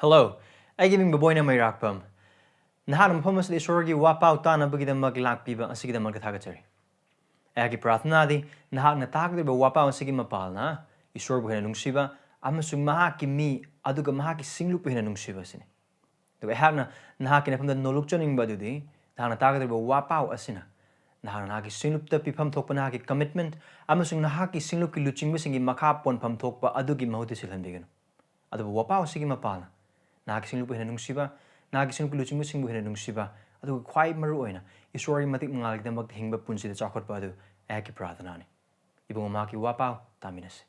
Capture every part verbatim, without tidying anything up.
Hello, ꯑꯩꯒꯤ ꯃꯤꯡ ꯕꯣꯕꯣꯏꯅ ꯃꯩꯔꯥꯛꯄꯝ꯫ ꯅꯍꯥꯛꯅ ꯃꯐꯝ ꯑꯁꯤꯗ ꯏꯁꯣꯔꯒꯤ ꯋꯥꯄꯥꯎ ꯇꯥꯅꯕꯒꯤꯗꯃꯛ ꯂꯥꯛꯄꯤꯕ ꯑꯁꯤꯒꯤꯗꯃꯛꯇ ꯊꯥꯒꯠꯆꯔꯤ꯫ ꯑꯩꯍꯥꯛꯀꯤ ꯄ꯭ꯔꯥꯔꯊꯅꯥꯗꯤ ꯅꯍꯥꯛꯅ ꯇꯥꯒꯗꯧꯔꯤꯕ ꯋꯥꯄꯥꯎ ꯑꯁꯤꯒꯤ ꯃꯄꯥꯜꯅ ꯏꯁꯣꯔꯕꯨ ꯍꯦꯟꯅ ꯅꯨꯡꯁꯤꯕ ꯑꯃꯁꯨꯡ ꯃꯍꯥꯛꯀꯤ ꯃꯤ ꯑꯗꯨꯒ ꯃꯍꯥꯛꯀꯤ ꯁꯤꯡꯂꯨꯞꯄꯨ ꯍꯦꯟꯅ ꯅꯨꯡꯁꯤꯕ ꯑꯁꯤꯅꯤ꯫ ꯑꯗꯨꯒ ꯑꯩꯍꯥꯛꯅ ꯅꯍꯥꯛꯀꯤ ꯅꯐꯝꯗ ꯅꯣꯂꯨꯛꯆꯅꯤꯡꯕ ꯑꯗꯨꯗꯤ ꯅꯍꯥꯛꯅ ꯇꯥꯒꯗꯧꯔꯤꯕ ꯋꯥꯄꯥꯎ ꯑꯁꯤꯅ ꯅꯍꯥꯛꯅ ꯅꯍꯥꯛꯀꯤ ꯁꯤꯡꯂꯨꯞꯇ ꯄꯤꯐꯝ ꯊꯣꯛꯄ ꯅꯍꯥꯛꯀꯤ commitment ꯑꯃꯁꯨꯡ ꯅꯍꯥꯛꯀꯤ ꯁꯤꯡꯂꯨꯞꯀꯤ ꯂꯨꯆꯤꯡꯕꯁꯤꯡꯒꯤ ꯃꯈꯥ ꯄꯣꯟꯐꯝ ꯊꯣꯛꯄ ꯑꯗꯨꯒꯤ ꯃꯍꯨꯠꯇ ꯁꯤꯜꯍꯟꯕꯤꯒꯅꯨ꯫ ꯑꯗꯨꯕꯨ ꯋꯥꯄꯥꯎ ꯑꯁꯤꯒꯤ ꯃꯄꯥꯜꯅ ꯅꯍꯥꯛꯀꯤ ꯁꯤꯡꯂꯨꯞꯄꯨ ꯍꯦꯟꯅ ꯅꯨꯡꯁꯤꯕ, ꯅꯍꯥꯛꯀꯤ ꯁꯤꯡꯂꯨꯞꯀꯤ ꯂꯨꯆꯤꯡꯕꯁꯤꯡꯕꯨ ꯍꯦꯟꯅ ꯅꯨꯡꯁꯤꯕ, ꯑꯗꯨꯒ ꯈ꯭ꯋꯥꯏ ꯃꯔꯨ ꯑꯣꯏꯅ ꯏꯁꯣꯔꯒꯤ ꯃꯇꯤꯛ ꯃꯉꯥꯜꯒꯤꯗꯃꯛꯇ ꯍꯤꯡꯕ ꯄꯨꯟꯁꯤꯗ ꯆꯥꯎꯈꯠꯄ ꯑꯗꯨ ꯑꯩꯍꯥꯛꯀꯤ ꯄ꯭ꯔꯥꯔꯊꯅꯥꯅꯤ꯫ ꯏꯕꯨꯡꯉꯣ, ꯃꯍꯥꯛꯀꯤ ꯋꯥꯄꯥꯎ ꯇꯥꯃꯤꯟꯅꯁꯤ꯫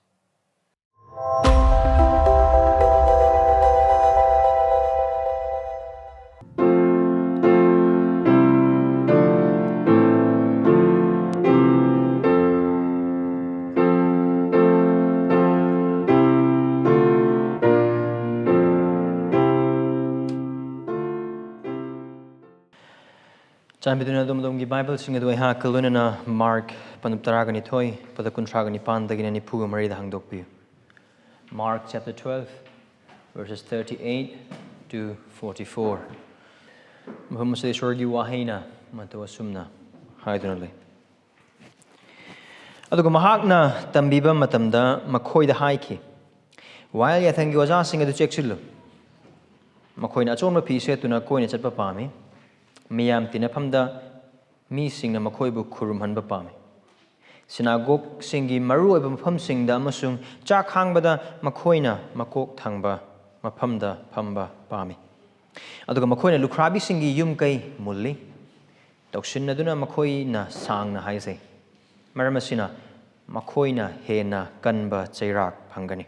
ꯆꯥꯟꯕꯤꯗꯨꯅ ꯑꯗꯣꯝ ꯑꯗꯣꯝꯒꯤ ꯕꯥꯏꯕꯜꯁꯤꯡ ꯑꯗꯨ ꯑꯩꯍꯥꯛꯀ ꯂꯣꯏꯅꯅ ꯃꯥꯔꯛ ꯄꯟꯗꯨꯞ ꯇꯔꯥꯒ ꯅꯤꯊꯣꯏ, ꯄꯗ ꯀꯨꯟꯊ꯭ꯔꯥꯒ ꯅꯤꯄꯥꯟꯗꯒꯤꯅ ꯅꯤꯐꯨꯒ ꯃꯔꯤꯗ ꯍꯥꯡꯗꯣꯛꯄꯤꯌꯨ꯫ Mark chapter twelve, verses thirty-eight to forty-four. ꯃꯐꯝ ꯑꯁꯤꯗ ꯏꯁꯣꯔꯒꯤ ꯋꯥꯍꯩꯅ ꯃꯇꯧ ꯑꯁꯨꯝꯅ ꯍꯥꯏꯗꯨꯅ ꯂꯩ꯫ ꯑꯗꯨꯒ ꯃꯍꯥꯛꯅ ꯇꯝꯕꯤꯕ ꯃꯇꯝꯗ ꯃꯈꯣꯏꯗ ꯍꯥꯏꯈꯤ, "ꯋꯥꯌꯦꯜ ꯌꯥꯊꯪꯒꯤ ꯑꯣꯖꯥꯁꯤꯡ ꯑꯗꯨ ꯆꯦꯛꯁꯤꯜꯂꯨ꯫ ꯃꯈꯣꯏꯅ ꯑꯆꯣꯟꯕ ꯐꯤ ꯁꯦꯠꯇꯨꯅ ꯀꯣꯏꯅ ꯆꯠꯄ ꯄꯥꯝꯃꯤ꯫ ꯃꯤꯌꯥꯝ ꯇꯤꯟꯅꯐꯝꯗ ꯃꯤꯁꯤꯡꯅ ꯃꯈꯣꯏꯕꯨ ꯈꯨꯔꯨꯝꯍꯟꯕ ꯄꯥꯝꯃꯤ꯫ ꯁꯤꯅꯥꯒꯣꯒꯁꯤꯡꯒꯤ ꯃꯔꯨꯑꯣꯏꯕ ꯃꯐꯝꯁꯤꯡꯗ ꯑꯃꯁꯨꯡ ꯆꯥꯛ ꯈꯥꯡꯕꯗ ꯃꯈꯣꯏꯅ ꯃꯀꯣꯛ ꯊꯪꯕ ꯃꯐꯝꯗ ꯐꯝꯕ ꯄꯥꯝꯃꯤ꯫ ꯑꯗꯨꯒ ꯃꯈꯣꯏꯅ ꯂꯨꯈ꯭ꯔꯥꯕꯤꯁꯤꯡꯒꯤ ꯌꯨꯝ ꯀꯩ ꯃꯨꯜꯂꯤ꯫ ꯇꯧꯁꯤꯟꯅꯗꯨꯅ ꯃꯈꯣꯏꯅ ꯁꯥꯡꯅ ꯍꯥꯏꯖꯩ꯫ ꯃꯔꯝ ꯑꯁꯤꯅ ꯃꯈꯣꯏꯅ ꯍꯦꯟꯅ ꯀꯟꯕ ꯆꯩꯔꯥꯛ ꯐꯪꯒꯅꯤ꯫"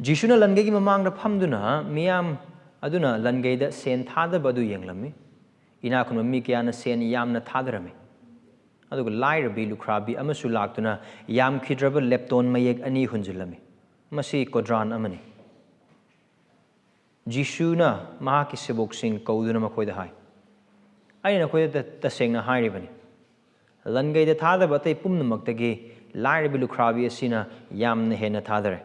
ꯖꯤꯁꯨꯅ ꯂꯟꯒꯩꯒꯤ ꯃꯃꯥꯡꯗ ꯐꯝꯗꯨꯅ ꯃꯤꯌꯥꯝ ꯑꯗꯨꯅ ꯂꯟꯒꯩꯗ ꯁꯦꯟ ꯊꯥꯗꯕ ꯑꯗꯨ ꯌꯦꯡꯂꯝꯃꯤ꯫ ꯏꯅꯥꯛ ꯈꯨꯟꯕ ꯃꯤ ꯀꯌꯥꯅ ꯁꯦꯟ ꯌꯥꯝꯅ ꯊꯥꯗꯔꯝꯃꯤ꯫ ꯑꯗꯨꯒ ꯂꯥꯏꯔꯕꯤ ꯂꯨꯈ꯭ꯔꯥꯕꯤ ꯑꯃꯁꯨ ꯂꯥꯛꯇꯨꯅ ꯌꯥꯝꯈꯤꯗ꯭ꯔꯕ ꯂꯦꯞꯇꯣꯟ ꯃꯌꯦꯛ ꯑꯅꯤ ꯍꯨꯟꯖꯤꯜꯂꯝꯃꯤ꯫ ꯃꯁꯤ ꯀꯣꯗ꯭ꯔꯥꯟ ꯑꯃꯅꯤ꯫ ꯖꯤꯁꯨꯅ ꯃꯍꯥꯛꯀꯤ ꯁꯦꯕꯣꯛꯁꯤꯡ ꯀꯧꯗꯨꯅ ꯃꯈꯣꯏꯗ ꯍꯥꯏ, "ꯑꯩꯅ ꯅꯈꯣꯏꯗ ꯇ-, ꯇꯁꯦꯡꯅ ꯍꯥꯏꯔꯤꯕꯅꯤ, ꯂꯟꯒꯩꯗ ꯊꯥꯗꯕ ꯑꯇꯩ ꯄꯨꯝꯅꯃꯛꯇꯒꯤ ꯂꯥꯏꯔꯕꯤ ꯂꯨꯈ꯭ꯔꯥꯕꯤ ꯑꯁꯤꯅ ꯌꯥꯝꯅ ꯍꯦꯟꯅ ꯊꯥꯗꯔꯦ꯫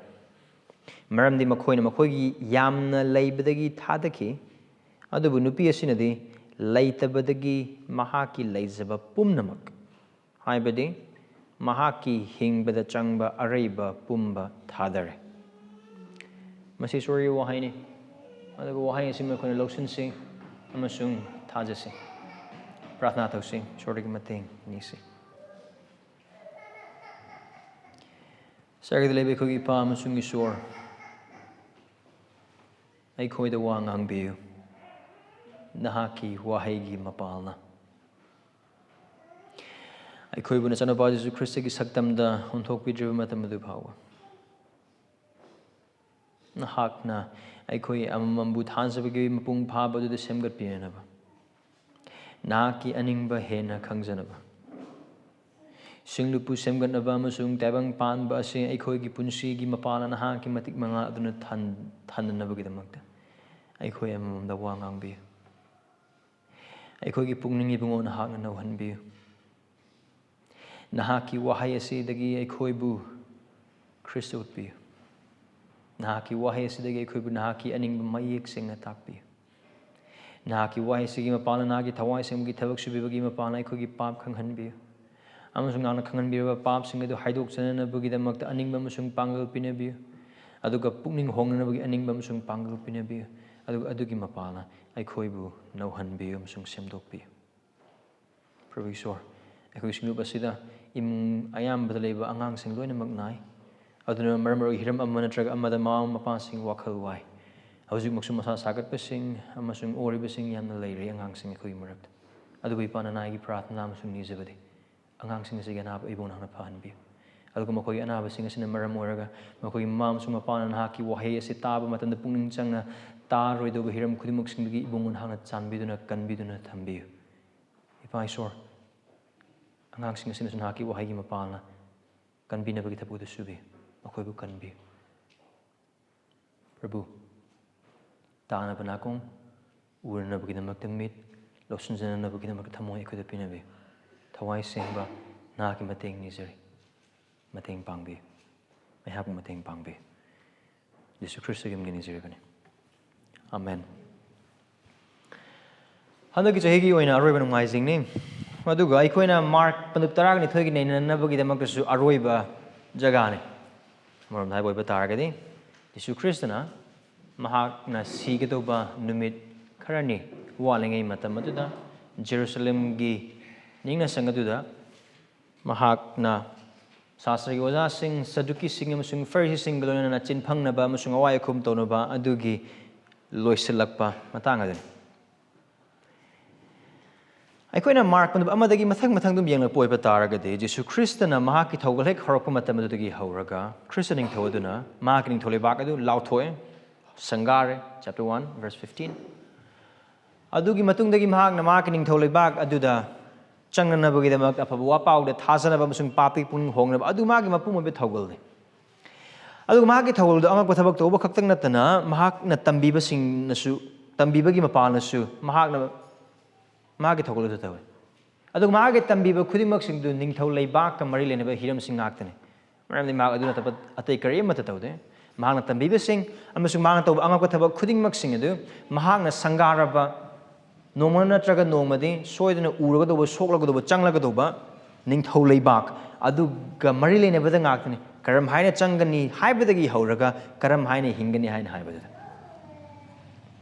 ꯃꯔꯝꯗꯤ ꯃꯈꯣꯏꯅ ꯃꯈꯣꯏꯒꯤ ꯌꯥꯝꯅ ꯂꯩꯕꯗꯒꯤ ꯊꯥꯗꯈꯤ, ꯑꯗꯨꯕꯨ ꯅꯨꯄꯤ ꯑꯁꯤꯅꯗꯤ ꯂꯩꯇꯕꯗꯒꯤ ꯃꯍꯥꯛꯀꯤ ꯂꯩꯖꯕ ꯄꯨꯝꯅꯃꯛ, ꯍꯥꯏꯕꯗꯤ ꯃꯍꯥꯛꯀꯤ ꯍꯤꯡꯕꯗ ꯆꯪꯕ ꯑꯔꯩꯕ ꯄꯨꯝꯕ ꯊꯥꯗꯔꯦ꯫ ꯃꯁꯤ ꯏꯁꯣꯔꯒꯤ ꯋꯥꯍꯩꯅꯤ꯫ ꯑꯗꯨꯒ ꯋꯥꯍꯩ ꯑꯁꯤꯃ ꯑꯩꯈꯣꯏꯅ ꯂꯧꯁꯤꯟꯁꯤ ꯑꯃꯁꯨꯡ ꯊꯥꯖꯁꯤ꯫ ꯄ꯭ꯔꯥꯊꯅꯥ ꯇꯧꯁꯤ, ꯏꯁꯣꯔꯗꯒꯤ ꯃꯇꯦꯡ ꯅꯤꯁꯤ꯫ ꯁꯔꯒꯗ ꯂꯩꯕ ꯑꯩꯈꯣꯏꯒꯤ ꯏꯄꯥ ꯑꯃꯁꯨꯡ ꯏꯁꯣꯔ, ꯑꯩꯈꯣꯏꯗ ꯋꯥ ꯉꯥꯡꯕꯤꯌꯨ꯫ ꯅꯍꯥꯛꯀꯤ ꯋꯥꯍꯩꯒꯤ ꯃꯄꯥꯜꯅ ꯑꯩꯈꯣꯏꯕꯨ ꯅꯆꯥꯅꯨꯄꯥ ꯖꯤꯁꯨ ꯈ꯭ꯔꯤꯁꯇꯒꯤ ꯁꯛꯇꯝꯗ ꯑꯣꯟꯊꯣꯛꯄꯤꯗ꯭ꯔꯤꯕ ꯃꯇꯝ ꯑꯗꯨ ꯐꯥꯎꯕ ꯅꯍꯥꯛꯅ ꯑꯩꯈꯣꯏ ꯑꯃꯃꯝꯕꯨ ꯊꯥꯖꯕꯒꯤ ꯃꯄꯨꯡ ꯐꯥꯕ ꯑꯗꯨꯗ ꯁꯦꯝꯒꯠꯄꯤꯅꯅꯕ, ꯅꯍꯥꯛꯀꯤ ꯑꯅꯤꯡꯕ ꯍꯦꯟꯅ ꯈꯪꯖꯅꯕ, ꯁꯤꯡꯂꯨꯄꯨ ꯁꯦꯝꯒꯠꯅꯕ ꯑꯃꯁꯨꯡ ꯇꯥꯏꯕꯪ ꯄꯥꯟꯕ ꯑꯁꯤ ꯑꯩꯈꯣꯏꯒꯤ ꯄꯨꯟꯁꯤꯒꯤ ꯃꯄꯥꯟꯅ ꯅꯍꯥꯛꯀꯤ ꯃꯇꯤꯛ ꯃꯉꯥ ꯑꯗꯨꯅ ꯊꯟ-, ꯊꯟꯅꯅꯕꯒꯤꯗꯃꯛꯇ ꯑꯩꯈꯣꯏ ꯑꯃꯃꯝꯗ ꯋꯥ ꯉꯥꯡꯕꯤꯌꯨ꯫ ꯑꯩꯈꯣꯏꯒꯤ ꯄꯨꯛꯅꯤꯡ ꯏꯕꯨꯡꯉꯣ ꯅꯍꯥꯛꯅ ꯅꯧꯍꯟꯕꯤꯌꯨ꯫ ꯅꯍꯥꯛꯀꯤ ꯋꯥꯍꯩ ꯑꯁꯤꯗꯒꯤ ꯑꯩꯈꯣꯏꯕꯨ ꯈ꯭ꯔꯤꯁꯇ ꯎꯠꯄꯤꯌꯨ꯫ ꯅꯍꯥꯛꯀꯤ ꯋꯥꯍꯩ ꯑꯁꯤꯗꯒꯤ ꯑꯩꯈꯣꯏꯕꯨ ꯅꯍꯥꯛꯀꯤ ꯑꯅꯤꯡꯕ ꯃꯌꯦꯛ ꯁꯦꯡꯅ ꯇꯥꯛꯄꯤꯌꯨ꯫ ꯅꯍꯥꯛꯀꯤ ꯋꯥꯍꯩ ꯑꯁꯤꯒꯤ ꯃꯄꯥꯟꯅ ꯅꯍꯥꯛꯀꯤ ꯊꯋꯥꯏ ꯁꯦꯡꯕꯒꯤ ꯊꯕꯛ ꯁꯨꯕꯤꯕꯒꯤ ꯃꯄꯥꯟꯅ ꯑꯩꯈꯣꯏꯒꯤ ꯄꯥꯞ ꯈꯪꯍꯟꯕꯤꯌꯨ꯫ ꯑꯃꯁꯨꯡ ꯅꯍꯥꯛꯅ ꯈꯪꯍꯟꯕꯤꯔꯕ ꯄꯥꯞꯁꯤꯡ ꯑꯗꯨ ꯍꯥꯏꯗꯣꯛꯆꯅꯅꯕꯒꯤꯗꯃꯛꯇ ꯑꯅꯤꯡꯕ ꯑꯃꯁꯨꯡ ꯄꯥꯡꯒꯜ ꯄꯤꯅꯕꯤꯌꯨ꯫ ꯑꯗꯨꯒ ꯄꯨꯛꯅꯤꯡ ꯍꯣꯡꯅꯅꯕꯒꯤ ꯑꯅꯤꯡꯕ ꯑꯃꯁꯨꯡ ꯄꯥꯡꯒꯜ ꯄꯤꯅꯕꯤꯌꯨ꯫ ꯑꯗꯨꯒ ꯑꯗꯨꯒꯤ ꯃꯄꯥꯟꯅ ꯑꯩꯈꯣꯏꯕꯨ ꯅꯧꯍꯟꯕꯤꯌꯨ ꯑꯃꯁꯨꯡ ꯁꯦꯝꯗꯣꯛꯄꯤꯌꯨ꯫ ꯄ꯭ꯔꯚꯨ ꯏꯁꯣꯔ, ꯑꯩꯈꯣꯏꯒꯤ ꯁꯤꯡꯂꯨꯞ ꯑꯁꯤꯗ ꯏꯃꯨꯡ ꯑꯌꯥꯝꯕꯗ ꯂꯩꯕ ꯑꯉꯥꯡꯁꯤꯡ ꯂꯣꯏꯅꯃꯛ ꯅꯥꯏ꯫ ꯑꯗꯨꯅ ꯃꯔꯝ ꯑꯣꯏꯔꯒ ꯍꯤꯔꯝ ꯑꯃ ꯅꯠꯇ꯭ꯔꯒ ꯑꯃꯗ ꯃꯃꯥ ꯃꯄꯥꯁꯤꯡ ꯋꯥꯈꯜ ꯋꯥꯏ꯫ ꯍꯧꯖꯤꯛꯃꯛꯁꯨ ꯃꯁꯥ ꯁꯥꯒꯠꯄꯁꯤꯡ ꯑꯃꯁꯨꯡ ꯑꯣꯔꯤꯕꯁꯤꯡ ꯌꯥꯝꯅ ꯂꯩꯔꯦ ꯑꯉꯥꯡꯁꯤꯡ ꯑꯩꯈꯣꯏꯒꯤ ꯃꯔꯛꯇ꯫ ꯑꯗꯨꯕꯨ ꯏꯄꯥ ꯅꯅꯥꯏꯒꯤ ꯄ꯭ꯔꯥꯊꯅꯥ ꯑꯃꯁꯨꯡ ꯅꯤꯖꯕꯗꯤ ꯑꯉꯥꯡꯁꯤꯡ ꯑꯁꯤꯒꯤ ꯑꯅꯥꯕ ꯏꯕꯨꯡ ꯅꯍꯥꯛꯅ ꯐꯍꯟꯕꯤꯌꯨ꯫ ꯑꯗꯨꯒ ꯃꯈꯣꯏꯒꯤ ꯑꯅꯥꯕꯁꯤꯡ ꯑꯁꯤꯅ ꯃꯔꯝ ꯑꯣꯏꯔꯒ ꯃꯈꯣꯏꯒꯤ ꯃꯃꯥ ꯑꯃꯁꯨꯡ ꯃꯄꯥꯅ ꯅꯍꯥꯛꯀꯤ ꯋꯥꯍꯩ ꯑꯁꯤ ꯇꯥꯕ ꯃꯇꯝꯗ ꯄꯨꯛꯅꯤꯡ ꯆꯪꯅ ꯇꯥꯔꯣꯏꯗꯧꯕ ꯍꯤꯔꯝ ꯈꯨꯗꯤꯡꯃꯛꯁꯤꯡꯗꯒꯤ ꯏꯕꯨꯡꯉꯣ ꯅꯍꯥꯛꯅ ꯆꯥꯟꯕꯤꯗꯨꯅ ꯀꯟꯕꯤꯗꯨꯅ ꯊꯝꯕꯤꯌꯨ꯫ ꯏꯄꯥ ꯏꯁꯣꯔ, ꯑꯉꯥꯡꯁꯤꯡ ꯑꯁꯤꯅꯁꯨ ꯅꯍꯥꯛꯀꯤ ꯋꯥꯍꯩꯒꯤ ꯃꯄꯥꯜꯅ ꯀꯟꯕꯤꯅꯕꯒꯤ ꯊꯕꯛ ꯑꯗꯨ ꯁꯨꯕꯤꯌꯨ, ꯃꯈꯣꯏꯕꯨ ꯀꯟꯕꯤꯌꯨ꯫ ꯄ꯭ꯔꯚꯨ, ꯇꯥꯅꯕ ꯅꯥꯀꯣꯡ, ꯎꯅꯅꯕꯒꯤꯗꯃꯛꯇ ꯃꯤꯠ, ꯂꯧꯁꯤꯟꯖꯅꯅꯕꯒꯤꯗꯃꯛꯇ ꯊꯃꯣꯏ ꯑꯩꯈꯣꯏꯗ ꯄꯤꯅꯕꯤꯌꯨ꯫ ꯊꯋꯥꯏ ꯁꯦꯡꯕ ꯅꯍꯥꯛꯀꯤ ꯃꯇꯦꯡ ꯅꯤꯖꯔꯤ꯫ ꯃꯇꯦꯡ ꯄꯥꯡꯕꯤꯌꯨ꯫ ꯑꯩꯍꯥꯛꯄꯨ ꯃꯇꯦꯡ ꯄꯥꯡꯕꯤꯌꯨ꯫ ꯌꯦꯁꯨ ꯈ꯭ꯔꯤꯁꯇꯒꯤ ꯃꯤꯡꯗ ꯅꯤꯖꯔꯤꯕꯅꯤ꯫ ꯑꯃꯦꯟ꯫ ꯍꯟꯗꯛꯀꯤ ꯆꯍꯤꯒꯤ ꯑꯣꯏꯅ ꯑꯔꯣꯏꯕ ꯅꯣꯡꯃꯥꯏꯖꯤꯡꯅꯤ꯫ ꯑꯗꯨꯒ ꯑꯩꯈꯣꯏꯅ ꯃꯥꯔꯛ ꯄꯟꯗꯨꯞ ꯇꯔꯥꯅꯤꯊꯣꯏꯒꯤ ꯅꯩꯅꯅꯕꯒꯤꯗꯃꯛꯇꯁꯨ ꯑꯔꯣꯏꯕ ꯖꯒꯥꯅꯤ꯫ ꯑꯃꯔꯣꯝꯗ ꯍꯥꯏꯕ ꯑꯣꯏꯕ ꯇꯥꯔꯒꯗꯤ, ꯌꯦꯁꯨ ꯈ꯭ꯔꯤꯁꯇꯅ ꯃꯍꯥꯛꯅ ꯁꯤꯒꯗꯧꯕ ꯅꯨꯃꯤꯠ ꯈꯔꯅꯤ ꯋꯥꯠꯂꯤꯉꯩ ꯃꯇꯝ ꯑꯗꯨꯗ ꯖꯦꯔꯨꯁꯂꯦꯝꯒꯤ ꯅꯤꯡꯅ ꯁꯪ ꯑꯗꯨꯗ ꯃꯍꯥꯛꯅ ꯁꯥꯁꯇ꯭ꯔꯒꯤ ꯑꯣꯖꯥꯁꯤꯡ, ꯁꯗꯨꯀꯤꯁꯤꯡ ꯑꯃꯁꯨꯡ ꯐꯔꯤꯁꯤꯁꯤꯡꯒ ꯂꯣꯏꯅꯅ ꯆꯤꯟꯐꯪꯅꯕ ꯑꯃꯁꯨꯡ ꯑꯋꯥꯏ ꯑꯈꯨꯝ ꯇꯧꯅꯕ ꯑꯗꯨꯒꯤ ꯂꯣꯏꯁꯤꯜꯂꯛꯄ ꯃꯇꯥꯡ ꯑꯗꯨꯅꯤ꯫ ꯑꯩꯈꯣꯏꯅ ꯃꯥꯔꯛ ꯄꯟꯗꯨꯞ ꯑꯃꯗꯒꯤ ꯃꯊꯪ ꯃꯊꯪ ꯑꯗꯨꯝ ꯌꯦꯡꯂꯛꯄ ꯑꯣꯏꯕ ꯇꯥꯔꯒꯗꯤ, ꯖꯤꯁꯨ ꯈ꯭ꯔꯤꯁꯇꯅ ꯃꯍꯥꯛꯀꯤ ꯊꯧꯒꯜ ꯍꯦꯛ ꯍꯧꯔꯛꯄ ꯃꯇꯝ ꯑꯗꯨꯗꯒꯤ ꯍꯧꯔꯒ, ꯈ꯭ꯔꯤꯁꯇ ꯅꯤꯡꯊꯧ ꯑꯗꯨꯅ ꯃꯍꯥꯛꯀꯤ ꯅꯤꯡꯊꯧ ꯂꯩꯕꯥꯛ ꯑꯗꯨ ꯂꯥꯎꯊꯣꯛꯑꯦ, ꯁꯪꯒꯥꯔꯦ, chapter one, verse fifteen꯫ ꯑꯗꯨꯒꯤ ꯃꯇꯨꯡꯗꯒꯤ ꯃꯍꯥꯛꯅ ꯃꯍꯥꯛꯀꯤ ꯅꯤꯡꯊꯧ ꯂꯩꯕꯥꯛ ꯑꯗꯨꯗ ꯆꯪꯅꯅꯕꯒꯤꯗꯃꯛ ꯑꯐꯕ ꯋꯥ ꯄꯥꯎꯗ ꯊꯥꯖꯅꯕ ꯑꯃꯁꯨꯡ ꯄꯥꯞꯇꯒꯤ ꯄꯨꯛꯅꯤꯡ ꯍꯣꯡꯅꯕ, ꯑꯗꯨ ꯃꯥꯒꯤ ꯃꯄꯨꯡ ꯑꯣꯏꯕ ꯊꯧꯒꯜꯅꯤ꯫ ꯑꯗꯨꯒ ꯃꯍꯥꯛꯀꯤ ꯊꯧꯒꯜꯗꯨ ꯑꯉꯛꯄ ꯊꯕꯛ ꯇꯧꯕ ꯈꯛꯇꯪ ꯅꯠꯇꯅ, ꯃꯍꯥꯛꯅ ꯇꯝꯕꯤꯕꯁꯤꯡꯅꯁꯨ, ꯇꯝꯕꯤꯕꯒꯤ ꯃꯄꯥꯅꯁꯨ ꯃꯍꯥꯛꯅ ꯃꯍꯥꯛꯀꯤ ꯊꯧꯒꯜ ꯑꯗꯨ ꯇꯧꯏ꯫ ꯑꯗꯨꯒ ꯃꯍꯥꯛꯀꯤ ꯇꯝꯕꯤꯕ ꯈꯨꯗꯤꯡꯃꯛꯁꯤꯡꯗꯨ ꯅꯤꯡꯊꯧ ꯂꯩꯕꯥꯛꯀ ꯃꯔꯤ ꯂꯩꯅꯕ ꯍꯤꯔꯝꯁꯤꯡ ꯉꯥꯛꯇꯅꯤ꯫ ꯃꯔꯝꯗꯤ ꯃꯍꯥꯛ ꯑꯗꯨ ꯅꯠꯇꯕ ꯑꯇꯩ ꯀꯔꯤꯃꯠꯇ ꯇꯧꯗꯦ꯫ ꯃꯍꯥꯛꯅ ꯇꯝꯕꯤꯕꯁꯤꯡ ꯑꯃꯁꯨꯡ ꯃꯍꯥꯛꯅ ꯇꯧꯕ ꯑꯉꯛꯄ ꯊꯕꯛ ꯈꯨꯗꯤꯡꯃꯛꯁꯤꯡ ꯑꯗꯨ ꯃꯍꯥꯛꯅ ꯁꯪꯒꯥꯔꯕ, ꯅꯣꯡꯃ ꯅꯠꯇ꯭ꯔꯒ ꯅꯣꯡꯃꯗꯤ ꯁꯣꯏꯗꯅ ꯎꯔꯒꯗꯧꯕ, ꯁꯣꯛꯂꯒꯗꯧꯕ, ꯆꯪꯂꯒꯗꯧꯕ ꯅꯤꯡꯊꯧ ꯂꯩꯕꯥꯛ ꯑꯗꯨꯒ ꯃꯔꯤ ꯂꯩꯅꯕꯗ ꯉꯥꯛꯇꯅꯤ꯫ ꯀꯔꯝ ꯍꯥꯏꯅ ꯆꯪꯒꯅꯤ ꯍꯥꯏꯕꯗꯒꯤ ꯍꯧꯔꯒ ꯀꯔꯝ ꯍꯥꯏꯅ ꯍꯤꯡꯒꯅꯤ ꯍꯥꯏꯅ ꯍꯥꯏꯕꯗꯨꯗ꯫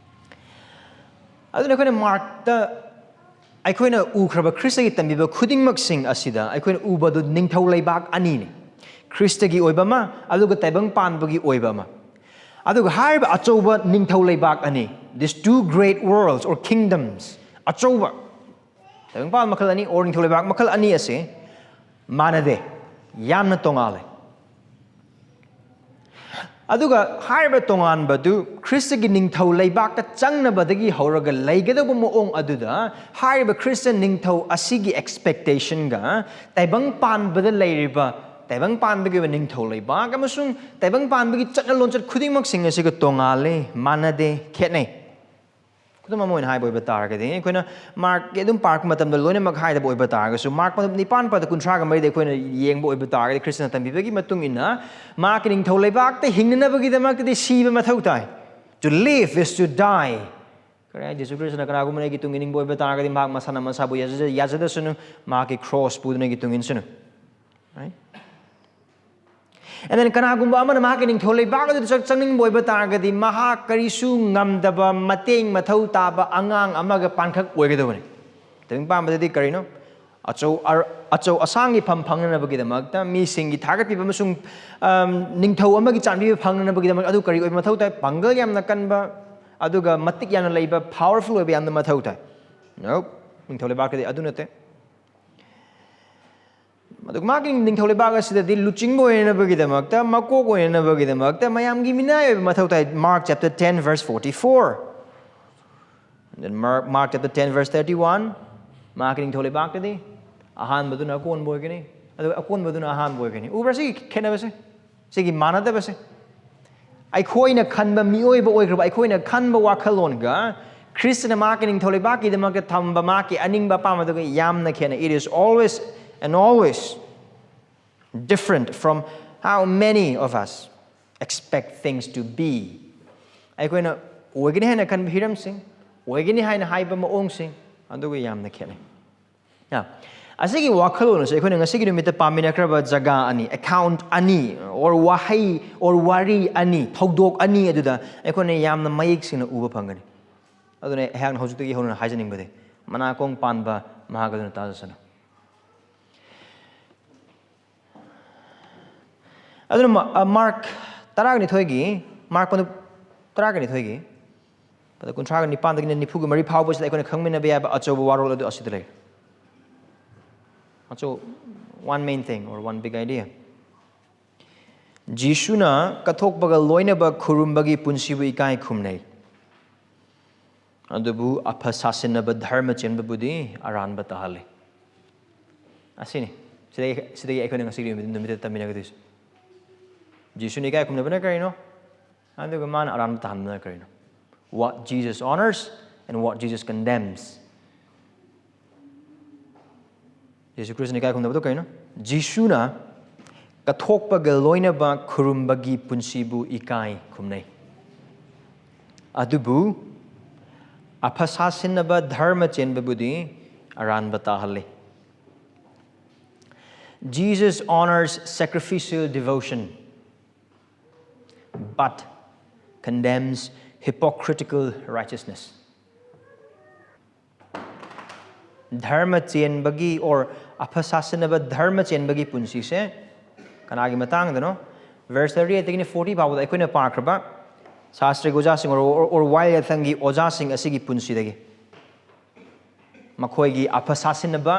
ꯑꯗꯨꯅ ꯑꯩꯈꯣꯏꯅ ꯃꯥꯔꯛꯇ ꯑꯩꯈꯣꯏꯅ ꯎꯈ꯭ꯔꯕ ꯈ꯭ꯔꯤꯁꯇꯒꯤ ꯇꯝꯕꯤꯕ ꯈꯨꯗꯤꯡꯃꯛꯁꯤꯡ ꯑꯁꯤꯗ ꯑꯩꯈꯣꯏꯅ ꯎꯕꯗꯨ ꯅꯤꯡꯊꯧ ꯂꯩꯕꯥꯛ ꯑꯅꯤꯅꯤ, ꯈ꯭ꯔꯤꯁꯇꯒꯤ ꯑꯣꯏꯕ ꯑꯃ, ꯑꯗꯨꯒ ꯇꯥꯏꯕꯪ ꯄꯥꯟꯕꯒꯤ ꯑꯣꯏꯕ ꯑꯃ꯫ ꯑꯗꯨꯒ ꯍꯥꯏꯔꯤꯕ ꯑꯆꯧꯕ ꯅꯤꯡꯊꯧ ꯂꯩꯕꯥꯛ ꯑꯅꯤ, these two great worlds or kingdoms, ꯑꯆꯧꯕ ꯇꯥꯏꯕꯪꯄꯥꯟ ꯃꯈꯜ ꯑꯅꯤ or ꯅꯤꯡꯊꯧ ꯂꯩꯕꯥꯛ ꯃꯈꯜ ꯑꯅꯤ ꯑꯁꯤ ꯃꯥꯟꯅꯗꯦ, ꯌꯥꯝꯅ ꯇꯣꯉꯥꯜꯂꯦ꯫ ꯑꯗꯨꯒ ꯍꯥꯏꯔꯤꯕ ꯇꯣꯉꯥꯟꯕꯗꯨ ꯈ꯭ꯔꯤꯁꯇꯒꯤ ꯅꯤꯡꯊꯧ ꯂꯩꯕꯥꯛꯇ ꯆꯪꯅꯕꯗꯒꯤ ꯍꯧꯔꯒ ꯂꯩꯒꯗꯧꯕ ꯃꯑꯣꯡ ꯑꯗꯨꯗ, ꯍꯥꯏꯔꯤꯕ ꯈ꯭ꯔꯤꯁꯇ ꯅꯤꯡꯊꯧ ꯑꯁꯤꯒꯤ expectationꯒ ꯇꯥꯏꯕꯪ ꯄꯥꯟꯕꯗ ꯂꯩꯔꯤꯕ, ꯇꯥꯏꯕꯪ ꯄꯥꯟꯕꯒꯤ ꯑꯣꯏꯕ ꯅꯤꯡꯊꯧ ꯂꯩꯕꯥꯛ ꯑꯃꯁꯨꯡ ꯇꯥꯏꯕꯪ ꯄꯥꯟꯕꯒꯤ ꯆꯠꯅ ꯂꯣꯟꯆꯠ ꯈꯨꯗꯤꯡꯃꯛꯁꯤꯡ ꯑꯁꯤꯒ ꯇꯣꯉꯥꯜꯂꯦ, ꯃꯥꯟꯅꯗꯦ, ꯈꯦꯠꯅꯩ꯫ ꯈꯨꯗꯝ ꯑꯃ ꯑꯣꯏꯅ ꯍꯥꯏꯕ ꯑꯣꯏꯕ ꯇꯥꯔꯒꯗꯤ, ꯑꯩꯈꯣꯏꯅ ꯃꯥꯔꯛꯀꯤ ꯑꯗꯨꯝ ꯄꯥꯔꯛꯄ ꯃꯇꯝꯗ ꯂꯣꯏꯅꯃꯛ ꯍꯥꯏꯗꯕ ꯑꯣꯏꯕ ꯇꯥꯔꯒꯁꯨ, ꯃꯥꯔꯛ ꯅꯤꯄꯥꯟ ꯄꯗ ꯀꯨꯟꯊ꯭ꯔꯥꯒ ꯃꯔꯤꯗ ꯑꯩꯈꯣꯏꯅ ꯌꯦꯡꯕ ꯑꯣꯏꯕ ꯇꯥꯔꯒꯗꯤ, ꯈ꯭ꯔꯤꯁꯇꯅ ꯇꯝꯕꯤꯕꯒꯤ ꯃꯇꯨꯡ ꯏꯟꯅ ꯃꯍꯥꯛꯀꯤ ꯅꯤꯡꯊꯧ ꯂꯩꯕꯥꯛꯇ ꯍꯤꯡꯅꯅꯕꯒꯤꯗꯃꯛꯇꯗꯤ ꯁꯤꯕ ꯃꯊꯧ ꯇꯥꯏ꯫ To live is to die. ꯀꯔꯤ ꯍꯥꯏ? ꯖꯤꯁꯨ ꯈ꯭ꯔꯤꯁꯇꯅ ꯀꯅꯥꯒꯨꯝꯕꯅ ꯑꯩꯒꯤ ꯇꯨꯡ ꯏꯅꯤꯡꯕ ꯑꯣꯏꯕ ꯇꯥꯔꯒꯗꯤ, ꯃꯍꯥꯛ ꯃꯁꯥꯅ ꯃꯁꯥꯕꯨ ꯌꯥꯖ-, ꯌꯥꯖꯗꯁꯅꯨ, ꯃꯍꯥꯛꯀꯤ ꯀ꯭ꯔꯣꯁ ꯄꯨꯗꯨꯅ ꯑꯩꯒꯤ ꯇꯨꯡ ꯏꯟꯁꯅꯨ꯫ Right? And then ꯀꯅꯥꯒꯨꯝꯕ ꯑꯃꯅ ꯃꯍꯥꯛꯀꯤ ꯅꯤꯡꯊꯧ ꯂꯩꯕꯥꯛ ꯑꯗꯨꯗ ꯆꯪ-, ꯆꯪꯅꯤꯡꯕ ꯑꯣꯏꯕ ꯇꯥꯔꯒꯗꯤ, ꯃꯍꯥꯛ ꯀꯔꯤꯁꯨ ꯉꯝꯗꯕ, ꯃꯇꯦꯡ ꯃꯊꯧ ꯇꯥꯕ ꯑꯉꯥꯡ ꯑꯃꯒ ꯄꯥꯟꯈꯛ ꯑꯣꯏꯒꯗꯕꯅꯤ꯫ ꯇꯥꯏꯕꯪ ꯄꯥꯟꯕꯗꯗꯤ ꯀꯔꯤꯅꯣ? ꯑꯆꯧ ꯑꯔ-, ꯑꯆꯧ ꯑꯁꯥꯡꯒꯤ ꯐꯝ ꯐꯪꯅꯅꯕꯒꯤꯗꯃꯛꯇ, ꯃꯤꯁꯤꯡꯒꯤ ꯊꯥꯒꯠꯄꯤꯕ ꯑꯃꯁꯨꯡ, ꯑꯝ, ꯅꯤꯡꯊꯧ ꯑꯃꯒꯤ ꯆꯥꯟꯕꯤꯕ ꯐꯪꯅꯅꯕꯒꯤꯗꯃꯛ ꯑꯗꯨ ꯀꯔꯤ ꯑꯣꯏꯕ ꯃꯊꯧ ꯇꯥꯏ? ꯄꯥꯡꯒꯜ ꯌꯥꯝꯅ ꯀꯟꯕ, ꯑꯗꯨꯒ ꯃꯇꯤꯛ ꯌꯥꯝꯅ ꯂꯩꯕ, powerful ꯑꯣꯏꯕ ꯌꯥꯝꯅ ꯃꯊꯧ ꯇꯥꯏ꯫ No, ꯅꯤꯡꯊꯧ ꯂꯩꯕꯥꯛꯇꯗꯤ ꯑꯗꯨ ꯅꯠꯇꯦ꯫ ꯑꯗꯨꯒ ꯃꯥꯒꯤ ꯅꯤꯡꯊꯧ ꯂꯩꯕꯥꯛ ꯑꯁꯤꯗꯗꯤ ꯂꯨꯆꯤꯡꯕ ꯑꯣꯏꯅꯅꯕꯒꯤꯗꯃꯛꯇ, ꯃꯀꯣꯛ ꯑꯣꯏꯅꯅꯕꯒꯤꯗꯃꯛꯇ ꯃꯌꯥꯝꯒꯤ ꯃꯤꯅꯥꯏ ꯑꯣꯏꯕ ꯃꯊꯧ ꯇꯥꯏ꯫ Mark chapter ten verse forty-four. And then Mark, Mark chapter ten verse thirty-one. ꯃꯍꯥꯛꯀꯤ ꯅꯤꯡꯊꯧ ꯂꯩꯕꯥꯛꯇꯗꯤ ꯑꯍꯥꯟꯕꯗꯨꯅ ꯑꯀꯣꯟꯕ ꯑꯣꯏꯒꯅꯤ, ꯑꯗꯨꯒ ꯑꯀꯣꯟꯕꯗꯨꯅ ꯑꯍꯥꯟꯕ ꯑꯣꯏꯒꯅꯤ꯫ ꯎꯕ꯭ꯔꯥ ꯁꯤꯒꯤ ꯈꯦꯠꯅꯕꯁꯦ? ꯁꯤꯒꯤ ꯃꯥꯟꯅꯗꯕꯁꯦ? ꯑꯩꯈꯣꯏꯅ ꯈꯟꯕ ꯃꯤꯑꯣꯏꯕ ꯑꯣꯏꯈ꯭ꯔꯕ, ꯑꯩꯈꯣꯏꯅ ꯈꯟꯕ ꯋꯥꯈꯜꯂꯣꯟꯒ ꯈ꯭ꯔꯤꯁꯇꯅ ꯃꯍꯥꯛꯀꯤ ꯅꯤꯡꯊꯧ ꯂꯩꯕꯥꯛꯀꯤꯗꯃꯛꯇ ꯊꯝꯕ ꯃꯍꯥꯛꯀꯤ ꯑꯅꯤꯡꯕ ꯑꯄꯥꯝꯕꯗꯨꯒ ꯌꯥꯝꯅ ꯈꯦꯠꯅꯩ꯫ It is always and always different from how many of us expect things to be. ꯑꯩꯈꯣꯏꯅ ꯑꯣꯏꯒꯅꯤ ꯍꯥꯏꯅ ꯈꯟꯕ ꯍꯤꯔꯝꯁꯤꯡ, ꯑꯣꯏꯒꯅꯤ ꯍꯥꯏꯅ ꯍꯥꯏꯕ ꯃꯑꯣꯡꯁꯤꯡ, ꯑꯗꯨꯒ ꯌꯥꯝꯅ ꯈꯦꯠꯅꯩ꯫ Now, ꯑꯁꯤꯒꯤ ꯋꯥꯈꯜꯂꯣꯟ ꯑꯁꯤ ꯑꯩꯈꯣꯏꯅ ꯉꯁꯤꯒꯤ ꯅꯨꯃꯤꯠꯇ ꯄꯥꯃꯤꯟꯅꯈ꯭ꯔꯕ ꯖꯒꯥ ꯑꯅꯤ, account ꯑꯅꯤ, or ꯋꯥꯍꯩ, or ꯋꯥꯔꯤ ꯑꯅꯤ, ꯊꯧꯗꯣꯛ ꯑꯅꯤ ꯑꯗꯨꯗ ꯑꯩꯈꯣꯏꯅ ꯌꯥꯝꯅ ꯃꯌꯦꯛ ꯁꯦꯡꯅ ꯎꯕ ꯐꯪꯒꯅꯤ꯫ ꯑꯗꯨꯅ ꯑꯩꯍꯥꯛꯅ ꯍꯧꯖꯤꯛꯇꯒꯤ ꯍꯧꯅ ꯍꯥꯏꯖꯅꯤꯡꯕꯗꯤ, ꯃꯅꯥꯀꯣꯡ ꯄꯥꯟꯕ ꯃꯍꯥꯛ ꯑꯗꯨꯅ ꯇꯥꯖꯁꯅꯨ꯫ ꯑꯗꯨꯅ ꯃꯥ-, ꯑ, ꯃꯥꯔꯛ ꯇꯔꯥꯅꯤꯊꯣꯏꯒꯤ, ꯃꯥꯔꯛ ꯄꯟꯗꯨ ꯇꯔꯥꯅꯤꯊꯣꯏꯒꯤ, ꯄꯗ ꯀꯨꯟꯊ꯭ꯔꯥꯒ ꯅꯤꯄꯥꯟꯗꯒꯤꯅ ꯅꯤꯐꯨꯒ ꯃꯔꯤ ꯐꯥꯎꯕꯁꯤꯗ ꯑꯩꯈꯣꯏꯅ ꯈꯪꯃꯤꯟꯅꯕ ꯌꯥꯕ ꯑꯆꯧꯕ ꯋꯥꯔꯣꯜ ꯑꯗꯨ ꯑꯁꯤꯗ ꯂꯩ꯫ ꯑꯆꯧ-, one main thing or one big idea. ꯖꯤꯁꯨꯅ ꯀꯠꯊꯣꯛꯄꯒ ꯂꯣꯏꯅꯕ ꯈꯨꯔꯨꯝꯕꯒꯤ ꯄꯨꯟꯁꯤꯕꯨ ꯏꯀꯥꯏ ꯈꯨꯝꯅꯩ, ꯑꯗꯨꯕꯨ ꯑꯐ ꯁꯥꯁꯤꯟꯅꯕ ꯙꯔꯃ ꯆꯦꯟꯕꯕꯨꯗꯤ ꯑꯔꯥꯟꯕ ꯇꯥꯍꯜꯂꯤ꯫ ꯑꯁꯤꯅꯤ꯫ ꯁꯤꯗꯒꯤ, ꯁꯤꯗꯒꯤ ꯑꯩꯈꯣꯏꯅ ꯉꯁꯤꯒꯤ ꯅꯨꯃꯤꯠ, ꯅꯨꯃꯤꯠꯇ ꯇꯝꯃꯤꯟꯅꯒꯗꯣꯏꯁꯦ꯫ ꯖꯤꯁꯨꯅ ꯏꯀꯥꯏ ꯈꯨꯝꯅꯕꯅ ꯀꯔꯤꯅꯣ? ꯑꯗꯨꯒ ꯃꯥꯅ ꯑꯔꯥꯟꯕ ꯇꯥꯍꯟꯕꯅ ꯀꯔꯤꯅꯣ? What Jesus honors And what Jesus condemns. ꯖꯤꯁꯨ ꯈ꯭ꯔꯤꯁꯇꯅ ꯏꯀꯥꯏ ꯈꯨꯝꯅꯕꯗꯣ ꯀꯩꯅꯣ? ꯖꯤꯁꯨꯅ ꯀꯠꯊꯣꯛꯄꯒ ꯂꯣꯏꯅꯕ ꯈꯨꯔꯨꯝꯕꯒꯤ ꯄꯨꯟꯁꯤꯕꯨ ꯏꯀꯥꯏ ꯈꯨꯝꯅꯩ꯫ ꯑꯗꯨꯕꯨ ꯑꯐ ꯁꯥꯁꯤꯟꯅꯕ ꯙꯔꯃ ꯆꯦꯟꯕꯕꯨꯗꯤ ꯑꯔꯥꯟꯕ ꯇꯥꯍꯜꯂꯤ꯫ Jesus honors sacrificial devotion, but condemns hypocritical righteousness. ꯙꯔꯃ ꯆꯦꯟꯕꯒꯤ, or ꯑꯐ ꯁꯥꯁꯤꯟꯅꯕ ꯙꯔꯃ ꯆꯦꯟꯕꯒꯤ ꯄꯨꯟꯁꯤꯁꯦ ꯀꯅꯥꯒꯤ ꯃꯇꯥꯡꯗꯅꯣ? Verse thirty-eightꯇꯒꯤꯅ forty ꯐꯥꯎꯕꯗ ꯑꯩꯈꯣꯏꯅ ꯄꯥꯈ꯭ꯔꯕ ꯁꯥꯁꯇ꯭ꯔꯒꯤ ꯑꯣꯖꯥꯁꯤꯡ, or, or, or ꯋꯥꯌꯦꯜ ꯌꯥꯊꯪꯒꯤ ꯑꯣꯖꯥꯁꯤꯡ ꯑꯁꯤꯒꯤ ꯄꯨꯟꯁꯤꯗꯒꯤ ꯃꯈꯣꯏꯒꯤ ꯑꯐ ꯁꯥꯁꯤꯟꯅꯕ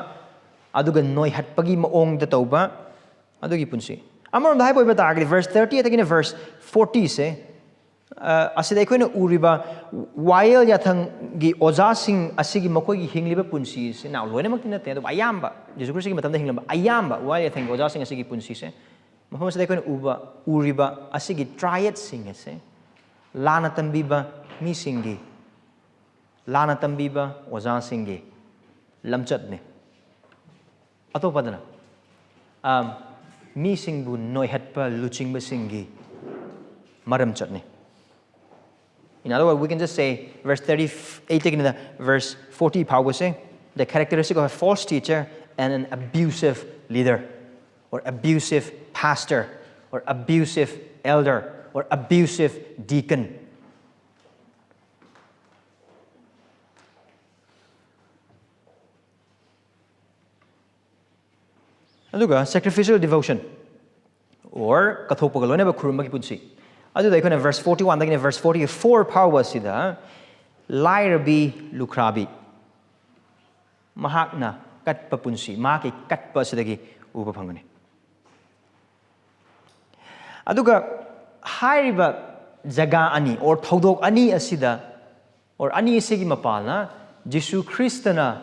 ꯑꯗꯨꯒ ꯅꯣꯏꯍꯠꯄꯒꯤ ꯃꯑꯣꯡꯗ ꯇꯧꯕ ꯑꯗꯨꯒꯤ ꯄꯨꯟꯁꯤ꯫ ꯑꯃꯔꯣꯝꯗ ꯍꯥꯏꯕ ꯑꯣꯏꯕ ꯇꯥꯔꯒꯗꯤ verse thirty-eightꯇꯒꯤꯅ verse fortyꯁꯦ, ꯑ, ꯑꯁꯤꯗ ꯑꯩꯈꯣꯏꯅ ꯎꯔꯤꯕ ꯋꯥꯌꯦꯜ ꯌꯥꯊꯪꯒꯤ ꯑꯣꯖꯥꯁꯤꯡ ꯑꯁꯤꯒꯤ ꯃꯈꯣꯏꯒꯤ ꯍꯤꯡꯂꯤꯕ ꯄꯨꯟꯁꯤꯁꯤ, now, ꯂꯣꯏꯅꯃꯛꯇꯤ ꯅꯠꯇꯦ, ꯑꯗꯨꯕꯨ ꯑꯌꯥꯝꯕ, ꯖꯤꯁꯨ ꯈ꯭ꯔꯤꯁꯇꯒꯤ ꯃꯇꯝꯗ ꯍꯤꯡꯂꯝꯕ ꯑꯌꯥꯝꯕ ꯋꯥꯌꯦꯜ ꯌꯥꯊꯪꯒꯤ ꯑꯣꯖꯥꯁꯤꯡ ꯑꯁꯤꯒꯤ ꯄꯨꯟꯁꯤꯁꯦ ꯃꯐꯝ ꯑꯁꯤꯗ ꯑꯩꯈꯣꯏꯅ ꯎꯕ, ꯎꯔꯤꯕ ꯑꯁꯤꯒꯤ triadꯁꯤꯡ ꯑꯁꯦ ꯂꯥꯟꯅ ꯇꯝꯕꯤꯕ ꯃꯤꯁꯤꯡꯒꯤ, ꯂꯥꯟꯅ ꯇꯝꯕꯤꯕ ꯑꯣꯖꯥꯁꯤꯡꯒꯤ ꯂꯝꯆꯠꯅꯤ꯫ ꯑꯇꯣꯞꯄꯗꯅ, ꯑꯝ, ꯃꯤꯁꯤꯡꯕꯨ ꯅꯣꯏꯍꯠꯄ ꯂꯨꯆꯤꯡꯕꯁꯤꯡꯒꯤ ꯃꯔꯝꯆꯠꯅꯤ꯫ In other words, we can just say verse thirty-eightꯇꯒꯤꯅ verse forty ꯐꯥꯎꯕꯁꯦ, the characteristic of a false teacher and an abusive leader, or abusive pastor, or abusive elder, or abusive deacon. ꯑꯗꯨꯒ sacrificial devotion, or ꯀꯠꯊꯣꯛꯄꯒ ꯂꯣꯏꯅꯕ ꯈꯨꯔꯨꯝꯕꯒꯤ ꯄꯨꯟꯁꯤ꯫ ꯑꯗꯨꯗ ꯑꯩꯈꯣꯏꯅ verse forty-oneꯗꯒꯤꯅ verse forty-four ꯐꯥꯎꯕ ꯑꯁꯤꯗ ꯂꯥꯏꯔꯕꯤ ꯂꯨꯈ꯭ꯔꯥꯕꯤ ꯃꯍꯥꯛꯅ ꯀꯠꯄ ꯄꯨꯟꯁꯤ, ꯃꯍꯥꯛꯀꯤ ꯀꯠꯄ ꯑꯁꯤꯗꯒꯤ ꯎꯕ ꯐꯪꯒꯅꯤ꯫ ꯑꯗꯨꯒ ꯍꯥꯏꯔꯤꯕ ꯖꯒꯥ ꯑꯅꯤ, or ꯊꯧꯗꯣꯛ ꯑꯅꯤ ꯑꯁꯤꯗ, or ꯑꯅꯤ ꯑꯁꯤꯒꯤ ꯃꯄꯥꯜꯅ ꯖꯤꯁꯨ ꯈ꯭ꯔꯤꯁꯇꯅ,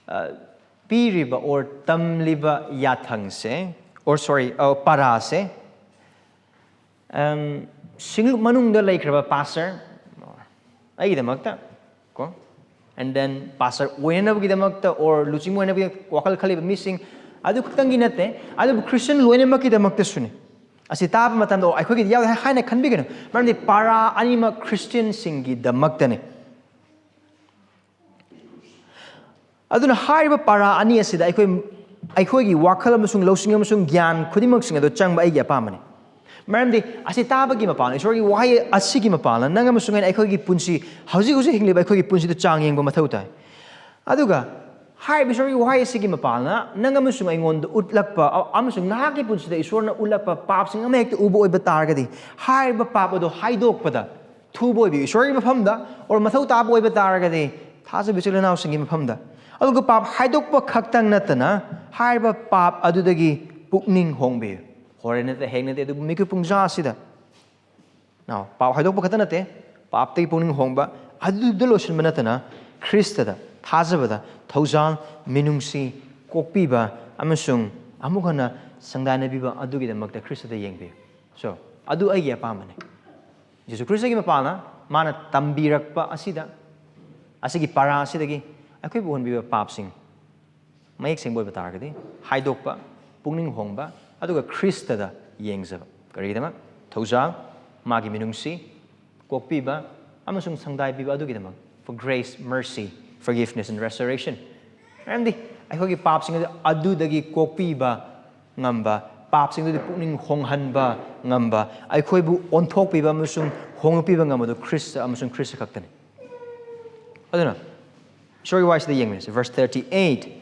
ꯑ, ꯄꯤꯔꯤꯕ or ꯇꯝꯂꯤꯕ ꯌꯥꯊꯪꯁꯦ, or sorry, ꯑ, ꯄꯔꯥꯁꯦ, ꯑꯝ, ꯁꯤꯡꯂꯨꯞ ꯃꯅꯨꯡꯗ ꯂꯩꯈ꯭ꯔꯕ pastor, ꯑꯩꯒꯤꯗꯃꯛꯇ ꯀꯣ, and then pastor ꯑꯣꯏꯅꯅꯕꯒꯤꯗꯃꯛꯇ or ꯂꯨꯆꯤꯡꯕ ꯑꯣꯏꯅꯕꯒꯤ ꯋꯥꯈꯜ ꯈꯜꯂꯤꯕ ꯃꯤꯁꯤꯡ ꯑꯗꯨ ꯈꯛꯇꯪꯒꯤ ꯅꯠꯇꯦ, ꯑꯗꯨꯕꯨ Christian ꯂꯣꯏꯅꯃꯛꯀꯤꯗꯃꯛꯇꯁꯨꯅꯤ꯫ ꯑꯁꯤ ꯇꯥꯕ ꯃꯇꯝꯗ "ꯑꯣ, ꯑꯩꯈꯣꯏꯒꯤꯗꯤ ꯌꯥꯎꯗꯦ" ꯍꯥꯏꯅ ꯈꯟꯕꯤꯒꯅꯨ, ꯃꯔꯝꯗꯤ ꯄꯥꯔꯥ ꯑꯅꯤꯃꯛ Christianꯁꯤꯡꯒꯤꯗꯃꯛꯇꯅꯤ꯫ ꯑꯗꯨꯅ ꯍꯥꯏꯔꯤꯕ ꯄꯥꯔꯥ ꯑꯅꯤ ꯑꯁꯤꯗ ꯑꯩꯈꯣꯏ, ꯑꯩꯈꯣꯏꯒꯤ ꯋꯥꯈꯜ ꯑꯃꯁꯨꯡ ꯂꯧꯁꯤꯡ ꯑꯃꯁꯨꯡ ꯒ꯭ꯌꯥꯟ ꯈꯨꯗꯤꯡꯃꯛꯁꯤꯡ ꯑꯗꯨ ꯆꯪꯕ ꯑꯩꯒꯤ ꯑꯄꯥꯝꯕꯅꯤ꯫ ꯃꯔꯝꯗꯤ ꯑꯁꯤ ꯇꯥꯕꯒꯤ ꯃꯄꯥꯟ, ꯏꯁꯣꯔꯒꯤ ꯋꯥꯍꯩ ꯑꯁꯤꯒꯤ ꯃꯄꯥꯟꯅ ꯅꯪ ꯑꯃꯁꯨꯡ ꯑꯩꯅ ꯑꯩꯈꯣꯏꯒꯤ ꯄꯨꯟꯁꯤ, ꯍꯧꯖꯤꯛ ꯍꯧꯖꯤꯛ ꯍꯤꯡꯂꯤꯕ ꯑꯩꯈꯣꯏꯒꯤ ꯄꯨꯟꯁꯤꯗ ꯆꯥꯡ ꯌꯦꯡꯕ ꯃꯊꯧ ꯇꯥꯏ꯫ ꯑꯗꯨꯒ ꯍꯥꯏꯔꯤꯕ ꯏꯁꯣꯔꯒꯤ ꯋꯥꯍꯩ ꯑꯁꯤꯒꯤ ꯃꯄꯥꯟꯅ ꯅꯪ ꯑꯃꯁꯨꯡ ꯑꯩꯉꯣꯟꯗ ꯎꯠꯂꯛꯄ, ꯑ-, ꯑꯃꯁꯨꯡ ꯅꯍꯥꯛꯀꯤ ꯄꯨꯟꯁꯤꯗ ꯏꯁꯣꯔꯅ ꯎꯠꯂꯛꯄ ꯄꯥꯞꯁꯤꯡ ꯑꯃ ꯍꯦꯛꯇ ꯎꯕ ꯑꯣꯏꯕ ꯇꯥꯔꯒꯗꯤ, ꯍꯥꯏꯔꯤꯕ ꯄꯥꯞ ꯑꯗꯨ ꯍꯥꯏꯗꯣꯛꯄꯗ ꯊꯨꯕ ꯑꯣꯏꯕꯤꯌꯨ꯫ ꯏꯁꯣꯔꯒꯤ ꯃꯐꯝꯗ or ꯃꯊꯧ ꯇꯥꯕ ꯑꯣꯏꯕ ꯇꯥꯔꯒꯗꯤ, ꯊꯥꯖꯕ ꯏꯆꯤꯜ ꯏꯅꯥꯎꯁꯤꯡꯒꯤ ꯃꯐꯝꯗ꯫ ꯑꯗꯨꯒ ꯄꯥꯞ ꯍꯥꯏꯗꯣꯛꯄ ꯈꯛꯇꯪ ꯅꯠꯇꯅ, ꯍꯥꯏꯔꯤꯕ ꯄꯥꯞ ꯑꯗꯨꯗꯒꯤ ꯄꯨꯛꯅꯤꯡ ꯍꯣꯡꯕꯤꯌꯨ꯫ ꯍꯣꯔꯦꯟ ꯅꯠꯇꯦ, ꯍꯌꯦꯡ ꯅꯠꯇꯦ, ꯑꯗꯨꯕꯨ ꯃꯤꯀꯨꯞ ꯄꯨꯡꯖꯥ ꯑꯁꯤꯗ꯫ Now, ꯄꯥꯞ ꯍꯥꯏꯗꯣꯛꯄ ꯈꯛꯇ ꯅꯠꯇꯦ, ꯄꯥꯞꯇꯒꯤ ꯄꯨꯛꯅꯤꯡ ꯍꯣꯡꯕ, ꯑꯗꯨꯗ ꯂꯣꯏꯁꯤꯟꯕ ꯅꯠꯇꯅ, ꯈ꯭ꯔꯤꯁꯇꯗ ꯊꯥꯖꯕꯗ ꯊꯧꯖꯥꯜ, ꯃꯤꯅꯨꯡꯁꯤ, ꯀꯣꯛꯄꯤꯕ ꯑꯃꯁꯨꯡ ꯑꯃꯨꯛ ꯍꯟꯅ ꯁꯪꯗꯥꯏꯅꯕꯤꯕ ꯑꯗꯨꯒꯤꯗꯃꯛꯇ ꯈ꯭ꯔꯤꯁꯇꯗ ꯌꯦꯡꯕꯤꯌꯨ꯫ So, ꯑꯗꯨ ꯑꯩꯒꯤ ꯑꯄꯥꯝꯕꯅꯤ꯫ ꯖꯤꯁꯨ ꯈ꯭ꯔꯤꯁꯇꯒꯤ ꯃꯄꯥꯟꯅ ꯃꯥꯅ ꯇꯝꯕꯤꯔꯛꯄ ꯑꯁꯤꯗ, ꯑꯁꯤꯒꯤ ꯄꯥꯔꯥ ꯑꯁꯤꯗꯒꯤ ꯑꯩꯈꯣꯏꯕꯨ ꯎꯍꯟꯕꯤꯕ ꯄꯥꯞꯁꯤꯡ ꯃꯌꯦꯛ ꯁꯦꯡꯕ ꯑꯣꯏꯕ ꯇꯥꯔꯒꯗꯤ, ꯍꯥꯏꯗꯣꯛꯄ, ꯄꯨꯛꯅꯤꯡ ꯍꯣꯡꯕ, ꯑꯗꯨꯒ ꯈ꯭ꯔꯤꯁꯇꯗ ꯌꯦꯡꯖꯕ꯫ ꯀꯔꯤꯒꯤꯗꯃꯛ? ꯊꯧꯖꯥꯜ, ꯃꯥꯒꯤ ꯃꯤꯅꯨꯡꯁꯤ, ꯀꯣꯛꯄꯤꯕ ꯑꯃꯁꯨꯡ ꯁꯪꯗꯥꯏꯕꯤꯕ ꯑꯗꯨꯒꯤꯗꯃꯛ, for grace, mercy, forgiveness and restoration꯫ ꯃꯔꯝꯗꯤ ꯑꯩꯈꯣꯏꯒꯤ ꯄꯥꯞꯁꯤꯡ ꯑꯗꯨ ꯑꯗꯨꯗꯒꯤ ꯀꯣꯛꯄꯤꯕ ꯉꯝꯕ, ꯄꯥꯞꯁꯤꯡꯗꯨꯗꯤ ꯄꯨꯛꯅꯤꯡ ꯍꯣꯡꯍꯟꯕ ꯉꯝꯕ, ꯑꯩꯈꯣꯏꯕꯨ ꯑꯣꯟꯊꯣꯛꯄꯤꯕ ꯑꯃꯁꯨꯡ ꯍꯣꯡꯗꯣꯛꯄꯤꯕ ꯉꯝꯕꯗꯨ ꯈ꯭ꯔꯤꯁꯇ ꯑꯃꯁꯨꯡ ꯈ꯭ꯔꯤꯁꯇ ꯈꯛꯇꯅꯤ꯫ ꯑꯗꯨꯅ ꯏꯁꯣꯔꯒꯤ ꯋꯥꯍꯩꯁꯤꯗ ꯌꯦꯡꯃꯤꯟꯅꯁꯤ, verse thirty-eight꯫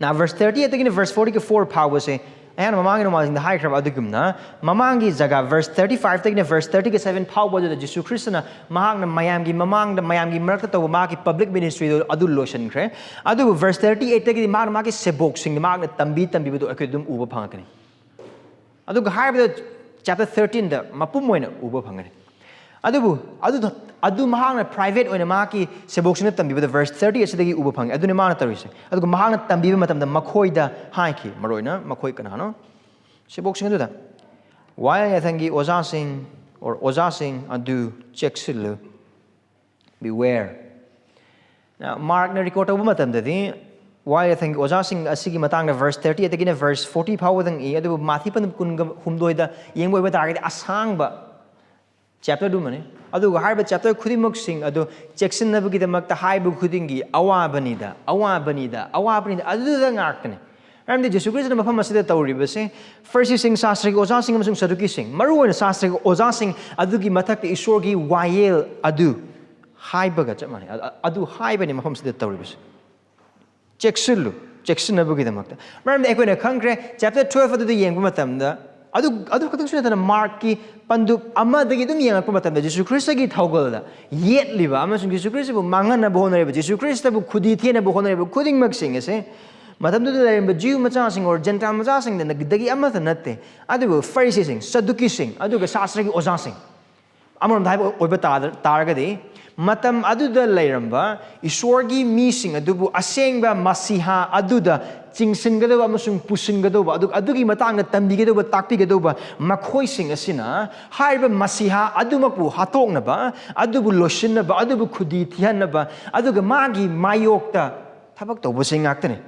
Now, verse thirty-eight ꯇꯒꯤꯅ verse forty-four ꯐꯥꯎꯕꯁꯦ ꯑꯩꯍꯥꯛꯅ ꯃꯃꯥꯡꯒꯤ ꯅꯣꯡꯃꯥꯏꯖꯤꯡꯗ ꯍꯥꯏꯈ꯭ꯔꯕ ꯑꯗꯨꯒꯨꯝꯅ, ꯃꯃꯥꯡꯒꯤ ꯖꯒꯥ verse thirty-five ꯇꯒꯤꯅ verse thirty-seven ꯐꯥꯎꯕ ꯑꯗꯨꯗ ꯖꯤꯁꯨ ꯈ꯭ꯔꯤꯁꯇꯅ ꯃꯍꯥꯛꯅ ꯃꯌꯥꯝꯒꯤ ꯃꯃꯥꯡꯗ, ꯃꯌꯥꯝꯒꯤ ꯃꯔꯛꯇ ꯇꯧꯕ ꯃꯍꯥꯛꯀꯤ public ministry ꯗꯨ ꯑꯗꯨ ꯂꯣꯏꯁꯤꯟꯈ꯭ꯔꯦ꯫ ꯑꯗꯨꯕꯨ verse thirty-eight ꯇꯒꯤꯗꯤ ꯃꯍꯥꯛꯅ ꯃꯥꯒꯤ ꯁꯦꯕꯣꯛꯁꯤꯡꯗ ꯃꯍꯥꯛꯅ ꯇꯝꯕꯤ ꯇꯝꯕꯤꯕꯗꯨ ꯑꯩꯈꯣꯏ ꯑꯗꯨꯝ ꯎꯕ ꯐꯪꯉꯛꯀꯅꯤ꯫ ꯑꯗꯨꯒ ꯍꯥꯏꯕꯗ chapter thirteen ꯗ ꯃꯄꯨꯝ ꯑꯣꯏꯅ ꯎꯕ ꯐꯪꯒꯅꯤ꯫ ꯑꯗꯨꯕꯨ ꯑꯗꯨꯗ, ꯑꯗꯨ ꯃꯍꯥꯛꯅ private ꯑꯣꯏꯅ ꯃꯍꯥꯛꯀꯤ ꯁꯦꯕꯣꯛꯁꯤꯡꯅ ꯇꯝꯕꯤꯕꯗ verse thirty ꯑꯁꯤꯗꯒꯤ ꯎꯕ ꯐꯪꯉꯤ꯫ ꯑꯗꯨꯅꯤ ꯃꯥꯅ ꯇꯧꯔꯤꯁꯦ꯫ ꯑꯗꯨꯒ ꯃꯍꯥꯛꯅ ꯇꯝꯕꯤꯕ ꯃꯇꯝꯗ ꯃꯈꯣꯏꯗ ꯍꯥꯏꯈꯤ, ꯃꯔꯨꯑꯣꯏꯅ ꯃꯈꯣꯏ ꯀꯅꯥꯅꯣ? ꯁꯦꯕꯣꯛꯁꯤꯡ ꯑꯗꯨꯗ, "ꯋꯥꯌꯦꯜ ꯌꯥꯊꯪꯒꯤ ꯑꯣꯖꯥꯁꯤꯡ, or ꯑꯣꯖꯥꯁꯤꯡ ꯑꯗꯨ ꯆꯦꯛꯁꯤꯜꯂꯨ꯫ Beware. ꯃꯥꯔꯛꯅ ꯔꯦꯀꯣꯔꯗ ꯇꯧꯕ ꯃꯇꯝꯗꯗꯤ ꯋꯥꯌꯦꯜ ꯌꯥꯊꯪꯒꯤ ꯑꯣꯖꯥꯁꯤꯡ ꯑꯁꯤꯒꯤ ꯃꯇꯥꯡꯗ verse thirty ꯑꯩꯠꯇꯒꯤꯅ verse forty ꯐꯥꯎꯕꯗꯪ E, ꯑꯗꯨꯕꯨ ꯃꯥꯊꯤ ꯄꯟꯗꯨꯞ ꯀꯨꯟꯒ ꯍꯨꯝꯗꯣꯏꯗ ꯌꯦꯡꯕ ꯑꯣꯏꯕ ꯇꯥꯔꯒꯗꯤ ꯑꯁꯥꯡꯕ ꯆꯦꯞꯇꯔꯗꯨꯃꯅꯤ꯫ ꯑꯗꯨꯒ ꯍꯥꯏꯔꯤꯕ ꯆꯦꯞꯇꯔ ꯈꯨꯗꯤꯡꯃꯛꯁꯤꯡ ꯑꯗꯨ ꯆꯦꯛꯁꯤꯟꯅꯕꯒꯤꯗꯃꯛꯇ ꯍꯥꯏꯕ ꯈꯨꯗꯤꯡꯒꯤ ꯑꯋꯥꯕꯅꯤꯗ, ꯑꯋꯥꯕꯅꯤꯗ, ꯑꯋꯥꯕꯅꯤꯗ, ꯑꯗꯨꯗ ꯉꯥꯛꯇꯅꯤ꯫ ꯃꯔꯝꯗꯤ ꯖꯤꯁꯨ ꯈ꯭ꯔꯤꯁꯇꯅ ꯃꯐꯝ ꯑꯁꯤꯗ ꯇꯧꯔꯤꯕꯁꯦ ꯐꯔꯤꯁꯤꯁꯤꯡ, ꯁꯥꯁꯇ꯭ꯔꯒꯤ ꯑꯣꯖꯥꯁꯤꯡ ꯑꯃꯁꯨꯡ ꯁꯗꯨꯀꯤꯁꯤꯡ, ꯃꯔꯨꯑꯣꯏꯅ ꯁꯥꯁꯇ꯭ꯔꯒꯤ ꯑꯣꯖꯥꯁꯤꯡ ꯑꯗꯨꯒꯤ ꯃꯊꯛꯇ ꯏꯁꯣꯔꯒꯤ ꯋꯥꯌꯦꯜ ꯑꯗꯨ ꯍꯥꯏꯕꯒ ꯆꯞ ꯃꯥꯟꯅꯩ꯫ ꯑ-, ꯑ-, ꯑꯗꯨ ꯍꯥꯏꯕꯅꯤ ꯃꯐꯝꯁꯤꯗ ꯇꯧꯔꯤꯕꯁꯦ꯫ ꯆꯦꯛꯁꯤꯜꯂꯨ, ꯆꯦꯛꯁꯤꯟꯅꯕꯒꯤꯗꯃꯛꯇ꯫ ꯃꯔꯝꯗꯤ ꯑꯩꯈꯣꯏꯅ ꯈꯪꯈ꯭ꯔꯦ, ꯆꯦꯞꯇꯔ ꯇꯨꯋꯦꯜꯐ ꯑꯗꯨꯗ ꯌꯦꯡꯕ ꯃꯇꯝꯗ ꯑꯗꯨ, ꯑꯗꯨ ꯈꯛꯇꯪꯁꯨ ꯅꯠꯇꯅ ꯃꯥꯔꯛꯀꯤ ꯄꯟꯗꯨꯞ ꯑꯃꯗꯒꯤ ꯑꯗꯨꯝ ꯌꯦꯡꯉꯛꯄ ꯃꯇꯝꯗ ꯖꯤꯁꯨ ꯈ꯭ꯔꯤꯁꯇꯒꯤ ꯊꯧꯒꯜꯗ ꯌꯦꯠꯂꯤꯕ ꯑꯃꯁꯨꯡ ꯖꯤꯁꯨ ꯈ꯭ꯔꯤꯁꯇꯕꯨ ꯃꯥꯡꯍꯟꯅꯕ ꯍꯣꯠꯅꯔꯤꯕ, ꯖꯤꯁꯨ ꯈ꯭ꯔꯤꯁꯇꯕꯨ ꯈꯨꯗꯤ ꯊꯦꯅꯕ ꯍꯣꯠꯅꯔꯤꯕ ꯈꯨꯗꯤꯡꯃꯛꯁꯤꯡ ꯑꯁꯦ ꯃꯇꯝꯗꯨꯗ ꯂꯩꯔꯝꯕ ꯖꯤꯌꯨ ꯃꯆꯥꯁꯤꯡ ꯑꯣꯔ ꯖꯦꯟꯇꯥꯏꯜ ꯃꯆꯥꯁꯤꯡꯗꯒꯤ ꯑꯃꯠꯇ ꯅꯠꯇꯦ, ꯑꯗꯨꯕꯨ ꯐꯔꯤꯁꯤꯁꯤꯡ, ꯁꯗꯨꯀꯤꯁꯤꯡ, ꯑꯗꯨꯒ ꯁꯥꯁꯇ꯭ꯔꯒꯤ ꯑꯣꯖꯥꯁꯤꯡ꯫ ꯑꯃꯔꯣꯝꯗ ꯍꯥꯏꯕ ꯑꯣꯏꯕ ꯇꯥ-, ꯇꯥꯔꯒꯗꯤ, ꯃꯇꯝ ꯑꯗꯨꯗ ꯂꯩꯔꯝꯕ ꯏꯁꯣꯔꯒꯤ ꯃꯤꯁꯤꯡ ꯑꯗꯨꯕꯨ ꯑꯁꯦꯡꯕ ꯃꯁꯤꯍꯥ ꯑꯗꯨꯗ ꯆꯤꯡꯁꯤꯟꯒꯗꯧꯕ ꯑꯃꯁꯨꯡ ꯄꯨꯁꯤꯟꯒꯗꯧꯕ, ꯑꯗꯨ, ꯑꯗꯨꯒꯤ ꯃꯇꯥꯡꯗ ꯇꯝꯕꯤꯒꯗꯧꯕ, ꯇꯥꯛꯄꯤꯒꯗꯧꯕ ꯃꯈꯣꯏꯁꯤꯡ ꯑꯁꯤꯅ ꯍꯥꯏꯔꯤꯕ ꯃꯁꯤꯍꯥ ꯑꯗꯨꯃꯛꯄꯨ ꯍꯥꯠꯇꯣꯛꯅꯕ, ꯑꯗꯨꯕꯨ ꯂꯣꯏꯁꯤꯟꯅꯕ, ꯑꯗꯨꯕꯨ ꯈꯨꯗꯤ ꯊꯤꯍꯟꯅꯕ, ꯑꯗꯨꯒ ꯃꯥꯒꯤ ꯃꯥꯌꯣꯛꯇ ꯊꯕꯛ ꯇꯧꯕꯁꯤꯡ ꯉꯥꯛꯇꯅꯤ꯫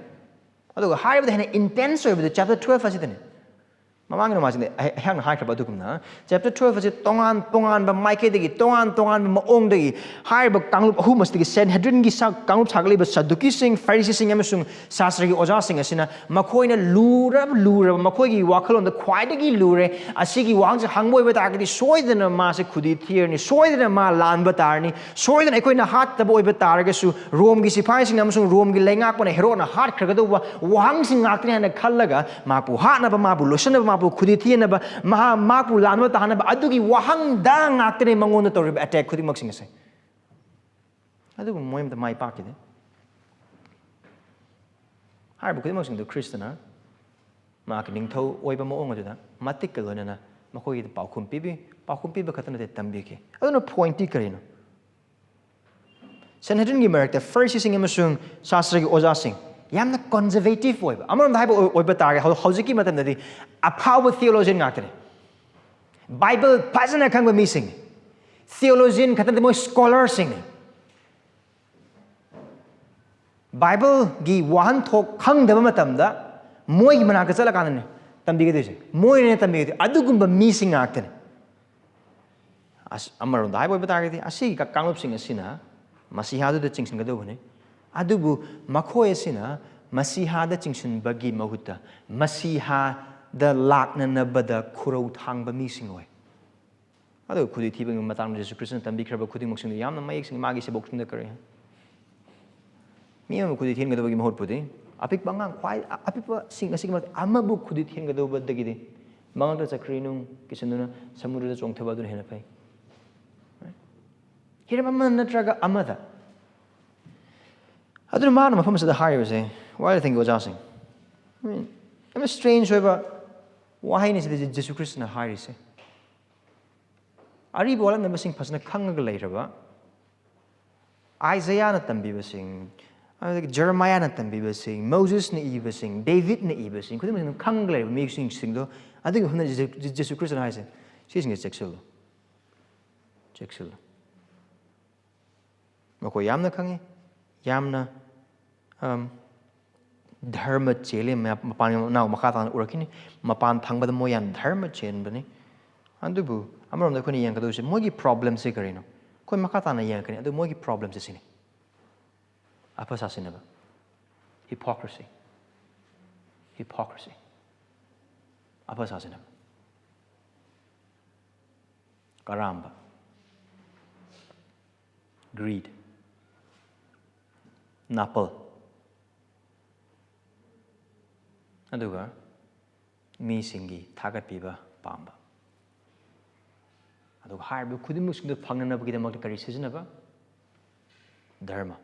ꯑꯗꯨꯒ ꯍꯥꯏꯔꯤꯕꯗ ꯍꯦꯟꯅ ꯏꯟꯇꯦꯟꯁ ꯑꯣꯏꯕꯗꯤ ꯆꯦꯞꯇꯔ ꯇꯨꯋꯦꯜꯐ ꯑꯁꯤꯗꯅꯤ꯫ ꯃꯃꯥꯡꯒꯤ ꯅꯃꯥꯁꯤꯡꯗ ꯑꯩ-, ꯑꯩꯍꯥꯛꯅ ꯍꯥꯏꯈ꯭ꯔꯕ ꯑꯗꯨꯒꯨꯝꯅ, ꯆꯦꯞꯇꯔ ꯇꯨꯋꯦꯜꯐ ꯑꯁꯤ ꯇꯣꯉꯥꯟ ꯇꯣꯉꯥꯟꯕ ꯃꯥꯏꯀꯩꯗꯒꯤ, ꯇꯣꯉꯥꯟ ꯇꯣꯉꯥꯟꯕ ꯃꯑꯣꯡꯗꯒꯤ ꯍꯥꯏꯔꯤꯕ ꯀꯥꯡꯂꯨꯞ ꯑꯍꯨꯝ ꯑꯁꯤꯗꯒꯤ, ꯁꯦꯟꯍꯦꯗ꯭ꯔꯤꯟꯒꯤ ꯁꯥ-, ꯀꯥꯡꯂꯨꯞ ꯁꯥꯒꯠꯂꯤꯕ ꯁꯗꯨꯀꯤꯁꯤꯡ, ꯐꯔꯤꯁꯤꯁꯤꯡ ꯑꯃꯁꯨꯡ ꯁꯥꯁꯇ꯭ꯔꯒꯤ ꯑꯣꯖꯥꯁꯤꯡ ꯑꯁꯤꯅ ꯃꯈꯣꯏꯅ ꯂꯨꯔꯕ, ꯂꯨꯔꯕ, ꯃꯈꯣꯏꯒꯤ ꯋꯥꯈꯜꯂꯣꯟꯗ ꯈ꯭ꯋꯥꯏꯗꯒꯤ ꯂꯨꯔꯦ, ꯑꯁꯤꯒꯤ ꯋꯥꯍꯪꯁꯦ ꯍꯪꯕ ꯑꯣꯏꯕ ꯇꯥꯔꯒꯗꯤ ꯁꯣꯏꯗꯅ ꯃꯥꯁꯦ ꯈꯨꯗꯤ ꯊꯤꯔꯅꯤ, ꯁꯣꯏꯗꯅ ꯃꯥ ꯂꯥꯟꯕ ꯇꯥꯔꯅꯤ, ꯁꯣꯏꯗꯅ ꯑꯩꯈꯣꯏꯅ ꯍꯥꯠꯇꯕ ꯑꯣꯏꯕ ꯇꯥꯔꯒꯁꯨ ꯔꯣꯝꯒꯤ ꯁꯤꯐꯥꯏꯁꯤꯡꯅ ꯑꯃꯁꯨꯡ ꯔꯣꯝꯒꯤ ꯂꯩꯉꯥꯛꯄꯅ ꯍꯦꯔꯣꯗꯅ ꯍꯥꯠꯈ꯭ꯔꯒꯗꯧꯕ ꯋꯥꯍꯪꯁꯤꯡ ꯉꯥꯛꯇꯅꯤ ꯍꯥꯏꯅ ꯈꯜꯂꯒ ꯃꯍꯥꯛꯄꯨ ꯍꯥꯠꯅꯕ, ꯃꯥꯕꯨ ꯂꯣꯏꯁꯤꯟꯅꯕ, ꯃꯥꯕꯨ ꯈꯨꯗꯤ ꯊꯤꯍꯟꯅꯕ, ꯃꯍꯥꯛ, ꯃꯍꯥꯛꯄꯨ ꯂꯥꯟꯕ ꯇꯥꯍꯟꯅꯕ ꯑꯗꯨꯒꯤ ꯋꯥꯍꯪꯗ ꯉꯥꯛꯇꯅꯤ ꯃꯉꯣꯟꯗ ꯇꯧꯔꯤꯕ ꯑꯦꯇꯦꯛ ꯈꯨꯗꯤꯡꯃꯛꯁꯤꯡ ꯑꯁꯦ꯫ ꯑꯗꯨꯕꯨ ꯃꯣꯏ ꯑꯃꯇ ꯃꯥꯏ ꯄꯥꯛꯈꯤꯗꯦ꯫ ꯍꯥꯏꯔꯤꯕ ꯈꯨꯗꯤꯡꯃꯛꯁꯤꯡꯗꯨ ꯈ꯭ꯔꯤꯁꯇꯅ ꯃꯍꯥꯛꯀꯤ ꯅꯤꯡꯊꯧ ꯑꯣꯏꯕ ꯃꯑꯣꯡ ꯑꯗꯨꯗ ꯃꯇꯤꯛꯀ ꯂꯣꯏꯅꯅ ꯃꯈꯣꯏꯒꯤꯗ ꯄꯥꯎꯈꯨꯝ ꯄꯤꯕꯤ, ꯄꯥꯎꯈꯨꯝ ꯄꯤꯕ ꯈꯛꯇ ꯅꯠꯇꯦ, ꯇꯝꯕꯤꯈꯤ꯫ ꯑꯗꯨꯅ ꯄꯣꯏꯟꯠꯇꯤ ꯀꯔꯤꯅꯣ? ꯁꯦꯟꯍꯦꯗ꯭ꯔꯤꯟꯒꯤ ꯃꯔꯛꯇ ꯐꯔꯤꯁꯤꯁꯤꯡ ꯑꯃꯁꯨꯡ ꯁꯥꯁꯇ꯭ꯔꯒꯤ ꯑꯣꯖꯥꯁꯤꯡ ꯌꯥꯝꯅ ꯀꯟꯖꯔꯕꯦꯇꯤꯚ ꯑꯣꯏꯕ, ꯑꯃꯔꯣꯝꯗ ꯍꯥꯏꯕ ꯑꯣꯏ-, ꯑꯣꯏꯕ ꯇꯥꯔꯒꯗꯤ ꯍꯧ-, ꯍꯧꯖꯤꯛꯀꯤ ꯃꯇꯝꯗꯗꯤ ꯑꯐꯥꯎꯕ ꯊꯤꯑꯣꯂꯣꯖꯤꯌꯟ ꯉꯥꯛꯇꯅꯤ꯫ ꯕꯥꯏꯕꯜ ꯐꯖꯅ ꯈꯪꯕ ꯃꯤꯁꯤꯡꯅꯤ꯫ ꯊꯤꯑꯣꯂꯣꯖꯤꯌꯟ ꯈꯛꯇ ꯅꯠꯇꯦ, ꯃꯣꯏ ꯁ꯭ꯀꯣꯂꯔꯁꯤꯡꯅꯤ꯫ ꯕꯥꯏꯕꯜꯒꯤ ꯋꯥꯍꯟꯊꯣꯛ ꯈꯪꯗꯕ ꯃꯇꯝꯗ ꯃꯣꯏꯒꯤ ꯃꯅꯥꯛꯇ ꯆꯠꯂꯀꯥꯟꯗꯅꯦ ꯇꯝꯕꯤꯒꯗꯣꯏꯁꯦ, ꯃꯣꯏꯅꯅꯦ ꯇꯝꯕꯤꯒꯗꯣꯏ, ꯑꯗꯨꯒꯨꯝꯕ ꯃꯤꯁꯤꯡ ꯉꯥꯛꯇꯅꯦ꯫ ꯑꯁ, ꯑꯃꯔꯣꯝꯗ ꯍꯥꯏꯕ ꯑꯣꯏꯕ ꯇꯥꯔꯒꯗꯤ, ꯑꯁꯤꯒꯤ ꯀ-, ꯀꯥꯡꯂꯨꯞꯁꯤꯡ ꯑꯁꯤꯅ ꯃꯁꯤꯍꯥꯗꯨꯗ ꯆꯤꯡꯁꯤꯟꯒꯗꯧꯕꯅꯤ, ꯑꯗꯨꯕꯨ ꯃꯈꯣꯏ ꯑꯁꯤꯅ ꯃꯁꯤꯍꯥꯗ ꯆꯤꯡꯁꯤꯟꯕꯒꯤ ꯃꯍꯨꯠꯇ ꯃꯁꯤꯍꯥꯗ ꯂꯥꯛꯅꯅꯕꯗ ꯈꯨꯔꯧ ꯊꯥꯡꯕ ꯃꯤꯁꯤꯡ ꯑꯣꯏ꯫ ꯑꯗꯨꯒ ꯈꯨꯗꯤ ꯊꯤꯕꯒꯤ ꯃꯇꯥꯡꯗ ꯖꯤꯁꯨ ꯈ꯭ꯔꯤꯁꯇꯅ ꯇꯝꯕꯤꯈ꯭ꯔꯕ ꯈꯨꯗꯤꯡꯃꯛꯁꯤꯡꯗꯨ ꯌꯥꯝꯅ ꯃꯌꯦꯛ ꯁꯦꯡꯅ ꯃꯥꯒꯤ ꯁꯦꯕꯣꯛꯁꯤꯡꯗ ꯀꯔꯤ? ꯃꯤ ꯑꯃꯕꯨ ꯈꯨꯗꯤ ꯊꯤꯍꯟꯒꯗꯕꯒꯤ ꯃꯍꯨꯠꯄꯨꯗꯤ ꯑꯄꯤꯛꯄ ꯑꯉꯥꯡ ꯈ꯭ꯋꯥꯏ ꯑꯄꯤꯛꯄꯁꯤꯡ ꯑꯁꯤꯒꯤ ꯃꯔꯛꯇ ꯑꯃꯕꯨ ꯈꯨꯗꯤ ꯊꯤꯍꯟꯒꯗꯧꯕꯗꯒꯤꯗꯤ ꯃꯉꯛꯇ ꯆꯠꯈ꯭ꯔꯤꯅꯨ ꯀꯤꯁꯟꯗꯨꯅ ꯁꯃꯨꯗ꯭ꯔꯗ ꯆꯣꯡꯊꯕ ꯑꯗꯨꯅ ꯍꯦꯟꯅ ꯐꯩ꯫ ꯍꯤꯔꯝ ꯑꯃ ꯅꯠꯇ꯭ꯔꯒ ꯑꯃꯗ꯫ ꯑꯗꯨꯅ ꯃꯥꯅ ꯃꯐꯝ ꯑꯁꯤꯗ ꯍꯥꯏꯔꯤꯕꯁꯦ, why do you think, ꯑꯣꯖꯥꯁꯤꯡ? I mean, ꯌꯥꯝꯅ strange ꯑꯣꯏꯕ ꯋꯥꯍꯩꯅꯤ ꯁꯤꯗ ꯖꯤ-, ꯖꯤꯁꯨ ꯈ꯭ꯔꯤꯁꯇꯅ ꯍꯥꯏꯔꯤꯁꯦ꯫ ꯑꯔꯤꯕ ꯋꯥꯠꯂꯝꯅꯕꯁꯤꯡ ꯐꯖꯅ ꯈꯪꯉꯒ ꯂꯩꯔꯕ, ꯑꯥꯏꯖꯌꯥꯅ ꯇꯝꯕꯤꯕꯁꯤꯡ, ꯑꯗꯨꯗꯒꯤ ꯖꯔꯃꯌꯥꯅ ꯇꯝꯕꯤꯕꯁꯤꯡ, ꯃꯣꯖꯦꯁꯅ ꯏꯕꯁꯤꯡ, ꯗꯦꯕꯤꯠꯅ ꯏꯕꯁꯤꯡ, ꯈꯨꯗꯤꯡꯃꯛ ꯑꯗꯨꯝ ꯈꯪꯉꯒ ꯂꯩꯔꯕ ꯃꯤꯁꯤꯡꯗꯣ, ꯑꯗꯨꯒꯤ ꯃꯐꯝꯗ ꯖꯤ-, ꯖꯤ-, ꯖꯤꯁꯨ ꯈ꯭ꯔꯤꯁꯇꯅ ꯍꯥꯏꯁꯦ, ꯁꯤꯁꯤꯡꯁꯦ ꯆꯦꯛꯁꯤꯜꯂꯨ, ꯆꯦꯛꯁꯤꯜꯂꯨ꯫ ꯃꯈꯣꯏ ꯌꯥꯝꯅ ꯈꯪꯉꯤ, ꯌꯥꯝꯅ, ꯑꯝ, ꯙꯔꯃ ꯆꯦꯜꯂꯤ, ꯃꯌꯥꯝ ꯃꯄꯥꯟ ꯅꯥꯎ ꯃꯈꯥ ꯇꯥꯅ ꯎꯔꯛꯈꯤꯅꯤ, ꯃꯄꯥꯟ ꯊꯪꯕꯗ ꯃꯣꯏ ꯌꯥꯝ ꯙꯔꯃ ꯆꯦꯟꯕꯅꯤ꯫ ꯑꯗꯨꯕꯨ ꯑꯃꯔꯣꯝꯗ ꯑꯩꯈꯣꯏꯅ ꯌꯦꯡꯒꯗꯧꯔꯤꯁꯦ ꯃꯣꯏꯒꯤ problemꯁꯦ ꯀꯔꯤꯅꯣ? ꯑꯩꯈꯣꯏ ꯃꯈꯥ ꯇꯥꯅ ꯌꯦꯡꯉꯛꯀꯅꯤ꯫ ꯑꯗꯨ ꯃꯣꯏꯒꯤ problemꯁꯦ ꯁꯤꯅꯤ: ꯑꯐ ꯁꯥꯁꯤꯟꯅꯕ, hypocrisy, hypocrisy, ꯑꯐ ꯁꯥꯁꯤꯟꯅꯕ, ꯀꯔꯥꯝꯕ, greed, ꯅꯥꯄꯜ, ꯑꯗꯨꯒ ꯃꯤꯁꯤꯡꯒꯤ ꯊꯥꯒꯠꯄꯤꯕ ꯄꯥꯝꯕ꯫ ꯑꯗꯨꯒ ꯍꯥꯏꯔꯤꯕ ꯈꯨꯗꯤꯡꯃꯛꯁꯤꯡꯗꯨ ꯐꯪꯅꯅꯕꯒꯤꯗꯃꯛꯇ ꯀꯔꯤ ꯁꯤꯖꯤꯟꯅꯕ? ꯙꯔꯃ,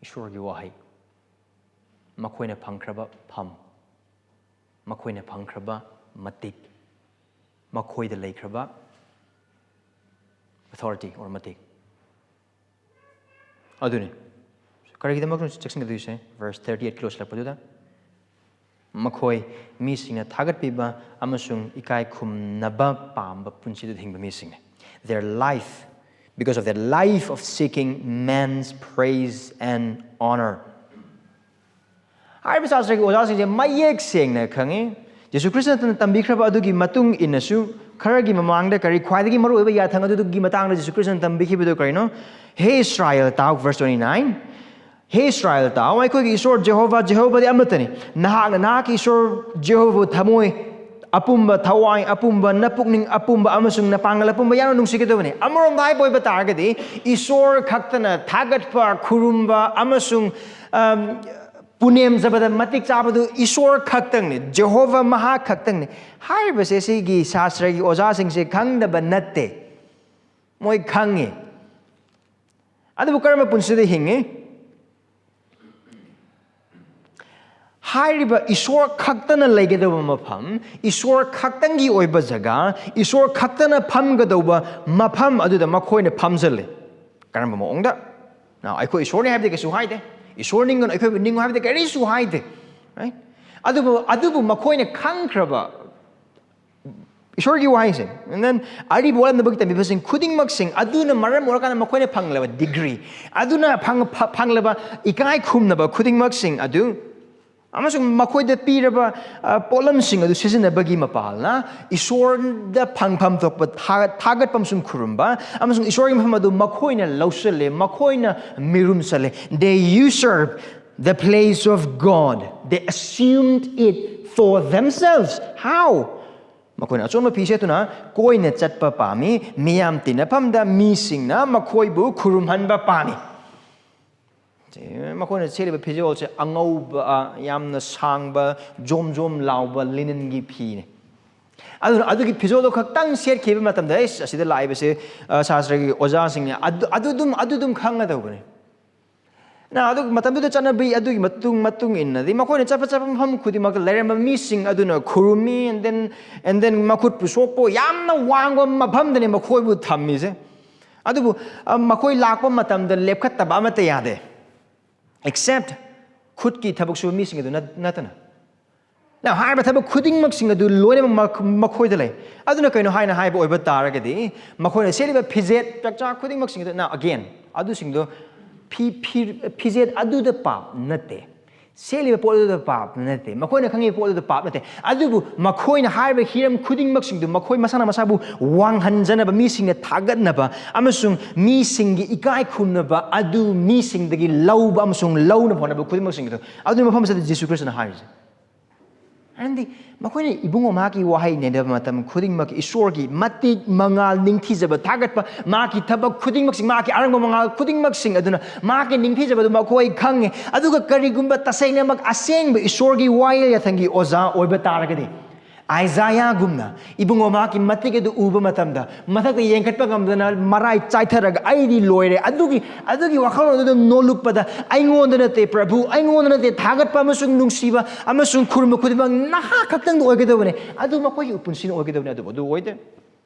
ꯏꯁꯣꯔꯒꯤ ꯋꯥꯍꯩ, ꯃꯈꯣꯏꯅ ꯐꯪꯈ꯭ꯔꯕ ꯐꯝ, ꯃꯈꯣꯏꯅ ꯐꯪꯈ꯭ꯔꯕ ꯃꯇꯤꯛ, ꯃꯈꯣꯏꯗ ꯂꯩꯈ꯭ꯔꯕ authority or ꯃꯇꯤꯛ꯫ ꯑꯗꯨꯅꯤ꯫ ꯀꯔꯤꯒꯤꯗꯃꯛꯇꯅꯣ ꯆꯦꯛꯁꯤꯟꯒꯗꯣꯏꯁꯦ? Verse thirty eight ꯀꯤ ꯂꯣꯏꯁꯤꯜꯂꯛꯄꯗꯨꯗ, ꯃꯈꯣꯏ ꯃꯤꯁꯤꯡꯅ ꯊꯥꯒꯠꯄꯤꯕ ꯑꯃꯁꯨꯡ ꯏꯀꯥꯏ ꯈꯨꯝꯅꯕ ꯄꯥꯝꯕ ꯄꯨꯟꯁꯤꯗꯨꯗ ꯍꯤꯡꯕ ꯃꯤꯁꯤꯡꯅꯤ꯫ Their life because of their life of seeking man's praise and honor. ꯍꯥꯏꯔꯤꯕ ꯁꯥꯁꯇ꯭ꯔꯒꯤ ꯑꯣꯖꯥꯁꯤꯡꯁꯦ ꯃꯌꯦꯛ ꯁꯦꯡꯅ ꯈꯪꯉꯤ꯫ ꯖꯤꯁꯨ ꯈ꯭ꯔꯤꯁꯇꯅ ꯇꯝꯕꯤꯈ꯭ꯔꯕ ꯑꯗꯨꯒꯤ ꯃꯇꯨꯡ ꯏꯟꯅꯁꯨ, ꯈꯔꯒꯤ ꯃꯃꯥꯡꯗ ꯀꯔꯤ ꯈ꯭ꯋꯥꯏꯗꯒꯤ ꯃꯔꯨꯑꯣꯏꯕ ꯌꯥꯊꯪ ꯑꯗꯨꯒꯤ ꯃꯇꯥꯡꯗ ꯖꯤꯁꯨ ꯈ꯭ꯔꯤꯁꯇꯅ ꯇꯝꯕꯤꯈꯤꯕꯗꯨ ꯀꯔꯤꯅꯣ? ꯍꯦ ꯏꯁ꯭ꯔꯥꯌꯦꯜ, ꯇꯥꯎ, verse twenty nine. ꯍꯦ ꯏꯁ꯭ꯔꯥꯌꯦꯜ, ꯇꯥꯎ, ꯑꯩꯈꯣꯏꯒꯤ ꯏꯁꯣꯔ ꯖꯦꯍꯣꯚꯥ, ꯖꯦꯍꯣꯚꯥꯗꯤ ꯑꯃꯠꯇꯅꯤ꯫ ꯅꯍꯥꯛꯅ ꯅꯍꯥꯛꯀꯤ ꯏꯁꯣꯔ ꯖꯦꯍꯣꯚꯥꯕꯨ ꯊꯃꯣꯏ ꯑꯄꯨꯝꯕ, ꯊꯋꯥꯏ ꯑꯄꯨꯝꯕ, ꯅꯄꯨꯛꯅꯤꯡ ꯑꯄꯨꯝꯕ ꯑꯃꯁꯨꯡ ꯅꯄꯥꯡꯒꯜ ꯑꯄꯨꯝꯕ ꯌꯥꯝꯅ ꯅꯨꯡꯁꯤꯒꯗꯕꯅꯤ꯫ ꯑꯃꯔꯣꯝꯗ ꯍꯥꯏꯕ ꯑꯣꯏꯕ ꯇꯥꯔꯒꯗꯤ, ꯏꯁꯣꯔ ꯈꯛꯇꯅ ꯊꯥꯒꯠꯄ, ꯈꯨꯔꯨꯝꯕ ꯑꯃꯁꯨꯡ, ꯑꯝ, ꯄꯨꯅꯦꯝꯖꯕꯗ ꯃꯇꯤꯛ ꯆꯥꯕꯗꯨ ꯏꯁꯣꯔ ꯈꯛꯇꯪꯅꯤ, ꯖꯦꯍꯣꯚꯥ ꯃꯍꯥꯛ ꯈꯛꯇꯪꯅꯤ꯫ ꯍꯥꯏꯔꯤꯕꯁꯦ ꯁꯤꯒꯤ ꯁꯥꯁꯇ꯭ꯔꯒꯤ ꯑꯣꯖꯥꯁꯤꯡꯁꯦ ꯈꯪꯗꯕ ꯅꯠꯇꯦ, ꯃꯣꯏ ꯈꯪꯉꯤ꯫ ꯑꯗꯨꯕꯨ ꯀꯔꯝꯕ ꯄꯨꯟꯁꯤꯗ ꯍꯤꯡꯉꯤ? ꯍꯥꯏꯔꯤꯕ ꯏꯁꯣꯔ ꯈꯛꯇꯅ ꯂꯩꯒꯗꯧꯕ ꯃꯐꯝ, ꯏꯁꯣꯔ ꯈꯛꯇꯪꯒꯤ ꯑꯣꯏꯕ ꯖꯒꯥ, ꯏꯁꯣꯔ ꯈꯛꯇꯅ ꯐꯝꯒꯗꯧꯕ ꯃꯐꯝ ꯑꯗꯨꯗ ꯃꯈꯣꯏꯅ ꯐꯝꯖꯜꯂꯤ꯫ ꯀꯔꯝꯕ ꯃꯑꯣꯡꯗ? Now, ꯑꯩꯈꯣꯏ ꯏꯁꯣꯔꯅꯤ ꯍꯥꯏꯕꯗꯤ ꯀꯩꯁꯨ ꯍꯥꯏꯗꯦ, ꯏꯁꯣꯔ ꯅꯤꯡꯒꯅꯨ, ꯑꯩꯈꯣꯏꯕꯨ ꯅꯤꯡꯉꯨ ꯍꯥꯏꯕꯗꯤ ꯀꯔꯤꯁꯨ ꯍꯥꯏꯗꯦ, right? ꯑꯗꯨꯕꯨ, ꯑꯗꯨꯕꯨ ꯃꯈꯣꯏꯅ ꯈꯪꯈ꯭ꯔꯕ, ꯏꯁꯣꯔꯒꯤ ꯋꯥꯍꯩꯁꯦ, and then ꯑꯔꯤꯕ ꯋꯥꯔꯦꯝꯅꯕꯒꯤ ꯇꯝꯕꯤꯕꯁꯤꯡ ꯈꯨꯗꯤꯡꯃꯛꯁꯤꯡ ꯑꯗꯨꯅ ꯃꯔꯝ ꯑꯣꯏꯔꯀꯥꯟꯗ ꯃꯈꯣꯏꯅ ꯐꯪꯂꯕ degree, ꯑꯗꯨꯅ ꯐꯪ-, ꯐ-, ꯐꯪꯂꯕ ꯏꯀꯥꯏ ꯈꯨꯝꯅꯕ ꯈꯨꯗꯤꯡꯃꯛꯁꯤꯡ ꯑꯗꯨ ꯑꯃꯁꯨꯡ ꯃꯈꯣꯏꯗ ꯄꯤꯔꯕ, ꯑ, ꯄꯣꯠꯂꯝꯁꯤꯡ ꯑꯗꯨ ꯁꯤꯖꯤꯟꯅꯕꯒꯤ ꯃꯄꯥꯜꯅ ꯏꯁꯣꯔꯗ ꯐꯪꯐꯝ ꯊꯣꯛꯄ ꯊꯥ-, ꯊꯥꯒꯠꯄ ꯑꯃꯁꯨꯡ ꯈꯨꯔꯨꯝꯕ ꯑꯃꯁꯨꯡ ꯏꯁꯣꯔꯒꯤ ꯃꯐꯝ ꯑꯗꯨ ꯃꯈꯣꯏꯅ ꯂꯧꯁꯤꯜꯂꯦ, ꯃꯈꯣꯏꯅ ꯃꯤꯔꯨꯝ ꯆꯠꯂꯦ꯫ They usurp the place of God. They assumed it for themselves. How? ꯃꯈꯣꯏꯅ ꯑꯆꯣꯟꯕ ꯐꯤ ꯁꯦꯠꯇꯨꯅ ꯀꯣꯏꯅ ꯆꯠꯄ ꯄꯥꯝꯃꯤ, ꯃꯤꯌꯥꯝ ꯇꯤꯟꯅꯐꯝꯗ ꯃꯤꯁꯤꯡꯅ ꯃꯈꯣꯏꯕꯨ ꯈꯨꯔꯨꯝꯍꯟꯕ ꯄꯥꯝꯃꯤ꯫ ꯁꯤ, ꯃꯈꯣꯏꯅ ꯁꯦꯠꯂꯤꯕ ꯐꯤꯖꯣꯜꯁꯦ ꯑꯉꯧꯕ, ꯑ, ꯌꯥꯝꯅ ꯁꯥꯡꯕ, ꯖꯣꯝ ꯖꯣꯝ ꯂꯥꯎꯕ ꯂꯤꯅꯟꯒꯤ ꯐꯤꯅꯤ꯫ ꯑꯗꯨꯅ ꯑꯗꯨꯒꯤ ꯐꯤꯖꯣꯜꯗꯣ ꯈꯛꯇꯪ ꯁꯦꯠꯈꯤꯕ ꯃꯇꯝꯗ, "ꯑꯩꯁ, ꯑꯁꯤꯗ ꯂꯥꯛꯏꯕꯁꯦ, ꯑ, ꯁꯥꯁꯇ꯭ꯔꯒꯤ ꯑꯣꯖꯥꯁꯤꯡꯅꯦ", ꯑꯗꯨ, ꯑꯗꯨ ꯑꯗꯨꯝ, ꯑꯗꯨ ꯑꯗꯨꯝ ꯈꯪꯒꯗꯧꯕꯅꯤ꯫ ꯅ, ꯑꯗꯨ ꯃꯇꯝꯗꯨꯗ ꯆꯠꯅꯕꯤ ꯑꯗꯨꯒꯤ ꯃꯇꯨꯡ, ꯃꯇꯨꯡ ꯏꯟꯅꯗꯤ ꯃꯈꯣꯏꯅ ꯆꯠꯄ, ꯆꯠꯄ ꯃꯐꯝ ꯈꯨꯗꯤꯡꯃꯛꯇ ꯂꯩꯔꯝꯕ ꯃꯤꯁꯤꯡ ꯑꯗꯨꯅ ꯈꯨꯔꯨꯝꯃꯤ, and then, and then ꯃꯈꯨꯠꯄꯨ ꯁꯣꯛꯄ, ꯌꯥꯝꯅ ꯋꯥꯡꯕ ꯃꯐꯝꯗꯅꯤ ꯃꯈꯣꯏꯕꯨ ꯊꯝꯃꯤꯁꯦ꯫ ꯑꯗꯨꯕꯨ, ꯑ, ꯃꯈꯣꯏ ꯂꯥꯛꯄ ꯃꯇꯝꯗ ꯂꯦꯞꯈꯠꯇꯕ ꯑꯃꯠꯇ ꯌꯥꯗꯦ, except ꯈꯨꯠꯀꯤ ꯊꯕꯛ ꯁꯨꯕ ꯃꯤꯁꯤꯡ ꯑꯗꯨ ꯅꯠ-, ꯅꯠꯇꯅ꯫ Now, ꯍꯥꯏꯔꯤꯕ ꯊꯕꯛ ꯈꯨꯗꯤꯡꯃꯛꯁꯤꯡ ꯑꯗꯨ ꯂꯣꯏꯅꯃꯛ ꯃꯈꯣꯏꯗ ꯂꯩ꯫ ꯑꯗꯨꯅ ꯀꯩꯅꯣ ꯍꯥꯏꯅ ꯍꯥꯏꯕ ꯑꯣꯏꯕ ꯇꯥꯔꯒꯗꯤ, ꯃꯈꯣꯏꯅ ꯁꯦꯠꯂꯤꯕ ꯐꯤꯖꯦꯠ ꯆꯥꯛꯆꯥ ꯈꯨꯗꯤꯡꯃꯛꯁꯤꯡ ꯑꯗꯨ, now again, ꯑꯗꯨꯁꯤꯡꯗꯣ ꯐꯤ, ꯐꯤ, ꯐꯤꯖꯦꯠ ꯑꯗꯨꯗ ꯄꯥꯞ ꯅꯠꯇꯦ, ꯁꯦꯠꯂꯤꯕ ꯄꯣꯠ ꯑꯗꯨꯗ ꯄꯥꯞ ꯅꯠꯇꯦ, ꯃꯈꯣꯏꯅ ꯈꯪꯉꯤꯕ ꯄꯣꯠ ꯑꯗꯨꯗ ꯄꯥꯞ ꯅꯠꯇꯦ꯫ ꯑꯗꯨꯕꯨ ꯃꯈꯣꯏꯅ ꯍꯥꯏꯔꯤꯕ ꯍꯤꯔꯝ ꯈꯨꯗꯤꯡꯃꯛꯁꯤꯡꯗꯨ ꯃꯈꯣꯏ ꯃꯁꯥꯅ ꯃꯁꯥꯕꯨ ꯋꯥꯡꯍꯟꯖꯅꯕ, ꯃꯤꯁꯤꯡꯅ ꯊꯥꯒꯠꯅꯕ ꯑꯃꯁꯨꯡ ꯃꯤꯁꯤꯡꯒꯤ ꯏꯀꯥꯏ ꯈꯨꯝꯅꯕ ꯑꯗꯨ ꯃꯤꯁꯤꯡꯗꯒꯤ ꯂꯧꯕ ꯑꯃꯁꯨꯡ ꯂꯧꯅꯕ ꯍꯣꯠꯅꯕ ꯈꯨꯗꯤꯡꯃꯛꯁꯤꯡꯗꯨ, ꯑꯗꯨꯒꯤ ꯃꯐꯝꯁꯤꯗ ꯖꯤꯁꯨ ꯈ꯭ꯔꯤꯁꯇꯅ ꯍꯥꯏꯔꯤꯁꯦ꯫ ꯃꯔꯝꯗꯤ ꯃꯈꯣꯏꯅ ꯏꯕꯨꯡꯉꯣ ꯃꯍꯥꯛꯀꯤ ꯋꯥꯍꯩ ꯅꯩꯅꯕ ꯃꯇꯝ ꯈꯨꯗꯤꯡꯃꯛ ꯏꯁꯣꯔꯒꯤ ꯃꯇꯤꯛ ꯃꯉꯥꯜ, ꯅꯤꯡꯊꯤꯖꯕ, ꯊꯥꯒꯠꯄ, ꯃꯍꯥꯛꯀꯤ ꯊꯕꯛ ꯈꯨꯗꯤꯡꯃꯛꯁꯤꯡ, ꯃꯍꯥꯛꯀꯤ ꯑꯔꯪꯕ ꯃꯉꯥꯜ ꯈꯨꯗꯤꯡꯃꯛꯁꯤꯡ ꯑꯗꯨꯅ ꯃꯍꯥꯛꯀꯤ ꯅꯤꯡꯊꯤꯖꯕꯗꯨ ꯃꯈꯣꯏ ꯈꯪꯉꯦ꯫ ꯑꯗꯨꯒ ꯀꯔꯤꯒꯨꯝꯕ ꯇꯁꯦꯡꯅꯃꯛ ꯑꯁꯦꯡꯕ ꯏꯁꯣꯔꯒꯤ ꯋꯥꯌꯦꯜ ꯌꯥꯊꯪꯒꯤ ꯑꯣꯖꯥ ꯑꯣꯏꯕ ꯇꯥꯔꯒꯗꯤ, ꯑꯥꯏꯖꯥꯌꯥꯒꯨꯝꯅ ꯏꯕꯨꯡꯉꯣ ꯃꯍꯥꯛꯀꯤ ꯃꯇꯤꯛ ꯑꯗꯨ ꯎꯕ ꯃꯇꯝꯗ ꯃꯊꯛꯇ ꯌꯦꯡꯈꯠꯄ ꯉꯝꯗꯅ ꯃꯔꯥꯏ ꯆꯥꯏꯊꯔꯒ, "ꯑꯩꯗꯤ ꯂꯣꯏꯔꯦ"꯫ ꯑꯗꯨꯒꯤ, ꯑꯗꯨꯒꯤ ꯋꯥꯈꯜꯂꯣꯟ ꯑꯗꯨꯗ ꯅꯣꯜꯂꯨꯛꯄꯗ, "ꯑꯩꯉꯣꯟꯗ ꯅꯠꯇꯦ ꯄ꯭ꯔꯚꯨ, ꯑꯩꯉꯣꯟꯗ ꯅꯠꯇꯦ ꯊꯥꯒꯠꯄ ꯑꯃꯁꯨꯡ ꯅꯨꯡꯁꯤꯕ ꯑꯃꯁꯨꯡ ꯈꯨꯔꯨꯝꯕ ꯈꯨꯗꯤꯡꯃꯛ ꯅꯍꯥꯛ ꯈꯛꯇꯪꯗ ꯑꯣꯏꯒꯗꯕꯅꯤ, ꯑꯗꯨ ꯃꯈꯣꯏꯒꯤ ꯄꯨꯟꯁꯤꯅ ꯑꯣꯏꯒꯗꯕꯅꯤ"꯫ ꯑꯗꯨꯕꯨ ꯑꯗꯨ ꯑꯣꯏꯗꯦ꯫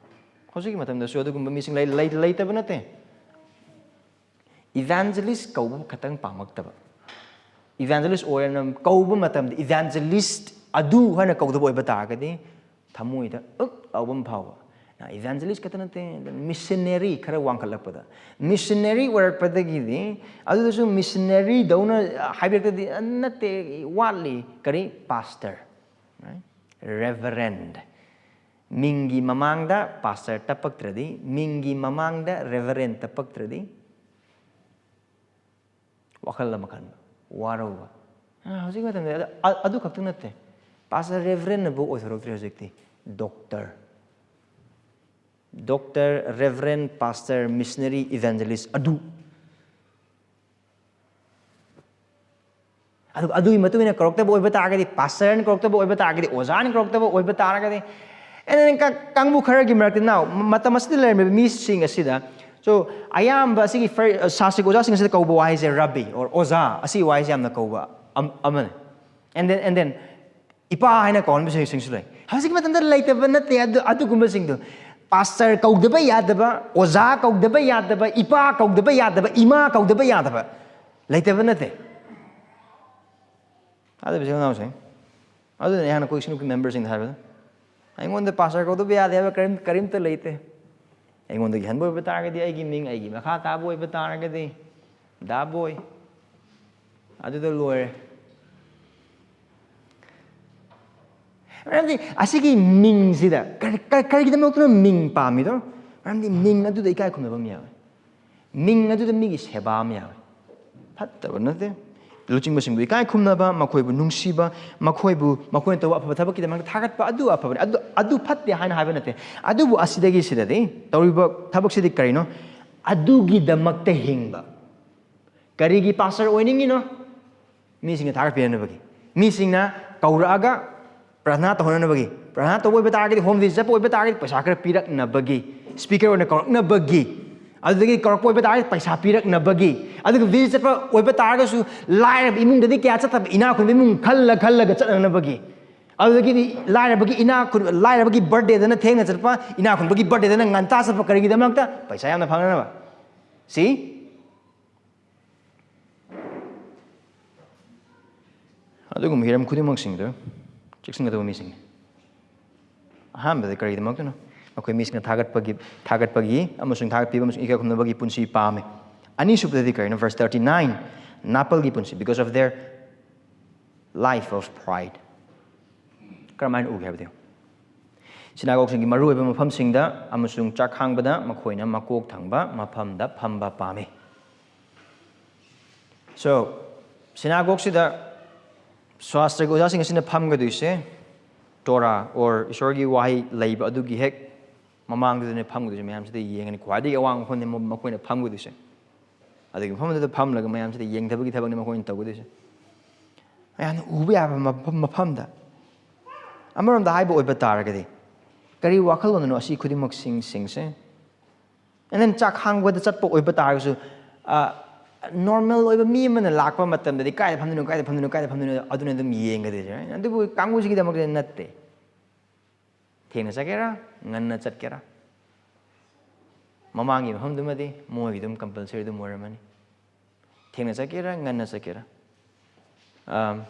ꯍꯧꯖꯤꯛꯀꯤ ꯃꯇꯝꯗꯁꯨ ꯑꯗꯨꯒꯨꯝꯕ ꯃꯤꯁꯤꯡ ꯂꯩ-, ꯂꯩ-, ꯂꯩꯇꯕ ꯅꯠꯇꯦ꯫ Evangelist ꯀꯧꯕ ꯈꯛꯇꯪ ꯄꯥꯝꯃꯛꯇꯕ꯫ Evangelist ꯑꯣꯏꯅ ꯀꯧꯕ ꯃꯇꯝꯗ evangelist ꯑꯗꯨ ꯍꯥꯏꯅ ꯀꯧꯗꯕ ꯑꯣꯏꯕ ꯇꯥꯔꯒꯗꯤ ꯊꯃꯣꯏꯗ ꯎꯛ ꯂꯥꯎꯕ ꯑꯃ ꯐꯥꯎꯕ꯫ Evangelist ꯈꯛꯇ ꯅꯠꯇꯦ, missionary ꯈꯔ ꯋꯥꯡꯈꯠꯂꯛꯄꯗ, missionary ꯑꯣꯏꯔꯛꯄꯗꯒꯤꯗꯤ ꯑꯗꯨꯗꯁꯨ missionary ꯗꯧꯅ ꯍꯥꯏꯕꯤꯔꯛꯇꯗꯤ, "ꯑ, ꯅꯠꯇꯦ, ꯋꯥꯠꯂꯤ"꯫ ꯀꯔꯤ? Pastor, right? Reverend꯫ ꯃꯤꯡꯒꯤ ꯃꯃꯥꯡꯗ pastor ꯇꯞꯄꯛꯇ꯭ꯔꯗꯤ, ꯃꯤꯡꯒꯤ ꯃꯃꯥꯡꯗ reverend ꯇꯞꯄꯛꯇ꯭ꯔꯗꯤ, ꯋꯥꯈꯜ ꯑꯃ ꯈꯟꯕ, ꯋꯥꯔꯧꯕ꯫ ꯑ, ꯍꯧꯖꯤꯛ ꯃꯇꯝꯗ ꯑꯗꯨ, ꯑ-, ꯑꯗꯨ ꯈꯛꯇꯪ ꯅꯠꯇꯦ, pastor reverend ꯅꯕꯨ ꯑꯣꯏꯊꯣꯔꯛꯇ꯭ꯔꯦ ꯍꯧꯖꯤꯛꯇꯤ꯫ Doctor, doctor, reverend, pastor, missionary, evangelist, ꯑꯗꯨ꯫ ꯑꯗꯨ, ꯑꯗꯨꯒꯤ ꯃꯇꯨꯡ ꯏꯟꯅ ꯀꯧꯔꯛꯇꯕ ꯑꯣꯏꯕ ꯇꯥꯔꯒꯗꯤ, pastor ꯅ ꯀꯧꯔꯛꯇꯕ ꯑꯣꯏꯕ ꯇꯥꯔꯒꯗꯤ, ꯑꯣꯖꯥꯅ ꯀꯧꯔꯛꯇꯕ ꯑꯣꯏꯕ ꯇꯥꯔꯒꯗꯤ, and then ꯀ-, ꯀꯥꯡꯕꯨ ꯈꯔꯒꯤ ꯃꯔꯛꯇ, now, ꯃꯇꯝ ꯑꯁꯤꯗ ꯂꯩꯔꯝꯃꯤꯕ ꯃꯤꯁꯤꯡ ꯑꯁꯤꯗ, so, ꯑꯌꯥꯝꯕ ꯑꯁꯤꯒꯤ ꯐꯔ-, ꯁꯥꯁ꯭ꯔꯤꯛ ꯑꯣꯖꯥꯁꯤꯡ ꯑꯁꯤꯗ ꯀꯧꯕ ꯋꯥꯍꯩꯁꯦ rabbi or ꯑꯣꯖꯥ, ꯑꯁꯤ ꯋꯥꯍꯩꯁꯦ ꯌꯥꯝꯅ ꯀꯧꯕ ꯑꯝ-, ꯑꯃꯅꯤ꯫ And then, and then, ꯏꯄꯥ ꯍꯥꯏꯅ ꯀꯧꯍꯟꯕꯁꯤꯡꯁꯨ ꯂꯩ꯫ ꯍꯧꯖꯤꯛꯀꯤ ꯃꯇꯝꯗ ꯂꯩꯇꯕ ꯅꯠꯇꯦ ꯑꯗꯨ, ꯑꯗꯨꯒꯨꯝꯕꯁꯤꯡꯗꯣ꯫ Pastor ꯀꯧꯗꯕ ꯌꯥꯗꯕ, ꯑꯣꯖꯥ ꯀꯧꯗꯕ ꯌꯥꯗꯕ, ꯏꯄꯥ ꯀꯧꯗꯕ ꯌꯥꯗꯕ, ꯏꯃꯥ ꯀꯧꯗꯕ ꯌꯥꯗꯕ ꯂꯩꯇꯕ ꯅꯠꯇꯦ꯫ ꯑꯗꯨ ꯏꯆꯤꯜ ꯏꯅꯥꯎꯁꯤꯡ, ꯑꯗꯨꯅ ꯑꯩꯍꯥꯛꯅ ꯑꯩꯈꯣꯏ ꯏꯁꯤꯡ ꯅꯨꯄꯤ ꯃꯦꯝꯕꯔꯁꯤꯡꯗ ꯍꯥꯏꯕꯗꯣ, ꯑꯩꯉꯣꯟꯗ ꯄꯥꯁꯇꯔ ꯀꯧꯗꯕ ꯌꯥꯗꯦ ꯍꯥꯏꯕ ꯀꯔꯤꯝ ꯀꯔꯤꯝꯇ ꯂꯩꯇꯦ꯫ ꯑꯩꯉꯣꯟꯗꯒꯤ ꯍꯟꯕ ꯑꯣꯏꯕ ꯇꯥꯔꯒꯗꯤ, ꯑꯩꯒꯤ ꯃꯤꯡ ꯑꯩꯒꯤ ꯃꯈꯥ ꯇꯥꯕ ꯑꯣꯏꯕ ꯇꯥꯔꯒꯗꯤ, ꯗꯥꯕꯣꯏ, ꯑꯗꯨꯗ ꯂꯣꯏꯔꯦ꯫ ꯃꯔꯝꯗꯤ ꯑꯁꯤꯒꯤ ꯃꯤꯡꯁꯤꯗ ꯀꯔꯤ- ꯀꯔꯤ- ꯀꯔꯤꯒꯤꯗꯃꯛꯇꯅꯣ ꯃꯤꯡ ꯄꯥꯝꯃꯤꯗꯣ? ꯃꯔꯝꯗꯤ ꯃꯤꯡ ꯑꯗꯨꯗ ꯏꯀꯥꯏ ꯈꯨꯝꯅꯕ ꯑꯃ ꯌꯥꯎꯋꯦ꯫ ꯃꯤꯡ ꯑꯗꯨꯗ ꯃꯤꯒꯤ ꯁꯦꯕꯥ ꯑꯃ ꯌꯥꯎꯋꯦ꯫ ꯐꯠꯇꯕ ꯅꯠꯇꯦ꯫ ꯂꯨꯆꯤꯡꯕꯁꯤꯡꯕꯨ ꯏꯀꯥꯏ ꯈꯨꯝꯅꯕ, ꯃꯈꯣꯏꯕꯨ ꯅꯨꯡꯁꯤꯕ, ꯃꯈꯣꯏꯕꯨ ꯃꯈꯣꯏꯅ ꯇꯧꯕ ꯑꯐꯕ ꯊꯕꯛꯀꯤꯗꯃꯛꯇ ꯊꯥꯒꯠꯄ, ꯑꯗꯨ ꯑꯐꯕꯅꯤ꯫ ꯑꯗꯨ ꯑꯗꯨ ꯐꯠꯇꯦ ꯍꯥꯏꯅ ꯍꯥꯏꯕ ꯅꯠꯇꯦ꯫ ꯑꯗꯨꯕꯨ ꯑꯁꯤꯗꯒꯤ ꯁꯤꯗꯗꯤ ꯇꯧꯔꯤꯕ ꯊꯕꯛꯁꯤꯗꯤ ꯀꯔꯤꯅꯣ? ꯑꯗꯨꯒꯤꯗꯃꯛꯇ ꯍꯤꯡꯕ꯫ ꯀꯔꯤꯒꯤ ꯄꯥꯁꯇꯔ ꯑꯣꯏꯅꯤꯡꯉꯤꯅꯣ? ꯃꯤꯁꯤꯡꯅ ꯊꯥꯒꯠꯄꯤꯔꯛꯅꯕꯒꯤ, ꯃꯤꯁꯤꯡꯅ ꯀꯧꯔꯛꯑꯒ ꯄ꯭ꯔꯥꯔꯊꯅꯥ ꯇꯧꯍꯟꯅꯕꯒꯤ, ꯄ꯭ꯔꯥꯔꯊꯅꯥ ꯇꯧꯕ ꯑꯣꯏꯕ ꯇꯥꯔꯒꯗꯤ, ꯍꯣꯝ ꯚꯤꯖꯤꯠ ꯆꯠꯄ ꯑꯣꯏꯕ ꯇꯥꯔꯒꯗꯤ ꯄꯩꯁꯥ ꯈꯔ ꯄꯤꯔꯛꯅꯕꯒꯤ, ꯁ꯭ꯄꯤꯀꯔ ꯑꯣꯏꯅ ꯀꯧꯔꯛꯅꯕꯒꯤ, ꯑꯗꯨꯗꯒꯤ ꯀꯧꯔꯛꯄ ꯑꯣꯏꯕ ꯇꯥꯔꯒꯗꯤ ꯄꯩꯁꯥ ꯄꯤꯔꯛꯅꯕꯒꯤ, ꯑꯗꯨꯒ ꯚꯤꯖꯤꯠ ꯆꯠꯄ ꯑꯣꯏꯕ ꯇꯥꯔꯒꯁꯨ ꯂꯥꯏꯔꯕ ꯏꯃꯨꯡꯗꯗꯤ ꯀꯌꯥ ꯆꯠꯇꯕ, ꯏꯅꯥꯛ ꯈꯨꯟꯕ ꯏꯃꯨꯡ ꯈꯜꯂ ꯈꯜꯂꯒ ꯆꯠꯅꯅꯕꯒꯤ, ꯑꯗꯨꯗꯒꯤꯗꯤ ꯂꯥꯏꯔꯕꯒꯤ ꯏꯅꯥꯛ ꯈꯨꯟ- ꯂꯥꯏꯔꯕꯒꯤ ꯕꯥꯔꯗꯦꯗꯅ ꯊꯦꯡꯅ ꯆꯠꯄ, ꯏꯅꯥꯛ ꯈꯨꯟꯕꯒꯤ ꯕꯥꯔꯗꯦꯗꯅ ꯉꯟꯇꯥ ꯆꯠꯄ, ꯀꯔꯤꯒꯤꯗꯃꯛꯇ? ꯄꯩꯁꯥ ꯌꯥꯝꯅ ꯐꯪꯅꯅꯕ꯫ ꯁꯤ ꯑꯗꯨꯒꯨꯝꯕ ꯍꯤꯔꯝ ꯈꯨꯗꯤꯡꯃꯛꯁꯤꯡꯗꯨ ꯆꯦꯛꯁꯤꯟꯒꯗꯕ ꯃꯤꯁꯤꯡꯅꯤ꯫ ꯑꯍꯥꯟꯕꯗ ꯀꯔꯤꯒꯤꯗꯃꯛꯇꯅꯣ? ꯃꯈꯣꯏ ꯃꯤꯁꯤꯡꯅ ꯊꯥꯒꯠꯄꯒꯤ ꯊꯥꯒꯠꯄꯒꯤ ꯑꯃꯁꯨꯡ ꯊꯥꯒꯠꯄꯤꯕ ꯑꯃꯁꯨꯡ ꯏꯀꯥꯏ ꯈꯨꯝꯅꯕꯒꯤ ꯄꯨꯟꯁꯤ ꯄꯥꯝꯃꯤ꯫ ꯑꯅꯤꯁꯨꯕꯗꯗꯤ ꯀꯔꯤꯅꯣ? Verse thirty nine, ꯅꯥꯄꯜꯒꯤ ꯄꯨꯟꯁꯤ, because of their life of pride꯫ ꯀꯔꯝꯍꯥꯏꯅ ꯎꯒꯦ ꯍꯥꯏꯕꯗꯤ, ꯁꯤꯅꯥꯒꯣꯒꯁꯤꯡꯒꯤ ꯃꯔꯨꯑꯣꯏꯕ ꯃꯐꯝꯁꯤꯡꯗ ꯑꯃꯁꯨꯡ ꯆꯥꯛ ꯈꯥꯡꯕꯗ ꯃꯈꯣꯏꯅ ꯃꯀꯣꯛ ꯊꯪꯕ ꯃꯐꯝꯗ ꯐꯝꯕ ꯄꯥꯝꯃꯤ꯫ So, ꯁꯤꯅꯥꯒꯣꯒꯁꯤꯗ ꯁ꯭ꯋꯥꯁꯇ꯭ꯔꯒꯤ ꯑꯣꯖꯥꯁꯤꯡ ꯑꯁꯤꯅ ꯐꯝꯒꯗꯣꯏꯁꯦ ꯇꯣꯔꯥ, or ꯏꯁꯣꯔꯒꯤ ꯋꯥꯍꯩ ꯂꯩꯕ ꯑꯗꯨꯒꯤ ꯍꯦꯛ ꯃꯃꯥꯡꯗꯨꯗꯅꯦ ꯐꯝꯒꯗꯣꯏꯁꯦ꯫ ꯃꯌꯥꯝꯁꯤꯗ ꯌꯦꯡꯉꯅꯤ, ꯈ꯭ꯋꯥꯏꯗꯒꯤ ꯑꯋꯥꯡꯕ ꯃꯐꯝꯅꯤ ꯃ- ꯃꯈꯣꯏꯅ ꯐꯝꯒꯗꯣꯏꯁꯦ꯫ ꯑꯗꯨꯒꯤ ꯃꯐꯝꯗꯨꯗ ꯐꯝꯂꯒ ꯃꯌꯥꯝꯁꯤꯗ ꯌꯦꯡꯊꯕꯒꯤ ꯊꯕꯛꯅꯤ ꯃꯈꯣꯏꯅ ꯇꯧꯒꯗꯣꯏꯁꯦ꯫ ꯃꯌꯥꯝꯅ ꯎꯕ ꯌꯥꯕ ꯃꯐꯝ- ꯃꯐꯝꯗ꯫ ꯑꯃꯔꯣꯝꯗ ꯍꯥꯏꯕ ꯑꯣꯏꯕ ꯇꯥꯔꯒꯗꯤ, ꯀꯔꯤ ꯋꯥꯈꯜꯂꯣꯟꯅꯣ ꯑꯁꯤ ꯈꯨꯗꯤꯡꯃꯛꯁꯤꯡꯁꯤꯡꯁꯦ? And then ꯆꯥꯛ ꯈꯥꯡꯕꯗ ꯆꯠꯄ ꯑꯣꯏꯕ ꯇꯥꯔꯒꯁꯨ, ꯅꯣꯔꯃꯦꯜ ꯑꯣꯏꯕ ꯃꯤ ꯑꯃꯅ ꯂꯥꯛꯄ ꯃꯇꯝꯗꯗꯤ ꯀꯥꯏꯗ ꯐꯝꯗꯣꯏꯅꯣ, ꯀꯥꯏꯗ ꯐꯝꯗꯣꯏꯅꯣ, ꯀꯥꯏꯗ ꯐꯝꯗꯣꯏꯅꯣ, ꯑꯗꯨꯅ ꯑꯗꯨꯝ ꯌꯦꯡꯒꯗꯣꯏꯁꯦ꯫ ꯑꯗꯨꯕꯨ ꯀꯥꯡꯕꯨꯁꯤꯒꯤꯗꯃꯛꯇꯗꯤ ꯅꯠꯇꯦ꯫ ꯊꯦꯡꯅ ꯆꯠꯀꯦꯔꯥ, ꯉꯟꯅ ꯆꯠꯀꯦꯔꯥ, ꯃꯃꯥꯡꯒꯤ ꯃꯐꯝꯗꯨꯃꯗꯤ ꯃꯣꯏꯒꯤ ꯑꯗꯨꯝ ꯀꯝꯄꯜꯁꯔꯤ ꯑꯗꯨꯝ ꯑꯣꯏꯔꯝꯃꯅꯤ꯫ ꯊꯦꯡꯅ ꯆꯠꯀꯦꯔꯥ, ꯉꯟꯅ ꯆꯠꯀꯦꯔꯥ, ꯑꯝ,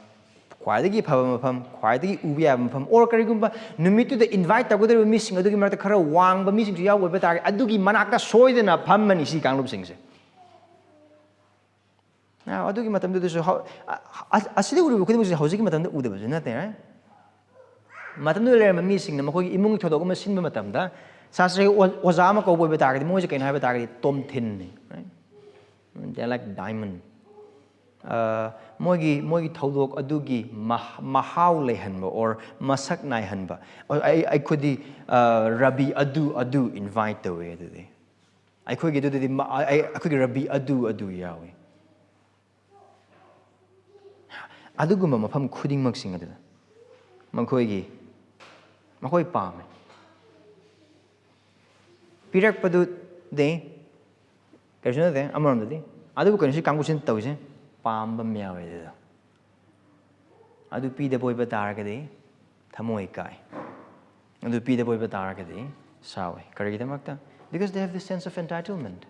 ꯈ꯭ꯋꯥꯏꯗꯒꯤ ꯐꯕ ꯃꯐꯝ, ꯈ꯭ꯋꯥꯏꯗꯒꯤ ꯎꯕ ꯌꯥꯕ ꯃꯐꯝ, or ꯀꯔꯤꯒꯨꯝꯕ ꯅꯨꯃꯤꯠꯇꯨꯗ invite ꯇꯧꯒꯗꯧꯔꯤꯕ ꯃꯤꯁꯤꯡ ꯑꯗꯨꯒꯤ ꯃꯔꯛꯇ ꯈꯔ ꯋꯥꯡꯕ ꯃꯤꯁꯤꯡꯁꯨ ꯌꯥꯎꯕ ꯑꯣꯏꯕ ꯇꯥꯔꯒꯗꯤ, ꯑꯗꯨꯒꯤ ꯃꯅꯥꯛꯇ ꯁꯣꯏꯗꯅ ꯐꯝꯃꯅꯤ ꯁꯤ ꯀꯥꯡꯂꯨꯞꯁꯤꯡꯁꯦ꯫ ꯑꯥ, ꯑꯗꯨꯒꯤ ꯃꯇꯝꯗꯨꯗꯁꯨ ꯍꯧ-, ꯑ-, ꯑ-, ꯑꯁꯤꯗ ꯎꯔꯤꯕ ꯈꯨꯗꯤꯡꯃꯛꯁꯦ ꯍꯧꯖꯤꯛꯀꯤ ꯃꯇꯝꯗ ꯎꯗꯕꯁꯨ ꯅꯠꯇꯦ, right? ꯃꯇꯝꯗꯨꯗ ꯂꯩꯔꯝꯕ ꯃꯤꯁꯤꯡꯅ ꯃꯈꯣꯏꯒꯤ ꯏꯃꯨꯡꯒꯤ ꯊꯧꯗꯣꯛ ꯑꯃ ꯁꯤꯟꯕ ꯃꯇꯝꯗ, ꯁꯥꯁꯇ꯭ꯔꯒꯤ ꯑꯣ-, ꯑꯣꯖꯥ ꯑꯃ ꯀꯧꯕ ꯑꯣꯏꯕ ꯇꯥꯔꯒꯗꯤ, ꯃꯣꯏꯁꯦ ꯀꯩꯅꯣ ꯍꯥꯏꯕ ꯇꯥꯔꯒꯗꯤ, ꯇꯣꯝꯊꯤꯟꯅꯤ, right? They're like diamond. ꯑ, ꯃꯣꯏꯒꯤ, ꯃꯣꯏꯒꯤ ꯊꯧꯗꯣꯛ ꯑꯗꯨꯒꯤ ꯃꯍ-, ꯃꯍꯥꯎ ꯂꯩꯍꯟꯕ or ꯃꯁꯛ ꯅꯥꯏꯍꯟꯕ꯫ ꯑ, ꯑꯩ, ꯑꯩꯈꯣꯏꯗꯤ, ꯑ, ꯔꯕꯤ ꯑꯗꯨ, ꯑꯗꯨ invite ꯇꯧꯋꯦ ꯑꯗꯨꯗꯤ꯫ ꯑꯩꯈꯣꯏꯒꯤ ꯑꯗꯨꯗꯗꯤ ꯃ-, ꯑꯩ, ꯑꯩꯈꯣꯏꯒꯤ ꯔꯕꯤ ꯑꯗꯨ, ꯑꯗꯨ ꯌꯥꯎꯋꯤ꯫ ꯑꯗꯨꯒꯨꯝꯕ ꯃꯐꯝ ꯈꯨꯗꯤꯡꯃꯛꯁꯤꯡ ꯑꯗꯨꯗ ꯃꯈꯣꯏꯒꯤ, ꯃꯈꯣꯏ ꯄꯥꯝꯃꯦ꯫ ꯄꯤꯔꯛꯄꯗꯨꯗꯤ ꯀꯩꯁꯨ ꯅꯠꯇꯦ ꯑꯃꯔꯣꯝꯗꯗꯤ꯫ ꯑꯗꯨꯕꯨ ꯀꯩꯅꯣ ꯁꯤ ꯀꯥꯡꯕꯨꯁꯤꯅ ꯇꯧꯔꯤꯁꯦ, ꯄꯥꯝꯕ ꯑꯃ ꯌꯥꯎꯋꯦ ꯑꯗꯨꯗ꯫ ꯑꯗꯨ ꯄꯤꯗꯕ ꯑꯣꯏꯕ ꯇꯥꯔꯒꯗꯤ ꯊꯃꯣꯏ ꯀꯥꯏ꯫ ꯑꯗꯨ ꯄꯤꯗꯕ ꯑꯣꯏꯕ ꯇꯥꯔꯒꯗꯤ ꯁꯥꯎꯋꯦ꯫ ꯀꯔꯤꯒꯤꯗꯃꯛꯇ? Because they have this sense of entitlement.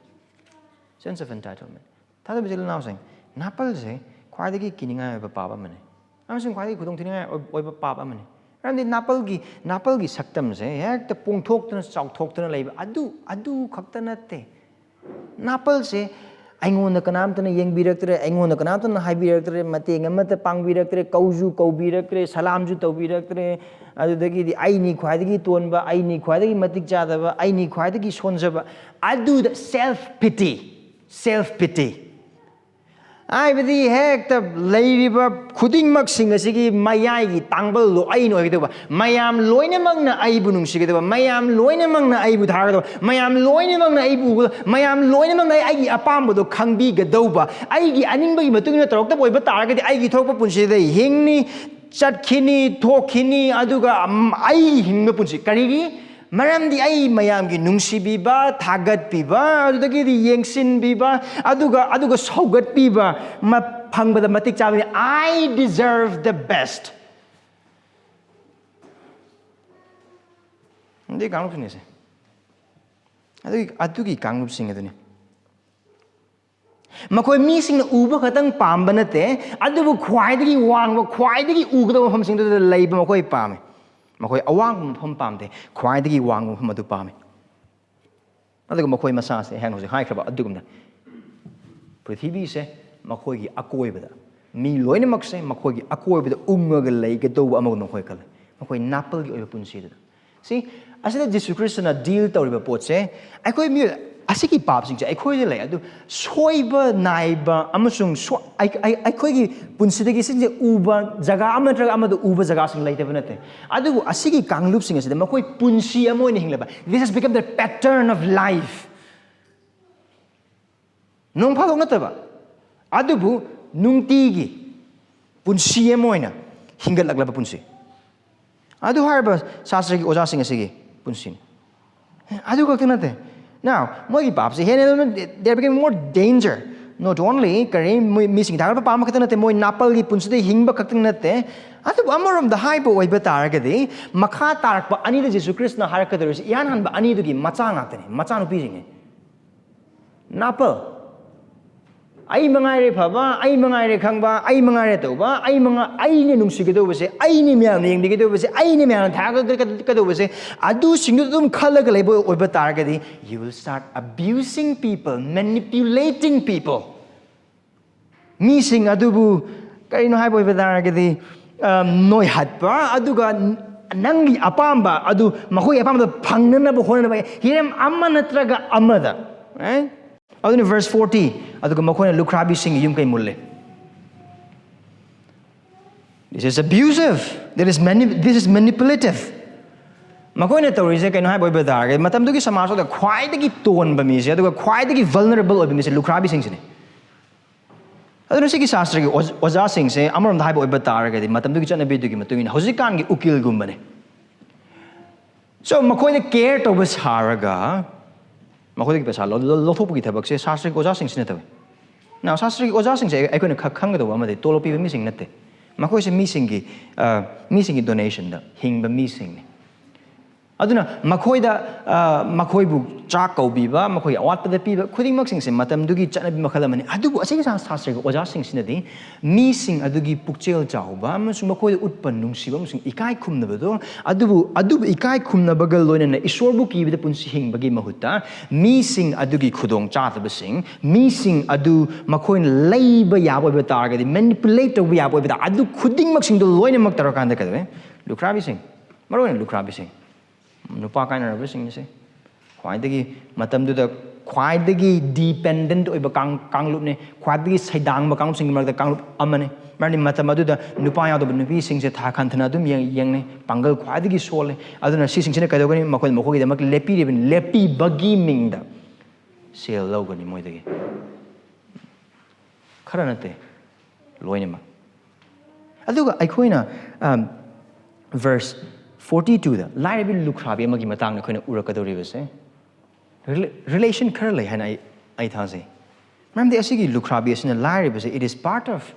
Sense of entitlement. ꯊꯥꯖꯕ ꯏꯆꯤꯜ ꯏꯅꯥꯎꯁꯤꯡ, ꯅꯥꯄꯜꯁꯦ ꯈ꯭ꯋꯥꯏꯗꯒꯤ ꯀꯤꯅꯤꯡꯉꯥꯏ ꯑꯣꯏꯕ ꯄꯥꯞ ꯑꯃꯅꯤ, ꯑꯃꯁꯨꯡ ꯈ꯭ꯋꯥꯏꯗꯒꯤ ꯈꯨꯗꯣꯡꯊꯤꯅꯤꯡꯉꯥꯏ ꯑꯣꯏ-, ꯑꯣꯏꯕ ꯄꯥꯞ ꯑꯃꯅꯤ꯫ ꯃꯔꯝꯗꯤ ꯅꯥꯄꯜꯒꯤ, ꯅꯥꯄꯜꯒꯤ ꯁꯛꯇꯝꯁꯦ ꯍꯦꯛꯇ ꯄꯣꯡꯊꯣꯛꯇꯨꯅ ꯆꯥꯎꯊꯣꯛꯇꯨꯅ ꯂꯩꯕ, ꯑꯗꯨ, ꯑꯗꯨ ꯈꯛꯇ ꯅꯠꯇꯦ꯫ ꯅꯥꯄꯜꯁꯦ ꯑꯩꯉꯣꯟꯗ ꯀꯅꯥꯝꯇꯅ ꯌꯦꯡꯕꯤꯔꯛꯇ꯭ꯔꯦ, ꯑꯩꯉꯣꯟꯗ ꯀꯅꯥꯝꯇꯅ ꯍꯥꯏꯕꯤꯔꯛꯇ꯭ꯔꯦ, ꯃꯇꯦꯡ ꯑꯃꯠꯇ ꯄꯥꯡꯕꯤꯔꯛꯇ꯭ꯔꯦ, ꯀꯧꯁꯨ ꯀꯧꯕꯤꯔꯛꯇ꯭ꯔꯦ, ꯁꯂꯥꯝꯁꯨ ꯇꯧꯕꯤꯔꯛꯇ꯭ꯔꯦ꯫ ꯑꯗꯨꯗꯒꯤꯗꯤ ꯑꯩꯅꯤ ꯈ꯭ꯋꯥꯏꯗꯒꯤ ꯇꯣꯟꯕ, ꯑꯩꯅꯤ ꯈ꯭ꯋꯥꯏꯗꯒꯤ ꯃꯇꯤꯛ ꯆꯥꯗꯕ, ꯑꯩꯅꯤ ꯈ꯭ꯋꯥꯏꯗꯒꯤ ꯁꯣꯟꯖꯕ꯫ ꯑꯗꯨꯗ self pity, self pity꯫ ꯍꯥꯏꯕꯗꯤ ꯍꯦꯛꯇ ꯂꯩꯔꯤꯕ ꯈꯨꯗꯤꯡꯃꯛꯁꯤꯡ ꯑꯁꯤꯒꯤ ꯃꯌꯥꯏꯒꯤ ꯇꯥꯡꯕꯜꯗꯣ ꯑꯩꯅ ꯑꯣꯏꯒꯗꯧꯕ, ꯃꯌꯥꯝ ꯂꯣꯏꯅꯃꯛꯅ ꯑꯩꯕꯨ ꯅꯨꯡꯁꯤꯒꯗꯕ, ꯃꯌꯥꯝ ꯂꯣꯏꯅꯃꯛꯅ ꯑꯩꯕꯨ ꯊꯥꯒꯗꯕ, ꯃꯌꯥꯝ ꯂꯣꯏꯅꯃꯛꯅ ꯑꯩꯕꯨ ꯎꯒꯗꯕ, ꯃꯌꯥꯝ ꯂꯣꯏꯅꯃꯛꯅ ꯑꯩ, ꯑꯩꯒꯤ ꯑꯄꯥꯝꯕꯗꯣ ꯈꯪꯕꯤꯒꯗꯧꯕ, ꯑꯩꯒꯤ ꯑꯅꯤꯡꯕꯒꯤ ꯃꯇꯨꯡ ꯏꯟꯅ ꯇꯧꯔꯛꯇꯕ ꯑꯣꯏꯕ ꯇꯥꯔꯒꯗꯤ ꯑꯩꯒꯤ ꯊꯣꯛꯄ ꯄꯨꯟꯁꯤꯗ ꯍꯤꯡꯅꯤ, ꯆꯠꯈꯤꯅꯤ, ꯊꯣꯛꯈꯤꯅꯤ, ꯑꯗꯨꯒ, ꯎꯝ, ꯑꯩ ꯍꯤꯡꯕ ꯄꯨꯟꯁꯤ꯫ ꯀꯔꯤꯒꯤ? ꯃꯔꯝꯗꯤ ꯑꯩ ꯃꯌꯥꯝꯒꯤ ꯅꯨꯡꯁꯤꯕꯤꯕ, ꯊꯥꯒꯠꯄꯤꯕ, ꯑꯗꯨꯗꯒꯤꯗꯤ ꯌꯦꯡꯁꯤꯟꯕꯤꯕ, ꯑꯗꯨꯒ, ꯑꯗꯨꯒ ꯁꯧꯒꯠꯄꯤꯕ ꯃ-, ꯐꯪꯕꯗ ꯃꯇꯤꯛ ꯆꯥꯕꯅꯤ꯫ I deserve the best. ꯑꯗꯨꯒꯤ ꯀꯥꯡꯂꯨꯞꯁꯤꯡ ꯑꯁꯦ, ꯑꯗꯨꯒꯤ, ꯑꯗꯨꯒꯤ ꯀꯥꯡꯂꯨꯞꯁꯤꯡ ꯑꯗꯨꯅꯤ꯫ ꯃꯈꯣꯏ ꯃꯤꯁꯤꯡꯅ ꯎꯕ ꯈꯛꯇꯪ ꯄꯥꯝꯕ ꯅꯠꯇꯦ, ꯑꯗꯨꯕꯨ ꯈ꯭ꯋꯥꯏꯗꯒꯤ ꯋꯥꯡꯕ, ꯈ꯭ꯋꯥꯏꯗꯒꯤ ꯎꯒꯗꯕ ꯃꯐꯝꯁꯤꯡꯗꯨꯗ ꯂꯩꯕ ꯃꯈꯣꯏ ꯄꯥꯝꯃꯤ꯫ ꯃꯈꯣꯏ ꯑꯋꯥꯡꯕ ꯃꯐꯝ ꯄꯥꯝꯗꯦ, ꯈ꯭ꯋꯥꯏꯗꯒꯤ ꯋꯥꯡꯕ ꯃꯐꯝ ꯑꯗꯨ ꯄꯥꯝꯃꯤ꯫ ꯑꯗꯨꯒ ꯃꯈꯣꯏ ꯃꯁꯥꯁꯦ, ꯑꯩꯅ ꯍꯧꯖꯤꯛ ꯍꯥꯏꯈ꯭ꯔꯕ ꯑꯗꯨꯒꯨꯝꯅ, ꯄ꯭ꯔꯤꯊꯤꯕꯤꯁꯦ ꯃꯈꯣꯏꯒꯤ ꯑꯀꯣꯏꯕꯗ, ꯃꯤ ꯂꯣꯏꯅꯃꯛꯁꯦ ꯃꯈꯣꯏꯒꯤ ꯑꯀꯣꯏꯕꯗ ꯎꯡꯉꯒ ꯂꯩꯒꯗꯧꯕ ꯑꯃꯒꯨꯝꯅ ꯃꯈꯣꯏ ꯈꯜꯂꯤ, ꯃꯈꯣꯏ ꯅꯥꯄꯜꯒꯤ ꯑꯣꯏꯕ ꯄꯨꯟꯁꯤꯗꯨꯗ꯫ ꯁꯤ, ꯑꯁꯤꯗ ꯖꯤꯁꯨ ꯈ꯭ꯔꯤꯁꯇꯅ ꯗꯤꯜ ꯇꯧꯔꯤꯕ ꯄꯣꯠꯁꯦ, ꯑꯩꯈꯣꯏ ꯃꯤꯑꯣꯏ, ꯑꯁꯤꯒꯤ ꯄꯥꯞꯁꯤꯡꯁꯦ ꯑꯩꯈꯣꯏꯗ ꯂꯩ꯫ ꯑꯗꯨ ꯁꯣꯏꯕ ꯅꯥꯏꯕ ꯑꯃꯁꯨꯡ ꯁꯣ-, ꯑꯩ-, ꯑꯩ-, ꯑꯩꯈꯣꯏꯒꯤ ꯄꯨꯟꯁꯤꯗꯒꯤ ꯁꯤꯁꯦ ꯎꯕ ꯖꯒꯥ ꯑꯃ ꯅꯠꯇ꯭ꯔꯒ ꯑꯃꯗ ꯎꯕ ꯖꯒꯥꯁꯤꯡ ꯂꯩꯇꯕ ꯅꯠꯇꯦ꯫ ꯑꯗꯨꯕꯨ ꯑꯁꯤꯒꯤ ꯀꯥꯡꯂꯨꯞꯁꯤꯡ ꯑꯁꯤꯗ ꯃꯈꯣꯏ ꯄꯨꯟꯁꯤ ꯑꯃ ꯑꯣꯏꯅ ꯍꯤꯡꯂꯕ, this has become the pattern of life. ꯅꯣꯡ ꯐꯥꯗꯣꯛ ꯅꯠꯇꯕ, ꯑꯗꯨꯕꯨ ꯅꯨꯡꯇꯤꯒꯤ ꯄꯨꯟꯁꯤ ꯑꯃ ꯑꯣꯏꯅ ꯍꯤꯡꯒꯠꯂꯛꯂꯕ ꯄꯨꯟꯁꯤ꯫ ꯑꯗꯨ ꯍꯥꯏꯔꯤꯕ ꯁꯥꯁꯇ꯭ꯔꯒꯤ ꯑꯣꯖꯥꯁꯤꯡ ꯑꯁꯤꯒꯤ ꯄꯨꯟꯁꯤꯅꯤ꯫ ꯑꯗꯨ ꯈꯛꯇ ꯅꯠꯇꯦ꯫ Now, ꯃꯣꯏꯒꯤ ꯄꯥꯞꯁꯤ ꯍꯦꯟꯅ, they're becoming more danger. Not only ꯀꯔꯤ, ꯃꯣꯏ ꯃꯤꯁꯤꯡ ꯊꯥꯒꯠꯄ ꯄꯥꯝꯕ ꯈꯛꯇ ꯅꯠꯇꯦ, ꯃꯣꯏ ꯅꯥꯄꯜꯒꯤ ꯄꯨꯟꯁꯤꯗ ꯍꯤꯡꯕ ꯈꯛꯇ ꯅꯠꯇꯦ꯫ ꯑꯗꯨꯕꯨ ꯑꯃꯔꯣꯝꯗ ꯍꯥꯏꯕ ꯑꯣꯏꯕ ꯇꯥꯔꯒꯗꯤ, ꯃꯈꯥ ꯇꯥꯔꯛꯄ ꯑꯅꯤꯗ ꯖꯤꯁꯨ ꯈ꯭ꯔꯤꯁꯇꯅ ꯍꯥꯏꯔꯛꯀꯗꯧꯔꯤꯁꯤ, ꯏꯍꯥꯟ ꯍꯥꯟꯕ ꯑꯅꯤꯗꯨꯒꯤ ꯃꯆꯥ ꯉꯥꯛꯇꯅꯤ, ꯃꯆꯥꯅꯨꯄꯤꯁꯤꯡꯅꯤ꯫ ꯅꯥꯄꯜ꯫ ꯑꯩ ꯃꯉꯥꯏꯔꯦ ꯐꯕ, ꯑꯩ ꯃꯉꯥꯏꯔꯦ ꯈꯪꯕ, ꯑꯩ ꯃꯉꯥꯏꯔꯦ ꯇꯧꯕ, ꯑꯩ ꯃꯉꯥ-, ꯑꯩꯅ ꯅꯨꯡꯁꯤꯒꯗꯧꯕꯁꯦ, ꯑꯩꯅ ꯃꯌꯥꯝꯅ ꯌꯦꯡꯕꯤꯒꯗꯧꯕꯁꯦ, ꯑꯩꯅ ꯃꯌꯥꯝꯅ ꯊꯥꯒꯠꯀꯗꯧꯕꯁꯦ, ꯑꯗꯨꯁꯤꯡꯗꯨ ꯑꯗꯨꯝ ꯈꯜꯂꯒ ꯂꯩꯕ ꯑꯣꯏꯕ ꯇꯥꯔꯒꯗꯤ, you will start abusing people, manipulating people. ꯃꯤꯁꯤꯡ ꯑꯗꯨꯕꯨ ꯀꯔꯤꯅꯣ ꯍꯥꯏꯕ ꯑꯣꯏꯕ ꯇꯥꯔꯒꯗꯤ, ꯑ, ꯅꯣꯏꯍꯠꯄ, ꯑꯗꯨꯒ ꯅꯪꯒꯤ ꯑꯄꯥꯝꯕ ꯑꯗꯨ ꯃꯈꯣꯏꯒꯤ ꯑꯄꯥꯝꯕꯗ ꯐꯪꯅꯅꯕ ꯍꯣꯠꯅꯅꯕ ꯍꯤꯔꯝ ꯑꯃ ꯅꯠꯇ꯭ꯔꯒ ꯑꯃꯗ, right? ꯑꯗꯨꯅ verse forty, ꯑꯗꯨꯒ ꯃꯈꯣꯏꯅ ꯂꯨꯈ꯭ꯔꯥꯕꯤꯁꯤꯡꯒꯤ ꯌꯨꯝ ꯀꯩ ꯃꯨꯜꯂꯦ꯫ This is abusive. That is mani-, this is manipulative. ꯃꯈꯣꯏꯅ ꯇꯧꯔꯤꯁꯦ ꯀꯩꯅꯣ ꯍꯥꯏꯕ ꯑꯣꯏꯕ ꯇꯥꯔꯒꯗꯤ, ꯃꯇꯝꯗꯨꯒꯤ ꯁꯃꯥꯖ ꯑꯗꯨꯗ ꯈ꯭ꯋꯥꯏꯗꯒꯤ ꯇꯣꯟꯕ ꯃꯤꯁꯦ, ꯑꯗꯨꯒ ꯈ꯭ꯋꯥꯏꯗꯒꯤ vulnerable ꯑꯣꯏꯕ ꯃꯤꯁꯦ ꯂꯨꯈ꯭ꯔꯥꯕꯤꯁꯤꯡꯁꯤꯅꯤ꯫ ꯑꯗꯨꯅ ꯁꯤꯒꯤ ꯁꯥꯁꯇ꯭ꯔꯒꯤ ꯑꯣꯖ-, ꯑꯣꯖꯥꯁꯤꯡꯁꯦ ꯑꯃꯔꯣꯝꯗ ꯍꯥꯏꯕ ꯑꯣꯏꯕ ꯇꯥꯔꯒꯗꯤ, ꯃꯇꯝꯗꯨꯒꯤ ꯆꯠꯅꯕꯤꯗꯨꯒꯤ ꯃꯇꯨꯡ ꯏꯟꯅ ꯍꯧꯖꯤꯛꯀꯥꯟꯒꯤ ꯎꯀꯤꯜꯒꯨꯝꯕꯅꯦ꯫ So, ꯃꯈꯣꯏꯗ care ꯇꯧꯕ ꯁꯥꯔꯒ ꯃꯈꯣꯏꯗꯒꯤ ꯄꯩꯁꯥ ꯂꯧ-, ꯂꯧ-, ꯂꯧꯊꯣꯛꯄꯒꯤ ꯊꯕꯛꯁꯦ ꯁꯥꯁꯇ꯭ꯔꯒꯤ ꯑꯣꯖꯥꯁꯤꯡꯁꯤꯅ ꯇꯧꯏ꯫ Now, ꯁꯥꯁꯇ꯭ꯔꯒꯤ ꯑꯣꯖꯥꯁꯤꯡꯁꯦ ꯑꯩꯈꯣꯏꯅ ꯈꯛ ꯈꯪꯒꯗꯧꯕ ꯑꯃꯗꯤ ꯇꯣꯂꯣꯞ ꯄꯤꯕ ꯃꯤꯁꯤꯡ ꯅꯠꯇꯦ꯫ ꯃꯈꯣꯏꯁꯦ ꯃꯤꯁꯤꯡꯒꯤ, ꯑ, ꯃꯤꯁꯤꯡꯒꯤ donationꯗ ꯍꯤꯡꯕ ꯃꯤꯁꯤꯡꯅꯤ꯫ ꯑꯗꯨꯅ ꯃꯈꯣꯏꯗ, ꯑ, ꯃꯈꯣꯏꯕꯨ ꯆꯥꯛ ꯀꯧꯕꯤꯕ, ꯃꯈꯣꯏꯒꯤ ꯑꯋꯥꯠꯄꯗ ꯄꯤꯕ ꯈꯨꯗꯤꯡꯃꯛꯁꯤꯡꯁꯦ ꯃꯇꯝꯗꯨꯒꯤ ꯆꯠꯅꯕꯤ ꯃꯈꯜ ꯑꯃꯅꯤ꯫ ꯑꯗꯨꯕꯨ ꯑꯁꯤꯒꯤ ꯁꯥ-, ꯁꯥꯁꯇ꯭ꯔꯒꯤ ꯑꯣꯖꯥꯁꯤꯡꯁꯤꯅꯗꯤ ꯃꯤꯁꯤꯡ ꯑꯗꯨꯒꯤ ꯄꯨꯛꯆꯦꯜ ꯆꯥꯎꯕ ꯑꯃꯁꯨꯡ ꯃꯈꯣꯏꯗ ꯎꯠꯄ ꯅꯨꯡꯁꯤꯕ ꯑꯃꯁꯨꯡ ꯏꯀꯥꯏ ꯈꯨꯝꯅꯕꯗꯣ, ꯑꯗꯨꯕꯨ, ꯑꯗꯨꯕꯨ ꯏꯀꯥꯏ ꯈꯨꯝꯅꯕꯒ ꯂꯣꯏꯅꯅ ꯏꯁꯣꯔꯕꯨ ꯀꯤꯕꯗ ꯄꯨꯟꯁꯤ ꯍꯤꯡꯕꯒꯤ ꯃꯍꯨꯠꯇ ꯃꯤꯁꯤꯡ ꯑꯗꯨꯒꯤ ꯈꯨꯗꯣꯡꯆꯥꯗꯕꯁꯤꯡ, ꯃꯤꯁꯤꯡ ꯑꯗꯨ ꯃꯈꯣꯏꯅ ꯂꯩꯕ ꯌꯥꯕ ꯑꯣꯏꯕ ꯇꯥꯔꯒꯗꯤ, manipulate ꯇꯧꯕ ꯌꯥꯕ ꯑꯣꯏꯕ ꯇꯥꯔꯒꯗꯤ, ꯑꯗꯨ ꯈꯨꯗꯤꯡꯃꯛꯁꯤꯡꯗꯣ ꯂꯣꯏꯅꯃꯛ ꯇꯧꯔꯀꯥꯟꯗ ꯀꯩꯗꯧꯋꯦ? ꯂꯨꯈ꯭ꯔꯥꯕꯤꯁꯤꯡ, ꯃꯔꯨꯑꯣꯏꯅ ꯂꯨꯈ꯭ꯔꯥꯕꯤꯁꯤꯡ, ꯅꯨꯄꯥ ꯀꯥꯏꯅꯔꯕꯁꯤꯡꯁꯦ ꯈ꯭ꯋꯥꯏꯗꯒꯤ, ꯃꯇꯝꯗꯨꯗ ꯈ꯭ꯋꯥꯏꯗꯒꯤ dependent ꯑꯣꯏꯕ ꯀꯥꯡ-, ꯀꯥꯡꯂꯨꯞꯅꯦ, ꯈ꯭ꯋꯥꯏꯗꯒꯤ ꯁꯩꯗꯥꯡꯕ ꯀꯥꯡꯂꯨꯞꯁꯤꯡꯒꯤ ꯃꯔꯛꯇ ꯀꯥꯡꯂꯨꯞ ꯑꯃꯅꯤ꯫ ꯃꯔꯝꯗꯤ ꯃꯇꯝ ꯑꯗꯨꯗ ꯅꯨꯄꯥ ꯌꯥꯎꯗꯕ ꯅꯨꯄꯤꯁꯤꯡꯁꯦ ꯊꯥ ꯈꯟꯊꯅ ꯑꯗꯨꯝ ꯌꯦꯡ-, ꯌꯦꯡꯅꯩ, ꯄꯥꯡꯒꯜ ꯈ꯭ꯋꯥꯏꯗꯒꯤ ꯁꯣꯜꯂꯦ꯫ ꯑꯗꯨꯅ ꯁꯤꯁꯤꯡꯁꯤꯅ ꯀꯩꯗꯧꯒꯅꯤ? ꯃꯈꯣꯏꯅ ꯃꯈꯣꯏꯒꯤꯗꯃꯛ ꯂꯦꯞꯄꯤꯔꯤꯕꯅꯤ, ꯂꯦꯞꯄꯤꯕꯒꯤ ꯃꯤꯡꯗ ꯁꯦꯜ ꯂꯧꯒꯅꯤ ꯃꯣꯏꯗꯒꯤ꯫ ꯈꯔ ꯅꯠꯇꯦ, ꯂꯣꯏꯅꯃꯛ꯫ ꯑꯗꯨꯒ ꯑꯩꯈꯣꯏꯅ, um, verse forty two ꯗ ꯂꯥꯏꯔꯕꯤ ꯂꯨꯈ꯭ꯔꯥꯕꯤ ꯑꯃꯒꯤ ꯃꯇꯥꯡꯗ ꯑꯩꯈꯣꯏꯅ ꯎꯔꯛꯀꯗꯧꯔꯤꯕꯁꯦ, rela-, relation ꯈꯔ ꯂꯩ ꯍꯥꯏꯅ ꯑꯩ, ꯑꯩ ꯊꯥꯖꯩ꯫ ꯃꯔꯝꯗꯤ ꯑꯁꯤꯒꯤ ꯂꯨꯈ꯭ꯔꯥꯕꯤ ꯑꯁꯤꯅ ꯂꯥꯏꯔꯕꯁꯦ, it is part of,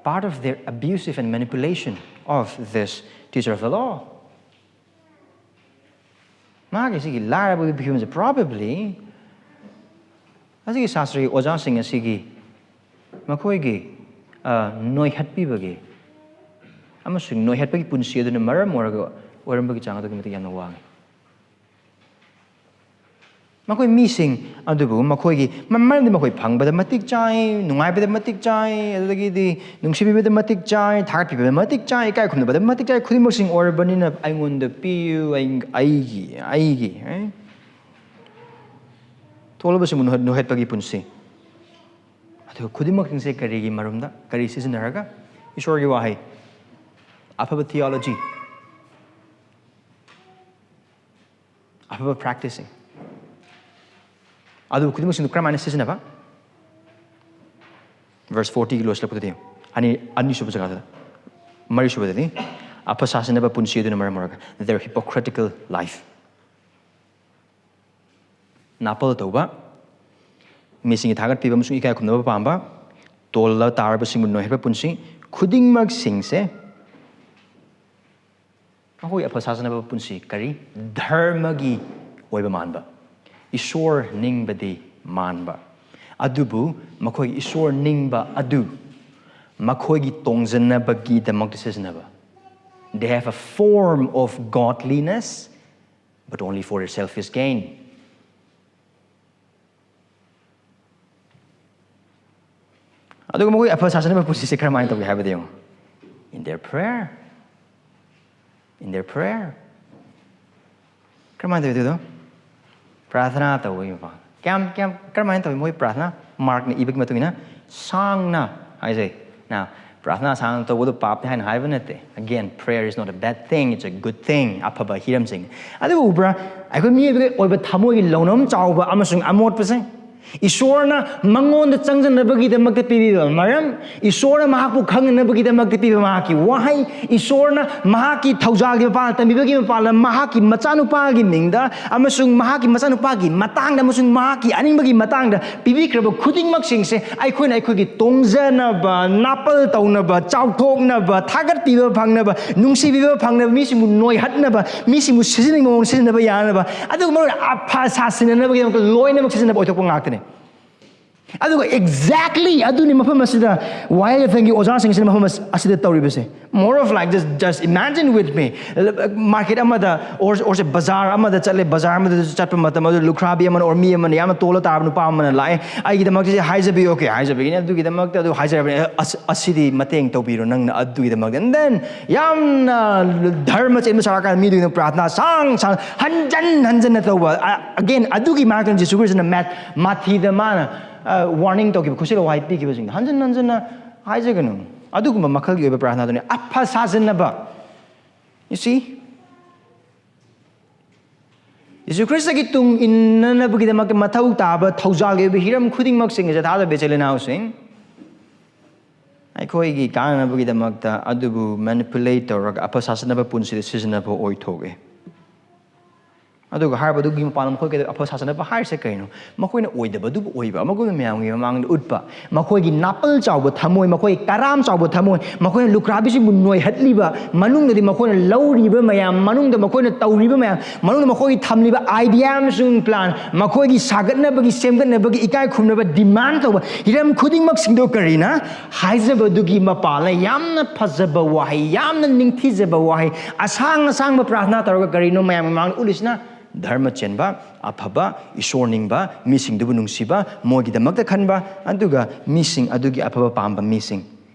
part of their abusive and manipulation of this teacher of the law. ꯃꯥꯒꯤ ꯁꯤꯒꯤ ꯂꯥꯏꯔꯕꯒꯤ ꯐꯤꯕꯝꯁꯦ, probably ꯑꯁꯤꯒꯤ ꯁꯥꯁꯇ꯭ꯔꯒꯤ ꯑꯣꯖꯥꯁꯤꯡ ꯑꯁꯤꯒꯤ ꯃꯈꯣꯏꯒꯤ, ꯑ, ꯅꯣꯏꯍꯠꯄꯤꯕꯒꯤ ꯑꯃꯁꯨꯡ ꯅꯣꯏꯍꯠꯄꯒꯤ ꯄꯨꯟꯁꯤ ꯑꯗꯨꯅ ꯃꯔꯝ ꯑꯣꯏꯔꯒ ꯑꯣꯏꯔꯝꯕꯒꯤ ꯆꯥꯡ ꯑꯗꯨꯛꯀꯤ ꯃꯇꯤꯛ ꯌꯥꯝꯅ ꯋꯥꯡꯉꯤ꯫ ꯃꯈꯣꯏ ꯃꯤꯁꯤꯡ ꯑꯗꯨꯕꯨ ꯃꯈꯣꯏꯒꯤ ꯃ-, ꯃꯔꯝꯗꯤ ꯃꯈꯣꯏ ꯐꯪꯕꯗ ꯃꯇꯤꯛ ꯆꯥꯏ, ꯅꯨꯡꯉꯥꯏꯕꯗ ꯃꯇꯤꯛ ꯆꯥꯏ, ꯑꯗꯨꯗꯒꯤꯗꯤ ꯅꯨꯡꯁꯤꯕꯤꯕꯗ ꯃꯇꯤꯛ ꯆꯥꯏ, ꯊꯥꯒꯠꯄꯤꯕꯗ ꯃꯇꯤꯛ ꯆꯥꯏ, ꯏꯀꯥꯏ ꯈꯨꯝꯅꯕꯗ ꯃꯇꯤꯛ ꯆꯥꯏ, ꯈꯨꯗꯤꯡꯃꯛꯁꯤꯡ ꯑꯣꯏꯔꯕꯅꯤꯅ ꯑꯩꯉꯣꯟꯗ ꯄꯤꯌꯨ, ꯑꯩ-, ꯑꯩꯒꯤ, ꯑꯩꯒꯤ, ꯑꯦ? ꯊꯣꯛꯂꯕꯁꯤꯡꯕꯨ ꯅꯣꯏ-, ꯅꯣꯏꯍꯠꯄꯒꯤ ꯄꯨꯟꯁꯤ꯫ ꯑꯗꯨꯒ ꯈꯨꯗꯤꯡꯃꯛꯁꯤꯡꯁꯦ ꯀꯔꯤꯒꯤ ꯃꯔꯨꯝꯗ, ꯀꯔꯤ ꯁꯤꯖꯤꯟꯅꯔꯒ? ꯏꯁꯣꯔꯒꯤ ꯋꯥꯍꯩ, ꯑꯐꯕ theology, ꯑꯐꯕ practice ꯁꯤꯡ꯫ ꯑꯗꯨ ꯈꯨꯗꯤꯡꯃꯛꯁꯤꯡꯗꯨ ꯀꯔꯝꯍꯥꯏꯅ ꯁꯤꯖꯤꯟꯅꯕ? Verse forty ꯒꯤ ꯂꯣꯏꯁꯤꯜꯂꯛꯄꯗꯗꯤ, ꯑꯅꯤ, ꯑꯅꯤꯁꯨꯕ ꯖꯒꯥꯗꯨꯗ, ꯃꯔꯤꯁꯨꯕꯗꯗꯤ, ꯑꯐ ꯁꯥꯁꯤꯟꯅꯕ ꯄꯨꯟꯁꯤ ꯑꯗꯨꯅ ꯃꯔꯝ ꯑꯣꯏꯔꯒ, their hypocritical life꯫ ꯅꯥꯄꯜ ꯇꯧꯕ, ꯃꯤꯁꯤꯡꯒꯤ ꯊꯥꯒꯠꯄꯤꯕ ꯑꯃꯁꯨꯡ ꯏꯀꯥꯏ ꯈꯨꯝꯅꯕ ꯄꯥꯝꯕ, ꯇꯣꯜꯂ ꯇꯥꯔꯕꯁꯤꯡꯕꯨ ꯅꯣꯏꯍꯠꯄ ꯄꯨꯟꯁꯤ, ꯈꯨꯗꯤꯡꯃꯛꯁꯤꯡꯁꯦ ꯃꯈꯣꯏ ꯑꯐ ꯁꯥꯖꯅꯕ ꯄꯨꯟꯁꯤ ꯀꯔꯤ? ꯙꯔꯃꯒꯤ ꯑꯣꯏꯕ ꯃꯥꯟꯕ, ꯏꯁꯣꯔ ꯅꯤꯡꯕꯗꯤ ꯃꯥꯟꯕ, ꯑꯗꯨꯕꯨ ꯃꯈꯣꯏ ꯏꯁꯣꯔ ꯅꯤꯡꯕ ꯑꯗꯨ ꯃꯈꯣꯏꯒꯤ ꯇꯣꯡꯖꯅꯕꯒꯤꯗꯃꯛꯇ ꯁꯤꯖꯤꯟꯅꯕ. They have a form of godliness, but only for their selfish gain. ꯑꯗꯨꯒ ꯃꯈꯣꯏ ꯑꯐ ꯁꯥꯖꯅꯕ ꯄꯨꯟꯁꯤꯁꯦ ꯀꯔꯝꯍꯥꯏꯅ ꯇꯧꯒꯦ ꯍꯥꯏꯕꯗ ꯌꯦꯡꯉꯣ. In their prayer. In their prayer. ꯀꯔꯝꯍꯥꯏꯅ ꯇꯧꯋꯤ ꯑꯗꯨꯗꯣ? ꯄ꯭ꯔꯥꯊꯅꯥ ꯇꯧꯕꯒꯤ ꯃꯄꯥꯟ. ꯀꯌꯥꯝ, ꯀꯌꯥꯝ, ꯀꯔꯝꯍꯥꯏꯅ ꯇꯧꯋꯤ ꯃꯣꯏ ꯄ꯭ꯔꯥꯊꯅꯥ? ꯃꯥꯔꯛꯅ ꯏꯕꯒꯤ ꯃꯇꯨꯡ ꯏꯟꯅ ꯁꯥꯡꯅ ꯍꯥꯏꯖꯩ. Now, ꯄ꯭ꯔꯥꯊꯅꯥ ꯁꯥꯡꯅ ꯇꯧꯕꯗꯣ ꯄꯥꯞꯅꯤ ꯍꯥꯏꯅ ꯍꯥꯏꯕ ꯅꯠꯇꯦ. Again, prayer is not a bad thing, it's a good thing. ꯑꯐꯕ ꯍꯤꯔꯝꯁꯤꯡ. ꯑꯗꯨꯕꯨ ꯎꯕ꯭ꯔꯥ? ꯑꯩꯈꯣꯏ ꯃꯤꯑꯣꯏꯕꯒꯤ ꯑꯣꯏꯕ ꯊꯃꯣꯏꯒꯤ ꯂꯧꯅꯝ ꯆꯥꯎꯕ ꯑꯃꯁꯨꯡ ꯑꯃꯣꯠꯄꯁꯦ ꯏꯁꯣꯔꯅ ꯃꯉꯣꯟꯗ ꯆꯪꯖꯅꯕꯒꯤꯗꯃꯛꯇ ꯄꯤꯕꯤꯕ ꯃꯔꯝ, ꯏꯁꯣꯔꯅ ꯃꯍꯥꯛꯄꯨ ꯈꯪꯅꯅꯕꯒꯤꯗꯃꯛꯇ ꯄꯤꯕ ꯃꯍꯥꯛꯀꯤ ꯋꯥꯍꯩ, ꯏꯁꯣꯔꯅ ꯃꯍꯥꯛꯀꯤ ꯊꯧꯖꯥꯜꯒꯤ ꯃꯄꯥꯟ ꯇꯝꯕꯤꯕꯒꯤ ꯃꯄꯥꯟꯗ ꯃꯍꯥꯛꯀꯤ ꯃꯆꯥꯅꯨꯄꯥꯒꯤ ꯃꯤꯡꯗ ꯑꯃꯁꯨꯡ ꯃꯍꯥꯛꯀꯤ ꯃꯆꯥꯅꯨꯄꯥꯒꯤ ꯃꯇꯥꯡꯗ ꯑꯃꯁꯨꯡ ꯃꯍꯥꯛꯀꯤ ꯑꯅꯤꯡꯕꯒꯤ ꯃꯇꯥꯡꯗ ꯄꯤꯕꯤꯈ꯭ꯔꯕ ꯈꯨꯗꯤꯡꯃꯛꯁꯤꯡꯁꯦ ꯑꯩꯈꯣꯏꯅ ꯑꯩꯈꯣꯏꯒꯤ ꯇꯣꯡꯖꯅꯕ, ꯅꯥꯄꯜ ꯇꯧꯅꯕ, ꯆꯥꯎꯊꯣꯛꯅꯕ, ꯊꯥꯒꯠꯄꯤꯕ ꯐꯪꯅꯕ, ꯅꯨꯡꯁꯤꯕꯤꯕ ꯐꯪꯅꯕ, ꯃꯤꯁꯤꯡꯕꯨ ꯅꯣꯏꯍꯠꯅꯕ, ꯃꯤꯁꯤꯡꯕꯨ ꯁꯤꯖꯤꯟꯅꯅꯤꯡꯕ ꯃꯑꯣꯡ ꯁꯤꯖꯤꯟꯅꯕ ꯌꯥꯅꯕ, ꯑꯗꯨꯒ ꯃꯔꯨ ꯑꯣꯏꯅ ꯑꯐ ꯁꯥꯁꯤꯟꯅꯅꯕꯒꯤꯗꯃꯛꯇ ꯂꯣꯏꯅꯃꯛ ꯁꯤꯖꯤꯟꯅꯕ ꯑꯣꯏꯊꯣꯛꯄ ꯉꯥꯛꯇꯅꯤ. ꯑꯗꯨꯒ exactly ꯑꯗꯨꯅꯤ ꯃꯐꯝ ꯑꯁꯤꯗ ꯋꯥꯍꯩ ꯂꯩꯊꯦꯡꯒꯤ ꯑꯣꯖꯥꯁꯤꯡꯁꯤꯅ ꯃꯐꯝ ꯑꯁ-, ꯑꯁꯤꯗ ꯇꯧꯔꯤꯕꯁꯦ. More of like, just, just imagine with me. Market ꯑꯃꯗ, or, or ꯁꯦ ꯕꯖꯥꯔ ꯑꯃꯗ ꯆꯠꯂꯦ, ꯕꯖꯥꯔ ꯑꯃꯗ ꯆꯠꯄ ꯃꯇꯝ ꯑꯗꯨ ꯂꯨꯈ꯭ꯔꯥꯕꯤ ꯑꯃꯅ or ꯃꯤ ꯑꯃꯅ, ꯌꯥꯝꯅ ꯇꯣꯜꯂ ꯇꯥꯔꯕ ꯅꯨꯄꯥ ꯑꯃꯅ ꯂꯥꯛꯑꯦ, "ꯑꯩꯒꯤꯗꯃꯛꯇ ꯁꯤ ꯍꯥꯏꯖꯕꯤꯌꯨ", okay, ꯍꯥꯏꯖꯕꯤꯒꯅꯤ, ꯑꯗꯨꯒꯤꯗꯃꯛꯇ ꯑꯗꯨ ꯍꯥꯏꯖꯔꯕꯅꯤ, "ꯑꯁ-, ꯑꯁꯤꯗꯤ ꯃꯇꯦꯡ ꯇꯧꯕꯤꯔꯣ ꯅꯪꯅ ꯑꯗꯨꯒꯤꯗꯃꯛꯇ." And then ꯌꯥꯝꯅ ꯙꯔꯃ ꯆꯦꯟꯕ ꯁꯥꯔꯀꯥꯟꯗ ꯃꯤꯗꯨꯒꯤꯅ ꯄ꯭ꯔꯥꯊꯅꯥ ꯁꯥꯡ ꯁꯥꯡ ꯍꯟꯖꯟ ꯍꯟꯖꯟꯅ ꯇꯧꯕ. ꯑ-, again, ꯑꯗꯨꯒꯤ ꯃꯔꯛꯇ ꯖꯤꯁꯨ ꯈ꯭ꯔꯤꯁꯇꯅ ꯃꯦꯠ-, ꯃꯥꯊꯤꯗ ꯃꯥꯅ, ꯑ, ꯋꯥꯔꯅꯤꯡ ꯇꯧꯈꯤꯕ, ꯈꯨꯠꯁꯦ ꯋꯥꯍꯩ ꯄꯤꯈꯤꯕꯁꯤꯡꯗꯣ ꯍꯟꯖꯟ ꯍꯟꯖꯟꯅ ꯍꯥꯏꯖꯒꯅꯨ. ꯑꯗꯨꯒꯨꯝꯕ ꯃꯈꯜꯒꯤ ꯑꯣꯏꯕ ꯄ꯭ꯔꯥꯊꯅꯥꯗꯨꯅꯤ ꯑꯐ ꯁꯥꯖꯟꯅꯕ. You see? ꯖꯤꯁꯨ ꯈ꯭ꯔꯤꯁꯇꯒꯤ ꯇꯨꯡ ꯏꯟꯅꯅꯕꯒꯤꯗꯃꯛꯇ ꯃꯊꯧ ꯇꯥꯕ ꯊꯧꯖꯥꯜꯒꯤ ꯑꯣꯏꯕ ꯍꯤꯔꯝ ꯈꯨꯗꯤꯡꯃꯛꯁꯤꯡ ꯑꯁꯦ ꯊꯥꯖꯕ ꯏꯆꯤꯜ ꯏꯅꯥꯎꯁꯤꯡ, ꯑꯩꯈꯣꯏꯒꯤ ꯀꯥꯟꯅꯅꯕꯒꯤꯗꯃꯛꯇ ꯑꯗꯨꯕꯨ manipulate ꯇꯧꯔꯒ ꯑꯐ ꯁꯥꯖꯟꯅꯕ ꯄꯨꯟꯁꯤꯗ ꯁꯤꯖꯤꯟꯅꯕ ꯑꯣꯏꯊꯣꯛꯑꯦ. ꯑꯗꯨꯒ ꯍꯥꯏꯔꯕꯗꯨꯒꯤ ꯃꯄꯥꯟꯗ ꯃꯈꯣꯏ ꯀꯩꯗꯧ ꯑꯐ ꯁꯥꯁꯟꯅꯕ ꯍꯥꯏꯔꯤꯁꯦ ꯀꯩꯅꯣ? ꯃꯈꯣꯏꯅ ꯑꯣꯏꯗꯕꯗꯨꯕꯨ ꯑꯣꯏꯕ, ꯑꯃꯒꯨꯝꯅ ꯃꯌꯥꯝꯒꯤ ꯃꯃꯥꯡꯗ ꯎꯠꯄ, ꯃꯈꯣꯏꯒꯤ ꯅꯥꯄꯜ ꯆꯥꯎꯕ ꯊꯃꯣꯏ, ꯃꯈꯣꯏ ꯀꯔꯥꯝ ꯆꯥꯎꯕ ꯊꯃꯣꯏ, ꯃꯈꯣꯏꯅ ꯂꯨꯈ꯭ꯔꯥꯕꯤꯁꯤꯡꯕꯨ ꯅꯣꯏꯍꯠꯂꯤꯕ, ꯃꯅꯨꯡꯗꯗꯤ ꯃꯈꯣꯏꯅ ꯂꯧꯔꯤꯕ ꯃꯌꯥꯝ, ꯃꯅꯨꯡꯗ ꯃꯈꯣꯏꯅ ꯇꯧꯔꯤꯕ ꯃꯌꯥꯝ, ꯃꯅꯨꯡꯗ ꯃꯈꯣꯏꯒꯤ ꯊꯝꯂꯤꯕ idea ꯑꯃꯁꯨꯡ plan, ꯃꯈꯣꯏꯒꯤ ꯁꯥꯒꯠꯅꯕꯒꯤ, ꯁꯦꯝꯒꯠꯅꯕꯒꯤ, ꯏꯀꯥꯏ ꯈꯨꯝꯅꯕ demand ꯇꯧꯕ ꯍꯤꯔꯝ ꯈꯨꯗꯤꯡꯃꯛꯁꯤꯡꯗꯣ ꯀꯔꯤꯅ ꯍꯥꯏꯖꯕꯗꯨꯒꯤ ꯃꯄꯥꯜꯅ ꯌꯥꯝꯅ ꯐꯖꯕ ꯋꯥꯍꯩ, ꯌꯥꯝꯅ ꯅꯤꯡꯊꯤꯖꯕ ꯋꯥꯍꯩ, ꯑꯁꯥꯡ ꯑꯁꯥꯡꯕ ꯄ꯭ꯔꯥꯊꯅꯥ ꯇꯧꯔꯒ ꯀꯔꯤꯅꯣ ꯃꯌꯥꯝ ꯃꯃꯥꯡꯗ ꯎꯠꯂꯤꯁꯤꯅ? ꯙꯔꯃ ꯆꯦꯟꯕ, ꯑꯐꯕ, ꯏꯁꯣꯔ ꯅꯤꯡꯕ, ꯃꯤꯁꯤꯡꯗꯨꯕꯨ ꯅꯨꯡꯁꯤꯕ, ꯃꯣꯏꯒꯤꯗꯃꯛꯇ ꯈꯟꯕ, ꯑꯗꯨꯒ ꯃꯤꯁꯤꯡ ꯑꯗꯨꯒꯤ ꯑꯐꯕ ꯄꯥꯝꯕ ꯃꯤꯁꯤꯡ꯫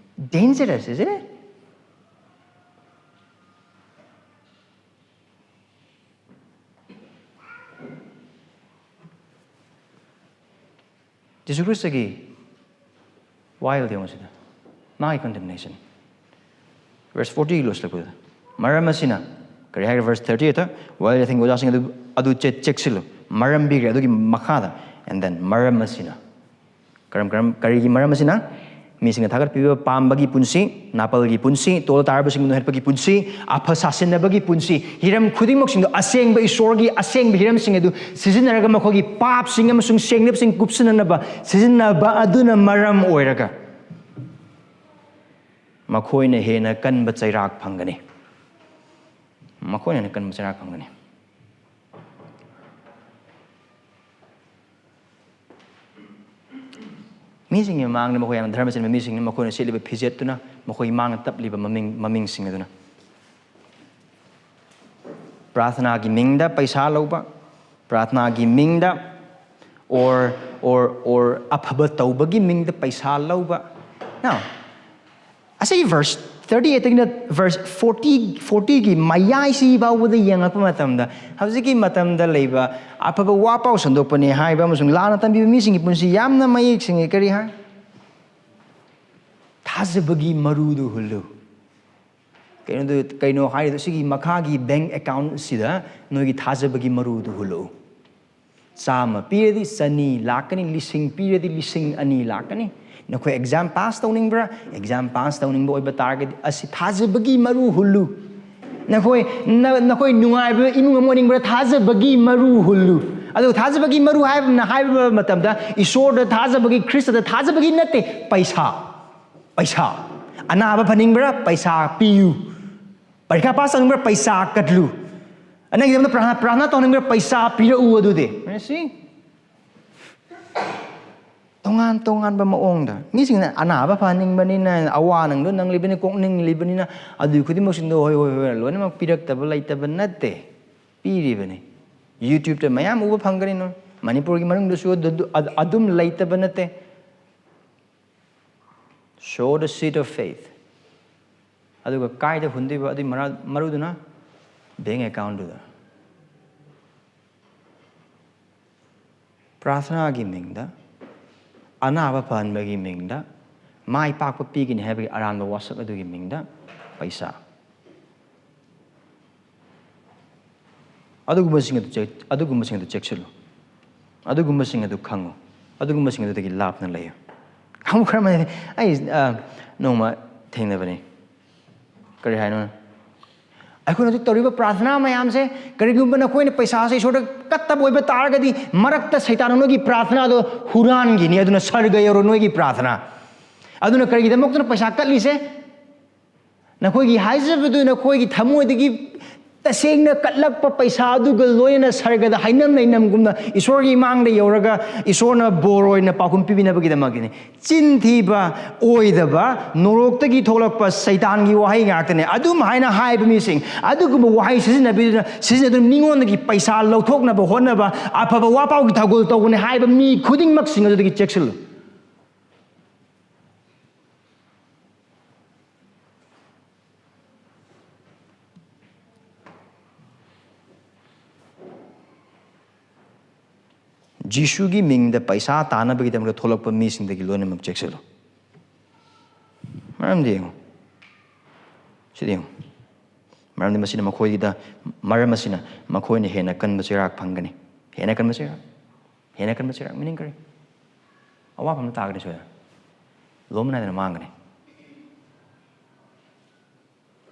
Dangerous, isn't it? ꯖꯤꯁꯨ ꯈ꯭ꯔꯤꯁꯇꯒꯤ ꯋꯥꯌꯦꯜꯗ ꯌꯦꯡꯉꯨ ꯁꯤꯗ, ꯃꯥꯒꯤ condemnation꯫ Verse forty ꯂꯣꯏꯁꯤꯜꯂꯛꯄꯗ, ꯃꯔꯝ ꯑꯁꯤꯅ, ꯀꯔꯤ ꯍꯥꯏꯔꯦ verse thirty eight? Well, I think ꯑꯣꯖꯥꯁꯤꯡ ꯑꯗꯨ, ꯑꯗꯨ ꯆꯦ-, ꯆꯦꯛꯁꯤꯜꯂꯨ꯫ ꯃꯔꯝ ꯄꯤꯈ꯭ꯔꯦ, ꯑꯗꯨꯒꯤ ꯃꯈꯥꯗ, and then ꯃꯔꯝ ꯑꯁꯤꯅ꯫ ꯀꯔꯝ, ꯀꯔꯝ, ꯀꯔꯤꯒꯤ ꯃꯔꯝ ꯑꯁꯤꯅ? ꯃꯤꯁꯤꯡꯅ ꯊꯥꯒꯠꯄꯤꯕ ꯄꯥꯝꯕꯒꯤ ꯄꯨꯟꯁꯤ, ꯅꯥꯄꯜꯒꯤ ꯄꯨꯟꯁꯤ, ꯇꯣꯜ ꯇꯥꯔꯕꯁꯤꯡꯕꯨ ꯅꯣꯏꯍꯠꯄꯒꯤ ꯄꯨꯟꯁꯤ, ꯑꯐ ꯁꯥꯁꯤꯟꯅꯕꯒꯤ ꯄꯨꯟꯁꯤ, ꯍꯤꯔꯝ ꯈꯨꯗꯤꯡꯃꯛꯁꯤꯡꯗꯣ ꯑꯁꯦꯡꯕ ꯏꯁꯣꯔꯒꯤ ꯑꯁꯦꯡꯕ ꯍꯤꯔꯝꯁꯤꯡ ꯑꯗꯨ ꯁꯤꯖꯤꯟꯅꯔꯒ ꯃꯈꯣꯏꯒꯤ ꯄꯥꯞꯁꯤꯡ ꯑꯃꯁꯨꯡ ꯁꯦꯡꯅꯕꯁꯤꯡ ꯀꯨꯞꯁꯤꯟꯅꯅꯕ ꯁꯤꯖꯤꯟꯅꯕ ꯑꯗꯨꯅ ꯃꯔꯝ ꯑꯣꯏꯔꯒ ꯃꯈꯣꯏꯅ ꯍꯦꯟꯅ ꯀꯟꯕ ꯆꯩꯔꯥꯛ ꯐꯪꯒꯅꯤ꯫ ꯃꯈꯣꯏꯅ ꯍꯦꯟꯅ ꯀꯟꯕ ꯆꯩꯔꯥꯛ ꯐꯪꯒꯅꯤ꯫ ꯃꯤꯁꯤꯡꯒꯤ ꯃꯃꯥꯡꯗ ꯃꯈꯣꯏ ꯌꯥꯝꯅ ꯙꯔꯃ ꯆꯦꯟꯕ ꯃꯤꯁꯤꯡꯅ ꯃꯈꯣꯏꯅ ꯁꯦꯠꯂꯤꯕ ꯐꯤꯖꯦꯠꯇꯨꯅ ꯃꯈꯣꯏꯒꯤ ꯃꯥꯡꯗ ꯇꯞꯂꯤꯕ ꯃꯃꯤꯡ, ꯃꯃꯤꯡꯁꯤꯡ ꯑꯗꯨꯅ꯫ ꯄ꯭ꯔꯥꯊꯅꯥꯒꯤ ꯃꯤꯡꯗ ꯄꯩꯁꯥ ꯂꯧꯕ, ꯄ꯭ꯔꯥꯊꯅꯥꯒꯤ ꯃꯤꯡꯗ or, or, or ꯑꯐꯕ ꯇꯧꯕꯒꯤ ꯃꯤꯡꯗ ꯄꯩꯁꯥ ꯂꯧꯕ꯫ Now, ꯑꯁꯤ verse thirty eightꯇꯒꯤꯅ verse forty, fortyꯒꯤ ꯃꯌꯥꯏꯁꯤ ꯐꯥꯎꯕꯗ ꯌꯦꯡꯉꯛꯄ ꯃꯇꯝꯗ, ꯍꯧꯖꯤꯛꯀꯤ ꯃꯇꯝꯗ ꯂꯩꯕ ꯑꯐꯕ ꯋꯥ ꯄꯥꯎ ꯁꯟꯗꯣꯛꯄꯅꯦ ꯍꯥꯏꯕ ꯑꯃꯁꯨꯡ ꯂꯥꯟꯅ ꯇꯝꯕꯤꯕ ꯃꯤꯁꯤꯡꯒꯤ ꯄꯨꯟꯁꯤ ꯌꯥꯝꯅ ꯃꯌꯦꯛ ꯁꯦꯡꯉꯤ꯫ ꯀꯔꯤ ꯍꯥꯏ? ꯊꯥꯖꯕꯒꯤ ꯃꯔꯨꯗꯨ ꯍꯨꯜꯂꯨ꯫ ꯀꯩꯅꯣꯗꯨ, ꯀꯩꯅꯣ ꯍꯥꯏꯔꯤꯗꯣ, ꯁꯤꯒꯤ ꯃꯈꯥꯒꯤ bank accountꯁꯤꯗ ꯅꯣꯏꯒꯤ ꯊꯥꯖꯕꯒꯤ ꯃꯔꯨꯗꯨ ꯍꯨꯜꯂꯛꯎ꯫ ꯆꯥꯝꯃ ꯄꯤꯔꯗꯤ ꯆꯅꯤ ꯂꯥꯛꯀꯅꯤ, ꯂꯤꯁꯤꯡ ꯄꯤꯔꯗꯤ ꯂꯤꯁꯤꯡ ꯑꯅꯤ ꯂꯥꯛꯀꯅꯤ꯫ ꯅꯈꯣꯏ exam pass ꯇꯧꯅꯤꯡꯕ꯭ꯔꯥ? Exam pass ꯇꯧꯅꯤꯡꯕ ꯑꯣꯏꯕ ꯇꯥꯔꯒꯗꯤ ꯑꯁꯤ ꯊꯥꯖꯕꯒꯤ ꯃꯔꯨ ꯍꯨꯜꯂꯨ꯫ ꯅꯈꯣꯏ ꯅ- ꯅꯈꯣꯏ ꯅꯨꯡꯉꯥꯏꯕ ꯏꯃꯨꯡ ꯑꯃ ꯑꯣꯏꯅꯤꯡꯕ꯭ꯔꯥ? ꯊꯥꯖꯕꯒꯤ ꯃꯔꯨ ꯍꯨꯜꯂꯨ꯫ ꯑꯗꯨ ꯊꯥꯖꯕꯒꯤ ꯃꯔꯨ ꯍꯥꯏꯕꯅ ꯍꯥꯏꯕ ꯃꯇꯝꯗ ꯏꯁꯣꯔꯗ ꯊꯥꯖꯕꯒꯤ, ꯈ꯭ꯔꯤꯁꯇꯗ ꯊꯥꯖꯕꯒꯤ ꯅꯠꯇꯦ꯫ ꯄꯩꯁꯥ, ꯄꯩꯁꯥ꯫ ꯑꯅꯥꯕ ꯐꯅꯤꯡꯕ꯭ꯔꯥ? ꯄꯩꯁꯥ ꯄꯤꯌꯨ꯫ ꯄꯔꯤꯈꯥ ꯄꯥꯁ ꯇꯧꯅꯤꯡꯕ꯭ꯔꯥ? ꯄꯩꯁꯥ ꯀꯠꯂꯨ꯫ ꯅꯪꯒꯤꯗꯃꯛꯇ ꯄ꯭ꯔꯥꯔꯊꯅꯥ, ꯄ꯭ꯔꯥꯔꯊꯅꯥ ꯇꯧꯅꯤꯡꯕ꯭ꯔꯥ? ꯄꯩꯁꯥ ꯄꯤꯔꯛꯎ꯫ ꯑꯗꯨꯗꯤ, you see? ꯇꯣꯉꯥꯟ ꯇꯣꯉꯥꯟꯕ ꯃꯑꯣꯡꯗ ꯃꯤꯁꯤꯡꯅ ꯑꯅꯥꯕ ꯐꯍꯟꯅꯤꯡꯕꯅꯤꯅ, ꯑꯋꯥ ꯅꯪꯗꯣ ꯅꯪꯂꯤꯕꯅꯤ, ꯀꯣꯛꯅꯤꯡꯂꯤꯕꯅꯤꯅ, ꯑꯗꯨꯒꯤ ꯈꯨꯗꯤꯡꯃꯛꯁꯤꯡꯗꯣ ꯍꯣꯏ, ꯍꯣꯏ, ꯍꯣꯏ, ꯂꯣꯏꯅꯃꯛ ꯄꯤꯔꯛꯇꯕ ꯂꯩꯇꯕ ꯅꯠꯇꯦ, ꯄꯤꯔꯤꯕꯅꯤ꯫ YouTube-ꯇ ꯃꯌꯥꯝ ꯎꯕ ꯐꯪꯒꯅꯤ ꯅꯣꯏ꯫ ꯃꯅꯤꯄꯨꯔꯒꯤ ꯃꯅꯨꯡꯗꯁꯨ ꯑꯗꯨ, ꯑꯗꯨ, ꯑꯗꯨꯝ ꯂꯩꯇꯕ ꯅꯠꯇꯦ꯫ Sow the seed of faith. ꯑꯗꯨꯒ ꯀꯥꯏꯗ ꯍꯨꯟꯗꯣꯏꯕ? ꯑꯗꯨꯒꯤ ꯃꯔꯥ-, ꯃꯔꯨꯗꯨꯅ bank account-ꯇꯨꯗ꯫ ꯄ꯭ꯔꯥꯔꯊꯅꯥꯒꯤ ꯃꯤꯡꯗ, ꯑꯅꯥꯕ ꯐꯍꯟꯕꯒꯤ ꯃꯤꯡꯗ, ꯃꯥꯏ ꯄꯥꯛꯄ ꯄꯤꯒꯅꯤ ꯍꯥꯏꯕꯒꯤ ꯑꯔꯥꯟꯕ ꯋꯥꯁꯛ ꯑꯗꯨꯒꯤ ꯃꯤꯡꯗ ꯄꯩꯁꯥ꯫ ꯑꯗꯨꯒꯨꯝꯕꯁꯤꯡ ꯑꯗꯨ ꯆꯦꯛ-, ꯑꯗꯨꯒꯨꯝꯕꯁꯤꯡ ꯑꯗꯨ ꯆꯦꯛꯁꯤꯜꯂꯨ꯫ ꯑꯗꯨꯒꯨꯝꯕꯁꯤꯡ ꯑꯗꯨ ꯈꯪꯉꯨ꯫ ꯑꯗꯨꯒꯨꯝꯕꯁꯤꯡ ꯑꯗꯨꯗꯒꯤ ꯂꯥꯞꯅ ꯂꯩꯌꯨ꯫ ꯑꯃꯨꯛ ꯈꯔ ꯑꯃꯅ, ꯑꯩ, ꯑ, ꯅꯣꯡꯃ ꯊꯦꯡꯅꯕꯅꯤ꯫ ꯀꯔꯤ ꯍꯥꯏꯅꯣ? ꯑꯩꯈꯣꯏꯅ ꯍꯧꯖꯤꯛ ꯇꯧꯔꯤꯕ ꯄ꯭ꯔꯥꯔꯊꯅꯥ ꯃꯌꯥꯝꯁꯦ, ꯀꯔꯤꯒꯨꯝꯕ ꯅꯈꯣꯏꯅ ꯄꯩꯁꯥꯁꯦ ꯏꯁꯣꯔꯗ ꯀꯠꯇꯕ ꯑꯣꯏꯕ ꯇꯥꯔꯒꯗꯤ, ꯃꯔꯛꯇ ꯁꯩꯇꯥꯟꯅ ꯅꯣꯏꯒꯤ ꯄ꯭ꯔꯥꯔꯊꯅꯥꯗꯣ ꯍꯨꯔꯥꯟꯈꯤꯅꯤ꯫ ꯑꯗꯨꯅ ꯁꯔꯒ ꯌꯧꯔꯣ ꯅꯣꯏꯒꯤ ꯄ꯭ꯔꯥꯔꯊꯅꯥ꯫ ꯑꯗꯨꯅ ꯀꯔꯤꯒꯤꯗꯃꯛꯇꯅ ꯄꯩꯁꯥ ꯀꯠꯂꯤꯁꯦ? ꯅꯈꯣꯏꯒꯤ ꯍꯥꯏꯖꯕꯗꯨ ꯅꯈꯣꯏꯒꯤ ꯊꯃꯣꯏꯗꯒꯤ ꯇꯁꯦꯡꯅ ꯀꯠꯂꯛꯄ ꯄꯩꯁꯥ ꯑꯗꯨꯒ ꯂꯣꯏꯅꯅ ꯁꯔꯒꯗ ꯍꯩꯅꯝ ꯂꯩꯅꯝꯒꯨꯝꯅ ꯏꯁꯣꯔꯒꯤ ꯏꯃꯥꯡꯗ ꯌꯧꯔꯒ ꯏꯁꯣꯔꯅ ꯕꯣꯔ ꯑꯣꯏꯅ ꯄꯥꯎꯈꯨꯝ ꯄꯤꯕꯤꯅꯕꯒꯤꯗꯃꯛꯀꯤꯅꯤ꯫ ꯆꯤꯟ ꯊꯤꯕ, ꯑꯣꯏꯗꯕ, ꯅꯣꯔꯣꯛꯇꯒꯤ ꯊꯣꯛꯂꯛꯄ ꯁꯩꯇꯥꯟꯒꯤ ꯋꯥꯍꯩ ꯉꯥꯛꯇꯅꯦ꯫ ꯑꯗꯨꯝ ꯍꯥꯏꯅ ꯍꯥꯏꯕ ꯃꯤꯁꯤꯡ, ꯑꯗꯨꯒꯨꯝꯕ ꯋꯥꯍꯩ ꯁꯤꯖꯤꯟꯅꯕꯤꯗꯨꯅ, ꯁꯤꯖꯤꯟꯅꯗꯨꯅ ꯃꯤꯉꯣꯟꯗꯒꯤ ꯄꯩꯁꯥ ꯂꯧꯊꯣꯛꯅꯕ ꯍꯣꯠꯅꯕ, ꯑꯐꯕ ꯋꯥꯄꯥꯎꯒꯤ ꯊꯧꯒꯜ ꯇꯧꯕꯅꯦ ꯍꯥꯏꯕ ꯃꯤ ꯈꯨꯗꯤꯡꯃꯛꯁꯤꯡ ꯑꯗꯨꯗꯒꯤ ꯆꯦꯛꯁꯤꯜꯂꯨ꯫ ꯖꯤꯁꯨꯒꯤ ꯃꯤꯡꯗ ꯄꯩꯁꯥ ꯇꯥꯅꯕꯒꯤꯗꯃꯛꯇ ꯊꯣꯛꯂꯛꯄ ꯃꯤꯁꯤꯡꯗꯒꯤ ꯂꯣꯏꯅꯃꯛ ꯆꯦꯛꯁꯤꯜꯂꯨ꯫ ꯃꯔꯝꯗꯤ ꯌꯦꯡꯉꯨ, ꯁꯤꯗ ꯌꯦꯡꯉꯨ, ꯃꯔꯝꯗꯤ ꯃꯁꯤꯅ ꯃꯈꯣꯏꯒꯤꯗ, ꯃꯔꯝ ꯑꯁꯤꯅ ꯃꯈꯣꯏꯅ ꯍꯦꯟꯅ ꯀꯟꯕ ꯆꯩꯔꯥꯛ ꯐꯪꯒꯅꯤ꯫ ꯍꯦꯟꯅ ꯀꯟꯕ ꯆꯩꯔꯥꯛ, ꯍꯦꯟꯅ ꯀꯟꯕ ꯆꯩꯔꯥꯛ meaning ꯀꯔꯤ? ꯑꯋꯥꯐꯝꯗ ꯇꯥꯒꯅꯤ ꯁꯣꯏꯗꯅ, ꯂꯣꯝꯕ ꯅꯥꯏꯗꯅ ꯃꯥꯡꯒꯅꯤ꯫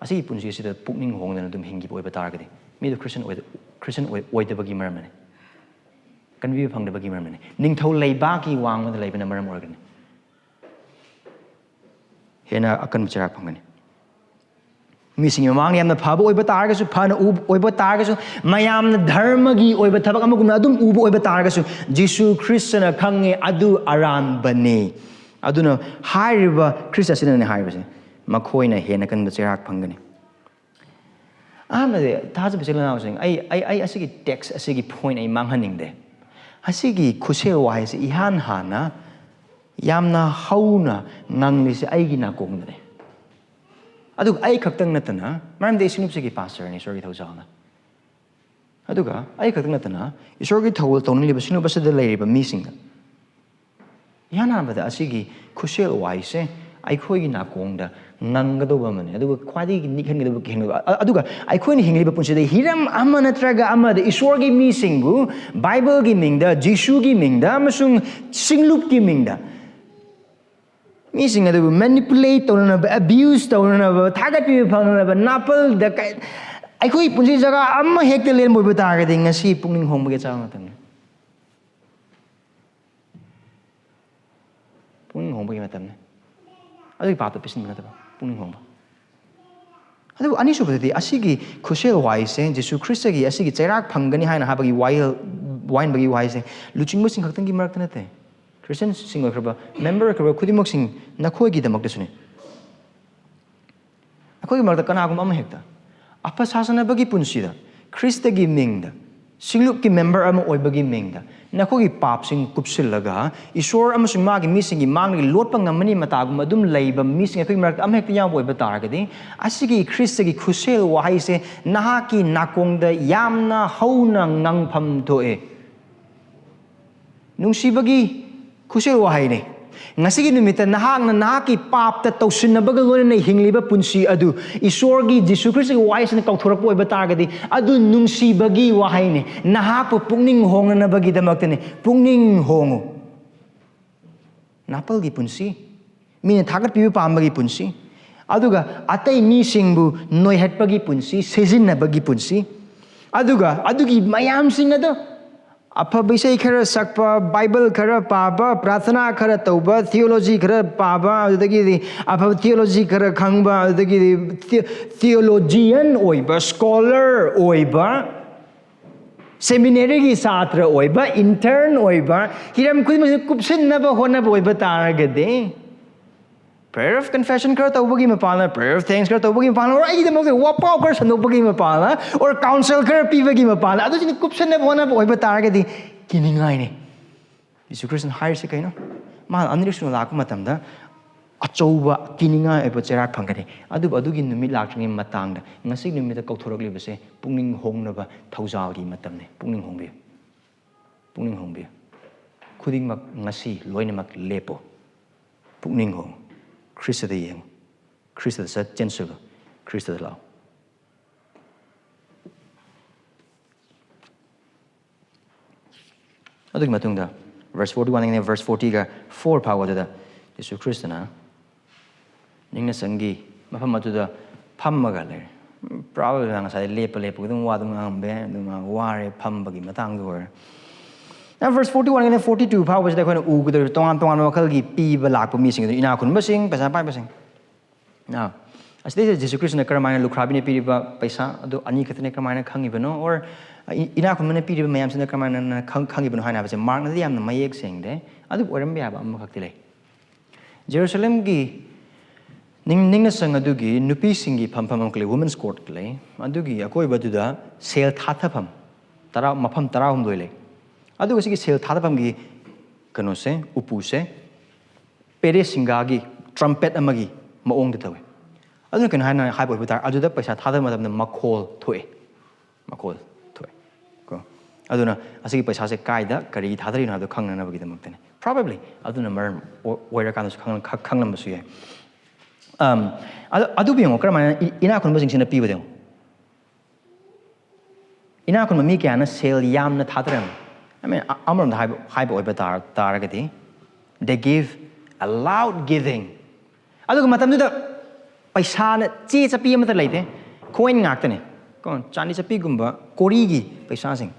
ꯑꯁꯤꯒꯤ ꯄꯨꯟꯁꯤ ꯑꯁꯤꯗ ꯄꯨꯛꯅꯤꯡ ꯍꯣꯡꯗꯅ ꯑꯗꯨꯝ ꯍꯤꯡꯈꯤꯕ ꯑꯣꯏꯕ ꯇꯥꯔꯒꯗꯤ, ꯃꯤꯗꯨ ꯈ꯭ꯔꯤꯁꯇꯟ ꯑꯣꯏꯗ-, ꯈ꯭ꯔꯤꯁꯇꯟ ꯑꯣꯏ-, ꯑꯣꯏꯗꯕꯒꯤ ꯃꯔꯝꯅꯅꯤ, ꯀꯟꯕꯤꯕ ꯐꯪꯗꯕꯒꯤ ꯃꯔꯝꯅꯅꯤ, ꯅꯤꯡꯊꯧ ꯂꯩꯕꯥꯛꯀꯤ ꯋꯥꯡꯃꯗ ꯂꯩꯕꯅ ꯃꯔꯝ ꯑꯣꯏꯔꯒꯅꯤ꯫ ꯍꯦꯟꯅ ꯑꯀꯟꯕ ꯆꯩꯔꯥꯛ ꯐꯪꯒꯅꯤ꯫ ꯃꯤꯁꯤꯡꯒꯤ ꯃꯃꯥꯡꯗ ꯌꯥꯝꯅ ꯐꯕ ꯑꯣꯏꯕ ꯇꯥꯔꯒꯁꯨ, ꯐꯅ ꯎ-, ꯑꯣꯏꯕ ꯇꯥꯔꯒꯁꯨ, ꯃꯌꯥꯝꯅ ꯙꯔꯃꯒꯤ ꯑꯣꯏꯕ ꯊꯕꯛ ꯑꯃꯒꯨꯝꯅ ꯑꯗꯨꯝ ꯎꯕ ꯑꯣꯏꯕ ꯇꯥꯔꯒꯁꯨ, ꯖꯤꯁꯨ ꯈ꯭ꯔꯤꯁꯇꯅ ꯈꯪꯉꯦ ꯑꯗꯨ ꯑꯔꯥꯟꯕꯅꯤ꯫ ꯑꯗꯨꯅ ꯍꯥꯏꯔꯤꯕ ꯈ꯭ꯔꯤꯁꯇ ꯑꯁꯤꯅꯅꯦ ꯍꯥꯏꯔꯤꯕꯁꯦ, ꯃꯈꯣꯏꯅ ꯍꯦꯟꯅ ꯀꯟꯕ ꯆꯩꯔꯥꯛ ꯐꯪꯒꯅꯤ꯫ ꯑꯍꯥꯟꯕꯗꯤ, ꯊꯥꯖꯕ ꯏꯆꯤꯜ ꯏꯅꯥꯎꯁꯤꯡ, ꯑꯩ, ꯑꯩ, ꯑꯩ ꯑꯁꯤꯒꯤ ꯇꯦꯛꯁ ꯑꯁꯤꯒꯤ ꯄꯣꯏꯟ ꯑꯩ ꯃꯥꯡꯍꯟꯅꯤꯡꯗꯦ꯫ ꯑꯁꯤꯒꯤ ꯈꯨꯠꯁꯦꯜ ꯋꯥꯍꯩꯁꯦ ꯏꯍꯥꯟ ꯍꯥꯟꯅ ꯌꯥꯝꯅ ꯍꯧꯅ ꯉꯪꯂꯤꯁꯦ ꯑꯩꯒꯤ ꯅꯥꯀꯣꯡꯗꯅꯦ꯫ ꯑꯗꯨꯒ ꯑꯩ ꯈꯛꯇꯪ ꯅꯠꯇꯅ, ꯃꯔꯝꯗꯤ ꯑꯩ ꯁꯤꯡꯂꯨꯞꯁꯤꯒꯤ ꯄꯥꯁꯇꯔꯅꯤ, ꯏꯁꯣꯔꯒꯤ ꯊꯧꯖꯥꯜꯅ꯫ ꯑꯗꯨꯒ ꯑꯩ ꯈꯛꯇꯪ ꯅꯠꯇꯅ, ꯏꯁꯣꯔꯒꯤ ꯊꯧꯒꯜ ꯇꯧꯅꯤꯡꯂꯤꯕ ꯁꯤꯡꯂꯨꯞ ꯑꯁꯤꯗ ꯂꯩꯔꯤꯕ ꯃꯤꯁꯤꯡꯗ ꯏꯍꯥꯟ ꯍꯥꯟꯕꯗ ꯑꯁꯤꯒꯤ ꯈꯨꯠꯁꯦꯜ ꯋꯥꯍꯩꯁꯦ ꯑꯩꯈꯣꯏꯒꯤ ꯅꯥꯀꯣꯡꯗ ꯉꯪꯒꯗꯧꯕ ꯑꯃꯅꯤ꯫ ꯑꯗꯨꯒ ꯈ꯭ꯋꯥꯏꯗꯒꯤ ꯅꯤꯛꯍꯟꯒꯗꯕ, ꯀꯤꯍꯟꯒꯗꯕ, ꯑ-, ꯑꯗꯨꯒ ꯑꯩꯈꯣꯏꯅ ꯍꯤꯡꯂꯤꯕ ꯄꯨꯟꯁꯤꯗ ꯍꯤꯔꯝ ꯑꯃ ꯅꯠꯇ꯭ꯔꯒ ꯑꯃꯗ ꯏꯁꯣꯔꯒꯤ ꯃꯤꯁꯤꯡꯕꯨ ꯕꯥꯏꯕꯜꯒꯤ ꯃꯤꯡꯗ, ꯖꯤꯁꯨꯒꯤ ꯃꯤꯡꯗ ꯑꯃꯁꯨꯡ ꯁꯤꯡꯂꯨꯞꯀꯤ ꯃꯤꯡꯗ ꯃꯤꯁꯤꯡ ꯑꯗꯨꯕꯨ ꯃꯦꯅꯤꯄꯨꯂꯦꯠ ꯇꯧꯅꯅꯕ, ꯑꯦꯕ꯭ꯌꯨꯁ ꯇꯧꯅꯅꯕ, ꯊꯥꯒꯠꯄꯤꯕ ꯐꯪꯅꯅꯕ, ꯅꯥꯄꯜꯗ ꯀꯩ-, ꯑꯩꯈꯣꯏ ꯄꯨꯟꯁꯤ ꯖꯒꯥ ꯑꯃ ꯍꯦꯛꯇ ꯂꯦꯟꯕ ꯑꯣꯏꯕ ꯇꯥꯔꯒꯗꯤ ꯉꯁꯤ ꯄꯨꯛꯅꯤꯡ ꯍꯣꯡꯕꯒꯤ ꯑꯆꯥꯕ ꯃꯇꯝꯅꯤ꯫ ꯄꯨꯛꯅꯤꯡ ꯍꯣꯡꯕꯒꯤ ꯃꯇꯝꯅꯤ꯫ ꯑꯗꯨꯒꯤ ꯄꯥꯞꯇ ꯄꯤꯁꯤꯟꯕ ꯅꯠꯇꯕ, ꯄꯨꯛꯅꯤꯡ ꯍꯣꯡꯕ꯫ ꯑꯗꯨꯕꯨ ꯑꯅꯤꯁꯨꯕꯗꯗꯤ, ꯑꯁꯤꯒꯤ ꯈꯨꯠꯁꯦꯜ ꯋꯥꯍꯩꯁꯦ, ꯖꯤꯁꯨ ꯈ꯭ꯔꯤꯁꯇꯒꯤ ꯑꯁꯤꯒꯤ ꯆꯩꯔꯥꯛ ꯐꯪꯒꯅꯤ ꯍꯥꯏꯅ ꯍꯥꯏꯕꯒꯤ ꯋꯥꯌꯦꯜ, ꯋꯥꯍꯟꯕꯒꯤ ꯋꯥꯍꯩꯁꯦ ꯂꯨꯆꯤꯡꯕꯁꯤꯡ ꯈꯛꯇꯪꯒꯤ ꯃꯔꯛꯇ ꯅꯠꯇꯦ꯫ ꯈ꯭ꯔꯤꯁꯇꯤꯌꯟꯁꯤꯡ ꯑꯣꯏꯈ꯭ꯔꯕ, ꯃꯦꯝꯕꯔ ꯑꯣꯏꯈ꯭ꯔꯕ ꯈꯨꯗꯤꯡꯃꯛꯁꯤꯡ, ꯅꯈꯣꯏꯒꯤꯗꯃꯛꯇꯁꯨꯅꯤ꯫ ꯑꯩꯈꯣꯏꯒꯤ ꯃꯔꯛꯇ ꯀꯅꯥꯒꯨꯝꯕ ꯑꯃ ꯍꯦꯛꯇ ꯑꯐ ꯁꯥꯁꯟꯅꯕꯒꯤ ꯄꯨꯟꯁꯤꯗ ꯈ꯭ꯔꯤꯁꯇꯒꯤ ꯃꯤꯡꯗ, ꯁꯤꯡꯂꯨꯞꯀꯤ ꯃꯦꯝꯕꯔ ꯑꯃ ꯑꯣꯏꯕꯒꯤ ꯃꯤꯡꯗ ꯅꯈꯣꯏꯒꯤ ꯄꯥꯞꯁꯤꯡ ꯀꯨꯞꯁꯤꯜꯂꯒ ꯏꯁꯣꯔ ꯑꯃꯁꯨꯡ ꯃꯥꯒꯤ ꯃꯤꯁꯤꯡꯒꯤ ꯃꯥꯡꯗꯒꯤ ꯂꯣꯠꯄ ꯉꯝꯃꯅꯤ ꯃꯇꯥꯒꯨꯝꯕ ꯑꯗꯨꯝ ꯂꯩꯕ ꯃꯤꯁꯤꯡ ꯑꯩꯈꯣꯏꯒꯤ ꯃꯔꯛꯇ ꯑꯃ ꯍꯦꯛꯇ ꯌꯥꯎꯕ ꯑꯣꯏꯕ ꯇꯥꯔꯒꯗꯤ, ꯑꯁꯤꯒꯤ ꯈ꯭ꯔꯤꯁꯇꯒꯤ ꯈꯨꯠꯁꯦꯜ ꯋꯥꯍꯩꯁꯦ ꯅꯍꯥꯛꯀꯤ ꯅꯥꯀꯣꯡꯗ ꯌꯥꯝꯅ ꯍꯧꯅ ꯉꯪꯐꯝ ꯊꯣꯛꯑꯦ꯫ ꯅꯨꯡꯁꯤꯕꯒꯤ ꯈꯨꯠꯁꯦꯜ ꯋꯥꯍꯩꯅꯤ꯫ ꯉꯁꯤꯒꯤ ꯅꯨꯃꯤꯠꯇ ꯅꯍꯥꯛꯅ ꯅꯍꯥꯛꯀꯤ ꯄꯥꯞꯇ ꯇꯧꯁꯤꯟꯅꯕꯒ ꯂꯣꯏꯅꯅ ꯍꯤꯡꯂꯤꯕ ꯄꯨꯟꯁꯤ ꯑꯗꯨ ꯏꯁꯣꯔꯒꯤ ꯖꯤꯁꯨ ꯈ꯭ꯔꯤꯁꯇꯒꯤ ꯋꯥꯍꯩꯁꯤꯅ ꯀꯥꯎꯊꯣꯔꯛꯄ ꯑꯣꯏꯕ ꯇꯥꯔꯒꯗꯤ, ꯑꯗꯨ ꯅꯨꯡꯁꯤꯕꯒꯤ ꯋꯥꯍꯩꯅꯤ꯫ ꯅꯍꯥꯛꯄꯨ ꯄꯨꯛꯅꯤꯡ ꯍꯣꯡꯅꯅꯕꯒꯤꯗꯃꯛꯇꯅꯤ꯫ ꯄꯨꯛꯅꯤꯡ ꯍꯣꯡꯉꯨ꯫ ꯅꯥꯄꯜꯒꯤ ꯄꯨꯟꯁꯤ, ꯃꯤꯅ ꯊꯥꯒꯠꯄꯤꯕ ꯄꯥꯝꯕꯒꯤ ꯄꯨꯟꯁꯤ, ꯑꯗꯨꯒ ꯑꯇꯩ ꯃꯤꯁꯤꯡꯕꯨ ꯅꯣꯏꯍꯠꯄꯒꯤ ꯄꯨꯟꯁꯤ, ꯁꯤꯖꯤꯟꯅꯕꯒꯤ ꯄꯨꯟꯁꯤ, ꯑꯗꯨꯒ ꯑꯗꯨꯒꯤ ꯃꯌꯥꯝꯁꯤꯡ ꯑꯗꯣ ꯑꯐꯕ ꯏꯁꯩ ꯈꯔ ꯁꯛꯄ, ꯕꯥꯏꯕꯜ ꯈꯔ ꯄꯥꯕ, ꯄ꯭ꯔꯥꯊꯅꯥ ꯈꯔ ꯇꯧꯕ, ꯊꯤꯑꯣꯂꯣꯖꯤ ꯈꯔ ꯄꯥꯕ, ꯑꯗꯨꯗꯒꯤꯗꯤ ꯑꯐꯕ ꯊꯤꯑꯣꯂꯣꯖꯤ ꯈꯔ ꯈꯪꯕ, ꯑꯗꯨꯗꯒꯤꯗꯤ ꯊꯤ-, ꯊꯤꯑꯣꯂꯣꯖꯤꯌꯟ ꯑꯣꯏꯕ, ꯁ꯭ꯀꯣꯂꯔ ꯑꯣꯏꯕ, ꯁꯦꯃꯤꯅꯦꯔꯤꯒꯤ ꯁꯥꯇ꯭ꯔ ꯑꯣꯏꯕ, ꯏꯟꯇꯔꯟ ꯑꯣꯏꯕ, ꯍꯤꯔꯝ ꯈꯨꯗꯤꯡꯃꯛꯁꯤꯗ ꯀꯨꯞꯁꯤꯟꯅꯕ ꯍꯣꯠꯅꯕ ꯑꯣꯏꯕ ꯇꯥꯔꯒꯗꯤ, prayer of confession ꯈꯔ ꯇꯧꯕꯒꯤ ꯃꯄꯥꯟꯅ, prayer of thanks ꯈꯔ ꯇꯧꯕꯒꯤ ꯃꯄꯥꯟꯅ, or ꯑꯩꯒꯤꯗꯃꯛꯇ ꯋꯥꯄꯥꯎ ꯈꯔ ꯁꯟꯗꯣꯛꯄꯒꯤ ꯃꯄꯥꯟꯅ, or counsel ꯈꯔ ꯄꯤꯕꯒꯤ ꯃꯄꯥꯟꯅ, ꯑꯗꯨꯁꯤꯡꯗꯨ ꯀꯨꯞꯁꯟꯅꯕ ꯍꯣꯠꯅꯕ ꯑꯣꯏꯕ ꯇꯥꯔꯒꯗꯤ ꯀꯤꯅꯤꯡꯉꯥꯏꯅꯤ꯫ ꯌꯤꯁꯨ ꯈ꯭ꯔꯤꯁꯇꯅ ꯍꯥꯏꯔꯤꯁꯤ ꯀꯩꯅꯣ? ꯃꯥꯅ ꯑꯅꯤꯔꯛ ꯁꯨꯅ ꯂꯥꯛꯄ ꯃꯇꯝꯗ ꯑꯆꯧꯕ ꯀꯤꯅꯤꯡꯉꯥꯏ ꯑꯣꯏꯕ ꯆꯩꯔꯥꯛ ꯐꯪꯒꯅꯤ꯫ ꯑꯗꯨꯕꯨ ꯑꯗꯨꯒꯤ ꯅꯨꯃꯤꯠ ꯂꯥꯛꯇ꯭ꯔꯤꯉꯩ ꯃꯇꯥꯡꯗ ꯉꯁꯤ ꯅꯨꯃꯤꯠꯇ ꯀꯧꯊꯣꯔꯛꯂꯤꯕꯁꯦ ꯄꯨꯛꯅꯤꯡ ꯍꯣꯡꯅꯕ ꯊꯧꯖꯥꯜꯒꯤ ꯃꯇꯝꯅꯤ꯫ ꯄꯨꯛꯅꯤꯡ ꯍꯣꯡꯕꯤꯌꯨ꯫ ꯄꯨꯛꯅꯤꯡ ꯍꯣꯡꯕꯤꯌꯨ꯫ ꯈꯨꯗꯤꯡꯃꯛ ꯉꯁꯤ ꯂꯣꯏꯅꯃꯛ ꯂꯦꯞꯄꯣ꯫ ꯄꯨꯛꯅꯤꯡ ꯍꯣꯡꯉꯨ꯫ ꯈ꯭ꯔꯤꯁꯇꯗ ꯌꯦꯡꯉꯨ꯫ ꯈ꯭ꯔꯤꯁꯇꯗ ꯆꯠ-, ꯆꯦꯟꯁꯤꯜꯂꯨ꯫ ꯈ꯭ꯔꯤꯁꯇꯗ ꯂꯥꯛꯑꯣ꯫ ꯑꯗꯨꯒꯤ ꯃꯇꯨꯡꯗ verse forty one ꯗꯒꯤꯅ verse forty ꯒ four ꯐꯥꯎꯕꯗꯨꯗ ꯌꯤꯁꯨ ꯈ꯭ꯔꯤꯁꯇꯅ ꯅꯤꯡꯅ ꯁꯪꯒꯤ ꯃꯐꯝ ꯑꯗꯨꯗ ꯐꯝꯃꯒ ꯂꯩꯔꯦ꯫ ꯄ꯭ꯔꯥꯕ ꯉꯁꯥꯏ ꯂꯦꯞꯄ ꯂꯦꯞꯄꯒ ꯑꯗꯨꯝ ꯋꯥ ꯑꯗꯨꯝ ꯉꯥꯡꯉꯝꯕ ꯌꯥꯏ, ꯑꯗꯨꯝ ꯉꯥꯡ-, ꯋꯥꯔꯦ ꯐꯝꯕꯒꯤ ꯃꯇꯥꯡꯗ ꯑꯣꯏꯔꯦ꯫ Now verse forty one ꯒꯤꯅ forty two ꯐꯥꯎꯕꯁꯤꯗ ꯑꯩꯈꯣꯏꯅ ꯎꯒꯗꯧꯔꯤꯕ ꯇꯣꯉꯥꯟ ꯇꯣꯉꯥꯟꯕ ꯃꯈꯜꯒꯤ ꯄꯤꯕ ꯂꯥꯛꯄ ꯃꯤꯁꯤꯡ ꯑꯗꯨ ꯏꯅꯥꯛ ꯈꯨꯟꯕꯁꯤꯡ, ꯄꯩꯁꯥ ꯄꯥꯏꯕꯁꯤꯡ꯫ Now, ꯑꯁꯤꯗꯩꯁꯤꯗ ꯖꯤꯁꯨ ꯈ꯭ꯔꯤꯁꯇꯅ ꯀꯔꯝꯍꯥꯏꯅ ꯂꯨꯈ꯭ꯔꯥꯕꯤꯅ ꯄꯤꯔꯤꯕ ꯄꯩꯁꯥ ꯑꯗꯨ ꯑꯅꯤ ꯈꯛꯇꯅ ꯀꯔꯝꯍꯥꯏꯅ ꯈꯪꯉꯤꯕꯅꯣ, or ꯏ-, ꯏꯅꯥꯛ ꯈꯨꯟꯕꯅ ꯄꯤꯔꯤꯕ ꯃꯌꯥꯝꯁꯤꯅ ꯀꯔꯝꯍꯥꯏꯅ ꯈꯪ-, ꯈꯪꯉꯤꯕꯅꯣ ꯍꯥꯏꯅ ꯍꯥꯏꯕꯁꯦ ꯃꯥꯔꯛꯅꯗꯤ ꯌꯥꯝꯅ ꯃꯌꯦꯛ ꯁꯦꯡꯗꯦ, ꯑꯗꯨꯕꯨ ꯑꯣꯏꯔꯝꯕ ꯌꯥꯕ ꯑꯃꯈꯛꯇꯤ ꯂꯩ꯫ ꯖꯦꯔꯨꯁꯂꯦꯝꯒꯤ ꯅꯤꯡ-, ꯅꯤꯡꯅ ꯁꯪ ꯑꯗꯨꯒꯤ ꯅꯨꯄꯤꯁꯤꯡꯒꯤ ꯐꯝꯐꯝ ꯑꯃꯈꯛ ꯂꯩ, women's court ꯂꯩ꯫ ꯑꯗꯨꯒꯤ ꯑꯀꯣꯏꯕꯗꯨꯗ ꯁꯦꯜ ꯊꯥꯊꯐꯝ ꯇꯔꯥ, ꯃꯐꯝ ꯇꯔꯥꯍꯨꯝꯗꯣꯏ ꯂꯩ꯫ ꯑꯗꯨꯒ ꯁꯤꯒꯤ ꯁꯦꯜ ꯊꯥꯗꯐꯝꯒꯤ ꯀꯩꯅꯣꯁꯦ, ꯎꯄꯨꯁꯦ, ꯄꯦꯔꯦ ꯁꯤꯡꯒꯥꯒꯤ trumpet ꯑꯃꯒꯤ ꯃꯑꯣꯡꯗ ꯇꯧꯋꯤ꯫ ꯑꯗꯨꯅ ꯀꯩꯅꯣ ꯍꯥꯏꯅ ꯍꯥꯏꯕ ꯑꯣꯏꯕ ꯇꯥꯔꯦ, ꯑꯗꯨꯗ ꯄꯩꯁꯥ ꯊꯥꯗꯕ ꯃꯇꯝꯗ ꯃꯈꯣꯜ ꯊꯣꯛꯑꯦ꯫ ꯃꯈꯣꯜ ꯊꯣꯛꯑꯦ꯫ ꯀꯣ? ꯑꯗꯨꯅ ꯑꯁꯤꯒꯤ ꯄꯩꯁꯥꯁꯦ ꯀꯥꯏꯗ ꯀꯔꯤ ꯊꯥꯗꯔꯤꯅꯣ ꯍꯥꯏꯕꯗꯣ ꯈꯪꯅꯅꯕꯒꯤꯗꯃꯛꯇꯅꯤ꯫ Probably ꯑꯗꯨꯅ ꯃꯔꯝ ꯑꯣ-, ꯑꯣꯏꯔꯀꯥꯟꯗꯁꯨ ꯈꯪ-, ꯈ-, ꯈꯪꯂꯝꯕꯁꯨ ꯌꯥꯏ꯫ ꯑꯝ, ꯑꯗꯨ, ꯑꯗꯨꯕꯨ ꯌꯦꯡꯉꯣ, ꯀꯔꯝꯍꯥꯏꯅ ꯏ-, ꯏꯅꯥꯛ ꯈꯨꯟꯕꯁꯤꯡꯁꯤꯅ ꯄꯤꯕꯗ ꯌꯦꯡꯉꯣ꯫ ꯏꯅꯥꯛ ꯈꯨꯟꯕ ꯃꯤ ꯀꯌꯥꯅ ꯁꯦꯜ ꯌꯥꯝꯅ ꯊꯥꯗꯔꯝꯃꯤ꯫ I mean, ꯑ-, ꯑꯃꯔꯣꯝꯗ ꯍꯥꯏꯕ, ꯍꯥꯏꯕ ꯑꯣꯏꯕ ꯇꯥꯔ-, ꯇꯥꯔꯒꯗꯤ, they give a loud giving. ꯑꯗꯨꯒ ꯃꯇꯝꯗꯨꯗ ꯄꯩꯁꯥꯅ ꯆꯦ ꯆꯠꯄꯤ ꯑꯃꯠꯇ ꯂꯩꯇꯦ꯫ ꯀꯣꯏꯟ ꯉꯥꯛꯇꯅꯦ꯫ ꯀꯣ, ꯆꯥꯟꯗꯤ ꯆꯠꯄꯤꯒꯨꯝꯕ, ꯀꯣꯔꯤꯒꯤ ꯄꯩꯁꯥꯁꯤꯡ,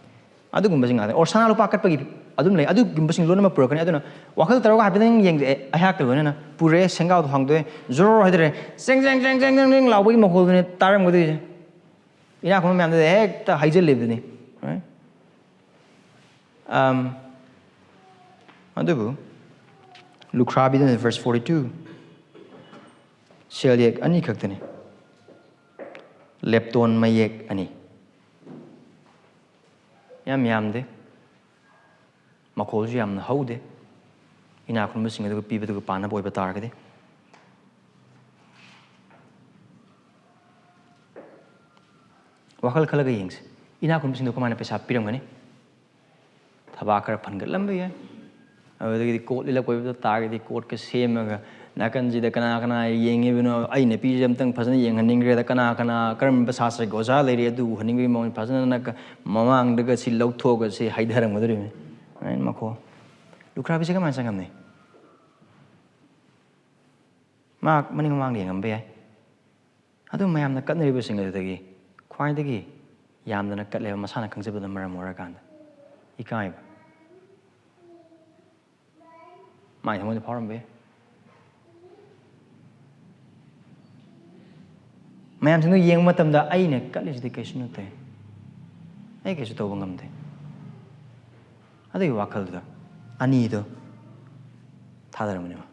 ꯑꯗꯨꯒꯨꯝꯕꯁꯤꯡ ꯉꯥꯛꯇꯅꯦ꯫ ꯑꯣꯔ ꯁꯅꯥ ꯂꯨꯄꯥ ꯀꯠꯄꯒꯤ ꯑꯗꯨꯝ ꯂꯩ꯫ ꯑꯗꯨꯒꯨꯝꯕꯁꯤꯡ ꯂꯣꯏꯅꯃꯛ ꯄꯨꯔꯛꯀꯅꯤ꯫ ꯑꯗꯨꯅ ꯋꯥꯈꯜ ꯇꯧꯔꯒ ꯍꯥꯏꯐꯦꯠꯇꯪ ꯌꯦꯡꯗꯦ꯫ ꯑꯩꯍꯥꯛꯀ ꯂꯣꯏꯅꯅ ꯄꯨꯔꯦ, ꯁꯦꯡꯒꯥꯎꯗꯣ ꯍꯥꯡꯗꯣꯛꯑꯦ, ꯖꯣꯔ ꯍꯥꯏꯗꯔꯦ, ꯆꯦꯡ ꯆꯦꯡ ꯆꯦꯡ ꯆꯦꯡ ꯆꯦꯡ ꯆꯦꯡ ꯂꯥꯎꯕꯒꯤ ꯃꯈꯣꯜꯗꯨꯅꯦ ꯇꯥꯔꯝꯒꯗꯣꯏꯁꯦ꯫ ꯏꯅꯥꯛ ꯈꯨꯟꯕ ꯃꯌꯥꯝꯗꯨꯗ ꯍꯦꯛꯇ ꯍꯩꯖꯤꯜꯂꯤꯕꯗꯨꯅꯤ꯫ Right? Um, ꯑꯗꯨꯕꯨ ꯂꯨꯈ꯭ꯔꯥꯕꯤꯗꯅ verse forty two, ꯁꯦꯜ ꯌꯦꯛ ꯑꯅꯤ ꯈꯛꯇꯅꯤ, ꯂꯦꯞꯇꯣꯟ ꯃꯌꯦꯛ ꯑꯅꯤ, ꯌꯥꯝ ꯌꯥꯝꯗꯦ, ꯃꯈꯣꯜꯁꯨ ꯌꯥꯝꯅ ꯍꯧꯗꯦ꯫ ꯏꯅꯥꯛ ꯈꯨꯟꯕꯁꯤꯡ ꯑꯗꯨꯒ ꯄꯤꯕꯗꯨꯒ ꯄꯥꯅꯕ ꯑꯣꯏꯕ ꯇꯥꯔꯒꯗꯤ, ꯋꯥꯈꯜ ꯈꯜꯂꯒ ꯌꯦꯡꯁꯤ꯫ ꯏꯅꯥꯛ ꯈꯨꯟꯕꯁꯤꯡꯗꯣ ꯀꯃꯥꯏꯅ ꯄꯩꯁꯥ ꯄꯤꯔꯝꯒꯅꯤ? ꯊꯕꯥꯛ ꯈꯔ ꯐꯟꯒꯠꯂꯝꯕ ꯌꯥꯏ꯫ ꯑꯗꯨꯗꯒꯤꯗꯤ ꯀꯣꯠ ꯂꯤꯂꯛꯄ ꯑꯣꯏꯕ ꯇꯥꯔꯒꯗꯤ ꯀꯣꯠꯀ ꯁꯦꯝꯃꯒ, ꯅꯥꯀꯟꯁꯤꯗ ꯀꯅꯥ ꯀꯅꯥ ꯌꯦꯡꯉꯤꯕꯅꯣ, ꯑꯩ ꯅꯨꯄꯤꯁꯦ ꯑꯝꯇꯪ ꯐꯖꯅ ꯌꯦꯡꯍꯟꯅꯤꯡꯈ꯭ꯔꯦꯗ, ꯀꯅꯥ ꯀꯅꯥ ꯀꯔꯝꯕ ꯁꯥꯁ꯭ꯔꯒꯤ ꯑꯣꯖꯥ ꯂꯩꯔꯤ ꯑꯗꯨ ꯎꯍꯟꯅꯤꯡꯕꯒꯤ ꯃꯑꯣꯡ ꯐꯖꯅ ꯅꯥꯀ-, ꯃꯃꯥꯡꯗꯒ ꯁꯤ ꯂꯧꯊꯣꯛꯑꯒ ꯁꯤ ꯍꯩꯊꯔꯝꯒꯗꯧꯔꯤꯕꯅꯤ꯫ ꯑꯗꯨꯃꯥꯏꯅ ꯃꯈꯣ ꯂꯨꯈ꯭ꯔꯥꯕꯤꯁꯦ ꯀꯃꯥꯏꯅ ꯆꯪꯉꯝꯅꯤ? ꯃꯥ ꯃꯅꯤꯡ ꯃꯃꯥꯡꯗ ꯌꯦꯡꯉꯝꯕ ꯌꯥꯏ꯫ ꯑꯗꯨ ꯃꯌꯥꯝꯅ ꯀꯠꯅꯔꯤꯕꯁꯤꯡ ꯑꯗꯨꯗꯒꯤ ꯈ꯭ꯋꯥꯏꯗꯒꯤ ꯌꯥꯝꯗꯅ ꯀꯠꯂꯦꯕ, ꯃꯁꯥꯅ ꯈꯪꯖꯕꯗ ꯃꯔꯝ ꯑꯣꯏꯔꯀꯥꯟꯗ ꯏꯀꯥꯏꯕ꯫ ꯃꯥꯒꯤ ꯊꯃꯣꯏꯗ ꯐꯥꯎꯔꯝꯕ ꯌꯥꯏ꯫ ꯃꯌꯥꯝꯁꯤꯡꯗꯨ ꯌꯦꯡꯕ ꯃꯇꯝꯗ ꯑꯩꯅ ꯀꯠꯂꯤꯁꯤꯗꯤ ꯀꯩꯁꯨ ꯅꯠꯇꯦ, ꯑꯩ ꯀꯩꯁꯨ ꯇꯧꯕ ꯉꯝꯗꯦ꯫ ꯑꯗꯨꯒꯤ ꯋꯥꯈꯜꯗꯨꯗ ꯑꯅꯤꯗꯣ ꯊꯥꯗꯔꯝꯕꯅꯦꯕ꯫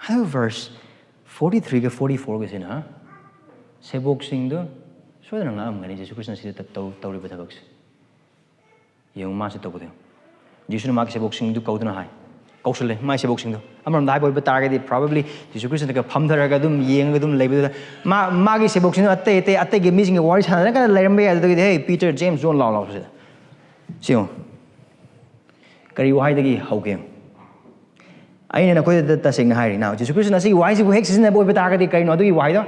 ꯑꯗꯨ verse forty three ꯒ forty four ꯒꯁꯤꯅ ꯁꯦꯕꯣꯛꯁꯤꯡꯗꯣ ꯁꯣꯏꯗꯅ ꯉꯛꯑꯝꯒꯅꯤ, ꯖꯤꯁꯨ ꯈ꯭ꯔꯤꯁꯅ ꯁꯤꯗ ꯇꯧ-, ꯇꯧꯔꯤꯕ ꯊꯕꯛꯁꯦ꯫ ꯌꯦꯡꯉꯨ, ꯃꯥꯁꯦ ꯇꯧꯕꯗꯣ ꯌꯦꯡꯉꯨ꯫ ꯖꯤꯁꯨꯅ ꯃꯥꯒꯤ ꯁꯦꯕꯣꯛꯁꯤꯡꯗꯨ ꯀꯧꯗꯨꯅ ꯍꯥꯏ, ꯀꯧꯁꯜꯂꯦ ꯃꯥꯒꯤ ꯁꯦꯕꯣꯛꯁꯤꯡꯗꯣ꯫ ꯑꯃꯔꯣꯝꯗ ꯍꯥꯏꯕ ꯑꯣꯏꯕ ꯇꯥꯔꯒꯗꯤ, probably ꯖꯤꯁꯨ ꯈ꯭ꯔꯤꯁꯅꯒ ꯐꯝꯊꯔꯒ ꯑꯗꯨꯝ ꯌꯦꯡꯉꯒ ꯑꯗꯨꯝ ꯂꯩꯕꯗꯨꯗ ꯃꯥ, ꯃꯥꯒꯤ ꯁꯦꯕꯣꯛꯁꯤꯡꯗꯣ ꯑꯇꯩ ꯑꯇꯩ, ꯑꯇꯩꯒꯤ ꯃꯤꯁꯤꯡꯒ ꯋꯥꯔꯤ ꯁꯥꯟꯅꯔꯒ ꯂꯩꯔꯝꯕ ꯌꯥꯏ꯫ ꯑꯗꯨꯗꯒꯤꯗꯤ, "Hey, Peter, James, John, ꯂꯥꯎ, ꯂꯥꯎ ꯁꯤꯗ꯫ ꯁꯤ ꯌꯦꯡꯉꯨ, ꯀꯔꯤ ꯋꯥꯍꯩꯗꯒꯤ ꯍꯧꯒꯦ ꯌꯦꯡꯉꯨ"꯫ ꯑꯩꯅ ꯅꯈꯣꯏꯗ ꯇꯁꯦꯡꯅ ꯍꯥꯏꯔꯤ, now, ꯖꯤꯁꯨ ꯈ꯭ꯔꯤꯁꯇꯅ ꯑꯁꯤꯒꯤ ꯋꯥꯍꯩꯁꯤꯕꯨ ꯍꯦꯛ ꯁꯤꯖꯤꯟꯅꯕ ꯑꯣꯏꯕ ꯇꯥꯔꯒꯗꯤ, ꯀꯔꯤꯅꯣ ꯑꯗꯨꯒꯤ ꯋꯥꯍꯩꯗꯣ?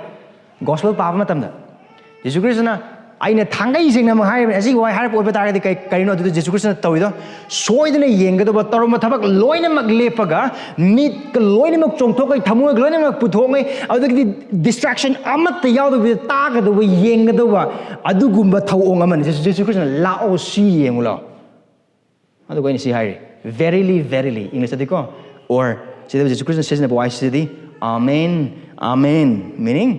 Gospel ꯄꯥꯕ ꯃꯇꯝꯗ ꯖꯤꯁꯨ ꯈ꯭ꯔꯤꯁꯇꯅ ꯑꯩꯅ ꯊꯥꯡꯒꯩ ꯁꯦꯡꯅ ꯑꯃ ꯍꯥꯏꯔꯤꯕꯅꯤ꯫ ꯑꯁꯤꯒꯤ ꯋꯥꯍꯩ ꯍꯥꯏꯔꯛꯄ ꯑꯣꯏꯕ ꯇꯥꯔꯒꯗꯤ ꯀꯩ, ꯀꯔꯤꯅꯣ ꯑꯗꯨꯗ ꯖꯤꯁꯨ ꯈ꯭ꯔꯤꯁꯇꯅ ꯇꯧꯔꯤꯗꯣ? ꯁꯣꯏꯗꯅ ꯌꯦꯡꯒꯗꯧꯕ, ꯇꯧꯔꯝꯕ ꯊꯕꯛ ꯂꯣꯏꯅꯃꯛ ꯂꯦꯞꯄꯒ, ꯃꯤꯠꯀ ꯂꯣꯏꯅꯃꯛ ꯆꯣꯡꯊꯣꯛꯈꯩ, ꯊꯃꯣꯏꯒ ꯂꯣꯏꯅꯃꯛ ꯄꯨꯊꯣꯛꯉꯩ, ꯑꯗꯨꯗꯒꯤꯗꯤ distraction ꯑꯃꯠꯇ ꯌꯥꯎꯗꯕꯤꯗ ꯇꯥꯒꯗꯧꯕ, ꯌꯦꯡꯒꯗꯧꯕ ꯑꯗꯨꯒꯨꯝꯕ ꯊꯧꯑꯣꯡ ꯑꯃꯅꯤ꯫ ꯖꯤꯁꯨ, ꯖꯤꯁꯨ ꯈ꯭ꯔꯤꯁꯇꯅ "ꯂꯥꯛꯑꯣ, ꯁꯤ ꯌꯦꯡꯉꯨ ꯂꯥꯛꯑꯣ"꯫ ꯑꯗꯨꯒ ꯑꯩꯅ ꯁꯤ ꯍꯥꯏꯔꯤ, "Verily, verily", ꯏꯪꯂꯤꯁꯇꯗꯤꯀꯣ, or ꯁꯤꯗ ꯖꯤꯁꯨ ꯈ꯭ꯔꯤꯁꯇꯅ ꯁꯤꯖꯤꯟꯅꯕ ꯋꯥꯍꯩꯁꯤꯗꯤ "Amen, amen", meaning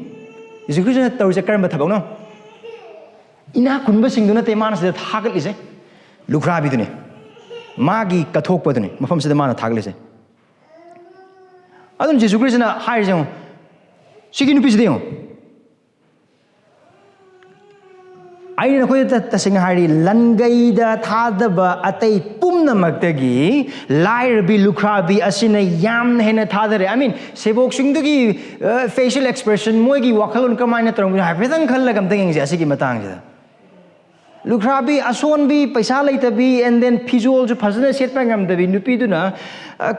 ꯖꯤꯁꯨ ꯈ꯭ꯔꯤꯁꯇꯅ ꯇꯧꯔꯤꯁꯦ ꯀꯔꯝꯕ ꯊꯕꯛꯅꯣ? ꯏꯅꯥꯛ ꯈꯨꯟꯕꯁꯤꯡꯗꯨ ꯅꯠꯇꯦ ꯃꯥꯅ ꯁꯤꯗ ꯊꯥꯒꯠꯂꯤꯁꯦ, ꯂꯨꯈ꯭ꯔꯥꯕꯤꯗꯨꯅꯤ, ꯃꯥꯒꯤ ꯀꯠꯊꯣꯛꯄꯗꯨꯅꯤ ꯃꯐꯝꯁꯤꯗ ꯃꯥꯅ ꯊꯥꯒꯠꯂꯤꯁꯦ꯫ ꯑꯗꯨꯅ ꯖꯤꯁꯨ ꯈ꯭ꯔꯤꯁꯇꯅ ꯍꯥꯏꯔꯤꯁꯦ ꯌꯦꯡꯉꯣ, ꯁꯤꯒꯤ ꯅꯨꯄꯤꯁꯤꯗ ꯌꯦꯡꯉꯣ, ꯑꯩꯅ ꯅꯈꯣꯏꯗ ꯇ-, ꯇꯁꯦꯡꯅ ꯍꯥꯏꯔꯤ, ꯂꯟꯒꯩꯗ ꯊꯥꯗꯕ ꯑꯇꯩ ꯄꯨꯝꯅꯃꯛꯇꯒꯤ ꯂꯥꯏꯔꯕꯤ ꯂꯨꯈ꯭ꯔꯥꯕꯤ ꯑꯁꯤꯅ ꯌꯥꯝꯅ ꯍꯦꯟꯅ ꯊꯥꯗꯔꯦ꯫ I mean, ꯁꯦꯕꯣꯛꯁꯤꯡꯗꯨꯒꯤ, ꯑ, facial expression, ꯃꯣꯏꯒꯤ ꯋꯥꯈꯜꯂꯣꯟ ꯀꯃꯥꯏꯅ ꯇꯧꯔꯝꯒꯅꯤ ꯍꯥꯏꯐꯦꯠꯇꯪ ꯈꯜꯂꯒ ꯑꯝꯇ ꯌꯦꯡꯁꯦ ꯑꯁꯤꯒꯤ ꯃꯇꯥꯡꯁꯤꯗ꯫ ꯂꯨꯈ꯭ꯔꯥꯕꯤ, ꯑꯁꯣꯟꯕꯤ, ꯄꯩꯁꯥ ꯂꯩꯇꯕꯤ, and then ꯐꯤꯖꯣꯜꯁꯨ ꯐꯖꯅ ꯁꯦꯠꯄ ꯉꯝꯗꯕꯤ ꯅꯨꯄꯤꯗꯨꯅ, ꯑ,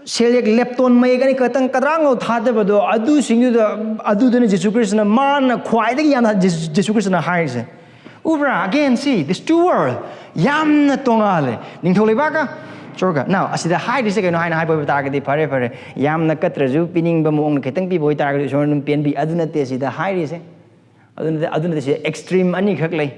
ꯁꯦꯜꯌꯦꯛ ꯂꯦꯞꯇꯣꯟ ꯃꯌꯦꯛ ꯑꯅꯤ ꯈꯛꯇꯪ ꯀꯗ꯭ꯔꯥꯡꯉꯧ ꯊꯥꯗꯕꯗꯣ, ꯑꯗꯨꯁꯤꯡꯗꯨꯗ, ꯑꯗꯨꯗꯨꯅ ꯖꯤꯁꯨ ꯈ꯭ꯔꯤꯁꯇꯅ, ꯃꯥꯅ ꯈ꯭ꯋꯥꯏꯗꯒꯤ ꯌꯥꯝꯅ ꯖꯤꯁꯨ, ꯖꯤꯁꯨ ꯈ꯭ꯔꯤꯁꯇꯅ ꯍꯥꯏꯔꯤꯁꯦ꯫ ꯎꯕ꯭ꯔꯥ? Again, see, this two world, ꯌꯥꯝꯅ ꯇꯣꯉꯥꯜꯂꯦ꯫ ꯅꯤꯡꯊꯧ ꯂꯩꯕꯥꯛꯀ ꯆꯣꯔꯒ꯫ Now, ꯑꯁꯤꯗ ꯍꯥꯏꯔꯤꯁꯦ ꯀꯩꯅꯣ ꯍꯥꯏꯅ ꯍꯥꯏꯕ ꯑꯣꯏꯕ ꯇꯥꯔꯒꯗꯤ, ꯐꯔꯦ, ꯐꯔꯦ, ꯌꯥꯝꯅ ꯀꯠꯇ꯭ꯔꯁꯨ ꯄꯤꯅꯤꯡꯕ ꯃꯑꯣꯡꯗ ꯈꯤꯇꯪ ꯄꯤꯕ ꯑꯣꯏꯇꯥꯔꯒꯗꯤ ꯏꯁꯣꯔꯅ ꯑꯗꯨꯝ ꯄꯦꯟꯕꯤ꯫ ꯑꯗꯨ ꯅꯠꯇꯦ ꯁꯤꯗ ꯍꯥꯏꯔꯤꯁꯦ꯫ ꯑꯗꯨ ꯅꯠꯇꯦ, ꯑꯗꯨ ꯅꯠꯇꯦ, ꯁꯤ extreme ꯑꯅꯤꯈꯛ ꯂꯩ꯫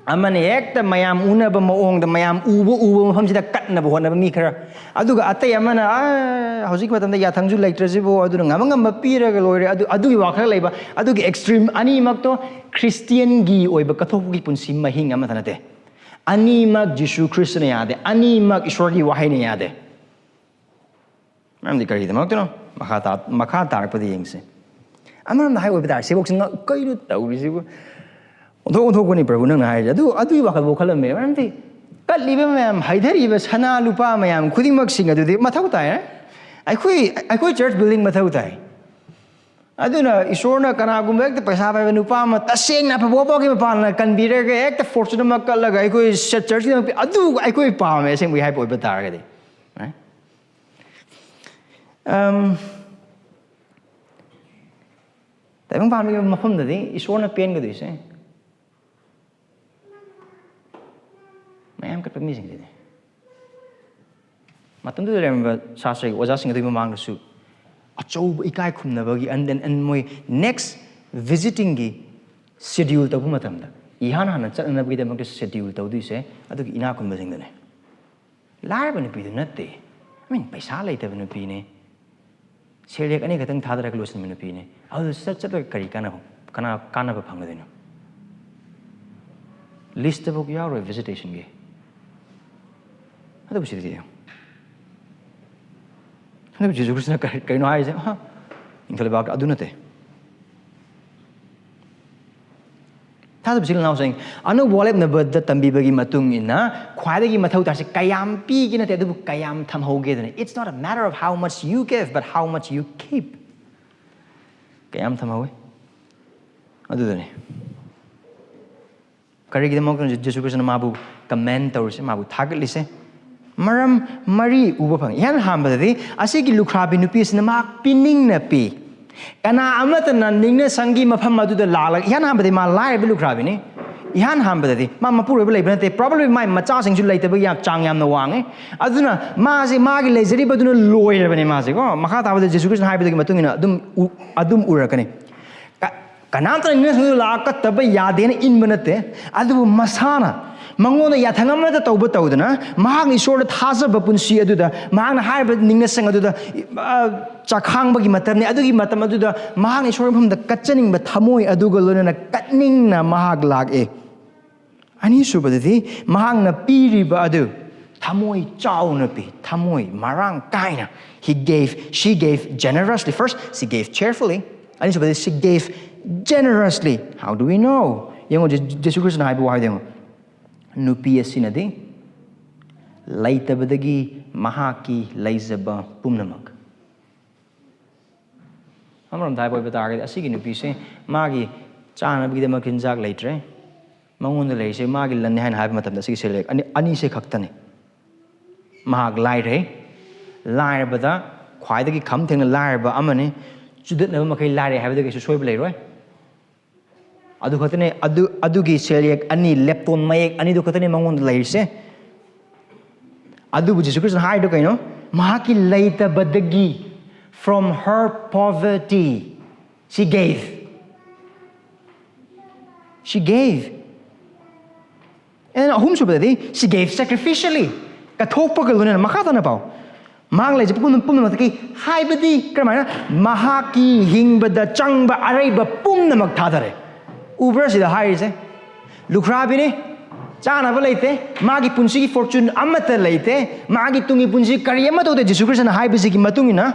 ꯑꯃꯅ ꯍꯦꯛꯇ ꯃꯌꯥꯝ ꯎꯅꯕ ꯃꯑꯣꯡꯗ, ꯃꯌꯥꯝ ꯎꯕ, ꯎꯕ ꯃꯐꯝꯁꯤꯗ ꯀꯠꯅꯕ ꯍꯣꯠꯅꯕ ꯃꯤ ꯈꯔ, ꯑꯗꯨꯒ ꯑꯇꯩ ꯑꯃꯅ, "ꯑ, ꯍꯧꯖꯤꯛ ꯃꯇꯝꯗ ꯌꯥꯊꯪꯁꯨ ꯂꯩꯇ꯭ꯔꯁꯤꯕꯨ, ꯑꯗꯨꯅ ꯉꯝꯃ ꯉꯝꯕ ꯄꯤꯔꯒ ꯂꯣꯏꯔꯦ", ꯑꯗꯨ, ꯑꯗꯨꯒꯤ ꯋꯥꯈꯜ ꯂꯩꯕ꯫ ꯑꯗꯨꯒꯤ extreme ꯑꯅꯤꯃꯛꯇꯣ ꯈ꯭ꯔꯤꯁꯇꯤꯌꯟꯒꯤ ꯑꯣꯏꯕ ꯀꯠꯊꯣꯛꯄꯒꯤ ꯄꯨꯟꯁꯤ ꯃꯍꯤꯡ ꯑꯃꯠꯇ ꯅꯠꯇꯦ꯫ ꯑꯅꯤꯃꯛ ꯖꯤꯁꯨ ꯈ꯭ꯔꯤꯁꯇꯅ ꯌꯥꯗꯦ, ꯑꯅꯤꯃꯛ ꯏꯁꯣꯔꯒꯤ ꯋꯥꯍꯩꯅ ꯌꯥꯗꯦ꯫ ꯃꯔꯝꯗꯤ ꯀꯔꯤꯒꯤꯗꯃꯛꯇꯅꯣ? ꯃꯈꯥ ꯇꯥ-, ꯃꯈꯥ ꯇꯥꯔꯛꯄꯗ ꯌꯦꯡꯁꯤ꯫ ꯑꯃꯔꯣꯝꯗ ꯍꯥꯏ ꯑꯣꯏꯕ ꯇꯥꯔꯦ, ꯁꯦꯕꯣꯛꯁꯤꯡꯅ "ꯀꯩꯅꯣ ꯇꯧꯔꯤꯁꯤꯕꯨ?" ꯑꯣꯟꯊꯣꯛ ꯑꯣꯟꯊꯣꯛꯄꯅꯤ ꯄ꯭ꯔꯚꯨ ꯅꯪꯅ ꯍꯥꯏꯔꯤꯁꯦ꯫ ꯑꯗꯨ, ꯑꯗꯨꯒꯤ ꯋꯥꯈꯜꯐꯥꯎ ꯈꯜꯂꯝꯃꯦ꯫ ꯃꯔꯝꯗꯤ ꯀꯠꯂꯤꯕ ꯃꯌꯥꯝ, ꯍꯩꯊꯔꯤꯕ ꯁꯅꯥ ꯂꯨꯄꯥ ꯃꯌꯥꯝ ꯈꯨꯗꯤꯡꯃꯛꯁꯤꯡ ꯑꯗꯨꯗꯤ ꯃꯊꯧ ꯇꯥꯏ꯫ ꯑꯩꯈꯣꯏ, ꯑꯩꯈꯣꯏ church building ꯃꯊꯧ ꯇꯥꯏ꯫ ꯑꯗꯨꯅ ꯏꯁꯣꯔꯅ ꯀꯅꯥꯒꯨꯝꯕ ꯍꯦꯛꯇ ꯄꯩꯁꯥ ꯄꯥꯏꯕ ꯅꯨꯄꯥ ꯑꯃ, ꯇꯁꯦꯡꯅ ꯑꯐꯕ ꯋꯥꯐꯥꯎꯒꯤ ꯃꯄꯥꯟꯅ ꯀꯟꯕꯤꯔꯒ ꯍꯦꯛꯇ fortune ꯑꯃ ꯀꯠꯂꯒ ꯑꯩꯈꯣꯏ churchꯀꯤꯗꯃꯛ ꯄꯤ-, ꯑꯗꯨ ꯑꯩꯈꯣꯏ ꯄꯥꯝꯃꯦ ꯑꯁꯦꯡꯕꯒꯤ ꯍꯥꯏꯕ ꯑꯣꯏꯕ ꯇꯥꯔꯒꯗꯤ꯫ Right? ꯑꯝ, ꯇꯥꯏꯕꯪ ꯄꯥꯟꯕꯒꯤ ꯃꯐꯝꯗꯗꯤ ꯏꯁꯣꯔꯅ ꯄꯦꯟꯒꯗꯣꯏꯁꯦ ꯃꯌꯥꯝ ꯀꯠꯄ ꯃꯤꯁꯤꯡꯁꯤꯅꯤ꯫ ꯃꯇꯝꯗꯨꯗ ꯂꯩꯔꯝꯕ ꯁꯥꯁꯇ꯭ꯔꯒꯤ ꯑꯣꯖꯥꯁꯤꯡ ꯑꯗꯨꯒꯤ ꯃꯃꯥꯡꯗꯁꯨ ꯑꯆꯧꯕ ꯏꯀꯥꯏ ꯈꯨꯝꯅꯕꯒꯤ, and then and ꯃꯣꯏ next visiting ꯒꯤ schedule ꯇꯧꯕ ꯃꯇꯝꯗ, ꯏꯍꯥꯟ ꯍꯥꯟꯅ ꯆꯠꯅꯅꯕꯒꯤꯗꯃꯛꯇ schedule ꯇꯧꯗꯣꯏꯁꯦ ꯑꯗꯨꯒꯤ ꯏꯅꯥꯛ ꯈꯨꯟꯕꯁꯤꯡꯗꯨꯅꯦ꯫ ꯂꯥꯏꯔꯕ ꯅꯨꯄꯤꯗꯨ ꯅꯠꯇꯦ꯫ I mean, ꯄꯩꯁꯥ ꯂꯩꯇꯕ ꯅꯨꯄꯤꯅꯦ꯫ ꯁꯦꯜꯌꯦꯛ ꯑꯅꯤ ꯈꯛꯇꯪ ꯊꯥꯗꯔꯒ ꯂꯣꯏꯁꯤꯟꯕ ꯅꯨꯄꯤꯅꯦ꯫ ꯑꯗꯨ ꯆꯠ ꯆꯠꯂꯒ ꯀꯔꯤ ꯀꯥꯟꯅꯕ, ꯀꯅꯥ ꯀꯥꯟꯅꯕ ꯐꯪꯒꯗꯣꯏꯅꯣ? List ꯇꯕꯨꯛ ꯌꯥꯎꯔꯣꯏ visitation ꯒꯤ꯫ ꯑꯗꯨꯕꯨ ꯁꯤꯗꯤ ꯌꯦꯡꯉꯨ꯫ ꯑꯗꯨꯕꯨ ꯖꯤꯁꯨ ꯈ꯭ꯔꯤꯁꯇꯅ ꯀꯔꯤ, ꯀꯩꯅꯣ ꯍꯥꯏꯔꯤꯁꯦ? ꯑꯍ, ꯅꯤꯡꯊꯧ ꯂꯩꯕꯥꯛ ꯑꯗꯨ ꯅꯠꯇꯦ꯫ ꯊꯥꯖꯕꯁꯤ ꯏꯅꯥꯎꯁꯤꯡ, ꯑꯅꯧꯕ ꯋꯥꯔꯦꯞꯅꯕꯗ ꯇꯝꯕꯤꯕꯒꯤ ꯃꯇꯨꯡ ꯏꯟꯅ ꯈ꯭ꯋꯥꯏꯗꯒꯤ ꯃꯊꯧ ꯇꯥꯔꯤꯁꯤ ꯀꯌꯥꯝ ꯄꯤꯒꯦ ꯅꯠꯇꯦ, ꯑꯗꯨꯕꯨ ꯀꯌꯥꯝ ꯊꯝꯍꯧꯒꯦ ꯑꯗꯨꯅꯤ꯫ It's not a matter of how much you give, but how much you keep. ꯀꯌꯥꯝ ꯊꯝꯍꯧꯋꯤ? ꯑꯗꯨꯗꯅꯤ꯫ ꯀꯔꯤꯒꯤꯗꯃꯛꯇꯅꯣ ꯖꯤꯁꯨ ꯈ꯭ꯔꯤꯁꯇꯅ ꯃꯥꯕꯨ commend ꯇꯧꯔꯤꯁꯦ, ꯃꯥꯕꯨ ꯊꯥꯒꯠꯂꯤꯁꯦ? ꯃꯔꯝ ꯃꯔꯤ ꯎꯕ ꯐꯪꯉꯤ꯫ ꯏꯍꯥꯟ ꯍꯥꯟꯕꯗꯗꯤ ꯑꯁꯤꯒꯤ ꯂꯨꯈ꯭ꯔꯥꯕꯤ ꯅꯨꯄꯤ ꯑꯁꯤꯅ ꯃꯍꯥꯛ ꯄꯤꯅꯤꯡꯅ ꯄꯤ꯫ ꯀꯅꯥ ꯑꯃꯠꯇꯅ ꯅꯤꯡꯅ ꯁꯪꯒꯤ ꯃꯐꯝ ꯑꯗꯨꯗ ꯂꯥꯛꯂꯒ, ꯏꯍꯥꯟ ꯍꯥꯟꯕꯗꯤ ꯃꯥ ꯂꯥꯏꯔꯕ ꯂꯨꯈ꯭ꯔꯥꯕꯤꯅꯤ꯫ ꯏꯍꯥꯟ ꯍꯥꯟꯕꯗꯗꯤ ꯃꯥ ꯃꯄꯨꯔꯣꯏꯕ ꯂꯩꯕ ꯅꯠꯇꯦ, probably ꯃꯥꯏ ꯃꯆꯥꯁꯤꯡꯁꯨ ꯂꯩꯇꯕꯒꯤ ꯌꯥꯝ, ꯆꯥꯡ ꯌꯥꯝꯅ ꯋꯥꯡꯉꯤ꯫ ꯑꯗꯨꯅ ꯃꯥꯁꯦ ꯃꯥꯒꯤ ꯂꯩꯖꯔꯤꯕꯗꯨꯅ ꯂꯣꯏꯔꯕꯅꯤ ꯃꯥꯁꯦꯀꯣ꯫ ꯃꯈꯥ ꯇꯥꯕꯗ ꯖꯤꯁꯨ ꯈ꯭ꯔꯤꯁꯇꯅ ꯍꯥꯏꯕꯗꯨꯒꯤ ꯃꯇꯨꯡ ꯏꯟꯅ ꯑꯗꯨꯝ ꯎ-, ꯑꯗꯨꯝ ꯎꯔꯛꯀꯅꯤ꯫ ꯀ-, ꯀꯅꯥꯝꯇꯅ ꯅꯤꯡꯅ ꯁꯪꯗꯨꯅ ꯂꯥꯛꯑ ꯀꯠꯇꯕ ꯌꯥꯗꯦꯅ ꯏꯟꯕ ꯅꯠꯇꯦ, ꯑꯗꯨꯕꯨ ꯃꯁꯥꯅ ꯃꯉꯣꯟꯗ ꯌꯥꯊꯪ ꯑꯃꯠꯇ ꯇꯧꯕ ꯇꯧꯗꯅ ꯃꯍꯥꯛꯅ ꯏꯁꯣꯔꯗ ꯊꯥꯖꯕ ꯄꯨꯟꯁꯤ ꯑꯗꯨꯗ ꯃꯍꯥꯛꯅ ꯍꯥꯏꯔꯤꯕ ꯅꯤꯡꯅ ꯁꯪ ꯑꯗꯨꯗ, ꯑ, ꯆꯥꯈꯥꯡꯕꯒꯤ ꯃꯇꯝꯅꯤ꯫ ꯑꯗꯨꯒꯤ ꯃꯇꯝ ꯑꯗꯨꯗ ꯃꯍꯥꯛꯅ ꯏꯁꯣꯔꯒꯤ ꯃꯐꯝꯗ ꯀꯠꯆꯅꯤꯡꯕ ꯊꯃꯣꯏ ꯑꯗꯨꯒ ꯂꯣꯏꯅꯅ ꯀꯠꯅꯤꯡꯅ ꯃꯍꯥꯛ ꯂꯥꯛꯑꯦ꯫ ꯑꯅꯤꯁꯨꯕꯗꯗꯤ ꯃꯍꯥꯛꯅ ꯄꯤꯔꯤꯕ ꯑꯗꯨ ꯊꯃꯣꯏ ꯆꯥꯎꯅ ꯄꯤ, ꯊꯃꯣꯏ ꯃꯔꯥꯡ ꯀꯥꯏꯅ꯫ He gave, she gave generously. First, she gave cheerfully. ꯑꯅꯤꯁꯨꯕꯗꯤ she gave generously. How do we know? ꯌꯦꯡꯉꯣ, ꯖꯦ-, ꯖꯦꯁꯨ ꯈ꯭ꯔꯤꯁꯇꯅ ꯍꯥꯏꯕ ꯋꯥꯍꯩꯗꯣ ꯌꯦꯡꯉꯣ꯫ ꯅꯨꯄꯤ ꯑꯁꯤꯅꯗꯤ ꯂꯩꯇꯕꯗꯒꯤ ꯃꯍꯥꯛꯀꯤ ꯂꯩꯖꯕ ꯄꯨꯝꯅꯃꯛ꯫ ꯑꯃꯔꯣꯝꯗ ꯍꯥꯏꯕ ꯑꯣꯏꯕ ꯇꯥꯔꯒꯗꯤ, ꯑꯁꯤꯒꯤ ꯅꯨꯄꯤꯁꯦ ꯃꯥꯒꯤ ꯆꯥꯅꯕꯒꯤꯗꯃꯛ ꯆꯤꯟꯖꯥꯛ ꯂꯩꯇ꯭ꯔꯦ, ꯃꯉꯣꯟꯗ ꯂꯩꯔꯤꯁꯦ ꯃꯥꯒꯤ ꯂꯟꯅꯤ ꯍꯥꯏꯅ ꯍꯥꯏꯕ ꯃꯇꯝꯗ, ꯑꯁꯤꯒꯤ ꯁꯦꯜꯌꯦꯛ ꯑꯅꯤ, ꯑꯅꯤꯁꯦ ꯈꯛꯇꯅꯤ꯫ ꯃꯍꯥꯛ ꯂꯥꯏꯔꯩ, ꯂꯥꯏꯔꯕꯗ ꯈ꯭ꯋꯥꯏꯗꯒꯤ ꯈꯝ ꯊꯦꯡꯅ ꯂꯥꯏꯔꯕ ꯑꯃꯅꯤ꯫ ꯆꯨꯗꯠꯅꯕ ꯃꯈꯩ ꯂꯥꯏꯔꯦ ꯍꯥꯏꯕꯗ ꯀꯩꯁꯨ ꯁꯣꯏꯕ ꯂꯩꯔꯣꯏ꯫ ꯑꯗꯨ ꯈꯛꯇꯅꯦ, ꯑꯗꯨ ꯑꯗꯨꯒꯤ ꯁꯦꯜꯌꯦꯛ ꯑꯅꯤ, ꯂꯦꯞꯇꯣꯟ ꯃꯌꯦꯛ ꯑꯅꯤꯗꯨ ꯈꯛꯇꯅꯦ ꯃꯉꯣꯟꯗ ꯂꯩꯔꯤꯁꯦ꯫ ꯑꯗꯨꯕꯨ ꯖꯤꯁꯨ ꯈ꯭ꯔꯤꯁꯇꯅ ꯍꯥꯏꯗꯣ ꯀꯩꯅꯣ? ꯃꯍꯥꯛꯀꯤ ꯂꯩꯇꯕꯗꯒꯤ, from her poverty, she gave. She gave. And ꯑꯍꯨꯝꯁꯨꯕꯗꯗꯤ, she gave sacrificially. ꯀꯠꯊꯣꯛꯄꯒ ꯂꯣꯏꯅꯅ, ꯃꯈꯥ ꯇꯥꯅ ꯄꯥꯎ꯫ ꯃꯍꯥꯛ ꯂꯩꯖꯕ ꯄꯨꯝꯅꯃꯛ, ꯄꯨꯝꯅꯃꯛꯇꯒꯤ ꯍꯥꯏꯕꯗꯤ ꯀꯔꯝꯍꯥꯏꯅ? ꯃꯍꯥꯛꯀꯤ ꯍꯤꯡꯕꯗ ꯆꯪꯕ ꯑꯔꯩꯕ ꯄꯨꯝꯅꯃꯛ ꯊꯥꯗꯔꯦ꯫ ꯎꯕ꯭ꯔꯥ ꯁꯤꯗ ꯍꯥꯏꯔꯤꯁꯦ? ꯂꯨꯈ꯭ꯔꯥꯕꯤꯅꯤ, ꯆꯥꯅꯕ ꯂꯩꯇꯦ, ꯃꯥꯒꯤ ꯄꯨꯟꯁꯤꯒꯤ ꯐꯣꯔꯆꯨꯟ ꯑꯃꯠꯇ ꯂꯩꯇꯦ, ꯃꯥꯒꯤ ꯇꯨꯡꯒꯤ ꯄꯨꯟꯁꯤ ꯀꯔꯤ ꯑꯃ ꯇꯧꯗꯦ꯫ ꯖꯤꯁꯨ ꯈ꯭ꯔꯤꯁꯇꯅ ꯍꯥꯏꯕꯁꯤꯒꯤ ꯃꯇꯨꯡ ꯏꯟꯅ,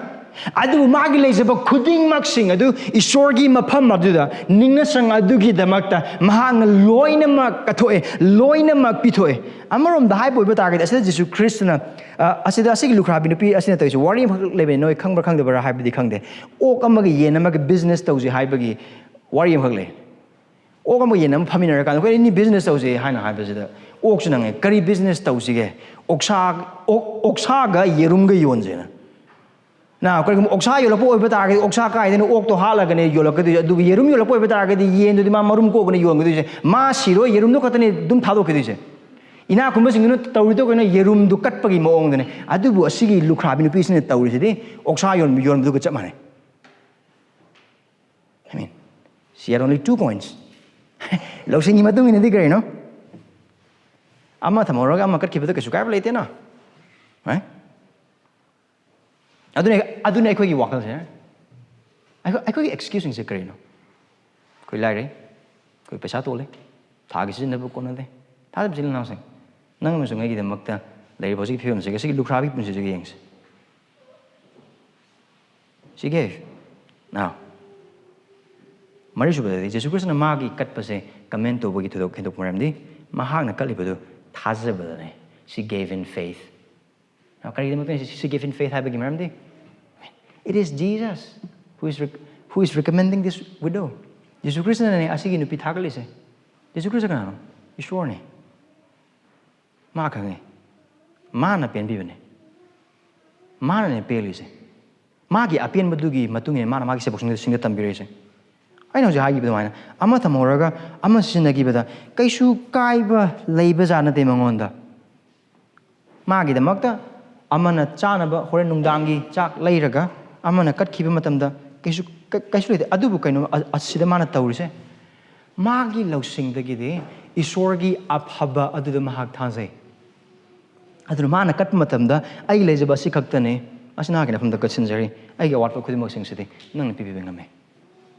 ꯑꯗꯨꯕꯨ ꯃꯥꯒꯤ ꯂꯩꯖꯕ ꯈꯨꯗꯤꯡꯃꯛꯁꯤꯡ ꯑꯗꯨ ꯏꯁꯣꯔꯒꯤ ꯃꯐꯝ ꯑꯗꯨꯗ, ꯅꯤꯡꯅꯁꯪ ꯑꯗꯨꯒꯤꯗꯃꯛꯇ ꯃꯍꯥꯛꯅ ꯂꯣꯏꯅꯃꯛ ꯀꯠꯊꯣꯛꯑꯦ, ꯂꯣꯏꯅꯃꯛ ꯄꯤꯊꯣꯛꯑꯦ꯫ ꯑꯃꯔꯣꯝꯗ ꯍꯥꯏꯕ ꯑꯣꯏꯕ ꯇꯥꯔꯒꯗꯤ, ꯑꯁꯤꯗ ꯖꯤꯁꯨ ꯈ꯭ꯔꯤꯁꯇꯅ, ꯑ, ꯑꯁꯤꯗ ꯑꯁꯤꯒꯤ ꯂꯨꯈ꯭ꯔꯥꯕꯤ ꯅꯨꯄꯤ ꯑꯁꯤꯅ ꯇꯧꯔꯤꯁꯦ, ꯋꯥꯔꯤ ꯑꯃꯈꯛ ꯂꯩꯕꯅꯤ, ꯅꯣꯏ ꯈꯪꯕ꯭ꯔꯥ ꯈꯪꯗꯕ꯭ꯔꯥ ꯍꯥꯏꯕꯗꯤ ꯈꯪꯗꯦ꯫ ꯑꯣꯛ ꯑꯃꯒ ꯌꯦꯟ ꯑꯃꯒ ꯕꯤꯖꯤꯅꯦꯁ ꯇꯧꯁꯤ ꯍꯥꯏꯕꯒꯤ ꯋꯥꯔꯤ ꯑꯃꯈꯛ ꯂꯩ꯫ ꯑꯣꯛ ꯑꯃꯒ ꯌꯦꯟ ꯑꯃ ꯐꯝꯃꯤꯟꯅꯔꯀꯥꯟꯗ, "ꯑꯩꯈꯣꯏ ꯑꯅꯤ ꯕꯤꯖꯤꯅꯦꯁ ꯇꯧꯁꯦ" ꯍꯥꯏꯅ ꯍꯥꯏꯕꯁꯤꯗ, ꯑꯣꯛꯁꯨ ꯅꯪꯉꯦ, "ꯀꯔꯤ ꯕꯤꯖꯤꯅꯦꯁ ꯇꯧꯁꯤꯒꯦ?" "ꯑꯣꯛꯁꯥ, ꯑꯣꯛ, ꯑꯣꯛꯁꯥꯒ ꯌꯦꯔꯨꯝꯒ ꯌꯣꯟꯁꯦꯅ꯫ ꯅ, ꯀꯔꯤꯒꯨꯝꯕ ꯑꯣꯛꯁꯥ ꯌꯣꯜꯂꯛꯄ ꯑꯣꯏꯕ ꯇꯥꯔꯒꯗꯤ, ꯑꯣꯛꯁꯥ ꯀꯥꯏꯗꯅ ꯑꯣꯛꯇꯣ ꯍꯥꯠꯂꯒꯅꯦ ꯌꯣꯜꯂꯛꯀꯗꯣꯏꯁꯦ꯫ ꯑꯗꯨꯕꯨ ꯌꯦꯔꯨꯝ ꯌꯣꯜꯂꯛꯄ ꯑꯣꯏꯕ ꯇꯥꯔꯒꯗꯤ, ꯌꯦꯟꯗꯨꯗꯤ ꯃꯥ ꯃꯔꯨꯝ ꯀꯣꯛꯑꯒꯅꯦ ꯌꯣꯟꯒꯗꯣꯏꯁꯦ꯫ ꯃꯥ ꯁꯤꯔꯣꯏ, ꯌꯦꯔꯨꯝꯗꯣ ꯈꯛꯇꯅꯦ ꯑꯗꯨꯝ ꯊꯥꯗꯣꯛꯈꯤꯗꯣꯏꯁꯦ꯫ ꯏꯅꯥꯛ ꯈꯨꯟꯕꯁꯤꯡꯗꯨꯅ ꯇꯧꯔꯤꯗꯣ ꯀꯩꯅꯣ? ꯌꯦꯔꯨꯝꯗꯨ ꯀꯠꯄꯒꯤ ꯃꯑꯣꯡꯗꯅꯦ꯫ ꯑꯗꯨꯕꯨ ꯑꯁꯤꯒꯤ ꯂꯨꯈ꯭ꯔꯥꯕꯤ ꯅꯨꯄꯤꯁꯤꯅ ꯇꯧꯔꯤꯁꯤꯗꯤ ꯑꯣꯛꯁꯥ ꯌꯣꯟꯕ, ꯌꯣꯟꯕꯗꯨꯒ ꯆꯞ ꯃꯥꯟꯅꯩ꯫ I mean, she had only two coins. ꯂꯧꯁꯤꯡꯒꯤ ꯃꯇꯨꯡ ꯏꯟꯅꯗꯤ ꯀꯔꯤꯅꯣ? ꯑꯃ ꯊꯝꯍꯧꯔꯒ ꯑꯃ ꯀꯠꯈꯤꯕꯗ ꯀꯩꯁꯨ ꯀꯥꯏꯕ ꯂꯩꯇꯦꯅ꯫ Right? ꯑꯗꯨꯅ, ꯑꯗꯨꯅ ꯑꯩꯈꯣꯏꯒꯤ ꯋꯥꯈꯜꯁꯦ꯫ ꯑꯩꯈꯣꯏ, ꯑꯩꯈꯣꯏꯒꯤ ꯑꯦꯛꯁꯀ꯭ꯌꯨꯁꯁꯤꯡꯁꯦ ꯀꯔꯤꯅꯣ? ꯑꯩꯈꯣꯏ ꯂꯥꯏꯔꯩ, ꯑꯩꯈꯣꯏ ꯄꯩꯁꯥ ꯇꯣꯜꯂꯦ, ꯊꯥꯒꯤ ꯁꯤꯖꯤꯟꯅꯕ ꯀꯣꯟꯅꯗꯦ꯫ ꯊꯥꯖꯕ ꯏꯆꯤꯜ ꯏꯅꯥꯎꯁꯤꯡ, ꯅꯪ ꯑꯃꯁꯨꯡ ꯑꯩꯒꯤꯗꯃꯛꯇ ꯂꯩꯔꯤꯕ ꯍꯧꯖꯤꯛꯀꯤ ꯐꯤꯕꯝꯁꯤꯒ, ꯁꯤꯒꯤ ꯂꯨꯈ꯭ꯔꯥꯕꯤꯒꯤ ꯄꯨꯟꯁꯤꯁꯤꯒ ꯌꯦꯡꯁꯤ꯫ She gave. Now, ꯃꯔꯤꯁꯨꯕꯗꯗꯤ, ꯖꯤꯁꯨ ꯈ꯭ꯔꯤꯁꯇꯅ ꯃꯥꯒꯤ ꯀꯠꯄꯁꯦ ꯀꯃꯦꯟ ꯇꯧꯕꯒꯤ ꯊꯣꯏꯗꯣꯛ ꯍꯦꯟꯗꯣꯛꯄ ꯃꯔꯝꯗꯤ, ꯃꯍꯥꯛꯅ ꯀꯠꯂꯤꯕꯗꯨ ꯊꯥꯖꯕꯗꯅꯦ꯫ She gave in faith. Now, ꯀꯔꯤꯒꯤꯗꯃꯛꯇ she gave in faith ꯍꯥꯏꯕꯒꯤ ꯃꯔꯝꯗꯤ, it is Jesus who is rec-, who is recommending this widow. ꯖꯤꯁꯨ ꯈ꯭ꯔꯤꯁꯇꯅꯅꯦ ꯑꯁꯤꯒꯤ ꯅꯨꯄꯤ ꯊꯥꯒꯠꯂꯤꯁꯦ꯫ ꯖꯤꯁꯨ ꯈ꯭ꯔꯤꯁꯇ ꯀꯅꯥꯅꯣ? ꯏꯁꯣꯔꯅꯦ꯫ ꯃꯥ ꯈꯪꯉꯦ꯫ ꯃꯥꯅ ꯄꯦꯟꯕꯤꯕꯅꯦ꯫ ꯃꯥꯅꯅꯦ ꯄꯦꯜꯂꯤꯁꯦ꯫ ꯃꯥꯒꯤ ꯑꯄꯦꯟꯕꯗꯨꯒꯤ ꯃꯇꯨꯡ ꯏꯟꯅ ꯃꯥꯅ ꯃꯥꯒꯤ ꯁꯦꯕꯣꯛꯁꯤꯡꯗꯨꯗ ꯁꯤꯡꯗ ꯇꯝꯕꯤꯔꯛꯏꯁꯦ꯫ ꯑꯩꯅ ꯍꯧꯖꯤꯛ ꯍꯥꯏꯈꯤꯕ ꯑꯗꯨꯃꯥꯏꯅ, ꯑꯃ ꯊꯝꯍꯧꯔꯒ ꯑꯃ ꯁꯤꯖꯤꯟꯅꯈꯤꯕꯗ ꯀꯩꯁꯨ ꯀꯥꯏꯕ ꯂꯩꯕꯖꯥꯠ ꯅꯠꯇꯦ ꯃꯉꯣꯟꯗ꯫ ꯃꯥꯒꯤꯗꯃꯛꯇ ꯑꯃꯅ ꯆꯥꯅꯕ ꯍꯣꯔꯦꯟ ꯅꯨꯡꯗꯥꯡꯒꯤ ꯆꯥꯛ ꯂꯩꯔꯒ ꯑꯃꯅ ꯀꯠꯈꯤꯕ ꯃꯇꯝꯗ ꯀꯩꯁꯨ, ꯀ-, ꯀꯩꯁꯨ ꯂꯩꯇꯦ꯫ ꯑꯗꯨꯕꯨ ꯀꯩꯅꯣ ꯑ-, ꯑꯁꯤꯗ ꯃꯥꯅ ꯇꯧꯔꯤꯁꯦ? ꯃꯥꯒꯤ ꯂꯧꯁꯤꯡꯗꯒꯤꯗꯤ ꯏꯁꯣꯔꯒꯤ ꯑꯐꯕ ꯑꯗꯨꯗ ꯃꯍꯥꯛ ꯊꯥꯖꯩ꯫ ꯑꯗꯨꯅ ꯃꯥꯅ ꯀꯠꯄ ꯃꯇꯝꯗ, "ꯑꯩ ꯂꯩꯖꯕ ꯑꯁꯤ ꯈꯛꯇꯅꯤ, ꯑꯁꯤ ꯅꯍꯥꯛꯀꯤ ꯅꯐꯝꯗ ꯀꯠꯁꯤꯟꯖꯔꯤ, ꯑꯩꯒꯤ ꯑꯋꯥꯠꯄ ꯈꯨꯗꯤꯡꯃꯛꯁꯤꯡꯁꯤꯗꯤ ꯅꯪꯅ ꯄꯤꯕꯤꯕ ꯉꯝꯃꯤ"꯫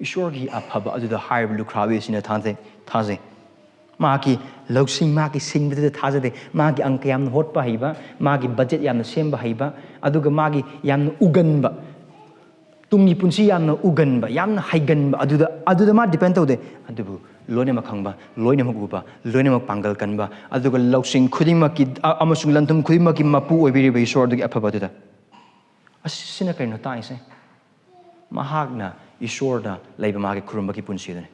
ꯏꯁꯣꯔꯒꯤ ꯑꯐꯕ ꯑꯗꯨꯗ ꯍꯥꯏꯔꯤꯕ ꯂꯨꯈ꯭ꯔꯥꯕꯤ ꯑꯁꯤꯅ ꯊꯥꯖꯩ, ꯊꯥꯖꯩ꯫ ꯃꯍꯥꯛꯀꯤ ꯂꯧꯁꯤꯡ, ꯃꯍꯥꯛꯀꯤ ꯁꯤꯡꯕꯗꯨꯗ ꯊꯥꯖꯗꯦ, ꯃꯥꯒꯤ ꯑꯪꯀ ꯌꯥꯝꯅ ꯍꯣꯠꯄ ꯍꯩꯕ, ꯃꯥꯒꯤ ꯕꯖꯦꯠ ꯌꯥꯝꯅ ꯁꯦꯝꯕ ꯍꯩꯕ, ꯑꯗꯨꯒ ꯃꯥꯒꯤ ꯌꯥꯝꯅ ꯎꯒꯟꯕ, ꯇꯨꯡꯒꯤ ꯄꯨꯟꯁꯤ ꯌꯥꯝꯅ ꯎꯒꯟꯕ, ꯌꯥꯝꯅ ꯍꯩꯒꯟꯕ, ꯑꯗꯨꯗ, ꯑꯗꯨꯗ ꯃꯥ ꯗꯤꯄꯦꯟ ꯇꯧꯗꯦ꯫ ꯑꯗꯨꯕꯨ ꯂꯣꯏꯅꯃꯛ ꯈꯪꯕ, ꯂꯣꯏꯅꯃꯛ ꯎꯕ, ꯂꯣꯏꯅꯃꯛ ꯄꯥꯡꯒꯜ ꯀꯟꯕ, ꯑꯗꯨꯒ ꯂꯧꯁꯤꯡ ꯈꯨꯗꯤꯡꯃꯛꯀꯤ, ꯑ-, ꯑꯃꯁꯨꯡ ꯂꯟꯊꯨꯝ ꯈꯨꯗꯤꯡꯃꯛꯀꯤ ꯃꯄꯨ ꯑꯣꯏꯕꯤꯔꯤꯕ ꯏꯁꯣꯔ ꯑꯗꯨꯒꯤ ꯑꯐꯕ ꯑꯗꯨꯗ꯫ ꯑꯁꯤꯅ ꯀꯩꯅꯣ ꯇꯥꯛꯏꯁꯦ? ꯃꯍꯥꯛꯅ ꯏꯁꯣꯔꯗ ꯂꯩꯕ ꯃꯥꯒꯤ ꯈꯨꯔꯨꯝꯕꯒꯤ ꯄꯨꯟꯁꯤꯗꯨꯅꯤ꯫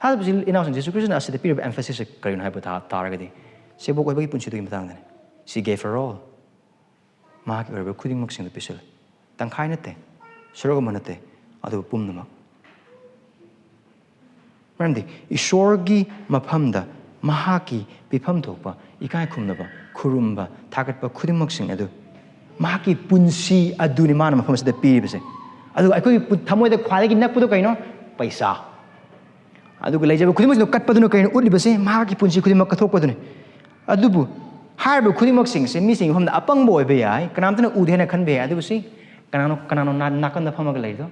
ꯍꯥꯏꯔꯤꯕꯁꯤ ꯏꯅꯥꯎꯁꯤꯡ, ꯖꯤꯁꯨ ꯈ꯭ꯔꯤꯁꯇꯅ ꯑꯁꯤꯗ ꯄꯤꯔꯤꯕ emphasis ꯀꯔꯤꯅꯣ ꯍꯥꯏꯕ ꯇꯥ-, ꯇꯥꯔꯒꯗꯤ, ꯁꯦꯕꯣꯛ ꯑꯣꯏꯕꯒꯤ ꯄꯨꯟꯁꯤꯗꯨꯒꯤ ꯃꯇꯥꯡꯗꯅꯤ꯫ She gave her all. ꯃꯍꯥꯛꯀꯤ ꯑꯣꯏꯔꯕ ꯈꯨꯗꯤꯡꯃꯛꯁꯤꯡꯗꯨ ꯄꯤꯁꯤꯜꯂꯤ꯫ ꯇꯪꯈꯥꯏ ꯅꯠꯇꯦ, ꯁꯔꯨꯛ ꯑꯃ ꯅꯠꯇꯦ, ꯑꯗꯨꯕꯨ ꯄꯨꯝꯅꯃꯛ꯫ ꯃꯔꯝꯗꯤ ꯏꯁꯣꯔꯒꯤ ꯃꯐꯝꯗ ꯃꯍꯥꯛꯀꯤ ꯄꯤꯐꯝ ꯊꯣꯛꯄ, ꯏꯀꯥꯏ ꯈꯨꯝꯅꯕ, ꯈꯨꯔꯨꯝꯕ, ꯊꯥꯒꯠꯄ ꯈꯨꯗꯤꯡꯃꯛꯁꯤꯡ ꯑꯗꯨ ꯃꯍꯥꯛꯀꯤ ꯄꯨꯟꯁꯤ ꯑꯗꯨꯅꯤ ꯃꯥꯅ ꯃꯐꯝ ꯑꯁꯤꯗ ꯄꯤꯔꯤꯕꯁꯦ꯫ ꯑꯗꯨꯒ ꯑꯩꯈꯣꯏꯒꯤ ꯄꯨ-, ꯊꯃꯣꯏꯗ ꯈ꯭ꯋꯥꯏꯗꯒꯤ ꯅꯛꯄꯗꯣ ꯀꯩꯅꯣ? ꯄꯩꯁꯥ꯫ ꯑꯗꯨꯒ ꯂꯩꯖꯕ ꯈꯨꯗꯤꯡꯃꯛꯁꯤꯗ ꯀꯠꯄꯗꯨꯅ ꯀꯩꯅꯣ ꯎꯠꯂꯤꯕꯁꯦ? ꯃꯍꯥꯛꯀꯤ ꯄꯨꯟꯁꯤ ꯈꯨꯗꯤꯡꯃꯛ ꯀꯠꯊꯣꯛꯄꯗꯨꯅꯤ꯫ ꯑꯗꯨꯕꯨ ꯍꯥꯏꯔꯤꯕ ꯈꯨꯗꯤꯡꯃꯛꯁꯤꯡꯁꯦ ꯃꯤꯁꯤꯡꯒꯤ ꯃꯐꯝꯗ ꯑꯄꯪꯕ ꯑꯣꯏꯕ ꯌꯥꯏ, ꯀꯅꯥꯝꯇꯅ ꯎꯗꯦ ꯍꯥꯏꯅ ꯈꯟꯕ ꯌꯥꯏ, ꯑꯗꯨꯕꯨ ꯁꯤ ꯀꯅꯥꯅꯣ, ꯀꯅꯥꯅꯣ ꯅꯥ-, ꯅꯥꯀꯟꯗ ꯐꯝꯃꯒ ꯂꯩꯔꯤꯗꯣ?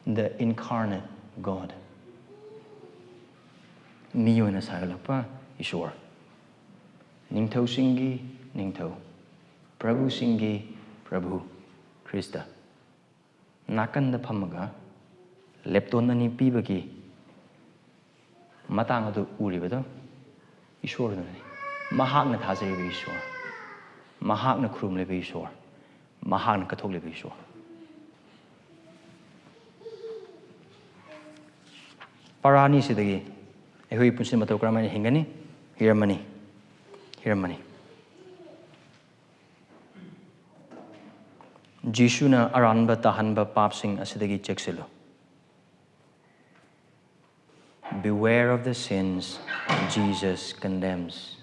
The incarnate God. ꯃꯤ ꯑꯣꯏꯅ ꯁꯥꯒꯠꯂꯛꯄ ꯏꯁꯣꯔ, ꯅꯤꯡꯊꯧꯁꯤꯡꯒꯤ ꯅꯤꯡꯊꯧ, ꯄ꯭ꯔꯚꯨꯁꯤꯡꯒꯤ ꯄ꯭ꯔꯚꯨ ꯈ꯭ꯔꯤꯁꯇ꯫ ꯅꯥꯀꯟꯗ ꯐꯝꯃꯒ ꯂꯦꯞꯇꯣꯟ ꯑꯅꯤ ꯄꯤꯕꯒꯤ ꯃꯇꯥꯡ ꯑꯗꯨ ꯎꯔꯤꯕꯗꯣ ꯏꯁꯣꯔꯗꯨꯅꯤ꯫ ꯃꯍꯥꯛꯅ ꯊꯥꯖꯔꯤꯕ ꯏꯁꯣꯔ, ꯃꯍꯥꯛꯅ ꯈꯨꯔꯨꯝꯂꯤꯕ ꯏꯁꯣꯔ, ꯃꯍꯥꯛꯅ ꯀꯠꯊꯣꯛꯂꯤꯕ ꯏꯁꯣꯔ꯫ ꯄꯔꯥ ꯑꯅꯤꯁꯤꯗꯒꯤ ꯑꯩꯈꯣꯏꯒꯤ ꯄꯨꯟꯁꯤ ꯃꯇꯧ ꯀꯔꯝꯍꯥꯏꯅ ꯍꯤꯡꯒꯅꯤ? ꯍꯤꯔꯝ ꯑꯅꯤ, ꯍꯤꯔꯝ ꯑꯅꯤ꯫ ꯖꯤꯁꯨꯅ ꯑꯔꯥꯟꯕ ꯇꯥꯍꯟꯕ ꯄꯥꯞꯁꯤꯡ ꯑꯁꯤꯗꯒꯤ ꯆꯦꯛꯁꯤꯜꯂꯨ꯫ Beware of the sins Jesus condemns.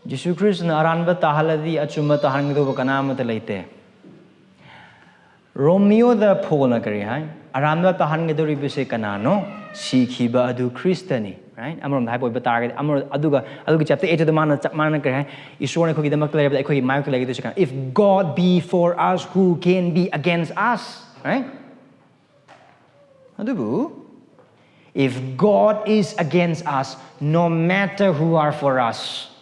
ꯖꯤꯁꯨ ꯈ꯭ꯔꯤꯁꯇꯅ ꯑꯔꯥꯟꯕ ꯇꯥꯍꯜꯂꯗꯤ ꯑꯆꯨꯝꯕ ꯇꯥꯍꯟꯒꯗꯧꯕ ꯀꯅꯥ ꯑꯃꯠꯇ ꯂꯩꯇꯦ꯫ ꯔꯣꯃꯤꯌꯣꯗ ꯄꯣꯜꯅ ꯀꯔꯤ ꯍꯥꯏ? ꯑꯔꯥꯟꯕ ꯇꯥꯍꯟꯒꯗꯧꯔꯤꯕꯁꯦ ꯀꯅꯥꯅꯣ? ꯁꯤꯈꯤꯕ ꯑꯗꯨ ꯈ꯭ꯔꯤꯁꯇꯅꯤ꯫ Right? ꯑꯃꯔꯣꯝꯗ ꯍꯥꯏꯕ ꯑꯣꯏꯕ ꯇꯥꯔꯒꯗꯤ, ꯑꯃꯔꯣꯝ, ꯑꯗꯨꯒ ꯑꯗꯨꯒꯤ ꯆꯦꯞꯇꯔ ꯑꯩꯠꯇꯨꯗ ꯃꯥꯅ ꯆꯞ ꯃꯥꯟꯅꯅ ꯀꯔꯤ ꯍꯥꯏ? ꯏꯁꯣꯔꯅ ꯑꯩꯈꯣꯏꯒꯤꯗꯃꯛꯇ ꯂꯩꯔꯕꯗ ꯑꯩꯈꯣꯏꯒꯤ ꯃꯥꯌꯣꯛꯇ ꯂꯩꯒꯗꯣꯏꯁꯦ ꯀꯅꯥ? "If God be for us, who can be against us?" Right? ꯑꯗꯨꯕꯨ, "If God is against us, no matter who are for us,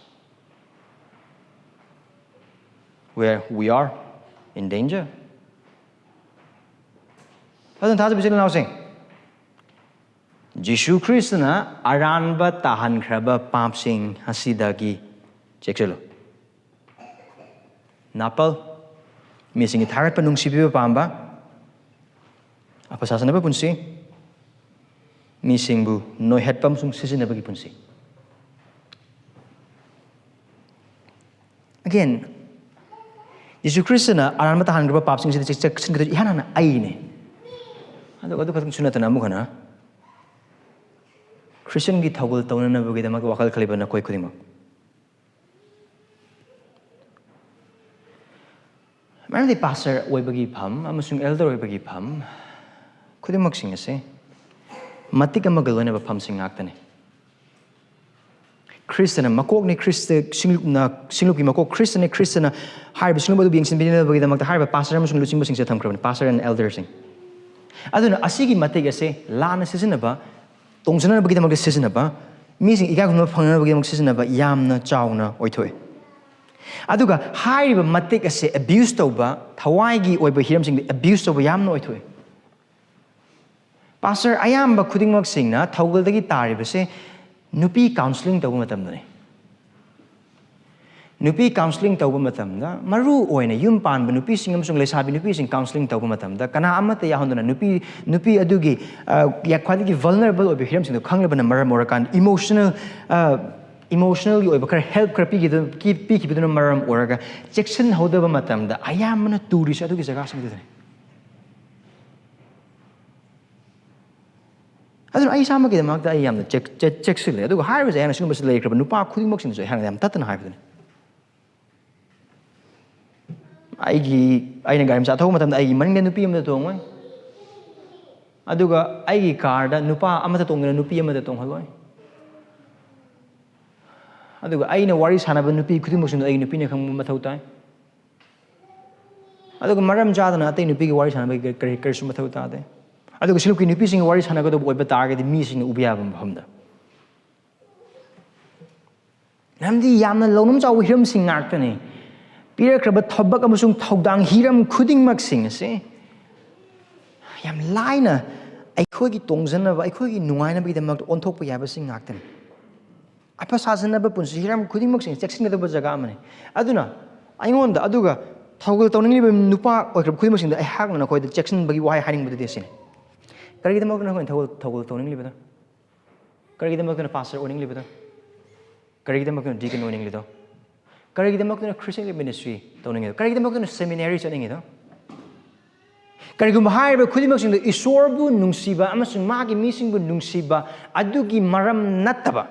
where we are in danger." ꯑꯗꯨꯅ ꯊꯥꯖꯕ ꯏꯆꯤꯜ ꯏꯅꯥꯎꯁꯤꯡ, ꯖꯤꯁꯨ ꯈ꯭ꯔꯤꯁꯇꯅ ꯑꯔꯥꯟꯕ ꯇꯥꯍꯟꯈ꯭ꯔꯕ ꯄꯥꯞꯁꯤꯡ ꯑꯁꯤꯗꯒꯤ ꯆꯦꯛꯁꯤꯜꯂꯨ꯫ ꯅꯥꯄꯜ, ꯃꯤꯁꯤꯡꯒꯤ ꯊꯥꯒꯠꯄ, ꯅꯨꯡꯁꯤꯕꯤꯕ ꯄꯥꯝꯕ, ꯑꯐ ꯁꯥꯁꯟꯅꯕ ꯄꯨꯟꯁꯤ, ꯃꯤꯁꯤꯡꯕꯨ ꯅꯣꯏꯍꯠꯄ ꯑꯃꯁꯨꯡ ꯁꯤꯖꯤꯟꯅꯕꯒꯤ ꯄꯨꯟꯁꯤ꯫ Again, ꯖꯤꯁꯨ ꯈ꯭ꯔꯤꯁꯇꯅ ꯑꯔꯥꯟꯕ ꯇꯥꯍꯟꯈ꯭ꯔꯕ ꯄꯥꯞꯁꯤꯡꯁꯤꯗ ꯆꯦꯛ-, ꯆꯦꯛꯁꯤꯟꯒꯗꯕ ꯏꯍꯥꯟ ꯍꯥꯟꯅ ꯑꯩꯅꯦ꯫ ꯑꯗꯨꯒ ꯑꯗꯨ ꯈꯛꯇꯪꯁꯨ ꯅꯠꯇꯅ ꯑꯃꯨꯛ ꯍꯟꯅ ꯈ꯭ꯔꯤꯁꯇꯤꯌꯟꯒꯤ ꯊꯧꯒꯜ ꯇꯧꯅꯅꯕꯒꯤꯗꯃꯛ ꯋꯥꯈꯜ ꯈꯜꯂꯤꯕ ꯅꯈꯣꯏ ꯈꯨꯗꯤꯡꯃꯛ꯫ ꯃꯔꯝꯗꯤ ꯄꯥꯁꯇꯔ ꯑꯣꯏꯕꯒꯤ ꯐꯝ ꯑꯃꯁꯨꯡ ꯑꯦꯜꯗꯔ ꯑꯣꯏꯕꯒꯤ ꯐꯝ ꯈꯨꯗꯤꯡꯃꯛꯁꯤꯡ ꯑꯁꯦ ꯃꯇꯤꯛ ꯑꯃꯒ ꯂꯣꯏꯅꯕ ꯐꯝꯁꯤꯡ ꯉꯥꯛꯇꯅꯤ꯫ ꯈ꯭ꯔꯤꯁꯇꯅ ꯃꯀꯣꯛꯅꯤ, ꯈ꯭ꯔꯤꯁꯇ ꯁꯤꯡꯂꯨꯞꯅ, ꯁꯤꯡꯂꯨꯞꯀꯤ ꯃꯀꯣꯛ ꯈ꯭ꯔꯤꯁꯇꯅꯤ, ꯈ꯭ꯔꯤꯁꯇꯅ ꯍꯥꯏꯔꯤꯕ ꯁꯤꯡꯂꯨꯞ ꯑꯗꯨꯕꯨ ꯌꯦꯡꯁꯤꯟꯕꯤꯅꯕꯒꯤꯗꯃꯛꯇ ꯍꯥꯏꯔꯤꯕ ꯄꯥꯁꯇꯔ ꯑꯃꯁꯨꯡ ꯂꯨꯆꯤꯡꯕꯁꯤꯡꯁꯦ ꯊꯝꯈ꯭ꯔꯕꯅꯤ, pastor and elderꯁꯤꯡ꯫ ꯑꯗꯨꯅ ꯑꯁꯤꯒꯤ ꯃꯇꯤꯛ ꯑꯁꯦ ꯂꯥꯟꯅ ꯁꯤꯖꯤꯟꯅꯕ, ꯇꯣꯡꯖꯅꯕꯒꯤꯗꯃꯛꯇ ꯁꯤꯖꯤꯟꯅꯕ, ꯃꯤꯁꯤꯡ ꯏꯀꯥꯏ ꯈꯨꯝꯅꯕ ꯐꯪꯅꯕꯒꯤꯗꯃꯛ ꯁꯤꯖꯤꯟꯅꯕ ꯌꯥꯝꯅ ꯆꯥꯎꯅ ꯑꯣꯏꯊꯣꯛꯏ꯫ ꯑꯗꯨꯒ ꯍꯥꯏꯔꯤꯕ ꯃꯇꯤꯛ ꯑꯁꯦ ꯑꯦꯕ꯭ꯌꯨꯁ ꯇꯧꯕ, ꯊꯋꯥꯏꯒꯤ ꯑꯣꯏꯕ ꯍꯤꯔꯝꯁꯤꯡꯗ ꯑꯦꯕ꯭ꯌꯨꯁ ꯇꯧꯕ ꯌꯥꯝꯅ ꯑꯣꯏꯊꯣꯛꯏ꯫ ꯄꯥꯁꯇꯔ ꯑꯌꯥꯝꯕ ꯈꯨꯗꯤꯡꯃꯛꯁꯤꯡꯅ ꯊꯧꯒꯜꯗꯒꯤ ꯇꯥꯔꯤꯕꯁꯦ ꯅꯨꯄꯤ ꯀꯥꯎꯟꯁꯤꯂꯤꯡ ꯇꯧꯕ ꯃꯇꯝꯗꯅꯤ꯫ ꯅꯨꯄꯤ ꯀꯥꯎꯟꯁꯤꯂꯤꯡ ꯇꯧꯕ ꯃꯇꯝꯗ, ꯃꯔꯨ ꯑꯣꯏꯅ ꯌꯨꯝ ꯄꯥꯟꯕ ꯅꯨꯄꯤꯁꯤꯡ ꯑꯃꯁꯨꯡ ꯂꯩꯁꯥꯕꯤ ꯅꯨꯄꯤꯁꯤꯡ ꯀꯥꯎꯟꯁꯤꯂꯤꯡ ꯇꯧꯕ ꯃꯇꯝꯗ, ꯀꯅꯥ ꯑꯃꯠꯇ ꯌꯥꯎꯍꯟꯗꯅ ꯅꯨꯄꯤ, ꯅꯨꯄꯤ ꯑꯗꯨꯒꯤ, ꯑ, ꯌꯥ-, ꯈ꯭ꯋꯥꯏꯗꯒꯤ ꯚꯜꯅꯔꯦꯕꯜ ꯑꯣꯏꯕ ꯍꯤꯔꯝꯁꯤꯡꯗꯣ ꯈꯪꯂꯕꯅ ꯃꯔꯝ ꯑꯣꯏꯔꯀꯥꯟꯗ, ꯏꯃꯣꯁꯅꯦꯜ, ꯑ, emotionalꯒꯤ ꯑꯣꯏꯕ ꯈꯔ help ꯈꯔ ꯄꯤꯈꯤꯗꯨ- ꯄꯤ- ꯄꯤꯈꯤꯕꯗꯨꯅ ꯃꯔꯝ ꯑꯣꯏꯔꯒ ꯆꯦꯛꯁꯤꯟꯍꯧꯗꯕ ꯃꯇꯝꯗ ꯑꯌꯥꯝꯕꯅ ꯇꯨꯔꯤꯁꯦ ꯑꯗꯨꯒꯤ ꯖꯒꯥꯁꯤꯡꯗꯨꯗꯅꯤ꯫ ꯑꯗꯨꯅ ꯑꯩ ꯏꯁꯥꯃꯛꯀꯤꯗꯃꯛꯇ ꯑꯩ ꯌꯥꯝꯅ ꯆꯦꯛ- ꯆꯦꯛ- ꯆꯦꯛꯁꯤꯜꯂꯦ꯫ ꯑꯗꯨꯒ ꯍꯥꯏꯔꯤꯕꯁꯦ ꯑꯩꯅ ꯁꯤꯒꯨꯝꯕꯁꯤ ꯂꯩꯈ꯭ꯔꯕ ꯅꯨꯄꯥ ꯈꯨꯗꯤꯡꯃꯛꯁꯤꯡꯗꯁꯨ ꯑꯩꯍꯥꯛꯅ ꯌꯥꯝ ꯇꯠꯇꯅ ꯍꯥꯏꯕꯗꯨꯅꯤ꯫ ꯑꯩꯒꯤ ꯑꯩꯅ ꯒꯥꯔꯤ ꯃꯆꯥ ꯊꯧꯕ ꯃꯇꯝꯗ ꯑꯩꯒꯤ ꯃꯅꯤꯡꯗ ꯅꯨꯄꯤ ꯑꯃꯗ ꯇꯣꯡꯉꯣꯏ꯫ ꯑꯗꯨꯒ ꯑꯩꯒꯤ ꯀꯥꯔꯗ ꯅꯨꯄꯥ ꯑꯃꯠꯇ ꯇꯣꯡꯗꯅ ꯅꯨꯄꯤ ꯑꯃꯗ ꯇꯣꯡꯍꯜꯂꯣꯏ꯫ ꯑꯗꯨꯒ ꯑꯩꯅ ꯋꯥꯔꯤ ꯁꯥꯟꯅꯕ ꯅꯨꯄꯤ ꯈꯨꯗꯤꯡꯃꯛꯁꯤꯡꯗꯣ ꯑꯩꯒꯤ ꯅꯨꯄꯤꯅ ꯈꯪꯕ ꯃꯊꯧ ꯇꯥꯏ꯫ ꯑꯗꯨꯒ ꯃꯔꯝ ꯆꯥꯗꯅ ꯑꯇꯩ ꯅꯨꯄꯤꯒꯤ ꯋꯥꯔꯤ ꯁꯥꯟꯅꯕꯒꯤ ꯀꯔꯤ- ꯀꯔꯤꯁꯨ ꯃꯊꯧ ꯇꯥꯗꯦ꯫ ꯑꯗꯨꯒ ꯁꯤꯂꯨꯛꯀꯤ ꯅꯨꯄꯤꯁꯤꯡꯒ ꯋꯥꯔꯤ ꯁꯥꯟꯅꯒꯗꯧꯕ ꯑꯣꯏꯕ ꯇꯥꯔꯒꯗꯤ ꯃꯤꯁꯤꯡꯅ ꯎꯕ ꯌꯥꯕ ꯃꯐꯝꯗ꯫ ꯃꯔꯝꯗꯤ ꯌꯥꯝꯅ ꯂꯧꯅꯝ ꯆꯥꯎꯕ ꯍꯤꯔꯝꯁꯤꯡ ꯉꯥꯛꯇꯅꯤ꯫ ꯄꯤꯔꯛꯈ꯭ꯔꯕ ꯊꯕꯛ ꯑꯃꯁꯨꯡ ꯊꯧꯗꯥꯡ ꯍꯤꯔꯝ ꯈꯨꯗꯤꯡꯃꯛꯁꯤꯡ ꯑꯁꯤ ꯌꯥꯝ ꯂꯥꯏꯅ ꯑꯩꯈꯣꯏꯒꯤ ꯇꯣꯡꯖꯅꯕ, ꯑꯩꯈꯣꯏꯒꯤ ꯅꯨꯡꯉꯥꯏꯅꯕꯒꯤꯗꯃꯛꯇ ꯑꯣꯟꯊꯣꯛꯄ ꯌꯥꯕꯁꯤꯡ ꯉꯥꯛꯇꯅꯤ꯫ ꯑꯐ ꯁꯥꯖꯅꯕ ꯄꯨꯟꯁꯤ ꯍꯤꯔꯝ ꯈꯨꯗꯤꯡꯃꯛꯁꯤꯡ ꯆꯦꯛꯁꯤꯟꯒꯗꯕ ꯖꯒꯥ ꯑꯃꯅꯤ꯫ ꯑꯗꯨꯅ ꯑꯩꯉꯣꯟꯗ, ꯑꯗꯨꯒ ꯊꯧꯒꯜ ꯇꯧꯅꯤꯡꯂꯤꯕ ꯅꯨꯄꯥ ꯑꯣꯏꯈ꯭ꯔꯕ ꯈꯨꯗꯤꯡꯃꯛꯁꯤꯡꯗ ꯑꯩꯍꯥꯛꯅ ꯅꯈꯣꯏꯗ ꯆꯦꯛꯁꯤꯟꯕꯒꯤ ꯋꯥꯍꯩ ꯍꯥꯏꯅꯤꯡꯕꯗꯨꯗꯤ ꯑꯁꯤꯅꯤ: ꯀꯔꯤꯒꯤꯗꯃꯛꯇ ꯅꯈꯣꯏꯅ ꯊꯧꯒꯜ ꯊꯧꯒꯜ ꯇꯧꯅꯤꯡꯂꯤꯕꯗꯣ? ꯀꯔꯤꯒꯤꯗꯃꯛꯇꯅ ꯄꯥꯁꯇꯔ ꯑꯣꯏꯅꯤꯡꯂꯤꯕꯗꯣ? ꯀꯔꯤꯒꯤꯗꯃꯛꯇꯅ ꯗꯤꯀꯟ ꯑꯣꯏꯅꯤꯡꯂꯤꯗꯣ? ꯀꯔꯤꯒꯤꯗꯃꯛꯇꯅ ꯈ꯭ꯔꯤꯁꯇꯤꯌꯟꯒꯤ ꯃꯤꯅꯤꯁꯇ꯭ꯔꯤ ꯇꯧꯅꯤꯡꯂꯤꯗꯣ? ꯀꯔꯤꯒꯤꯗꯃꯛꯇꯅ ꯁꯦꯃꯤꯅꯦꯔꯤ ꯆꯠꯅꯤꯡꯉꯤꯗꯣ? ꯀꯔꯤꯒꯨꯝꯕ ꯍꯥꯏꯔꯤꯕ ꯈꯨꯗꯤꯡꯃꯛꯁꯤꯡꯗꯣ ꯏꯁꯣꯔꯕꯨ ꯅꯨꯡꯁꯤꯕ ꯑꯃꯁꯨꯡ ꯃꯥꯒꯤ ꯃꯤꯁꯤꯡꯕꯨ ꯅꯨꯡꯁꯤꯕ ꯑꯗꯨꯒꯤ ꯃꯔꯝ ꯅꯠꯇꯕ,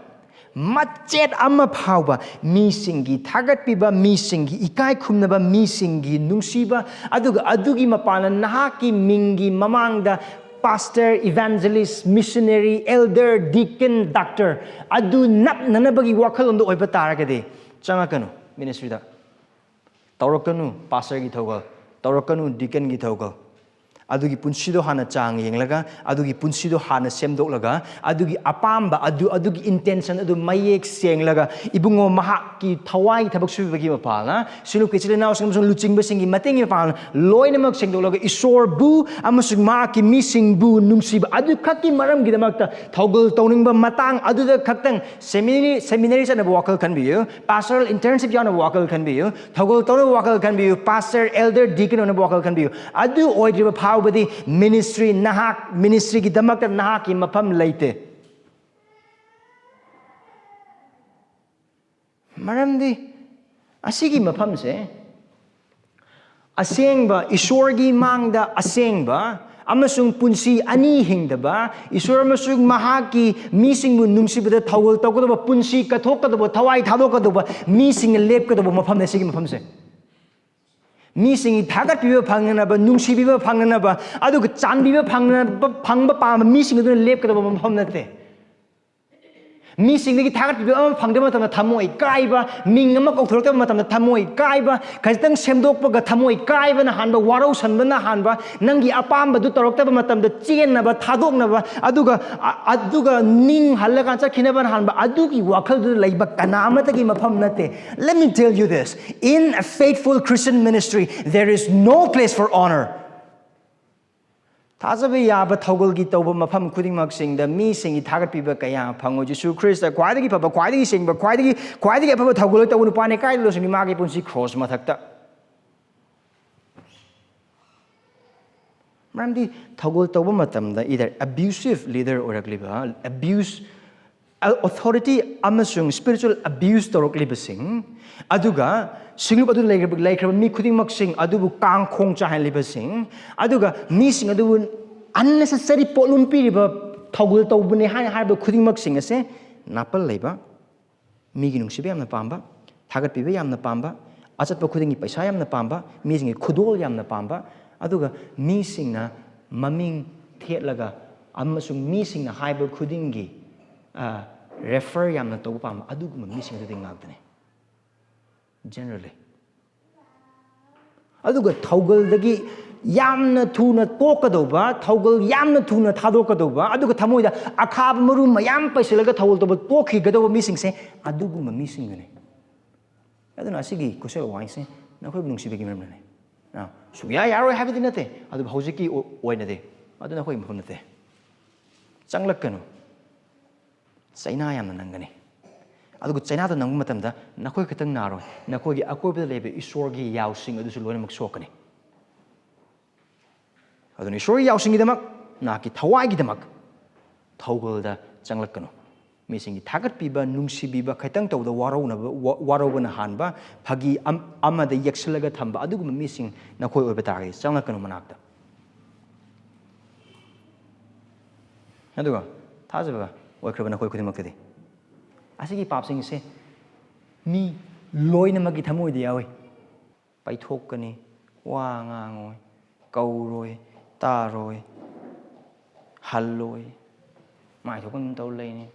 ꯃꯆꯦꯠ ꯑꯃ ꯐꯥꯎꯕ ꯃꯤꯁꯤꯡꯒꯤ ꯊꯥꯒꯠꯄꯤꯕ, ꯃꯤꯁꯤꯡꯒꯤ ꯏꯀꯥꯏ ꯈꯨꯝꯅꯕ, ꯃꯤꯁꯤꯡꯒꯤ ꯅꯨꯡꯁꯤꯕ, ꯑꯗꯨꯒ ꯑꯗꯨꯒꯤ ꯃꯄꯥꯟꯅ ꯅꯍꯥꯛꯀꯤ ꯃꯤꯡꯒꯤ ꯃꯃꯥꯡꯗ ꯄꯥꯁꯇꯔ, ꯏꯚꯥꯟꯖꯦꯂꯤꯁ, ꯃꯤꯁꯅꯔꯤ, ꯑꯦꯜꯗꯔ, ꯗꯤꯀꯟ, ꯗꯥꯛꯇꯔ ꯑꯗꯨ ꯅꯞꯅꯅꯕꯒꯤ ꯋꯥꯈꯜꯂꯣꯟꯗ ꯑꯣꯏꯕ ꯇꯥꯔꯒꯗꯤ ꯆꯪꯉꯛꯀꯅꯨ ꯃꯤꯅꯤꯁꯇ꯭ꯔꯤꯗ꯫ ꯇꯧꯔꯛꯀꯅꯨ ꯄꯥꯁꯇꯔꯒꯤ ꯊꯧꯒꯜ, ꯇꯧꯔꯛꯀꯅꯨ ꯗꯤꯀꯟꯒꯤ ꯊꯧꯒꯜ꯫ ꯑꯗꯨꯒꯤ ꯄꯨꯟꯁꯤꯗꯣ ꯍꯥꯟꯅ ꯆꯥꯡ ꯌꯦꯡꯂꯒ, ꯑꯗꯨꯒꯤ ꯄꯨꯟꯁꯤꯗꯣ ꯍꯥꯟꯅ ꯁꯦꯝꯗꯣꯛꯂꯒ, ꯑꯗꯨꯒꯤ ꯑꯄꯥꯝꯕ ꯑꯗꯨ, ꯑꯗꯨꯒꯤ ꯏꯟꯇꯦꯟꯁꯟ ꯑꯗꯨ ꯃꯌꯦꯛ ꯁꯦꯡꯂꯒ, ꯏꯕꯨꯡꯉꯣ, ꯃꯍꯥꯛꯀꯤ ꯊꯋꯥꯏꯒꯤ ꯊꯕꯛ ꯁꯨꯕꯒꯤ ꯃꯄꯥꯜꯅ, ꯁꯤꯂꯨꯛꯀꯤ ꯏꯆꯤꯜ ꯏꯅꯥꯎꯁꯤꯡ ꯑꯃꯁꯨꯡ ꯂꯨꯆꯤꯡꯕꯁꯤꯡꯒꯤ ꯃꯇꯦꯡꯒꯤ ꯃꯄꯥꯜꯅ ꯂꯣꯏꯅꯃꯛ ꯁꯦꯡꯗꯣꯛꯂꯒ, ꯏꯁꯣꯔꯕꯨ ꯑꯃꯁꯨꯡ ꯃꯍꯥꯛꯀꯤ ꯃꯤꯁꯤꯡꯕꯨ ꯅꯨꯡꯁꯤꯕ ꯑꯗꯨꯈꯛꯀꯤ ꯃꯔꯝꯒꯤꯗꯃꯛꯇ ꯊꯧꯒꯜ ꯇꯧꯅꯤꯡꯕ ꯃꯇꯥꯡ ꯑꯗꯨꯗ ꯈꯛꯇꯪ ꯁꯦꯃꯤꯅꯔꯤ, ꯁꯦꯃꯤꯅꯔꯤ ꯆꯠꯅꯕ ꯋꯥꯈꯜ ꯈꯟꯕꯤꯌꯨ, ꯄꯥꯁꯇꯔꯦꯜ ꯏꯟꯇꯔꯟꯁꯤꯞ ꯌꯥꯎꯅꯕ ꯋꯥꯈꯜ ꯈꯟꯕꯤꯌꯨ, ꯊꯧꯒꯜ ꯇꯧꯅꯕ ꯋꯥꯈꯜ ꯈꯟꯕꯤꯌꯨ, ꯄꯥꯁꯇꯔ, ꯑꯦꯜꯗꯔ, ꯗꯤꯀꯟ ꯑꯣꯏꯅꯕ ꯋꯥꯈꯜ ꯈꯟꯕꯤꯌꯨ꯫ ꯑꯗꯨ ꯑꯣꯏꯗ꯭ꯔꯤꯕ ꯐꯥꯎꯕꯗꯤ ꯃꯤꯅꯤꯁꯇ꯭ꯔꯤ, ꯅꯍꯥꯛ ꯃꯤꯅꯤꯁꯇ꯭ꯔꯤꯒꯤꯗꯃꯛꯇ ꯅꯍꯥꯛꯀꯤ ꯃꯐꯝ ꯂꯩꯇꯦ꯫ ꯃꯔꯝꯗꯤ ꯑꯁꯤꯒꯤ ꯃꯐꯝꯁꯦ ꯑꯁꯦꯡꯕ, ꯏꯁꯣꯔꯒꯤ ꯃꯥꯡꯗ ꯑꯁꯦꯡꯕ ꯑꯃꯁꯨꯡ ꯄꯨꯟꯁꯤ ꯑꯅꯤ ꯍꯤꯡꯗꯕ, ꯏꯁꯣꯔ ꯑꯃꯁꯨꯡ ꯃꯍꯥꯛꯀꯤ ꯃꯤꯁꯤꯡꯕꯨ ꯅꯨꯡꯁꯤꯕꯗ ꯊꯧꯒꯜ ꯇꯧꯒꯗꯕ, ꯄꯨꯟꯁꯤ ꯀꯠꯊꯣꯛꯀꯗꯕ, ꯊꯋꯥꯏ ꯊꯥꯗꯣꯛꯀꯗꯕ ꯃꯤꯁꯤꯡꯅ ꯂꯦꯞꯀꯗꯕ ꯃꯐꯝꯅꯦ ꯁꯤꯒꯤ ꯃꯐꯝꯁꯦ꯫ ꯃꯤꯁꯤꯡꯒꯤ ꯊꯥꯒꯠꯄꯤꯕ ꯐꯪꯅꯅꯕ, ꯅꯨꯡꯁꯤꯕꯤꯕ ꯐꯪꯅꯅꯕ, ꯑꯗꯨꯒ ꯆꯥꯟꯕꯤꯕ ꯐꯪꯅꯕ, ꯐꯪꯕ ꯄꯥꯝꯕ ꯃꯤꯁꯤꯡ ꯑꯗꯨꯅ ꯂꯦꯞꯀꯗꯕ ꯃꯐꯝ ꯅꯠꯇꯦ꯫ ꯃꯤꯁꯤꯡꯗꯒꯤ ꯊꯥꯒꯠꯄꯤꯕ ꯑꯃ ꯐꯪꯗꯕ ꯃꯇꯝꯗ ꯊꯃꯣꯏ ꯀꯥꯏꯕ, ꯃꯤꯡ ꯑꯃ ꯀꯧꯊꯣꯔꯛꯇꯕ ꯃꯇꯝꯗ ꯊꯃꯣꯏ ꯀꯥꯏꯕ, ꯈꯖꯤꯛꯇꯪ ꯁꯦꯝꯗꯣꯛꯄꯒ ꯊꯃꯣꯏ ꯀꯥꯏꯕꯅ ꯍꯥꯟꯕ, ꯋꯥꯔꯧꯁꯟꯕꯅ ꯍꯥꯟꯕ, ꯅꯪꯒꯤ ꯑꯄꯥꯝꯕꯗꯨ ꯇꯧꯔꯛꯇꯕ ꯃꯇꯝꯗ ꯆꯦꯟꯅꯕ, ꯊꯥꯗꯣꯛꯅꯕ, ꯑꯗꯨꯒ ꯑ-, ꯑꯗꯨꯒ ꯅꯤꯡ ꯍꯜꯂꯀꯥꯟ ꯆꯠꯈꯤꯅꯕꯅ ꯍꯥꯟꯕ, ꯑꯗꯨꯒꯤ ꯋꯥꯈꯜꯗꯨꯗ ꯂꯩꯕ ꯀꯅꯥ ꯑꯃꯠꯇꯒꯤ ꯃꯐꯝ ꯅꯠꯇꯦ꯫ Let me tell you this, in a faithful Christian ministry, there is no place for honor. ꯊꯥꯖꯕ ꯌꯥꯕ ꯊꯧꯒꯜꯒꯤ ꯇꯧꯕ ꯃꯐꯝ ꯈꯨꯗꯤꯡꯃꯛꯁꯤꯡꯗ ꯃꯤꯁꯤꯡꯒꯤ ꯊꯥꯒꯠꯄꯤꯕ ꯀꯌꯥ ꯐꯪꯉꯣꯏ꯫ ꯖꯤꯁꯨ ꯈ꯭ꯔꯤꯁꯇ ꯈ꯭ꯋꯥꯏꯗꯒꯤ ꯐꯕ, ꯈ꯭ꯋꯥꯏꯗꯒꯤ ꯁꯦꯡꯕ, ꯈ꯭ꯋꯥꯏꯗꯒꯤ, ꯈ꯭ꯋꯥꯏꯗꯒꯤ ꯑꯐꯕ ꯊꯧꯒꯜ ꯇꯧꯕ ꯅꯨꯄꯥꯅꯤ ꯀꯥꯏꯗ ꯂꯣꯏꯁꯤꯟꯒꯦ? ꯃꯥꯒꯤ ꯄꯨꯟꯁꯤ ꯀ꯭ꯔꯣꯁ ꯃꯊꯛꯇ꯫ ꯃꯔꯝꯗꯤ ꯊꯧꯒꯜ ꯇꯧꯕ ꯃꯇꯝꯗ either abusive leader ꯑꯣꯏꯔꯛꯂꯤꯕ, abuse, authority ꯑꯃꯁꯨꯡ spiritual abuse ꯇꯧꯔꯛꯂꯤꯕꯁꯤꯡ, ꯑꯗꯨꯒ ꯁꯤꯡꯂꯨꯞ ꯑꯗꯨ ꯂꯩꯈ꯭ꯔꯕ, ꯂꯩꯈ꯭ꯔꯕ ꯃꯤ ꯈꯨꯗꯤꯡꯃꯛꯁꯤꯡ ꯑꯗꯨꯕꯨ ꯀꯥꯡꯈꯣꯡ ꯆꯥꯏꯍꯜꯂꯤꯕꯁꯤꯡ, ꯑꯗꯨꯒ ꯃꯤꯁꯤꯡ ꯑꯗꯨꯕꯨ unnecessary ꯄꯣꯠꯂꯨꯝ ꯄꯤꯔꯤꯕ ꯊꯧꯒꯜ ꯇꯧꯕꯅꯤ ꯍꯥꯏꯅ ꯍꯥꯏꯔꯤꯕ ꯈꯨꯗꯤꯡꯃꯛꯁꯤꯡ ꯑꯁꯦ ꯅꯥꯄꯜ ꯂꯩꯕ, ꯃꯤꯒꯤ ꯅꯨꯡꯁꯤꯕ ꯌꯥꯝꯅ ꯄꯥꯝꯕ, ꯊꯥꯒꯠꯄꯤꯕ ꯌꯥꯝꯅ ꯄꯥꯝꯕ, ꯑꯆꯠꯄ ꯈꯨꯗꯤꯡꯒꯤ ꯄꯩꯁꯥ ꯌꯥꯝꯅ ꯄꯥꯝꯕ, ꯃꯤꯁꯤꯡꯒꯤ ꯈꯨꯗꯣꯜ ꯌꯥꯝꯅ ꯄꯥꯝꯕ, ꯑꯗꯨꯒ ꯃꯤꯁꯤꯡꯅ ꯃꯃꯤꯡ ꯊꯦꯠꯂꯒ ꯑꯃꯁꯨꯡ ꯃꯤꯁꯤꯡꯅ ꯍꯥꯏꯕ ꯈꯨꯗꯤꯡꯒꯤ, ꯑ, refer ꯌꯥꯝꯅ ꯇꯧꯕ ꯄꯥꯝꯕ, ꯑꯗꯨꯒꯨꯝꯕ ꯃꯤꯁꯤꯡ ꯑꯗꯨꯗꯤ ꯉꯥꯛꯇꯅꯤ꯫ Generally꯫ ꯑꯗꯨꯒ ꯊꯧꯒꯜꯗꯒꯤ ꯌꯥꯝꯅ ꯊꯨꯅ ꯇꯣꯛꯀꯗꯧꯕ, ꯊꯧꯒꯜ ꯌꯥꯝꯅ ꯊꯨꯅ ꯊꯥꯗꯣꯛꯀꯗꯧꯕ, ꯑꯗꯨꯒ ꯊꯃꯣꯏꯗ ꯑꯈꯥꯕ ꯃꯔꯨ ꯃꯌꯥꯝ ꯄꯩꯁꯤꯜꯂꯒ ꯊꯧꯒꯜ ꯇꯧꯕ ꯇꯣꯛꯈꯤꯒꯗꯧꯕ ꯃꯤꯁꯤꯡꯁꯦ ꯑꯗꯨꯒꯨꯝꯕ ꯃꯤꯁꯤꯡꯗꯨꯅꯤ꯫ ꯑꯗꯨꯅ ꯑꯁꯤꯒꯤ ꯈꯨꯠꯁꯦꯜ ꯋꯥꯏꯁꯦ ꯅꯈꯣꯏꯕꯨ ꯅꯨꯡꯁꯤꯕꯒꯤ ꯃꯔꯝꯅꯅꯦ꯫ ꯑ, ꯁꯨꯡꯌꯥ ꯌꯥꯔꯣꯏ ꯍꯥꯏꯕꯗꯤ ꯅꯠꯇꯦ, ꯑꯗꯨꯕꯨ ꯍꯧꯖꯤꯛꯀꯤ ꯑꯣ-, ꯑꯣꯏꯅꯗꯤ ꯑꯗꯨ ꯅꯈꯣꯏꯒꯤ ꯃꯐꯝ ꯅꯠꯇꯦ꯫ ꯆꯪꯂꯛꯀꯅꯨ꯫ ꯆꯩꯅꯥ ꯌꯥꯝꯅ ꯅꯪꯒꯅꯤ꯫ ꯑꯗꯨꯒ ꯆꯩꯅꯥꯗ ꯅꯪꯕ ꯃꯇꯝꯗ ꯅꯈꯣꯏ ꯈꯛꯇꯪ ꯅꯥꯔꯣꯏ, ꯅꯈꯣꯏꯒꯤ ꯑꯀꯣꯏꯕꯗ ꯂꯩꯕ ꯏꯁꯣꯔꯒꯤ ꯌꯥꯎꯁꯤꯡ ꯑꯗꯨꯁꯨ ꯂꯣꯏꯅꯃꯛ ꯁꯣꯛꯀꯅꯤ꯫ ꯑꯗꯨꯅ ꯏꯁꯣꯔꯒꯤ ꯌꯥꯎꯁꯤꯡꯒꯤꯗꯃꯛ, ꯅꯍꯥꯛꯀꯤ ꯊꯋꯥꯏꯒꯤꯗꯃꯛ ꯊꯧꯒꯜꯗ ꯆꯪꯂꯛꯀꯅꯨ꯫ ꯃꯤꯁꯤꯡꯒꯤ ꯊꯥꯒꯠꯄꯤꯕ, ꯅꯨꯡꯁꯤꯕꯤꯕ, ꯈꯤꯇꯪ ꯇꯧꯕꯗ ꯋꯥꯔꯧꯅꯕ, ꯋꯥ-, ꯋꯥꯔꯧꯕꯅ ꯍꯥꯟꯕ, ꯐꯥꯒꯤ ꯑꯝ-, ꯑꯃꯗ ꯌꯦꯛꯁꯤꯜꯂꯒ ꯊꯝꯕ ꯑꯗꯨꯒꯨꯝꯕ ꯃꯤꯁꯤꯡ ꯅꯈꯣꯏ ꯑꯣꯏꯕ ꯇꯥꯔꯒꯗꯤ ꯆꯪꯂꯛꯀꯅꯨ ꯃꯅꯥꯛꯇ꯫ ꯑꯗꯨꯒ ꯊꯥꯖꯕ ꯑꯣꯏꯈ꯭ꯔꯕ ꯅꯈꯣꯏ ꯈꯨꯗꯤꯡꯃꯛꯇꯗꯤ꯫ ꯑꯁꯤꯒꯤ ꯄꯥꯞꯁꯤꯡꯁꯦ ꯃꯤ ꯂꯣꯏꯅꯃꯛꯀꯤ ꯊꯃꯣꯏꯗ ꯌꯥꯎꯏ꯫ ꯄꯩꯊꯣꯛꯀꯅꯤ, ꯋꯥ ꯉꯥꯡꯉꯣꯏ, ꯀꯧꯔꯣꯏ, ꯇꯥꯔꯣꯏ, ꯍꯜꯂꯣꯏ, ꯃꯥꯏ ꯊꯣꯛꯄ ꯑꯗꯨꯝ ꯇꯧꯔ ꯂꯩꯅꯤ꯫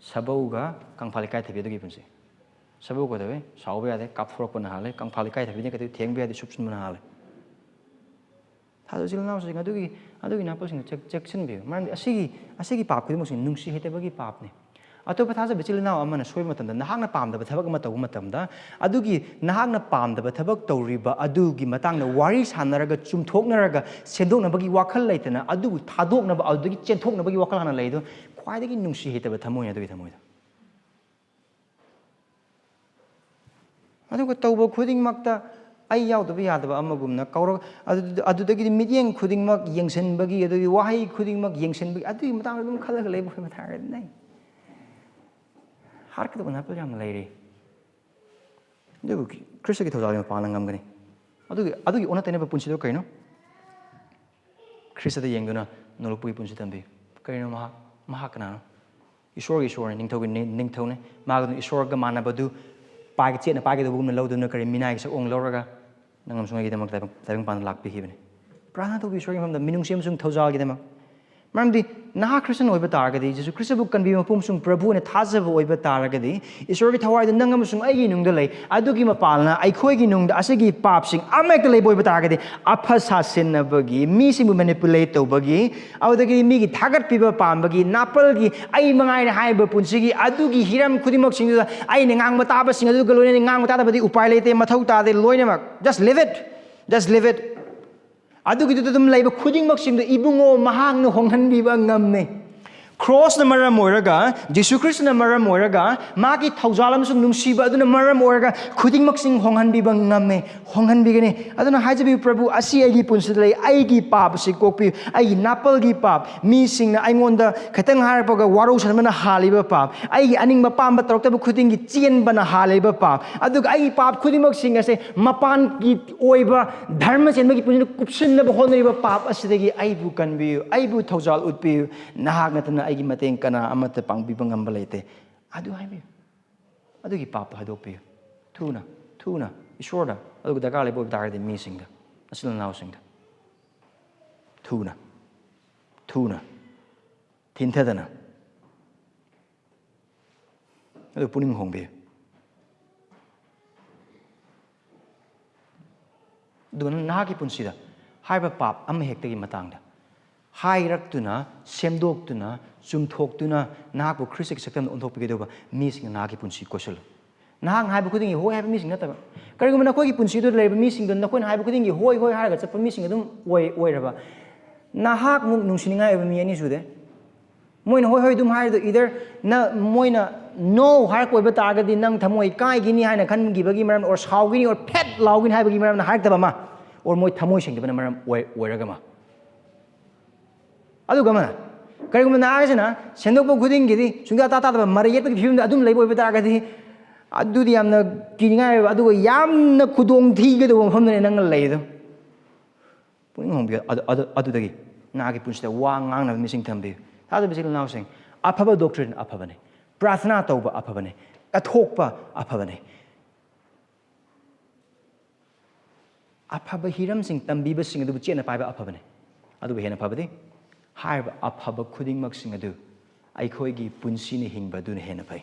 ꯁꯥꯕꯧꯒ ꯀꯪꯐꯥꯜ ꯏꯀꯥꯏꯊꯕꯤ ꯑꯗꯨꯒꯤ ꯄꯨꯟꯁꯤ꯫ ꯁꯥꯕꯧ ꯀꯩꯗꯧꯋꯦ? ꯁꯥꯎꯕ ꯌꯥꯗꯦ, ꯀꯥꯞꯊꯣꯔꯛꯄꯅ ꯍꯥꯜꯂꯦ꯫ ꯀꯪꯐꯥꯜ ꯏꯀꯥꯏꯊꯕꯤꯅ ꯀꯩꯗꯧꯋꯦ? ꯊꯦꯡꯕ ꯌꯥꯗꯦ, ꯁꯨꯞꯆꯟꯕꯅ ꯍꯥꯜꯂꯦ꯫ ꯊꯥꯖꯕ ꯏꯆꯤꯜ ꯏꯅꯥꯎꯁꯤꯡ ꯑꯗꯨꯒꯤ, ꯑꯗꯨꯒꯤ ꯅꯥꯄꯜꯁꯤꯡꯗꯣ ꯆꯦꯛ-, ꯆꯦꯛꯁꯤꯟꯕꯤꯌꯨ꯫ ꯃꯔꯝꯗꯤ ꯑꯁꯤꯒꯤ, ꯑꯁꯤꯒꯤ ꯄꯥꯞ ꯈꯨꯗꯤꯡꯃꯛꯁꯤ ꯅꯨꯡꯁꯤ ꯍꯩꯇꯕꯒꯤ ꯄꯥꯞꯅꯤ꯫ ꯑꯇꯣꯞꯄ ꯊꯥꯖꯕ ꯏꯆꯤꯜ ꯏꯅꯥꯎ ꯑꯃꯅ ꯁꯣꯏꯕ ꯃꯇꯝꯗ, ꯅꯍꯥꯛꯅ ꯄꯥꯝꯗꯕ ꯊꯕꯛ ꯑꯃ ꯇꯧꯕ ꯃꯇꯝꯗ, ꯑꯗꯨꯒꯤ ꯅꯍꯥꯛꯅ ꯄꯥꯝꯗꯕ ꯊꯕꯛ ꯇꯧꯔꯤꯕ ꯑꯗꯨꯒꯤ ꯃꯇꯥꯡꯗ ꯋꯥꯔꯤ ꯁꯥꯟꯅꯔꯒ, ꯆꯨꯝꯊꯣꯛꯅꯔꯒ, ꯁꯦꯝꯗꯣꯛꯅꯕꯒꯤ ꯋꯥꯈꯜ ꯂꯩꯇꯅ, ꯑꯗꯨꯕꯨ ꯊꯥꯗꯣꯛꯅꯕ, ꯑꯗꯨꯗꯒꯤ ꯆꯦꯟꯊꯣꯛꯅꯕꯒꯤ ꯋꯥꯈꯜ ꯍꯥꯟꯅ ꯂꯩꯗꯣ, ꯈ꯭ꯋꯥꯏꯗꯒꯤ ꯅꯨꯡꯁꯤ ꯍꯩꯇꯕ ꯊꯃꯣꯏꯅꯤ ꯑꯗꯨꯒꯤ ꯊꯃꯣꯏꯗꯣ꯫ ꯑꯗꯨꯒ ꯇꯧꯕ ꯈꯨꯗꯤꯡꯃꯛꯇ ꯑꯩ ꯌꯥꯎꯗꯕ ꯌꯥꯗꯕ ꯑꯃꯒꯨꯝꯅ ꯀꯧꯔꯛ-, ꯑꯗꯨ-, ꯑꯗꯨꯗꯒꯤꯗꯤ ꯃꯤꯠꯌꯦꯡ ꯈꯨꯗꯤꯡꯃꯛ ꯌꯦꯡꯁꯤꯟꯕꯒꯤ, ꯑꯗꯨꯒꯤ ꯋꯥꯍꯩ ꯈꯨꯗꯤꯡꯃꯛ ꯌꯦꯡꯁꯤꯟꯕꯒꯤ, ꯑꯗꯨꯒꯤ ꯃꯇꯥꯡꯗ ꯑꯗꯨꯝ ꯈꯜꯂꯒ ꯂꯩꯕ ꯑꯣꯏꯕ ꯇꯥꯔꯒꯗꯤ ꯅꯩ꯫ ꯍꯥꯠꯀꯗꯕ ꯅꯥꯄꯜ ꯌꯥꯝꯅ ꯂꯩꯔꯤ꯫ ꯑꯗꯨꯕꯨ ꯈ꯭ꯔꯤꯁꯇꯒꯤ ꯊꯧꯖꯥꯜꯒꯤ ꯃꯄꯥꯟꯅ ꯉꯝꯒꯅꯤ꯫ ꯑꯗꯨꯒꯤ, ꯑꯗꯨꯒꯤ ꯑꯣꯟꯅ ꯇꯩꯅꯕ ꯄꯨꯟꯁꯤꯗꯣ ꯀꯩꯅꯣ? ꯈ꯭ꯔꯤꯁꯇꯗ ꯌꯦꯡꯗꯨꯅ ꯅꯣꯂꯨꯛꯄꯒꯤ ꯄꯨꯟꯁꯤ ꯇꯝꯕꯤꯌꯨ꯫ ꯀꯔꯤꯅꯣ ꯃꯍꯥꯛ? ꯃꯍꯥꯛ ꯀꯅꯥꯅꯣ? ꯏꯁꯣꯔꯒꯤ ꯏꯁꯣꯔꯅꯤ, ꯅꯤꯡꯊꯧꯒꯤ ꯅꯤ-, ꯅꯤꯡꯊꯧꯅꯤ꯫ ꯃꯥꯒ ꯑꯗꯨꯝ ꯏꯁꯣꯔꯒ ꯃꯥꯟꯅꯕꯗꯨ ꯄꯥꯏꯒ-, ꯆꯦꯠꯅ ꯄꯥꯏꯒꯗꯧꯕꯒꯨꯝꯅ ꯂꯧꯗꯨꯅ ꯀꯔꯤ ꯃꯤꯅꯥꯏꯒꯤ ꯁꯛꯑꯣꯡ ꯂꯧꯔꯒ ꯅꯪ ꯑꯃꯁꯨꯡ ꯑꯩꯒꯤꯗꯃꯛ ꯇꯥꯏꯕꯪ-, ꯇꯥꯏꯕꯪ ꯄꯥꯟꯗ ꯂꯥꯛꯄꯤꯈꯤꯕꯅꯤ꯫ ꯄ꯭ꯔꯥꯔꯊꯅꯥ ꯇꯧꯕꯤꯌꯨ ꯏꯁꯣꯔꯒꯤ ꯃꯐꯝꯗ ꯃꯤꯅꯨꯡꯁꯤ ꯑꯃꯁꯨꯡ ꯊꯧꯖꯥꯜꯒꯤꯗꯃꯛ꯫ ꯃꯔꯝꯗꯤ ꯅꯍꯥꯛ ꯈ꯭ꯔꯤꯁꯇꯟ ꯑꯣꯏꯕ ꯇꯥꯔꯒꯗꯤ, ꯖꯤꯁꯨ ꯈ꯭ꯔꯤꯁꯇꯕꯨ ꯀꯟꯕꯤꯕ ꯃꯄꯨ ꯑꯃꯁꯨꯡ ꯄ꯭ꯔꯚꯨ ꯑꯣꯏꯅ ꯊꯥꯖꯕ ꯑꯣꯏꯕ ꯇꯥꯔꯒꯗꯤ, ꯏꯁꯣꯔꯒꯤ ꯊꯋꯥꯏꯗꯨ ꯅꯪ ꯑꯃꯁꯨꯡ ꯑꯩꯒꯤ ꯅꯨꯡꯗ ꯂꯩ꯫ ꯑꯗꯨꯒꯤ ꯃꯄꯥꯜꯅ ꯑꯩꯈꯣꯏꯒꯤ ꯅꯨꯡꯗ ꯑꯁꯤꯒꯤ ꯄꯥꯞꯁꯤꯡ ꯑꯃꯍꯦꯛꯇ ꯂꯩꯕ ꯑꯣꯏꯕ ꯇꯥꯔꯒꯗꯤ, ꯑꯐ ꯁꯥꯁꯤꯟꯅꯕꯒꯤ, ꯃꯤꯁꯤꯡꯕꯨ manipulate ꯇꯧꯕꯒꯤ, ꯑꯗꯨꯗꯒꯤ ꯃꯤꯒꯤ ꯊꯥꯒꯠꯄꯤꯕ ꯄꯥꯝꯕꯒꯤ, ꯅꯥꯄꯜꯒꯤ, ꯑꯩ ꯃꯉꯥꯏꯔꯦ ꯍꯥꯏꯕ ꯄꯨꯟꯁꯤꯒꯤ, ꯑꯗꯨꯒꯤ ꯍꯤꯔꯝ ꯈꯨꯗꯤꯡꯃꯛꯁꯤꯡꯗꯨꯗ ꯑꯩꯅ ꯉꯥꯡꯕ ꯇꯥꯕꯁꯤꯡ ꯑꯗꯨꯒ ꯂꯣꯏꯅꯅ ꯉꯥꯡꯕ ꯇꯥꯗꯕꯗꯤ ꯎꯄꯥꯏ ꯂꯩꯇꯦ, ꯃꯊꯧ ꯇꯥꯗꯦ, ꯂꯣꯏꯅꯃꯛ꯫ Just leave it. Just leave it. ꯑꯗꯨꯒꯤꯗꯨꯗ ꯑꯗꯨꯝ ꯂꯩꯕ ꯈꯨꯗꯤꯡꯃꯛꯁꯤꯡꯗꯨ ꯏꯕꯨꯡꯉꯣ ꯃꯍꯥꯛꯅ ꯍꯣꯡꯍꯟꯕꯤꯕ ꯉꯝꯃꯦ꯫ ꯈ꯭ꯔꯣꯁꯅ ꯃꯔꯝ ꯑꯣꯏꯔꯒ, ꯖꯤꯁꯨ ꯈ꯭ꯔꯤꯁꯇꯅ ꯃꯔꯝ ꯑꯣꯏꯔꯒ, ꯃꯥꯒꯤ ꯊꯧꯖꯥꯜ ꯑꯃꯁꯨꯡ ꯅꯨꯡꯁꯤꯕ ꯑꯗꯨꯅ ꯃꯔꯝ ꯑꯣꯏꯔꯒ ꯈꯨꯗꯤꯡꯃꯛꯁꯤꯡ ꯍꯣꯡꯍꯟꯕꯤꯕ ꯉꯝꯃꯦ, ꯍꯣꯡꯍꯟꯕꯤꯒꯅꯤ꯫ ꯑꯗꯨꯅ ꯍꯥꯏꯖꯕꯤꯌꯨ, "ꯄ꯭ꯔꯚꯨ, ꯑꯁꯤ ꯑꯩꯒꯤ ꯄꯨꯟꯁꯤꯗ ꯂꯩ, ꯑꯩꯒꯤ ꯄꯥꯞ ꯑꯁꯤ ꯀꯣꯛꯄꯤꯌꯨ, ꯑꯩꯒꯤ ꯅꯥꯄꯜꯒꯤ ꯄꯥꯞ, ꯃꯤꯁꯤꯡꯅ ꯑꯩꯉꯣꯟꯗ ꯈꯤꯇꯪ ꯍꯥꯏꯔꯛꯄꯒ ꯋꯥꯔꯧꯁꯟꯕꯅ ꯍꯥꯜꯂꯤꯕ ꯄꯥꯞ, ꯑꯩꯒꯤ ꯑꯅꯤꯡꯕ ꯄꯥꯝꯕ ꯇꯧꯔꯛꯇꯕ ꯈꯨꯗꯤꯡꯒꯤ ꯆꯦꯟꯕꯅ ꯍꯥꯜꯂꯤꯕ ꯄꯥꯞ, ꯑꯗꯨꯒ ꯑꯩꯒꯤ ꯄꯥꯞ ꯈꯨꯗꯤꯡꯃꯛꯁꯤꯡ ꯑꯁꯦ ꯃꯄꯥꯟꯒꯤ ꯑꯣꯏꯕ ꯙꯔꯃ ꯆꯦꯟꯕꯒꯤ ꯄꯨꯟꯁꯤꯗ ꯀꯨꯞꯁꯤꯟꯅꯕ ꯍꯣꯠꯅꯔꯤꯕ ꯄꯥꯞ ꯑꯁꯤꯗꯒꯤ ꯑꯩꯕꯨ ꯀꯟꯕꯤꯌꯨ, ꯑꯩꯕꯨ ꯊꯧꯖꯥꯜ ꯎꯠꯄꯤꯌꯨ꯫ ꯅꯍꯥꯛ ꯅꯠꯇꯅ ꯑꯩꯒꯤ ꯃꯇꯦꯡ ꯀꯅꯥ ꯑꯃꯠꯇ ꯄꯥꯡꯕꯤꯕ ꯉꯝꯕ ꯂꯩꯇꯦ"꯫ ꯑꯗꯨ ꯍꯥꯏꯕꯤꯌꯨ꯫ ꯑꯗꯨꯒꯤ ꯄꯥꯞꯇꯣ ꯍꯥꯏꯗꯣꯛꯄꯤꯌꯨ꯫ ꯊꯨꯅ, ꯊꯨꯅ꯫ ꯏꯁꯣꯔꯗ꯫ ꯑꯗꯨꯒ ꯗꯔꯀꯥꯔ ꯂꯩꯕ ꯑꯣꯏꯕ ꯇꯥꯔꯒꯗꯤ ꯃꯤꯁꯤꯡꯗ, ꯅꯆꯤꯟ ꯅꯅꯥꯎꯁꯤꯡꯗ꯫ ꯊꯨꯅ, ꯊꯨꯅ, ꯊꯤꯟꯊꯗꯅ꯫ ꯑꯗꯨ ꯄꯨꯛꯅꯤꯡ ꯍꯣꯡꯕꯤꯌꯨ꯫ ꯑꯗꯨꯒ ꯅꯪ ꯅꯍꯥꯛꯀꯤ ꯄꯨꯟꯁꯤꯗ ꯍꯥꯏꯔꯤꯕ ꯄꯥꯞ ꯑꯃ ꯍꯦꯛꯇꯒꯤ ꯃꯇꯥꯡꯗ ꯍꯥꯏꯔꯛꯇꯨꯅ, ꯁꯦꯝꯗꯣꯛꯇꯨꯅ, ꯆꯨꯝꯊꯣꯛꯇꯨꯅ, ꯅꯍꯥꯛꯄꯨ ꯈ꯭ꯔꯤꯁꯇꯒꯤ ꯁꯛꯇꯝꯗ ꯑꯣꯟꯊꯣꯛꯄꯤꯒꯗꯧꯕ ꯃꯤꯁꯤꯡꯅ ꯅꯍꯥꯛꯀꯤ ꯄꯨꯟꯁꯤ ꯀꯣꯏꯁꯜꯂꯨ꯫ ꯅꯍꯥꯛꯅ ꯍꯥꯏꯕ ꯈꯨꯗꯤꯡꯒꯤ ꯍꯣꯏ ꯍꯥꯏꯕ ꯃꯤꯁꯤꯡ ꯅꯠꯇꯕ꯫ ꯀꯔꯤꯒꯨꯝꯕ ꯅꯈꯣꯏꯒꯤ ꯄꯨꯟꯁꯤꯗꯨꯗ ꯂꯩꯔꯤꯕ ꯃꯤꯁꯤꯡꯗꯨ ꯅꯈꯣꯏꯅ ꯍꯥꯏꯕ ꯈꯨꯗꯤꯡꯒꯤ ꯍꯣꯏ, ꯍꯣꯏ ꯍꯥꯏꯔꯒ ꯆꯠꯄ ꯃꯤꯁꯤꯡ ꯑꯗꯨꯝ ꯑꯣꯏ, ꯑꯣꯏꯔꯕ, ꯅꯍꯥꯛꯃꯨꯛ ꯅꯨꯡꯁꯤꯅꯤꯡꯉꯥꯏ ꯑꯣꯏꯕ ꯃꯤ ꯑꯅꯤ ꯁꯨꯗꯦ꯫ ꯃꯣꯏꯅ ꯍꯣꯏ, ꯍꯣꯏ ꯑꯗꯨꯝ ꯍꯥꯏꯔꯗꯣ, either ꯅ, ꯃꯣꯏꯅ no ꯍꯥꯏꯔꯛꯄ ꯑꯣꯏꯕ ꯇꯥꯔꯒꯗꯤ ꯅꯪ ꯊꯃꯣꯏ ꯀꯥꯏꯒꯤꯅꯤ ꯍꯥꯏꯅ ꯈꯟꯈꯤꯕꯒꯤ ꯃꯔꯝ, or ꯁꯥꯎꯒꯤꯅꯤ, or ꯐꯦꯠ ꯂꯥꯎꯒꯤꯅꯤ ꯍꯥꯏꯕꯒꯤ ꯃꯔꯝꯅ ꯍꯥꯏꯔꯛꯇꯕ ꯑꯃ, or ꯃꯣꯏ ꯊꯃꯣꯏ ꯁꯦꯡꯗꯕꯅ ꯃꯔꯝ ꯑꯣꯏ-, ꯑꯣꯏꯔꯒ ꯑꯃ꯫ ꯑꯗꯨꯒ ꯑꯃꯅ, ꯀꯔꯤꯒꯨꯝꯕ ꯅꯍꯥꯁꯤꯅ ꯁꯦꯝꯗꯣꯛꯄ ꯈꯨꯗꯤꯡꯒꯤꯗꯤ ꯁꯨꯡꯌꯥ ꯇꯥ ꯇꯥꯗꯕ ꯃꯔꯩ ꯌꯦꯠꯄꯒꯤ ꯐꯤꯕꯝꯗ ꯑꯗꯨꯝ ꯂꯩꯕ ꯑꯣꯏꯕ ꯇꯥꯔꯒꯗꯤ, ꯑꯗꯨꯗꯤ ꯌꯥꯝꯅ ꯀꯤꯅꯤꯡꯉꯥꯏ ꯑꯣꯏꯕ, ꯑꯗꯨꯒ ꯌꯥꯝꯅ ꯈꯨꯗꯣꯡ ꯊꯤꯒꯗꯧꯕ ꯃꯐꯝꯗꯅꯦ ꯅꯪꯅ ꯂꯩꯗꯣ꯫ ꯄꯨꯛꯅꯤꯡ ꯍꯣꯡꯕꯤꯌꯨ꯫ ꯑꯗꯨ, ꯑꯗꯨ, ꯑꯗꯨꯗꯒꯤ ꯅꯍꯥꯛꯀꯤ ꯄꯨꯟꯁꯤꯗ ꯋꯥ ꯉꯥꯡꯅꯕ ꯃꯤꯁꯤꯡ ꯊꯝꯕꯤꯌꯨ꯫ ꯊꯥꯖꯕ ꯏꯆꯤꯜ ꯏꯅꯥꯎꯁꯤꯡ, ꯑꯐꯕ doctrine ꯑꯐꯕꯅꯤ, ꯄ꯭ꯔꯥꯊꯅꯥ ꯇꯧꯕ ꯑꯐꯕꯅꯤ, ꯀꯠꯊꯣꯛꯄ ꯑꯐꯕꯅꯤ꯫ ꯑꯐꯕ ꯍꯤꯔꯝꯁꯤꯡ ꯇꯝꯕꯤꯕꯁꯤꯡ ꯑꯗꯨꯕꯨ ꯆꯦꯠꯅ ꯄꯥꯏꯕ ꯑꯐꯕꯅꯤ꯫ ꯑꯗꯨꯕꯨ ꯍꯦꯟꯅ ꯐꯕꯗꯤ ꯍꯥꯏꯔꯤꯕ ꯑꯐꯕ ꯈꯨꯗꯤꯡꯃꯛꯁꯤꯡ ꯑꯗꯨ ꯑꯩꯈꯣꯏꯒꯤ ꯄꯨꯟꯁꯤꯅ ꯍꯤꯡꯕ ꯑꯗꯨꯅ ꯍꯦꯟꯅ ꯐꯩ꯫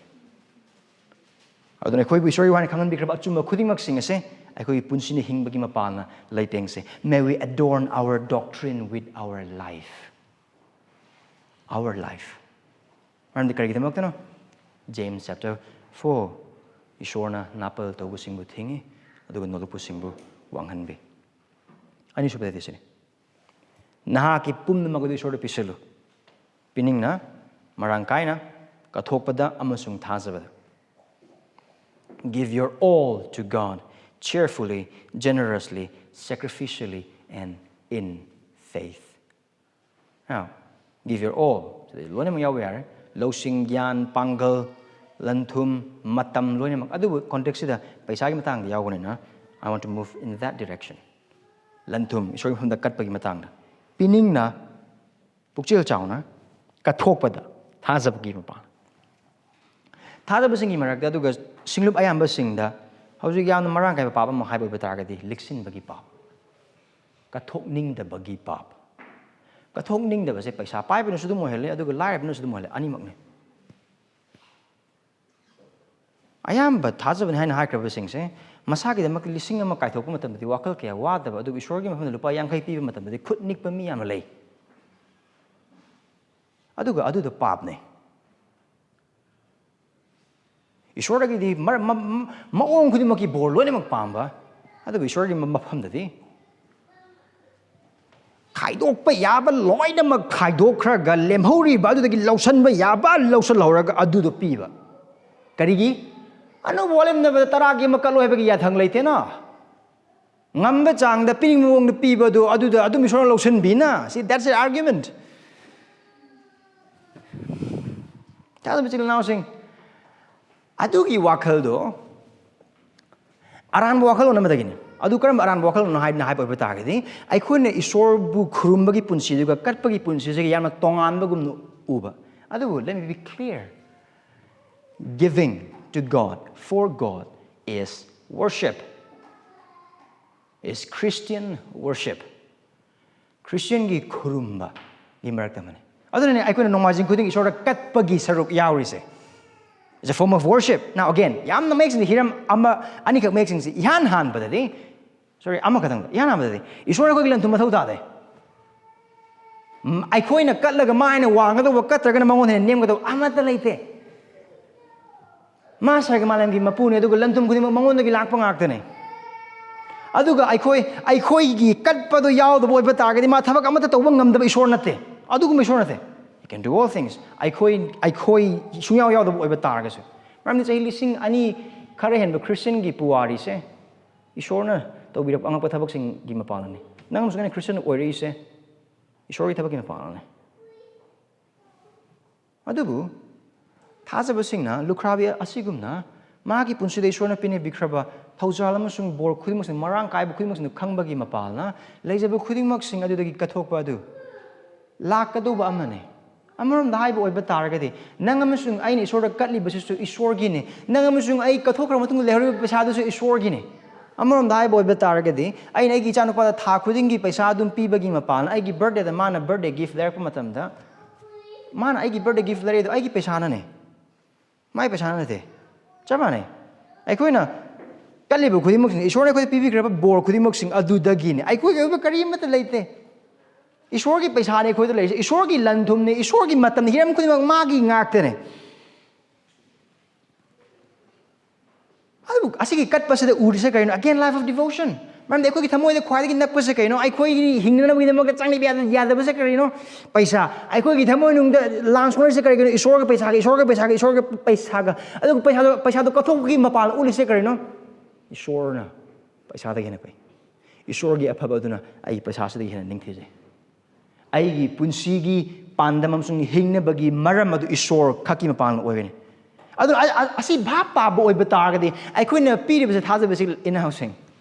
ꯑꯗꯨꯅ ꯑꯩꯈꯣꯏꯕꯨ ꯏꯁꯣꯔ ꯌꯣꯍꯥꯟꯅ ꯈꯪꯍꯟꯕꯤꯈ꯭ꯔꯕ ꯑꯆꯨꯝꯕ ꯈꯨꯗꯤꯡꯃꯛꯁꯤꯡ ꯑꯁꯦ ꯑꯩꯈꯣꯏꯒꯤ ꯄꯨꯟꯁꯤꯅ ꯍꯤꯡꯕꯒꯤ ꯃꯄꯥꯟꯅ ꯂꯩꯇꯦꯡꯁꯦ꯫ May we adorn our doctrine with our life. Our life. ꯃꯔꯝꯗꯤ ꯀꯔꯤꯒꯤꯗꯃꯛꯇꯅꯣ? James chapter four, ꯏꯁꯣꯔꯅ ꯅꯥꯄꯜ ꯇꯧꯕꯁꯤꯡꯕꯨ ꯊꯤꯡꯏ, ꯑꯗꯨꯒ ꯅꯣꯂꯨꯛꯄꯁꯤꯡꯕꯨ ꯋꯥꯡꯍꯟꯕꯤ꯫ ꯑꯅꯤꯁꯨꯕꯗꯗꯤ ꯁꯤꯅꯤ, ꯅꯍꯥꯛꯀꯤ ꯄꯨꯝꯅꯃꯛ ꯑꯗꯨ ꯏꯁꯣꯔꯗ ꯄꯤꯁꯤꯜꯂꯨ꯫ ꯄꯤꯅꯤꯡꯅ ꯃꯔꯥꯡ ꯀꯥꯏꯅ, ꯀꯠꯊꯣꯛꯄꯗ ꯑꯃꯁꯨꯡ ꯊꯥꯖꯕꯗ. Give your all to God, cheerfully, generously, sacrificially, and in faith. Now, give your all. ꯁꯤꯗ ꯂꯣꯏꯅꯃꯛ ꯌꯥꯎꯕ ꯌꯥꯔꯦ. ꯂꯧꯁꯤꯡ, ꯒ꯭ꯌꯥꯟ, ꯄꯥꯡꯒꯜ, ꯂꯟ ꯊꯨꯝ, ꯃꯇꯝ ꯂꯣꯏꯅꯃꯛ꯫ ꯑꯗꯨꯕꯨ context ꯁꯤꯗ ꯄꯩꯁꯥꯒꯤ ꯃꯇꯥꯡꯗ ꯌꯥꯎꯕꯅꯤꯅ, I want to move in that direction. ꯂꯟ ꯊꯨꯝ, ꯏꯁꯣꯔꯒꯤ ꯃꯐꯝꯗ ꯀꯠꯄꯒꯤ ꯃꯇꯥꯡꯗ꯫ ꯄꯤꯅꯤꯡꯅ, ꯄꯨꯛꯆꯦꯜ ꯆꯥꯎꯅ, ꯀꯠꯊꯣꯛꯄꯗ ꯊꯥꯖꯕꯒꯤ ꯃꯄꯥ꯫ ꯊꯥꯖꯕꯁꯤꯡꯒꯤ ꯃꯔꯛꯇ, ꯑꯗꯨꯒ ꯁꯤꯡꯂꯨꯞ ꯑꯌꯥꯝꯕꯁꯤꯡꯗ ꯍꯧꯖꯤꯛ ꯌꯥꯝꯅ ꯃꯔꯥꯡ ꯀꯥꯏꯕ ꯄꯥꯞ ꯑꯃ ꯍꯥꯏꯕ ꯑꯣꯏꯕ ꯇꯥꯔꯒꯗꯤ, ꯂꯤꯛꯁꯤꯟꯕꯒꯤ ꯄꯥꯞ, ꯀꯠꯊꯣꯛꯅꯤꯡꯗꯕꯒꯤ ꯄꯥꯞ꯫ ꯀꯠꯊꯣꯛꯅꯤꯡꯗꯕꯁꯦ ꯄꯩꯁꯥ ꯄꯥꯏꯕꯅꯁꯨ ꯑꯗꯨꯝ ꯑꯣꯏꯍꯜꯂꯦ, ꯑꯗꯨꯒ ꯂꯥꯏꯔꯕꯅꯁꯨ ꯑꯗꯨꯝ ꯑꯣꯏꯍꯜꯂꯦ, ꯑꯅꯤꯃꯛꯅꯦ꯫ ꯑꯌꯥꯝꯕ ꯊꯥꯖꯕꯅꯤ ꯍꯥꯏꯅ ꯍꯥꯏꯈ꯭ꯔꯕꯁꯤꯡꯁꯦ, ꯃꯁꯥꯒꯤꯗꯃꯛ ꯂꯤꯁꯤꯡ ꯑꯃ ꯀꯥꯏꯊꯣꯛꯄ ꯃꯇꯝꯗꯗꯤ ꯋꯥꯈꯜ ꯀꯌꯥ ꯋꯥꯗꯕ, ꯑꯗꯨꯒ ꯏꯁꯣꯔꯒꯤ ꯃꯐꯝꯗ ꯂꯨꯄꯥ ꯌꯥꯡꯈꯩ ꯄꯤꯕ ꯃꯇꯝꯗꯗꯤ ꯈꯨꯠ ꯅꯤꯛꯄ ꯃꯤ ꯌꯥꯝꯅ ꯂꯩ꯫ ꯑꯗꯨꯒ ꯑꯗꯨꯗꯣ ꯄꯥꯞꯅꯦ꯫ ꯏꯁꯣꯔꯗꯒꯤꯗꯤ ꯃꯔ-, ꯃ-, ꯃ-, ꯃꯑꯣꯡ ꯈꯨꯗꯤꯡꯃꯛꯀꯤ ꯕꯣꯔ ꯂꯣꯏꯅꯃꯛ ꯄꯥꯝꯕ, ꯑꯗꯨꯕꯨ ꯏꯁꯣꯔꯒꯤ ꯃ-, ꯃꯐꯝꯗꯗꯤ ꯈꯥꯏꯗꯣꯛꯄ ꯌꯥꯕ ꯂꯣꯏꯅꯃꯛ ꯈꯥꯏꯗꯣꯛꯈ꯭ꯔꯒ, ꯂꯦꯝꯍꯧꯔꯤꯕ ꯑꯗꯨꯗꯒꯤ ꯂꯧꯁꯟꯕ ꯌꯥꯕ ꯂꯧꯁꯜꯍꯧꯔꯒ ꯑꯗꯨꯗꯣ ꯄꯤꯕ꯫ ꯀꯔꯤꯒꯤ? ꯑꯅꯧꯕ ꯋꯥꯠꯂꯝꯗꯕꯗ ꯇꯔꯥꯒꯤ ꯑꯃ ꯀꯠꯂꯣ ꯍꯥꯏꯕꯒꯤ ꯌꯥꯊꯪ ꯂꯩꯇꯦꯅ꯫ ꯉꯝꯕ ꯆꯥꯡꯗ ꯄꯤꯅꯤꯡꯕ ꯃꯑꯣꯡꯗ ꯄꯤꯕꯗꯨ, ꯑꯗꯨꯗ ꯑꯗꯨꯝ ꯏꯁꯣꯔꯅ ꯂꯧꯁꯤꯟꯕꯤꯅ꯫ See, that's the argument. ꯇꯥꯗꯕ ꯏꯆꯤꯜ ꯏꯅꯥꯎꯁꯤꯡ, ꯑꯗꯨꯒꯤ ꯋꯥꯈꯜꯗꯣ ꯑꯔꯥꯟꯕ ꯋꯥꯈꯜꯂꯣꯟ ꯑꯃꯗꯒꯤꯅꯤ꯫ ꯑꯗꯨ ꯀꯔꯝꯕ ꯑꯔꯥꯟꯕ ꯋꯥꯈꯜꯂꯣꯟꯅꯣ ꯍꯥꯏꯅ ꯍꯥꯏꯕ ꯑꯣꯏꯕ ꯇꯥꯔꯒꯗꯤ, ꯑꯩꯈꯣꯏꯅ ꯏꯁꯣꯔꯕꯨ ꯈꯨꯔꯨꯝꯕꯒꯤ ꯄꯨꯟꯁꯤꯗꯨꯒ ꯀꯠꯄꯒꯤ ꯄꯨꯟꯁꯤꯁꯤꯒ ꯌꯥꯝꯅ ꯇꯣꯉꯥꯟꯕꯒꯨꯝꯅ ꯎꯕ꯫ ꯑꯗꯨꯕꯨ, let me be clear, giving to God, for God, is worship, is Christian worship. ꯈ꯭ꯔꯤꯁꯇꯤꯌꯟꯒꯤ ꯈꯨꯔꯨꯝꯕꯒꯤ ꯃꯔꯛꯇ ꯑꯃꯅꯤ꯫ ꯑꯗꯨꯅꯅꯦ ꯑꯩꯈꯣꯏꯅ ꯅꯣꯡꯃꯥꯏꯖꯤꯡ ꯈꯨꯗꯤꯡ ꯏꯁꯣꯔꯗ ꯀꯠꯄꯒꯤ ꯁꯔꯨꯛ ꯌꯥꯎꯔꯤꯁꯦ꯫ It's a form of worship. Now again, ꯌꯥꯝꯅ ꯃꯌꯦꯛ ꯁꯦꯡꯅ ꯍꯤꯔꯝ ꯑꯃ, ꯑꯅꯤꯈꯛ ꯃꯌꯦꯛ ꯁꯦꯡꯁꯤ꯫ ꯏꯍꯥꯟ ꯍꯥꯟꯕꯗꯗꯤ, sorry, ꯑꯃꯈꯛꯇꯪꯗ, ꯏꯍꯥꯟ ꯍꯥꯟꯕꯗꯗꯤ ꯏꯁꯣꯔꯅ ꯑꯩꯈꯣꯏꯒꯤ ꯂꯟ ꯊꯨꯝ ꯃꯊꯧ ꯇꯥꯗꯦ꯫ ꯎꯝ, ꯑꯩꯈꯣꯏꯅ ꯀꯠꯂꯒ ꯃꯥ ꯍꯦꯟꯅ ꯋꯥꯡꯒꯗꯧꯕ, ꯀꯠꯇ꯭ꯔꯒꯅ ꯃꯉꯣꯟꯗ ꯍꯦꯟꯅ ꯅꯦꯝꯒꯗꯧꯕ ꯑꯃꯠꯇ ꯂꯩꯇꯦ꯫ ꯃꯥ ꯁꯔꯒ ꯃꯥꯂꯦꯝꯒꯤ ꯃꯄꯨꯅꯦ, ꯑꯗꯨꯒ ꯂꯟ ꯊꯨꯝ ꯈꯨꯗꯤꯡꯃꯛ ꯃꯉꯣꯟꯗꯒꯤ ꯂꯥꯛꯄ ꯉꯥꯛꯇꯅꯦ꯫ ꯑꯗꯨꯒ ꯑꯩꯈꯣꯏ, ꯑꯩꯈꯣꯏꯒꯤ ꯀꯠꯄꯗꯣ ꯌꯥꯎꯗꯕ ꯑꯣꯏꯕ ꯇꯥꯔꯒꯗꯤ, ꯃꯥ ꯊꯕꯛ ꯑꯃꯠꯇ ꯇꯧꯕ ꯉꯝꯗꯕ ꯏꯁꯣꯔ ꯅꯠꯇꯦ, ꯑꯗꯨꯒꯨꯝꯕ ꯏꯁꯣꯔ ꯅꯠꯇꯦ꯫ Can do all things. ꯑꯩꯈꯣꯏ ꯑꯩꯈꯣꯏ ꯁꯨꯡꯌꯥꯎ ꯌꯥꯎꯗꯕ ꯑꯣꯏꯕ ꯇꯥꯔꯒꯁꯨ, ꯃꯔꯝꯗꯤ ꯆꯍꯤ ꯂꯤꯁꯤꯡ ꯑꯅꯤ ꯈꯔ ꯍꯦꯟꯕ ꯈ꯭ꯔꯤꯁꯇꯤꯌꯟꯒꯤ ꯄꯨꯋꯥꯔꯤꯁꯦ ꯏꯁꯣꯔꯅ ꯇꯧꯕꯤꯔꯛꯄ ꯑꯉꯛꯄ ꯊꯕꯛꯁꯤꯡꯒꯤ ꯃꯄꯥꯜꯅꯤ꯫ ꯅꯪ ꯑꯃꯁꯨꯡ ꯑꯩꯅ ꯈ꯭ꯔꯤꯁꯇꯤꯌꯟ ꯑꯣꯏꯔꯛꯏꯁꯦ ꯏꯁꯣꯔꯒꯤ ꯊꯕꯛꯀꯤ ꯃꯄꯥꯜꯅꯤ꯫ ꯑꯗꯨꯕꯨ ꯊꯥꯖꯕꯁꯤꯡꯅ ꯂꯨꯈ꯭ꯔꯥꯕꯤ ꯑꯁꯤꯒꯨꯝꯅ ꯃꯥꯒꯤ ꯄꯨꯟꯁꯤꯗ ꯏꯁꯣꯔꯅ ꯄꯤꯅꯕꯤꯈ꯭ꯔꯕ ꯊꯧꯖꯥꯜ ꯑꯃꯁꯨꯡ ꯕꯣꯔ ꯈꯨꯗꯤꯡꯃꯛꯁꯤꯡ, ꯃꯔꯥꯡ ꯀꯥꯏꯕ ꯈꯨꯗꯤꯡꯃꯛꯁꯤꯡꯗꯨ ꯈꯪꯕꯒꯤ ꯃꯄꯥꯜꯅ ꯂꯩꯖꯕ ꯈꯨꯗꯤꯡꯃꯛꯁꯤꯡ ꯑꯗꯨꯗꯒꯤ ꯀꯠꯊꯣꯛꯄ ꯑꯗꯨ ꯂꯥꯛꯀꯗꯧꯕ ꯑꯃꯅꯤ꯫ ꯑꯃꯔꯣꯝꯗ ꯍꯥꯏꯕ ꯑꯣꯏꯕ ꯇꯥꯔꯒꯗꯤ, ꯅꯪ ꯑꯃꯁꯨꯡ ꯑꯩꯅ ꯏꯁꯣꯔꯗ ꯀꯠꯂꯤꯕꯁꯤꯁꯨ ꯏꯁꯣꯔꯒꯤꯅꯤ꯫ ꯅꯪ ꯑꯃꯁꯨꯡ ꯑꯩ ꯀꯠꯊꯣꯛꯈ꯭ꯔ ꯃꯇꯨꯡꯗ ꯂꯩꯍꯧꯔꯤꯕ ꯄꯩꯁꯥꯗꯨꯁꯨ ꯏꯁꯣꯔꯒꯤꯅꯤ꯫ ꯑꯃꯔꯣꯝꯗ ꯍꯥꯏꯕ ꯑꯣꯏꯕ ꯇꯥꯔꯒꯗꯤ, ꯑꯩꯅ ꯑꯩꯒꯤ ꯏꯆꯥꯅꯨꯄꯥꯗ ꯊꯥ ꯈꯨꯗꯤꯡꯒꯤ ꯄꯩꯁꯥ ꯑꯗꯨꯝ ꯄꯤꯕꯒꯤ ꯃꯄꯥꯟ, ꯑꯩꯒꯤ ꯕꯔꯊꯗꯦꯗ ꯃꯥꯅ ꯕꯔꯊꯗꯦ ꯒꯤꯐ ꯂꯩꯔꯛꯄ ꯃꯇꯝꯗ, ꯃꯥꯅ ꯑꯩꯒꯤ ꯕꯔꯊꯗꯦ ꯒꯤꯐ ꯂꯩꯔꯛꯏꯗꯣ ꯑꯩꯒꯤ ꯄꯩꯁꯥꯅꯅꯦ, ꯃꯥꯏ ꯄꯩꯁꯥꯅ ꯅꯠꯇꯦ꯫ ꯆꯞ ꯃꯥꯟꯅꯩ꯫ ꯑꯩꯈꯣꯏꯅ ꯀꯠꯂꯤꯕ ꯈꯨꯗꯤꯡꯃꯛꯁꯤꯡ, ꯏꯁꯣꯔꯅ ꯑꯩꯈꯣꯏꯗ ꯄꯤꯕꯤꯈ꯭ꯔꯕ ꯕꯣꯔ ꯈꯨꯗꯤꯡꯃꯛꯁꯤꯡ ꯑꯗꯨꯗꯒꯤꯅꯤ꯫ ꯑꯩꯈꯣꯏꯒꯤ ꯑꯣꯏꯕ ꯀꯔꯤꯃꯠꯇ ꯂꯩꯇꯦ꯫ ꯏꯁꯣꯔꯒꯤ ꯄꯩꯁꯥꯅꯤ ꯑꯩꯈꯣꯏꯗ ꯂꯩꯔꯤꯁꯦ, ꯏꯁꯣꯔꯒꯤ ꯂꯟ ꯊꯨꯝꯅꯤ, ꯏꯁꯣꯔꯒꯤ ꯃꯇꯝꯅꯤ, ꯍꯤꯔꯝ ꯈꯨꯗꯤꯡꯃꯛ ꯃꯥꯒꯤ ꯉꯥꯛꯇꯅꯦ꯫ ꯑꯗꯨꯕꯨ ꯑꯁꯤꯒꯤ ꯀꯠꯄꯁꯤꯗ ꯎꯔꯤꯁꯦ ꯀꯔꯤꯅꯣ? Again, life of devotion. ꯃꯔꯝꯗꯤ ꯑꯩꯈꯣꯏꯒꯤ ꯊꯃꯣꯏꯗ ꯈ꯭ꯋꯥꯏꯗꯒꯤ ꯅꯛꯄꯁꯦ ꯀꯩꯅꯣ? ꯑꯩꯈꯣꯏꯒꯤ ꯍꯤꯡꯅꯅꯕꯒꯤꯗꯃꯛꯇ ꯆꯪꯗꯕ ꯌꯥꯗ-, ꯌꯥꯗꯕꯁꯦ ꯀꯔꯤꯅꯣ? ꯄꯩꯁꯥ꯫ ꯑꯩꯈꯣꯏꯒꯤ ꯊꯃꯣꯏꯅꯨꯡꯗ ꯂꯥꯟ ꯁꯣꯛꯅꯔꯤꯁꯦ ꯀꯔꯤꯒꯤꯅꯣ? ꯏꯁꯣꯔꯒ ꯄꯩꯁꯥꯒ, ꯏꯁꯣꯔꯒ ꯄꯩꯁꯥꯒ, ꯏꯁꯣꯔꯒ ꯄꯩꯁꯥꯒ꯫ ꯑꯗꯨꯒ ꯄꯩꯁꯥꯗꯣ, ꯄꯩꯁꯥꯗꯣ ꯀꯠꯊꯣꯛꯄꯒꯤ ꯃꯄꯥꯟ ꯎꯠꯂꯤꯁꯦ ꯀꯔꯤꯅꯣ? ꯏꯁꯣꯔꯅ ꯄꯩꯁꯥꯗꯒꯤ ꯍꯦꯟꯅ ꯐꯩ꯫ ꯏꯁꯣꯔꯒꯤ ꯑꯐꯕ ꯑꯗꯨꯅ ꯑꯩꯒꯤ ꯄꯩꯁꯥꯁꯤꯗꯒꯤ ꯍꯦꯟꯅ ꯅꯤꯡꯊꯤꯖꯩ꯫ ꯑꯩꯒꯤ ꯄꯨꯟꯁꯤꯒꯤ ꯄꯥꯟꯗꯝ ꯑꯃꯁꯨꯡ ꯍꯤꯡꯅꯕꯒꯤ ꯃꯔꯝ ꯑꯗꯨ ꯏꯁꯣꯔ ꯈꯛꯀꯤ ꯃꯄꯥꯟ ꯑꯣꯏꯒꯅꯤ꯫ ꯑꯗꯨꯅ ꯑ-, ꯑ-, ꯑꯁꯤ ꯚꯥꯞ ꯇꯥꯕ ꯑꯣꯏꯕ ꯇꯥꯔꯒꯗꯤ, ꯑꯩꯈꯣꯏꯅ ꯄꯤꯔꯤꯕꯁꯦ, ꯊꯥꯖꯕꯁꯤ, ꯏꯅꯥꯎꯁꯤꯡ,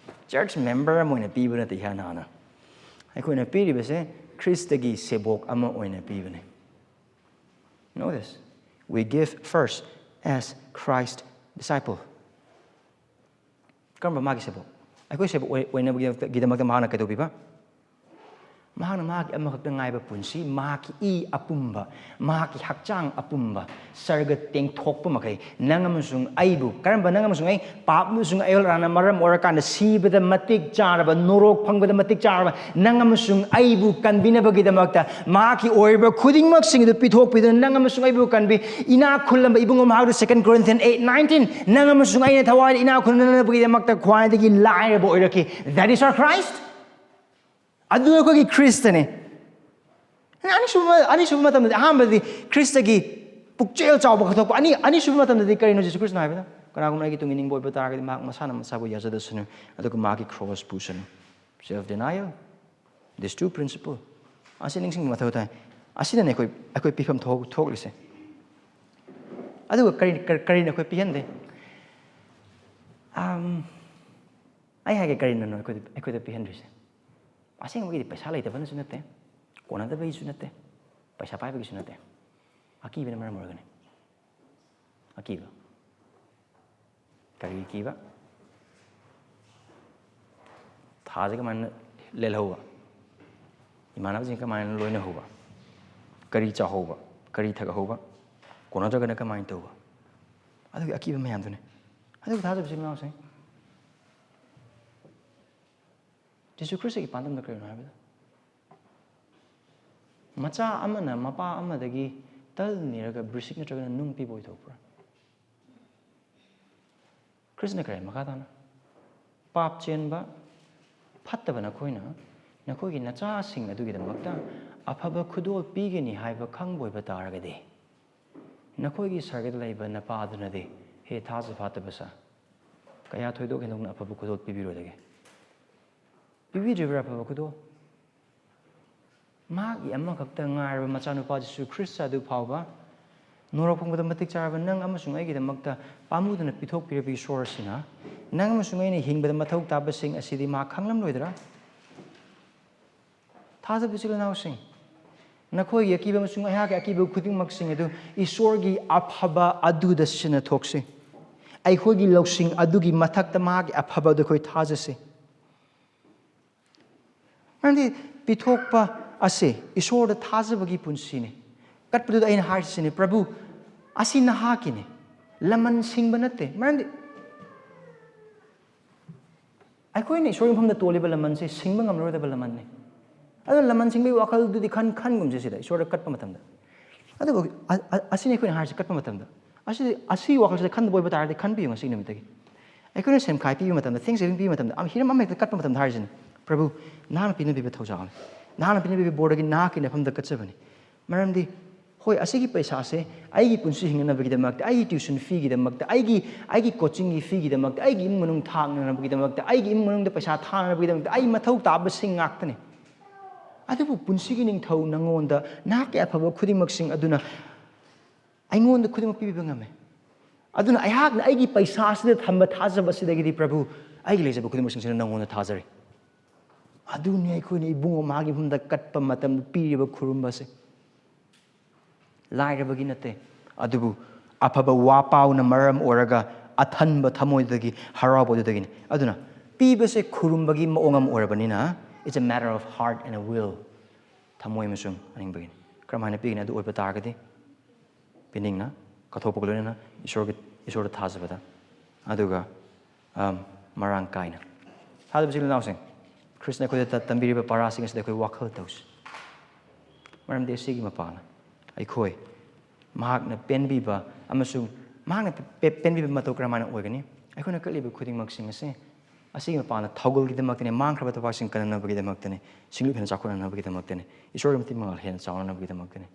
ꯆꯔꯆ ꯃꯦꯝꯕꯔ ꯑꯃ ꯑꯣꯏꯅ ꯄꯤꯕ ꯅꯠꯇꯦ, ꯏꯍꯥꯟ ꯍꯥꯟꯅ꯫ ꯑꯩꯈꯣꯏꯅ ꯄꯤꯔꯤꯕꯁꯦ ꯈ꯭ꯔꯤꯁꯇꯒꯤ ꯁꯦꯕꯣꯛ ꯑꯃ ꯑꯣꯏꯅ ꯄꯤꯕꯅꯤ꯫ Know this. We give first as Christ disciple. ꯀꯔꯝꯕ ꯃꯥꯒꯤ ꯁꯦꯕꯣꯛ? ꯑꯩꯈꯣꯏ ꯁꯦꯕꯣꯛ ꯑꯣꯏ-, ꯑꯣꯏꯅꯕꯒꯤꯗꯃꯛꯇ, ꯒꯤꯗꯃꯛꯇ ꯃꯍꯥꯛꯅ ꯀꯩꯗꯧꯕꯤꯕ? ꯃꯍꯥꯛꯅ ꯃꯍꯥꯛꯀꯤ ꯑꯃꯈꯛꯇ ꯉꯥꯏꯕ ꯄꯨꯟꯁꯤ, ꯃꯍꯥꯛꯀꯤ ꯏ ꯑꯄꯨꯝꯕ, ꯃꯍꯥꯛꯀꯤ ꯍꯛꯆꯥꯡ ꯑꯄꯨꯝꯕ, ꯁꯔꯒ ꯇꯦꯡꯊꯣꯛꯄ ꯃꯈꯩ, ꯅꯪ ꯑꯃꯁꯨꯡ ꯑꯩꯕꯨ, ꯀꯔꯝꯕ ꯅꯪ ꯑꯃꯁꯨꯡ ꯑꯩ? ꯄꯥꯞ ꯑꯃꯁꯨꯡ ꯑꯌꯣꯜ ꯑꯔꯥꯟꯅ ꯃꯔꯝ ꯑꯣꯏꯔꯀꯥꯟꯗ ꯁꯤꯕꯗ ꯃꯇꯤꯛ ꯆꯥꯔꯕ, ꯅꯣꯔꯣꯛ ꯐꯪꯕꯗ ꯃꯇꯤꯛ ꯆꯥꯔꯕ, ꯅꯪ ꯑꯃꯁꯨꯡ ꯑꯩꯕꯨ ꯀꯟꯕꯤꯅꯕꯒꯤꯗꯃꯛꯇ ꯃꯍꯥꯛꯀꯤ ꯑꯣꯏꯔꯤꯕ ꯈꯨꯗꯤꯡꯃꯛꯁꯤꯡ ꯑꯗꯨ ꯄꯤꯊꯣꯛꯄꯤꯗꯨꯅ, ꯅꯪ ꯑꯃꯁꯨꯡ ꯑꯩꯕꯨ ꯀꯟꯕꯤ, ꯏꯅꯥꯛ ꯈꯨꯜꯂꯝꯕ ꯏꯕꯨꯡꯉꯣ ꯃꯍꯥꯛꯇꯨ, Second Corinthians eight nineteen, ꯅꯪ ꯑꯃꯁꯨꯡ ꯑꯩꯅ ꯊꯋꯥꯏꯗ ꯏꯅꯥꯛ ꯈꯨꯟꯅꯅꯕꯒꯤꯗꯃꯛꯇ ꯈ꯭ꯋꯥꯏꯗꯒꯤ ꯂꯥꯏꯔꯕ ꯑꯣꯏꯔꯛꯈꯤ꯫ That is our Christ. ꯑꯗꯨ ꯑꯩꯈꯣꯏꯒꯤ ꯈ꯭ꯔꯤꯁꯇꯅꯤ꯫ ꯑꯅꯤꯁꯨꯕ ꯑꯅꯤꯁꯨꯕ ꯃꯇꯝꯗꯗꯤ, ꯑꯍꯥꯟꯕꯗꯤ ꯈ꯭ꯔꯤꯁꯇꯒꯤ ꯄꯨꯛꯆꯦꯜ ꯆꯥꯎꯕ ꯈꯪꯗꯣꯛꯄ, ꯑꯅꯤ ꯑꯅꯤꯁꯨꯕ ꯃꯇꯝꯗꯗꯤ ꯀꯔꯤꯅꯣ ꯖꯤꯁꯨ ꯈ꯭ꯔꯤꯁꯇꯅ ꯍꯥꯏꯕꯗ? "ꯀꯅꯥꯒꯨꯝꯕ ꯑꯩꯒꯤ ꯇꯨꯡ ꯏꯅꯤꯡꯕ ꯑꯣꯏꯕ ꯇꯥꯔꯒꯗꯤ ꯃꯍꯥꯛ ꯃꯁꯥꯅ ꯃꯁꯥꯕꯨ ꯌꯥꯖꯗꯁꯅꯨ, ꯑꯗꯨꯒ ꯃꯍꯥꯛꯀꯤ cross ꯄꯨꯁꯅꯨ"꯫ Self denial, this two principle, ꯑꯁꯤ ꯅꯤꯡꯁꯤꯡꯕ ꯃꯊꯧ ꯇꯥꯏ꯫ ꯑꯁꯤꯅꯅꯦ ꯑꯩꯈꯣꯏ ꯑꯩꯈꯣꯏ ꯄꯤꯐꯝ ꯊꯣꯛ- ꯊꯣꯛꯂꯤꯁꯦ꯫ ꯑꯗꯨꯒ ꯀꯔꯤ ꯀꯔꯤ- ꯀꯔꯤꯅ ꯑꯩꯈꯣꯏ ꯄꯤꯍꯟꯗꯦ? ꯑꯝ, ꯑꯩ ꯍꯥꯏꯒꯦ, ꯀꯔꯤꯅꯅꯣ ꯑꯩꯈꯣꯏꯗ ꯑꯩꯈꯣꯏꯗ ꯄꯤꯍꯟꯗ꯭ꯔꯤꯁꯦ? ꯑꯁꯦꯡꯕꯒꯤꯗꯤ ꯄꯩꯁꯥ ꯂꯩꯇꯕꯅꯁꯨ ꯅꯠꯇꯦ, ꯀꯣꯟꯅꯗꯕꯒꯤꯁꯨ ꯅꯠꯇꯦ, ꯄꯩꯁꯥ ꯄꯥꯏꯕꯒꯤꯁꯨ ꯅꯠꯇꯦ꯫ ꯑꯀꯤꯕꯅ ꯃꯔꯝ ꯑꯣꯏꯔꯒꯅꯤ꯫ ꯑꯀꯤꯕ꯫ ꯀꯔꯤ ꯀꯤꯕ? ꯊꯥꯁꯦ ꯀꯃꯥꯏꯅ ꯂꯦꯜꯍꯧꯕ? ꯏꯃꯥꯟꯅꯕꯁꯤꯡ ꯀꯃꯥꯏꯅ ꯂꯣꯏꯅꯍꯧꯕ? ꯀꯔꯤ ꯆꯥꯍꯧꯕ? ꯀꯔꯤ ꯊꯛꯍꯧꯕ? ꯀꯣꯟꯅꯗ꯭ꯔꯒꯅ ꯀꯃꯥꯏꯅ ꯇꯧꯕ? ꯑꯗꯨꯒꯤ ꯑꯀꯤꯕ ꯃꯌꯥꯝꯗꯨꯅꯤ꯫ ꯑꯗꯨꯒ ꯊꯥꯖꯕꯁꯤ ꯃꯅꯥꯎꯁꯤꯡ, ꯖꯤꯁꯨ ꯈ꯭ꯔꯤꯁꯇꯒꯤ ꯄꯥꯟꯗꯝꯗ ꯀꯔꯤꯅꯣ ꯍꯥꯏꯕꯗ, ꯃꯆꯥ ꯑꯃꯅ ꯃꯄꯥ ꯑꯃꯗꯒꯤ ꯇꯜ ꯅꯤꯔꯒ ꯕ꯭ꯔꯤꯁꯤꯛ ꯅꯠꯇ꯭ꯔꯒꯅ ꯅꯨꯡ ꯄꯤꯕ ꯑꯣꯏꯊꯣꯛꯄ꯭ꯔꯥ? ꯈ꯭ꯔꯤꯁꯅ ꯀꯔꯤ ꯃꯈꯥ ꯇꯥꯅ? "ꯄꯥꯞ ꯆꯦꯟꯕ ꯐꯠꯇꯕ ꯅꯈꯣꯏꯅ ꯅꯈꯣꯏꯒꯤ ꯅꯆꯥꯁꯤꯡ ꯑꯗꯨꯒꯤꯗꯃꯛꯇ ꯑꯐꯕ ꯈꯨꯗꯣꯜ ꯄꯤꯒꯅꯤ ꯍꯥꯏꯕ ꯈꯪꯕ ꯑꯣꯏꯕ ꯇꯥꯔꯒꯗꯤ, ꯅꯈꯣꯏꯒꯤ ꯁꯔꯒꯗ ꯂꯩꯕ ꯅꯄꯥꯗꯨꯅꯗꯤ, ꯍꯦ ꯊꯥꯖ ꯐꯥꯠꯇꯕ ꯁꯥ, ꯀꯌꯥ ꯊꯣꯏꯗꯣꯛ ꯍꯦꯟꯗꯣꯛꯅ ꯑꯐꯕ ꯈꯨꯗꯣꯜ ꯄꯤꯕꯤꯔꯣꯏꯗꯒꯦ?" ꯄꯤꯕꯤꯗ꯭ꯔꯤꯕ꯭ꯔꯥ ꯑꯐꯕ ꯈꯨꯗꯣꯜ? ꯃꯍꯥꯛꯀꯤ ꯑꯃꯈꯛꯇ ꯉꯥꯏꯔꯕ ꯃꯆꯥꯅꯨꯄꯥ ꯖꯤꯁꯨ ꯈ꯭ꯔꯤꯁꯇ ꯑꯗꯨ ꯐꯥꯎꯕ ꯅꯣꯔꯣꯛ ꯄꯨꯝꯕꯗ ꯃꯇꯤꯛ ꯆꯥꯔꯕ ꯅꯪ ꯑꯃꯁꯨꯡ ꯑꯩꯒꯤꯗꯃꯛꯇ ꯄꯥꯝꯃꯨꯗꯅ ꯄꯤꯊꯣꯛꯄꯤꯔꯕ ꯏꯁꯣꯔ ꯑꯁꯤꯅ ꯅꯪ ꯑꯃꯁꯨꯡ ꯑꯩꯅ ꯍꯤꯡꯕꯗ ꯃꯊꯧ ꯇꯥꯕꯁꯤꯡ ꯑꯁꯤꯗꯤ ꯃꯍꯥꯛ ꯈꯪꯂꯝꯂꯣꯏꯗ꯭ꯔꯥ? ꯊꯥꯖꯕ ꯏꯆꯤꯜ ꯏꯅꯥꯎꯁꯤꯡ, ꯅꯈꯣꯏꯒꯤ ꯑꯀꯤꯕ ꯑꯃꯁꯨꯡ ꯑꯩꯍꯥꯛꯀꯤ ꯑꯀꯤꯕ ꯈꯨꯗꯤꯡꯃꯛꯁꯤꯡ ꯑꯗꯨ ꯏꯁꯣꯔꯒꯤ ꯑꯐꯕ ꯑꯗꯨꯗ ꯁꯤꯖꯤꯟꯅꯊꯣꯛꯁꯤ꯫ ꯑꯩꯈꯣꯏꯒꯤ ꯂꯧꯁꯤꯡ ꯑꯗꯨꯒꯤ ꯃꯊꯛꯇ ꯃꯍꯥꯛꯀꯤ ꯑꯐꯕ ꯑꯗꯨ ꯑꯩꯈꯣꯏ ꯊꯥꯖꯁꯤ꯫ ꯃꯔꯝꯗꯤ ꯄꯤꯊꯣꯛꯄ ꯑꯁꯤ ꯏꯁꯣꯔꯗ ꯊꯥꯖꯕꯒꯤ ꯄꯨꯟꯁꯤꯅꯤ꯫ ꯀꯠꯄꯗꯨꯗ ꯑꯩꯅ ꯍꯥꯏꯔꯤꯁꯤꯅꯤ, "ꯄ꯭ꯔꯚꯨ, ꯑꯁꯤ ꯅꯍꯥꯛꯀꯤꯅꯤ, ꯂꯃꯟ ꯁꯤꯡꯕ ꯅꯠꯇꯦ"꯫ ꯃꯔꯝꯗꯤ ꯑꯩꯈꯣꯏꯅ ꯏꯁꯣꯔꯒꯤ ꯃꯐꯝꯗ ꯇꯣꯜꯂꯤꯕ ꯂꯃꯟꯁꯦ ꯁꯤꯡꯕ ꯉꯝꯂꯔꯣꯏꯗꯕ ꯂꯃꯟꯅꯤ꯫ ꯑꯗꯨꯅ ꯂꯃꯟ ꯁꯤꯡꯕꯒꯤ ꯋꯥꯈꯜꯗꯨꯗꯤ ꯈꯟ ꯈꯟꯒꯨꯝꯁꯦ ꯁꯤꯗ ꯏꯁꯣꯔꯗ ꯀꯠꯄ ꯃꯇꯝꯗ꯫ ꯑꯗꯨꯕꯨ ꯑ- ꯑ- ꯑꯁꯤꯅꯤ ꯑꯩꯈꯣꯏꯅ ꯍꯥꯏꯔꯤꯁꯦ ꯀꯠꯄ ꯃꯇꯝꯗ꯫ ꯑꯁꯤ ꯑꯁꯤ ꯋꯥꯈꯜꯁꯤꯗ ꯈꯟꯗꯕ ꯑꯣꯏꯕ ꯇꯥꯔꯗꯤ ꯈꯟꯕꯤꯌꯨ ꯉꯁꯤ ꯅꯨꯃꯤꯠꯇꯒꯤ꯫ ꯑꯩꯈꯣꯏꯅ ꯁꯦꯝꯈꯥꯏ ꯄꯤꯕ ꯃꯇꯝꯗ, ꯊꯦꯡꯁ ꯒꯤꯚꯤꯡ ꯄꯤꯕ ꯃꯇꯝꯗ, ꯑꯃ ꯍꯤꯔꯝ ꯑꯃꯍꯦꯛꯇ ꯀꯠꯄ ꯃꯇꯝꯗ ꯍꯥꯏꯔꯤꯁꯤꯅꯤ, "ꯄ꯭ꯔꯚꯨ, ꯅꯍꯥꯛꯅ ꯄꯤꯅꯕꯤꯕ ꯊꯧꯖꯥꯜꯅꯤ꯫ ꯅꯍꯥꯛꯅ ꯄꯤꯅꯕꯤꯕ ꯕꯣꯔꯗꯒꯤ ꯅꯍꯥꯛꯀꯤ ꯅꯐꯝꯗ ꯀꯠꯆꯕꯅꯤ꯫ ꯃꯔꯝꯗꯤ, ꯍꯣꯏ, ꯑꯁꯤꯒꯤ ꯄꯩꯁꯥꯁꯦ ꯑꯩꯒꯤ ꯄꯨꯟꯁꯤ ꯍꯤꯡꯅꯅꯕꯒꯤꯗꯃꯛꯇ, ꯑꯩꯒꯤ tuition feeꯒꯤꯗꯃꯛꯇ, ꯑꯩꯒꯤ ꯑꯩꯒꯤ coachingꯒꯤ feeꯒꯤꯗꯃꯛꯇ, ꯑꯩꯒꯤ ꯏꯃꯨꯡ ꯃꯅꯨꯡ ꯊꯥꯛꯅꯅꯕꯒꯤꯗꯃꯛꯇ, ꯑꯩꯒꯤ ꯏꯃꯨꯡ ꯃꯅꯨꯡꯗ ꯄꯩꯁꯥ ꯊꯥꯅꯅꯕꯒꯤꯗꯃꯛꯇ ꯑꯩ ꯃꯊꯧ ꯇꯥꯕꯁꯤꯡ ꯉꯥꯛꯇꯅꯤ꯫ ꯑꯗꯨꯕꯨ ꯄꯨꯟꯁꯤꯒꯤ ꯅꯤꯡꯊꯧ ꯅꯉꯣꯟꯗ ꯅꯍꯥꯛꯀꯤ ꯑꯐꯕ ꯈꯨꯗꯤꯡꯃꯛꯁꯤꯡ ꯑꯗꯨꯅ ꯑꯩꯉꯣꯟꯗ ꯈꯨꯗꯤꯡꯃꯛ ꯄꯤꯕꯤꯕ ꯉꯝꯃꯦ꯫ ꯑꯗꯨꯅ ꯑꯩꯍꯥꯛꯅ ꯑꯩꯒꯤ ꯄꯩꯁꯥꯁꯤꯗ ꯊꯝꯕ ꯊꯥꯖꯕ ꯑꯁꯤꯗꯒꯤꯗꯤ, "ꯄ꯭ꯔꯚꯨ, ꯑꯩꯒꯤ ꯂꯩꯖꯕ ꯈꯨꯗꯤꯡꯃꯛꯁꯤꯡꯁꯤꯅ ꯅꯉꯣꯟꯗ ꯊꯥꯖꯔꯤ"꯫ ꯑꯗꯨꯅꯤ ꯑꯩꯈꯣꯏꯅ ꯏꯕꯨꯡꯉꯣ ꯃꯥꯒꯤ ꯃꯐꯝꯗ ꯀꯠꯄ ꯃꯇꯝꯗ ꯄꯤꯔꯤꯕ ꯈꯨꯔꯨꯝꯕꯁꯦ꯫ ꯂꯥꯏꯔꯕꯒꯤ ꯅꯠꯇꯦ, ꯑꯗꯨꯕꯨ ꯑꯐꯕ ꯋꯥ ꯄꯥꯎꯅ ꯃꯔꯝ ꯑꯣꯏꯔꯒ ꯑꯊꯟꯕ ꯊꯃꯣꯏꯗꯒꯤ ꯍꯔꯥꯎꯕ ꯑꯗꯨꯗꯒꯤꯅꯤ꯫ ꯑꯗꯨꯅ ꯄꯤꯕꯁꯦ ꯈꯨꯔꯨꯝꯕꯒꯤ ꯃꯑꯣꯡ ꯑꯃ ꯑꯣꯏꯔꯕꯅꯤꯅ, it's a matter of heart and a will, ꯊꯃꯣꯏ ꯑꯃꯁꯨꯡ ꯑꯅꯤꯡꯕꯒꯤꯅꯤ꯫ ꯀꯔꯝꯍꯥꯏꯅ ꯄꯤꯒꯅꯤ? ꯑꯗꯨ ꯑꯣꯏꯕ ꯇꯥꯔꯒꯗꯤ ꯄꯤꯅꯤꯡꯅ, ꯀꯠꯊꯣꯛꯄꯒ ꯂꯣꯏꯅꯅ ꯏꯁꯣꯔꯒꯤ, ꯏꯁꯣꯔꯗ ꯊꯥꯖꯕꯗ, ꯑꯗꯨꯒ, ꯑꯝ, ꯃꯔꯥꯡ ꯀꯥꯏꯅ꯫ ꯊꯥꯖꯕ ꯏꯆꯤꯜ ꯏꯅꯥꯎꯁꯤꯡ, ꯈ꯭ꯔꯤꯁꯅ ꯑꯩꯈꯣꯏꯗ ꯇ-, ꯇꯝꯕꯤꯔꯤꯕ ꯄꯔꯥꯁꯤꯡ ꯑꯁꯤꯗ ꯑꯩꯈꯣꯏ ꯋꯥꯈꯜ ꯇꯧꯁꯤ꯫ ꯃꯔꯝꯗꯤ ꯑꯁꯤꯒꯤ ꯃꯄꯥꯅ ꯑꯩꯈꯣꯏ ꯃꯍꯥꯛꯅ ꯄꯦꯟꯕꯤꯕ ꯑꯃꯁꯨꯡ ꯃꯍꯥꯛꯅ ꯄꯦ-, ꯄꯦꯟꯕꯤꯕ ꯃꯇꯧ ꯀꯔꯝꯍꯥꯏꯅ ꯑꯣꯏꯒꯅꯤ? ꯑꯩꯈꯣꯏꯅ ꯀꯠꯂꯤꯕ ꯈꯨꯗꯤꯡꯃꯛꯁꯤꯡ ꯑꯁꯤ ꯑꯁꯤꯒꯤ ꯃꯄꯥꯅ ꯊꯧꯒꯜꯒꯤꯗꯃꯛꯇꯅꯤ, ꯃꯥꯡꯈ꯭ꯔꯕ ꯊꯕꯛꯁꯤꯡ ꯀꯟꯅꯅꯕꯒꯤꯗꯃꯛꯇꯅꯤ, ꯁꯤꯡꯂꯨꯞ ꯍꯦꯟꯅ ꯆꯥꯎꯈꯠꯅꯅꯕꯒꯤꯗꯃꯛꯇꯅꯤ, ꯏꯁꯣꯔꯒꯤ ꯃꯇꯤꯛ ꯃꯉꯥꯜ ꯍꯦꯟꯅ ꯆꯥꯎꯅꯅꯕꯒꯤꯗꯃꯛꯇꯅꯤ꯫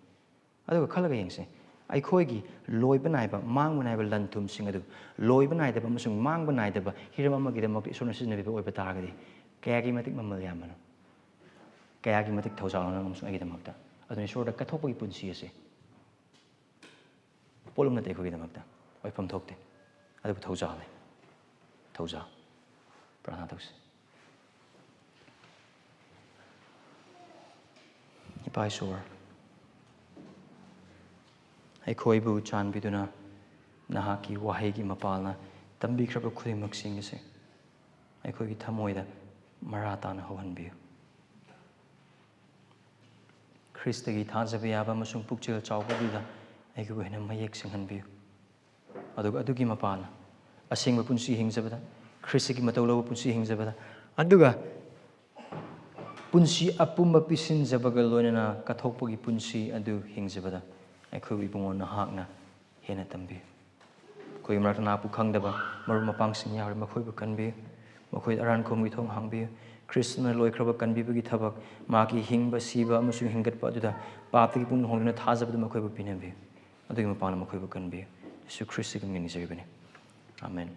ꯑꯗꯨꯒ ꯈꯜꯂꯒ ꯌꯦꯡꯁꯦ, ꯑꯩꯈꯣꯏꯒꯤ ꯂꯣꯏꯕ ꯅꯥꯏꯕ, ꯃꯥꯡꯕ ꯅꯥꯏꯕ ꯂꯟ ꯊꯨꯝꯁꯤꯡ ꯑꯗꯨ ꯂꯣꯏꯕ ꯅꯥꯏꯗꯕ ꯑꯃꯁꯨꯡ ꯃꯥꯡꯕ ꯅꯥꯏꯗꯕ ꯍꯤꯔꯝ ꯑꯃꯒꯤꯗꯃꯛꯇ ꯏꯁꯣꯔꯅ ꯁꯤꯖꯤꯟꯅꯕꯤꯕ ꯑꯣꯏꯕ ꯇꯥꯔꯒꯗꯤ, ꯀꯌꯥꯒꯤ ꯃꯇꯤꯛ ꯃꯃꯜ ꯌꯥꯝꯕꯅꯣ? ꯀꯌꯥꯒꯤ ꯃꯇꯤꯛ ꯊꯧꯖꯥꯜꯅꯣ ꯅꯪ ꯑꯃꯁꯨꯡ ꯑꯩꯒꯤꯗꯃꯛꯇ? ꯑꯗꯨꯅ ꯏꯁꯣꯔꯗ ꯀꯠꯊꯣꯛꯄꯒꯤ ꯄꯨꯟꯁꯤ ꯑꯁꯦ ꯄꯣꯠꯂꯨꯝ ꯅꯠꯇꯦ ꯑꯩꯈꯣꯏꯒꯤꯗꯃꯛꯇ, ꯑꯣꯏꯐꯝ ꯊꯣꯛꯇꯦ꯫ ꯑꯗꯨꯕꯨ ꯊꯧꯖꯥꯜꯅꯤ꯫ ꯊꯧꯖꯥꯜ꯫ ꯄ꯭ꯔꯥꯔꯊꯅꯥ ꯇꯧꯁꯤ꯫ ꯏꯄꯥ ꯏꯁꯣꯔ, ꯑꯩꯈꯣꯏꯕꯨ ꯆꯥꯟꯕꯤꯗꯨꯅ ꯅꯍꯥꯛꯀꯤ ꯋꯥꯍꯩꯒꯤ ꯃꯄꯥꯜꯅ ꯇꯝꯕꯤꯈ꯭ꯔꯕ ꯈꯨꯗꯤꯡꯃꯛꯁꯤꯡ ꯑꯁꯤ ꯑꯩꯈꯣꯏꯒꯤ ꯊꯃꯣꯏꯗ ꯃꯔꯥ ꯇꯥꯅ ꯍꯧꯍꯟꯕꯤꯌꯨ꯫ ꯈ꯭ꯔꯤꯁꯇꯒꯤ ꯊꯥꯖꯕ ꯌꯥꯕ ꯑꯃꯁꯨꯡ ꯄꯨꯛꯆꯦꯜ ꯆꯥꯎꯕ ꯑꯗꯨꯗ ꯑꯩꯈꯣꯏꯕꯨ ꯍꯦꯟꯅ ꯃꯌꯦꯛ ꯁꯦꯡꯍꯟꯕꯤꯌꯨ꯫ ꯑꯗꯨꯒ ꯑꯗꯨꯒꯤ ꯃꯄꯥꯟꯅ ꯑꯁꯦꯡꯕ ꯄꯨꯟꯁꯤ ꯍꯤꯡꯖꯕꯗ, ꯈ꯭ꯔꯤꯁꯇꯒꯤ ꯃꯇꯧ ꯂꯧꯕ ꯄꯨꯟꯁꯤ ꯍꯤꯡꯖꯕꯗ, ꯑꯗꯨꯒ ꯄꯨꯟꯁꯤ ꯑꯄꯨꯝꯕ ꯄꯤꯁꯤꯟꯖꯕꯒ ꯂꯣꯏꯅꯅ ꯀꯠꯊꯣꯛꯄꯒꯤ ꯄꯨꯟꯁꯤ ꯑꯗꯨ ꯍꯤꯡꯖꯕꯗ ꯑꯩꯈꯣꯏꯕꯨ ꯏꯕꯨꯡꯉꯣ ꯅꯍꯥꯛꯅ ꯍꯦꯟꯅ ꯇꯝꯕꯤꯌꯨ꯫ ꯑꯩꯈꯣꯏꯒꯤ ꯃꯔꯛꯇ ꯅꯍꯥꯛꯄꯨ ꯈꯪꯗꯕ ꯃꯔꯨꯞ ꯃꯄꯥꯡꯁꯤꯡ ꯌꯥꯎꯔꯤ, ꯃꯈꯣꯏꯕꯨ ꯀꯟꯕꯤꯌꯨ꯫ ꯃꯈꯣꯏꯗ ꯑꯔꯥꯟ ꯈꯨꯝꯒꯤ ꯊꯣꯡ ꯍꯥꯡꯕꯤꯌꯨ꯫ ꯈ꯭ꯔꯤꯁꯇꯅ ꯂꯣꯏꯈ꯭ꯔꯕ ꯀꯟꯕꯤꯕꯒꯤ ꯊꯕꯛ, ꯃꯍꯥꯛꯀꯤ ꯍꯤꯡꯕ, ꯁꯤꯕ ꯑꯃꯁꯨꯡ ꯍꯤꯡꯒꯠꯄ ꯑꯗꯨꯗ ꯄꯥꯞꯇꯒꯤ ꯄꯨꯛꯅꯤꯡ ꯍꯣꯡꯗꯨꯅ ꯊꯥꯖꯕꯗꯨ ꯃꯈꯣꯏꯕꯨ ꯄꯤꯅꯕꯤꯌꯨ꯫ ꯑꯗꯨꯒꯤ ꯃꯄꯥꯟꯅ ꯃꯈꯣꯏꯕꯨ ꯀꯟꯕꯤꯌꯨ꯫ ꯌꯦꯁꯨ ꯈ꯭ꯔꯤꯁꯇꯒꯤ ꯃꯤꯡ ꯅꯤꯖꯔꯤꯕꯅꯤ꯫ ꯑꯥꯃꯦꯟ꯫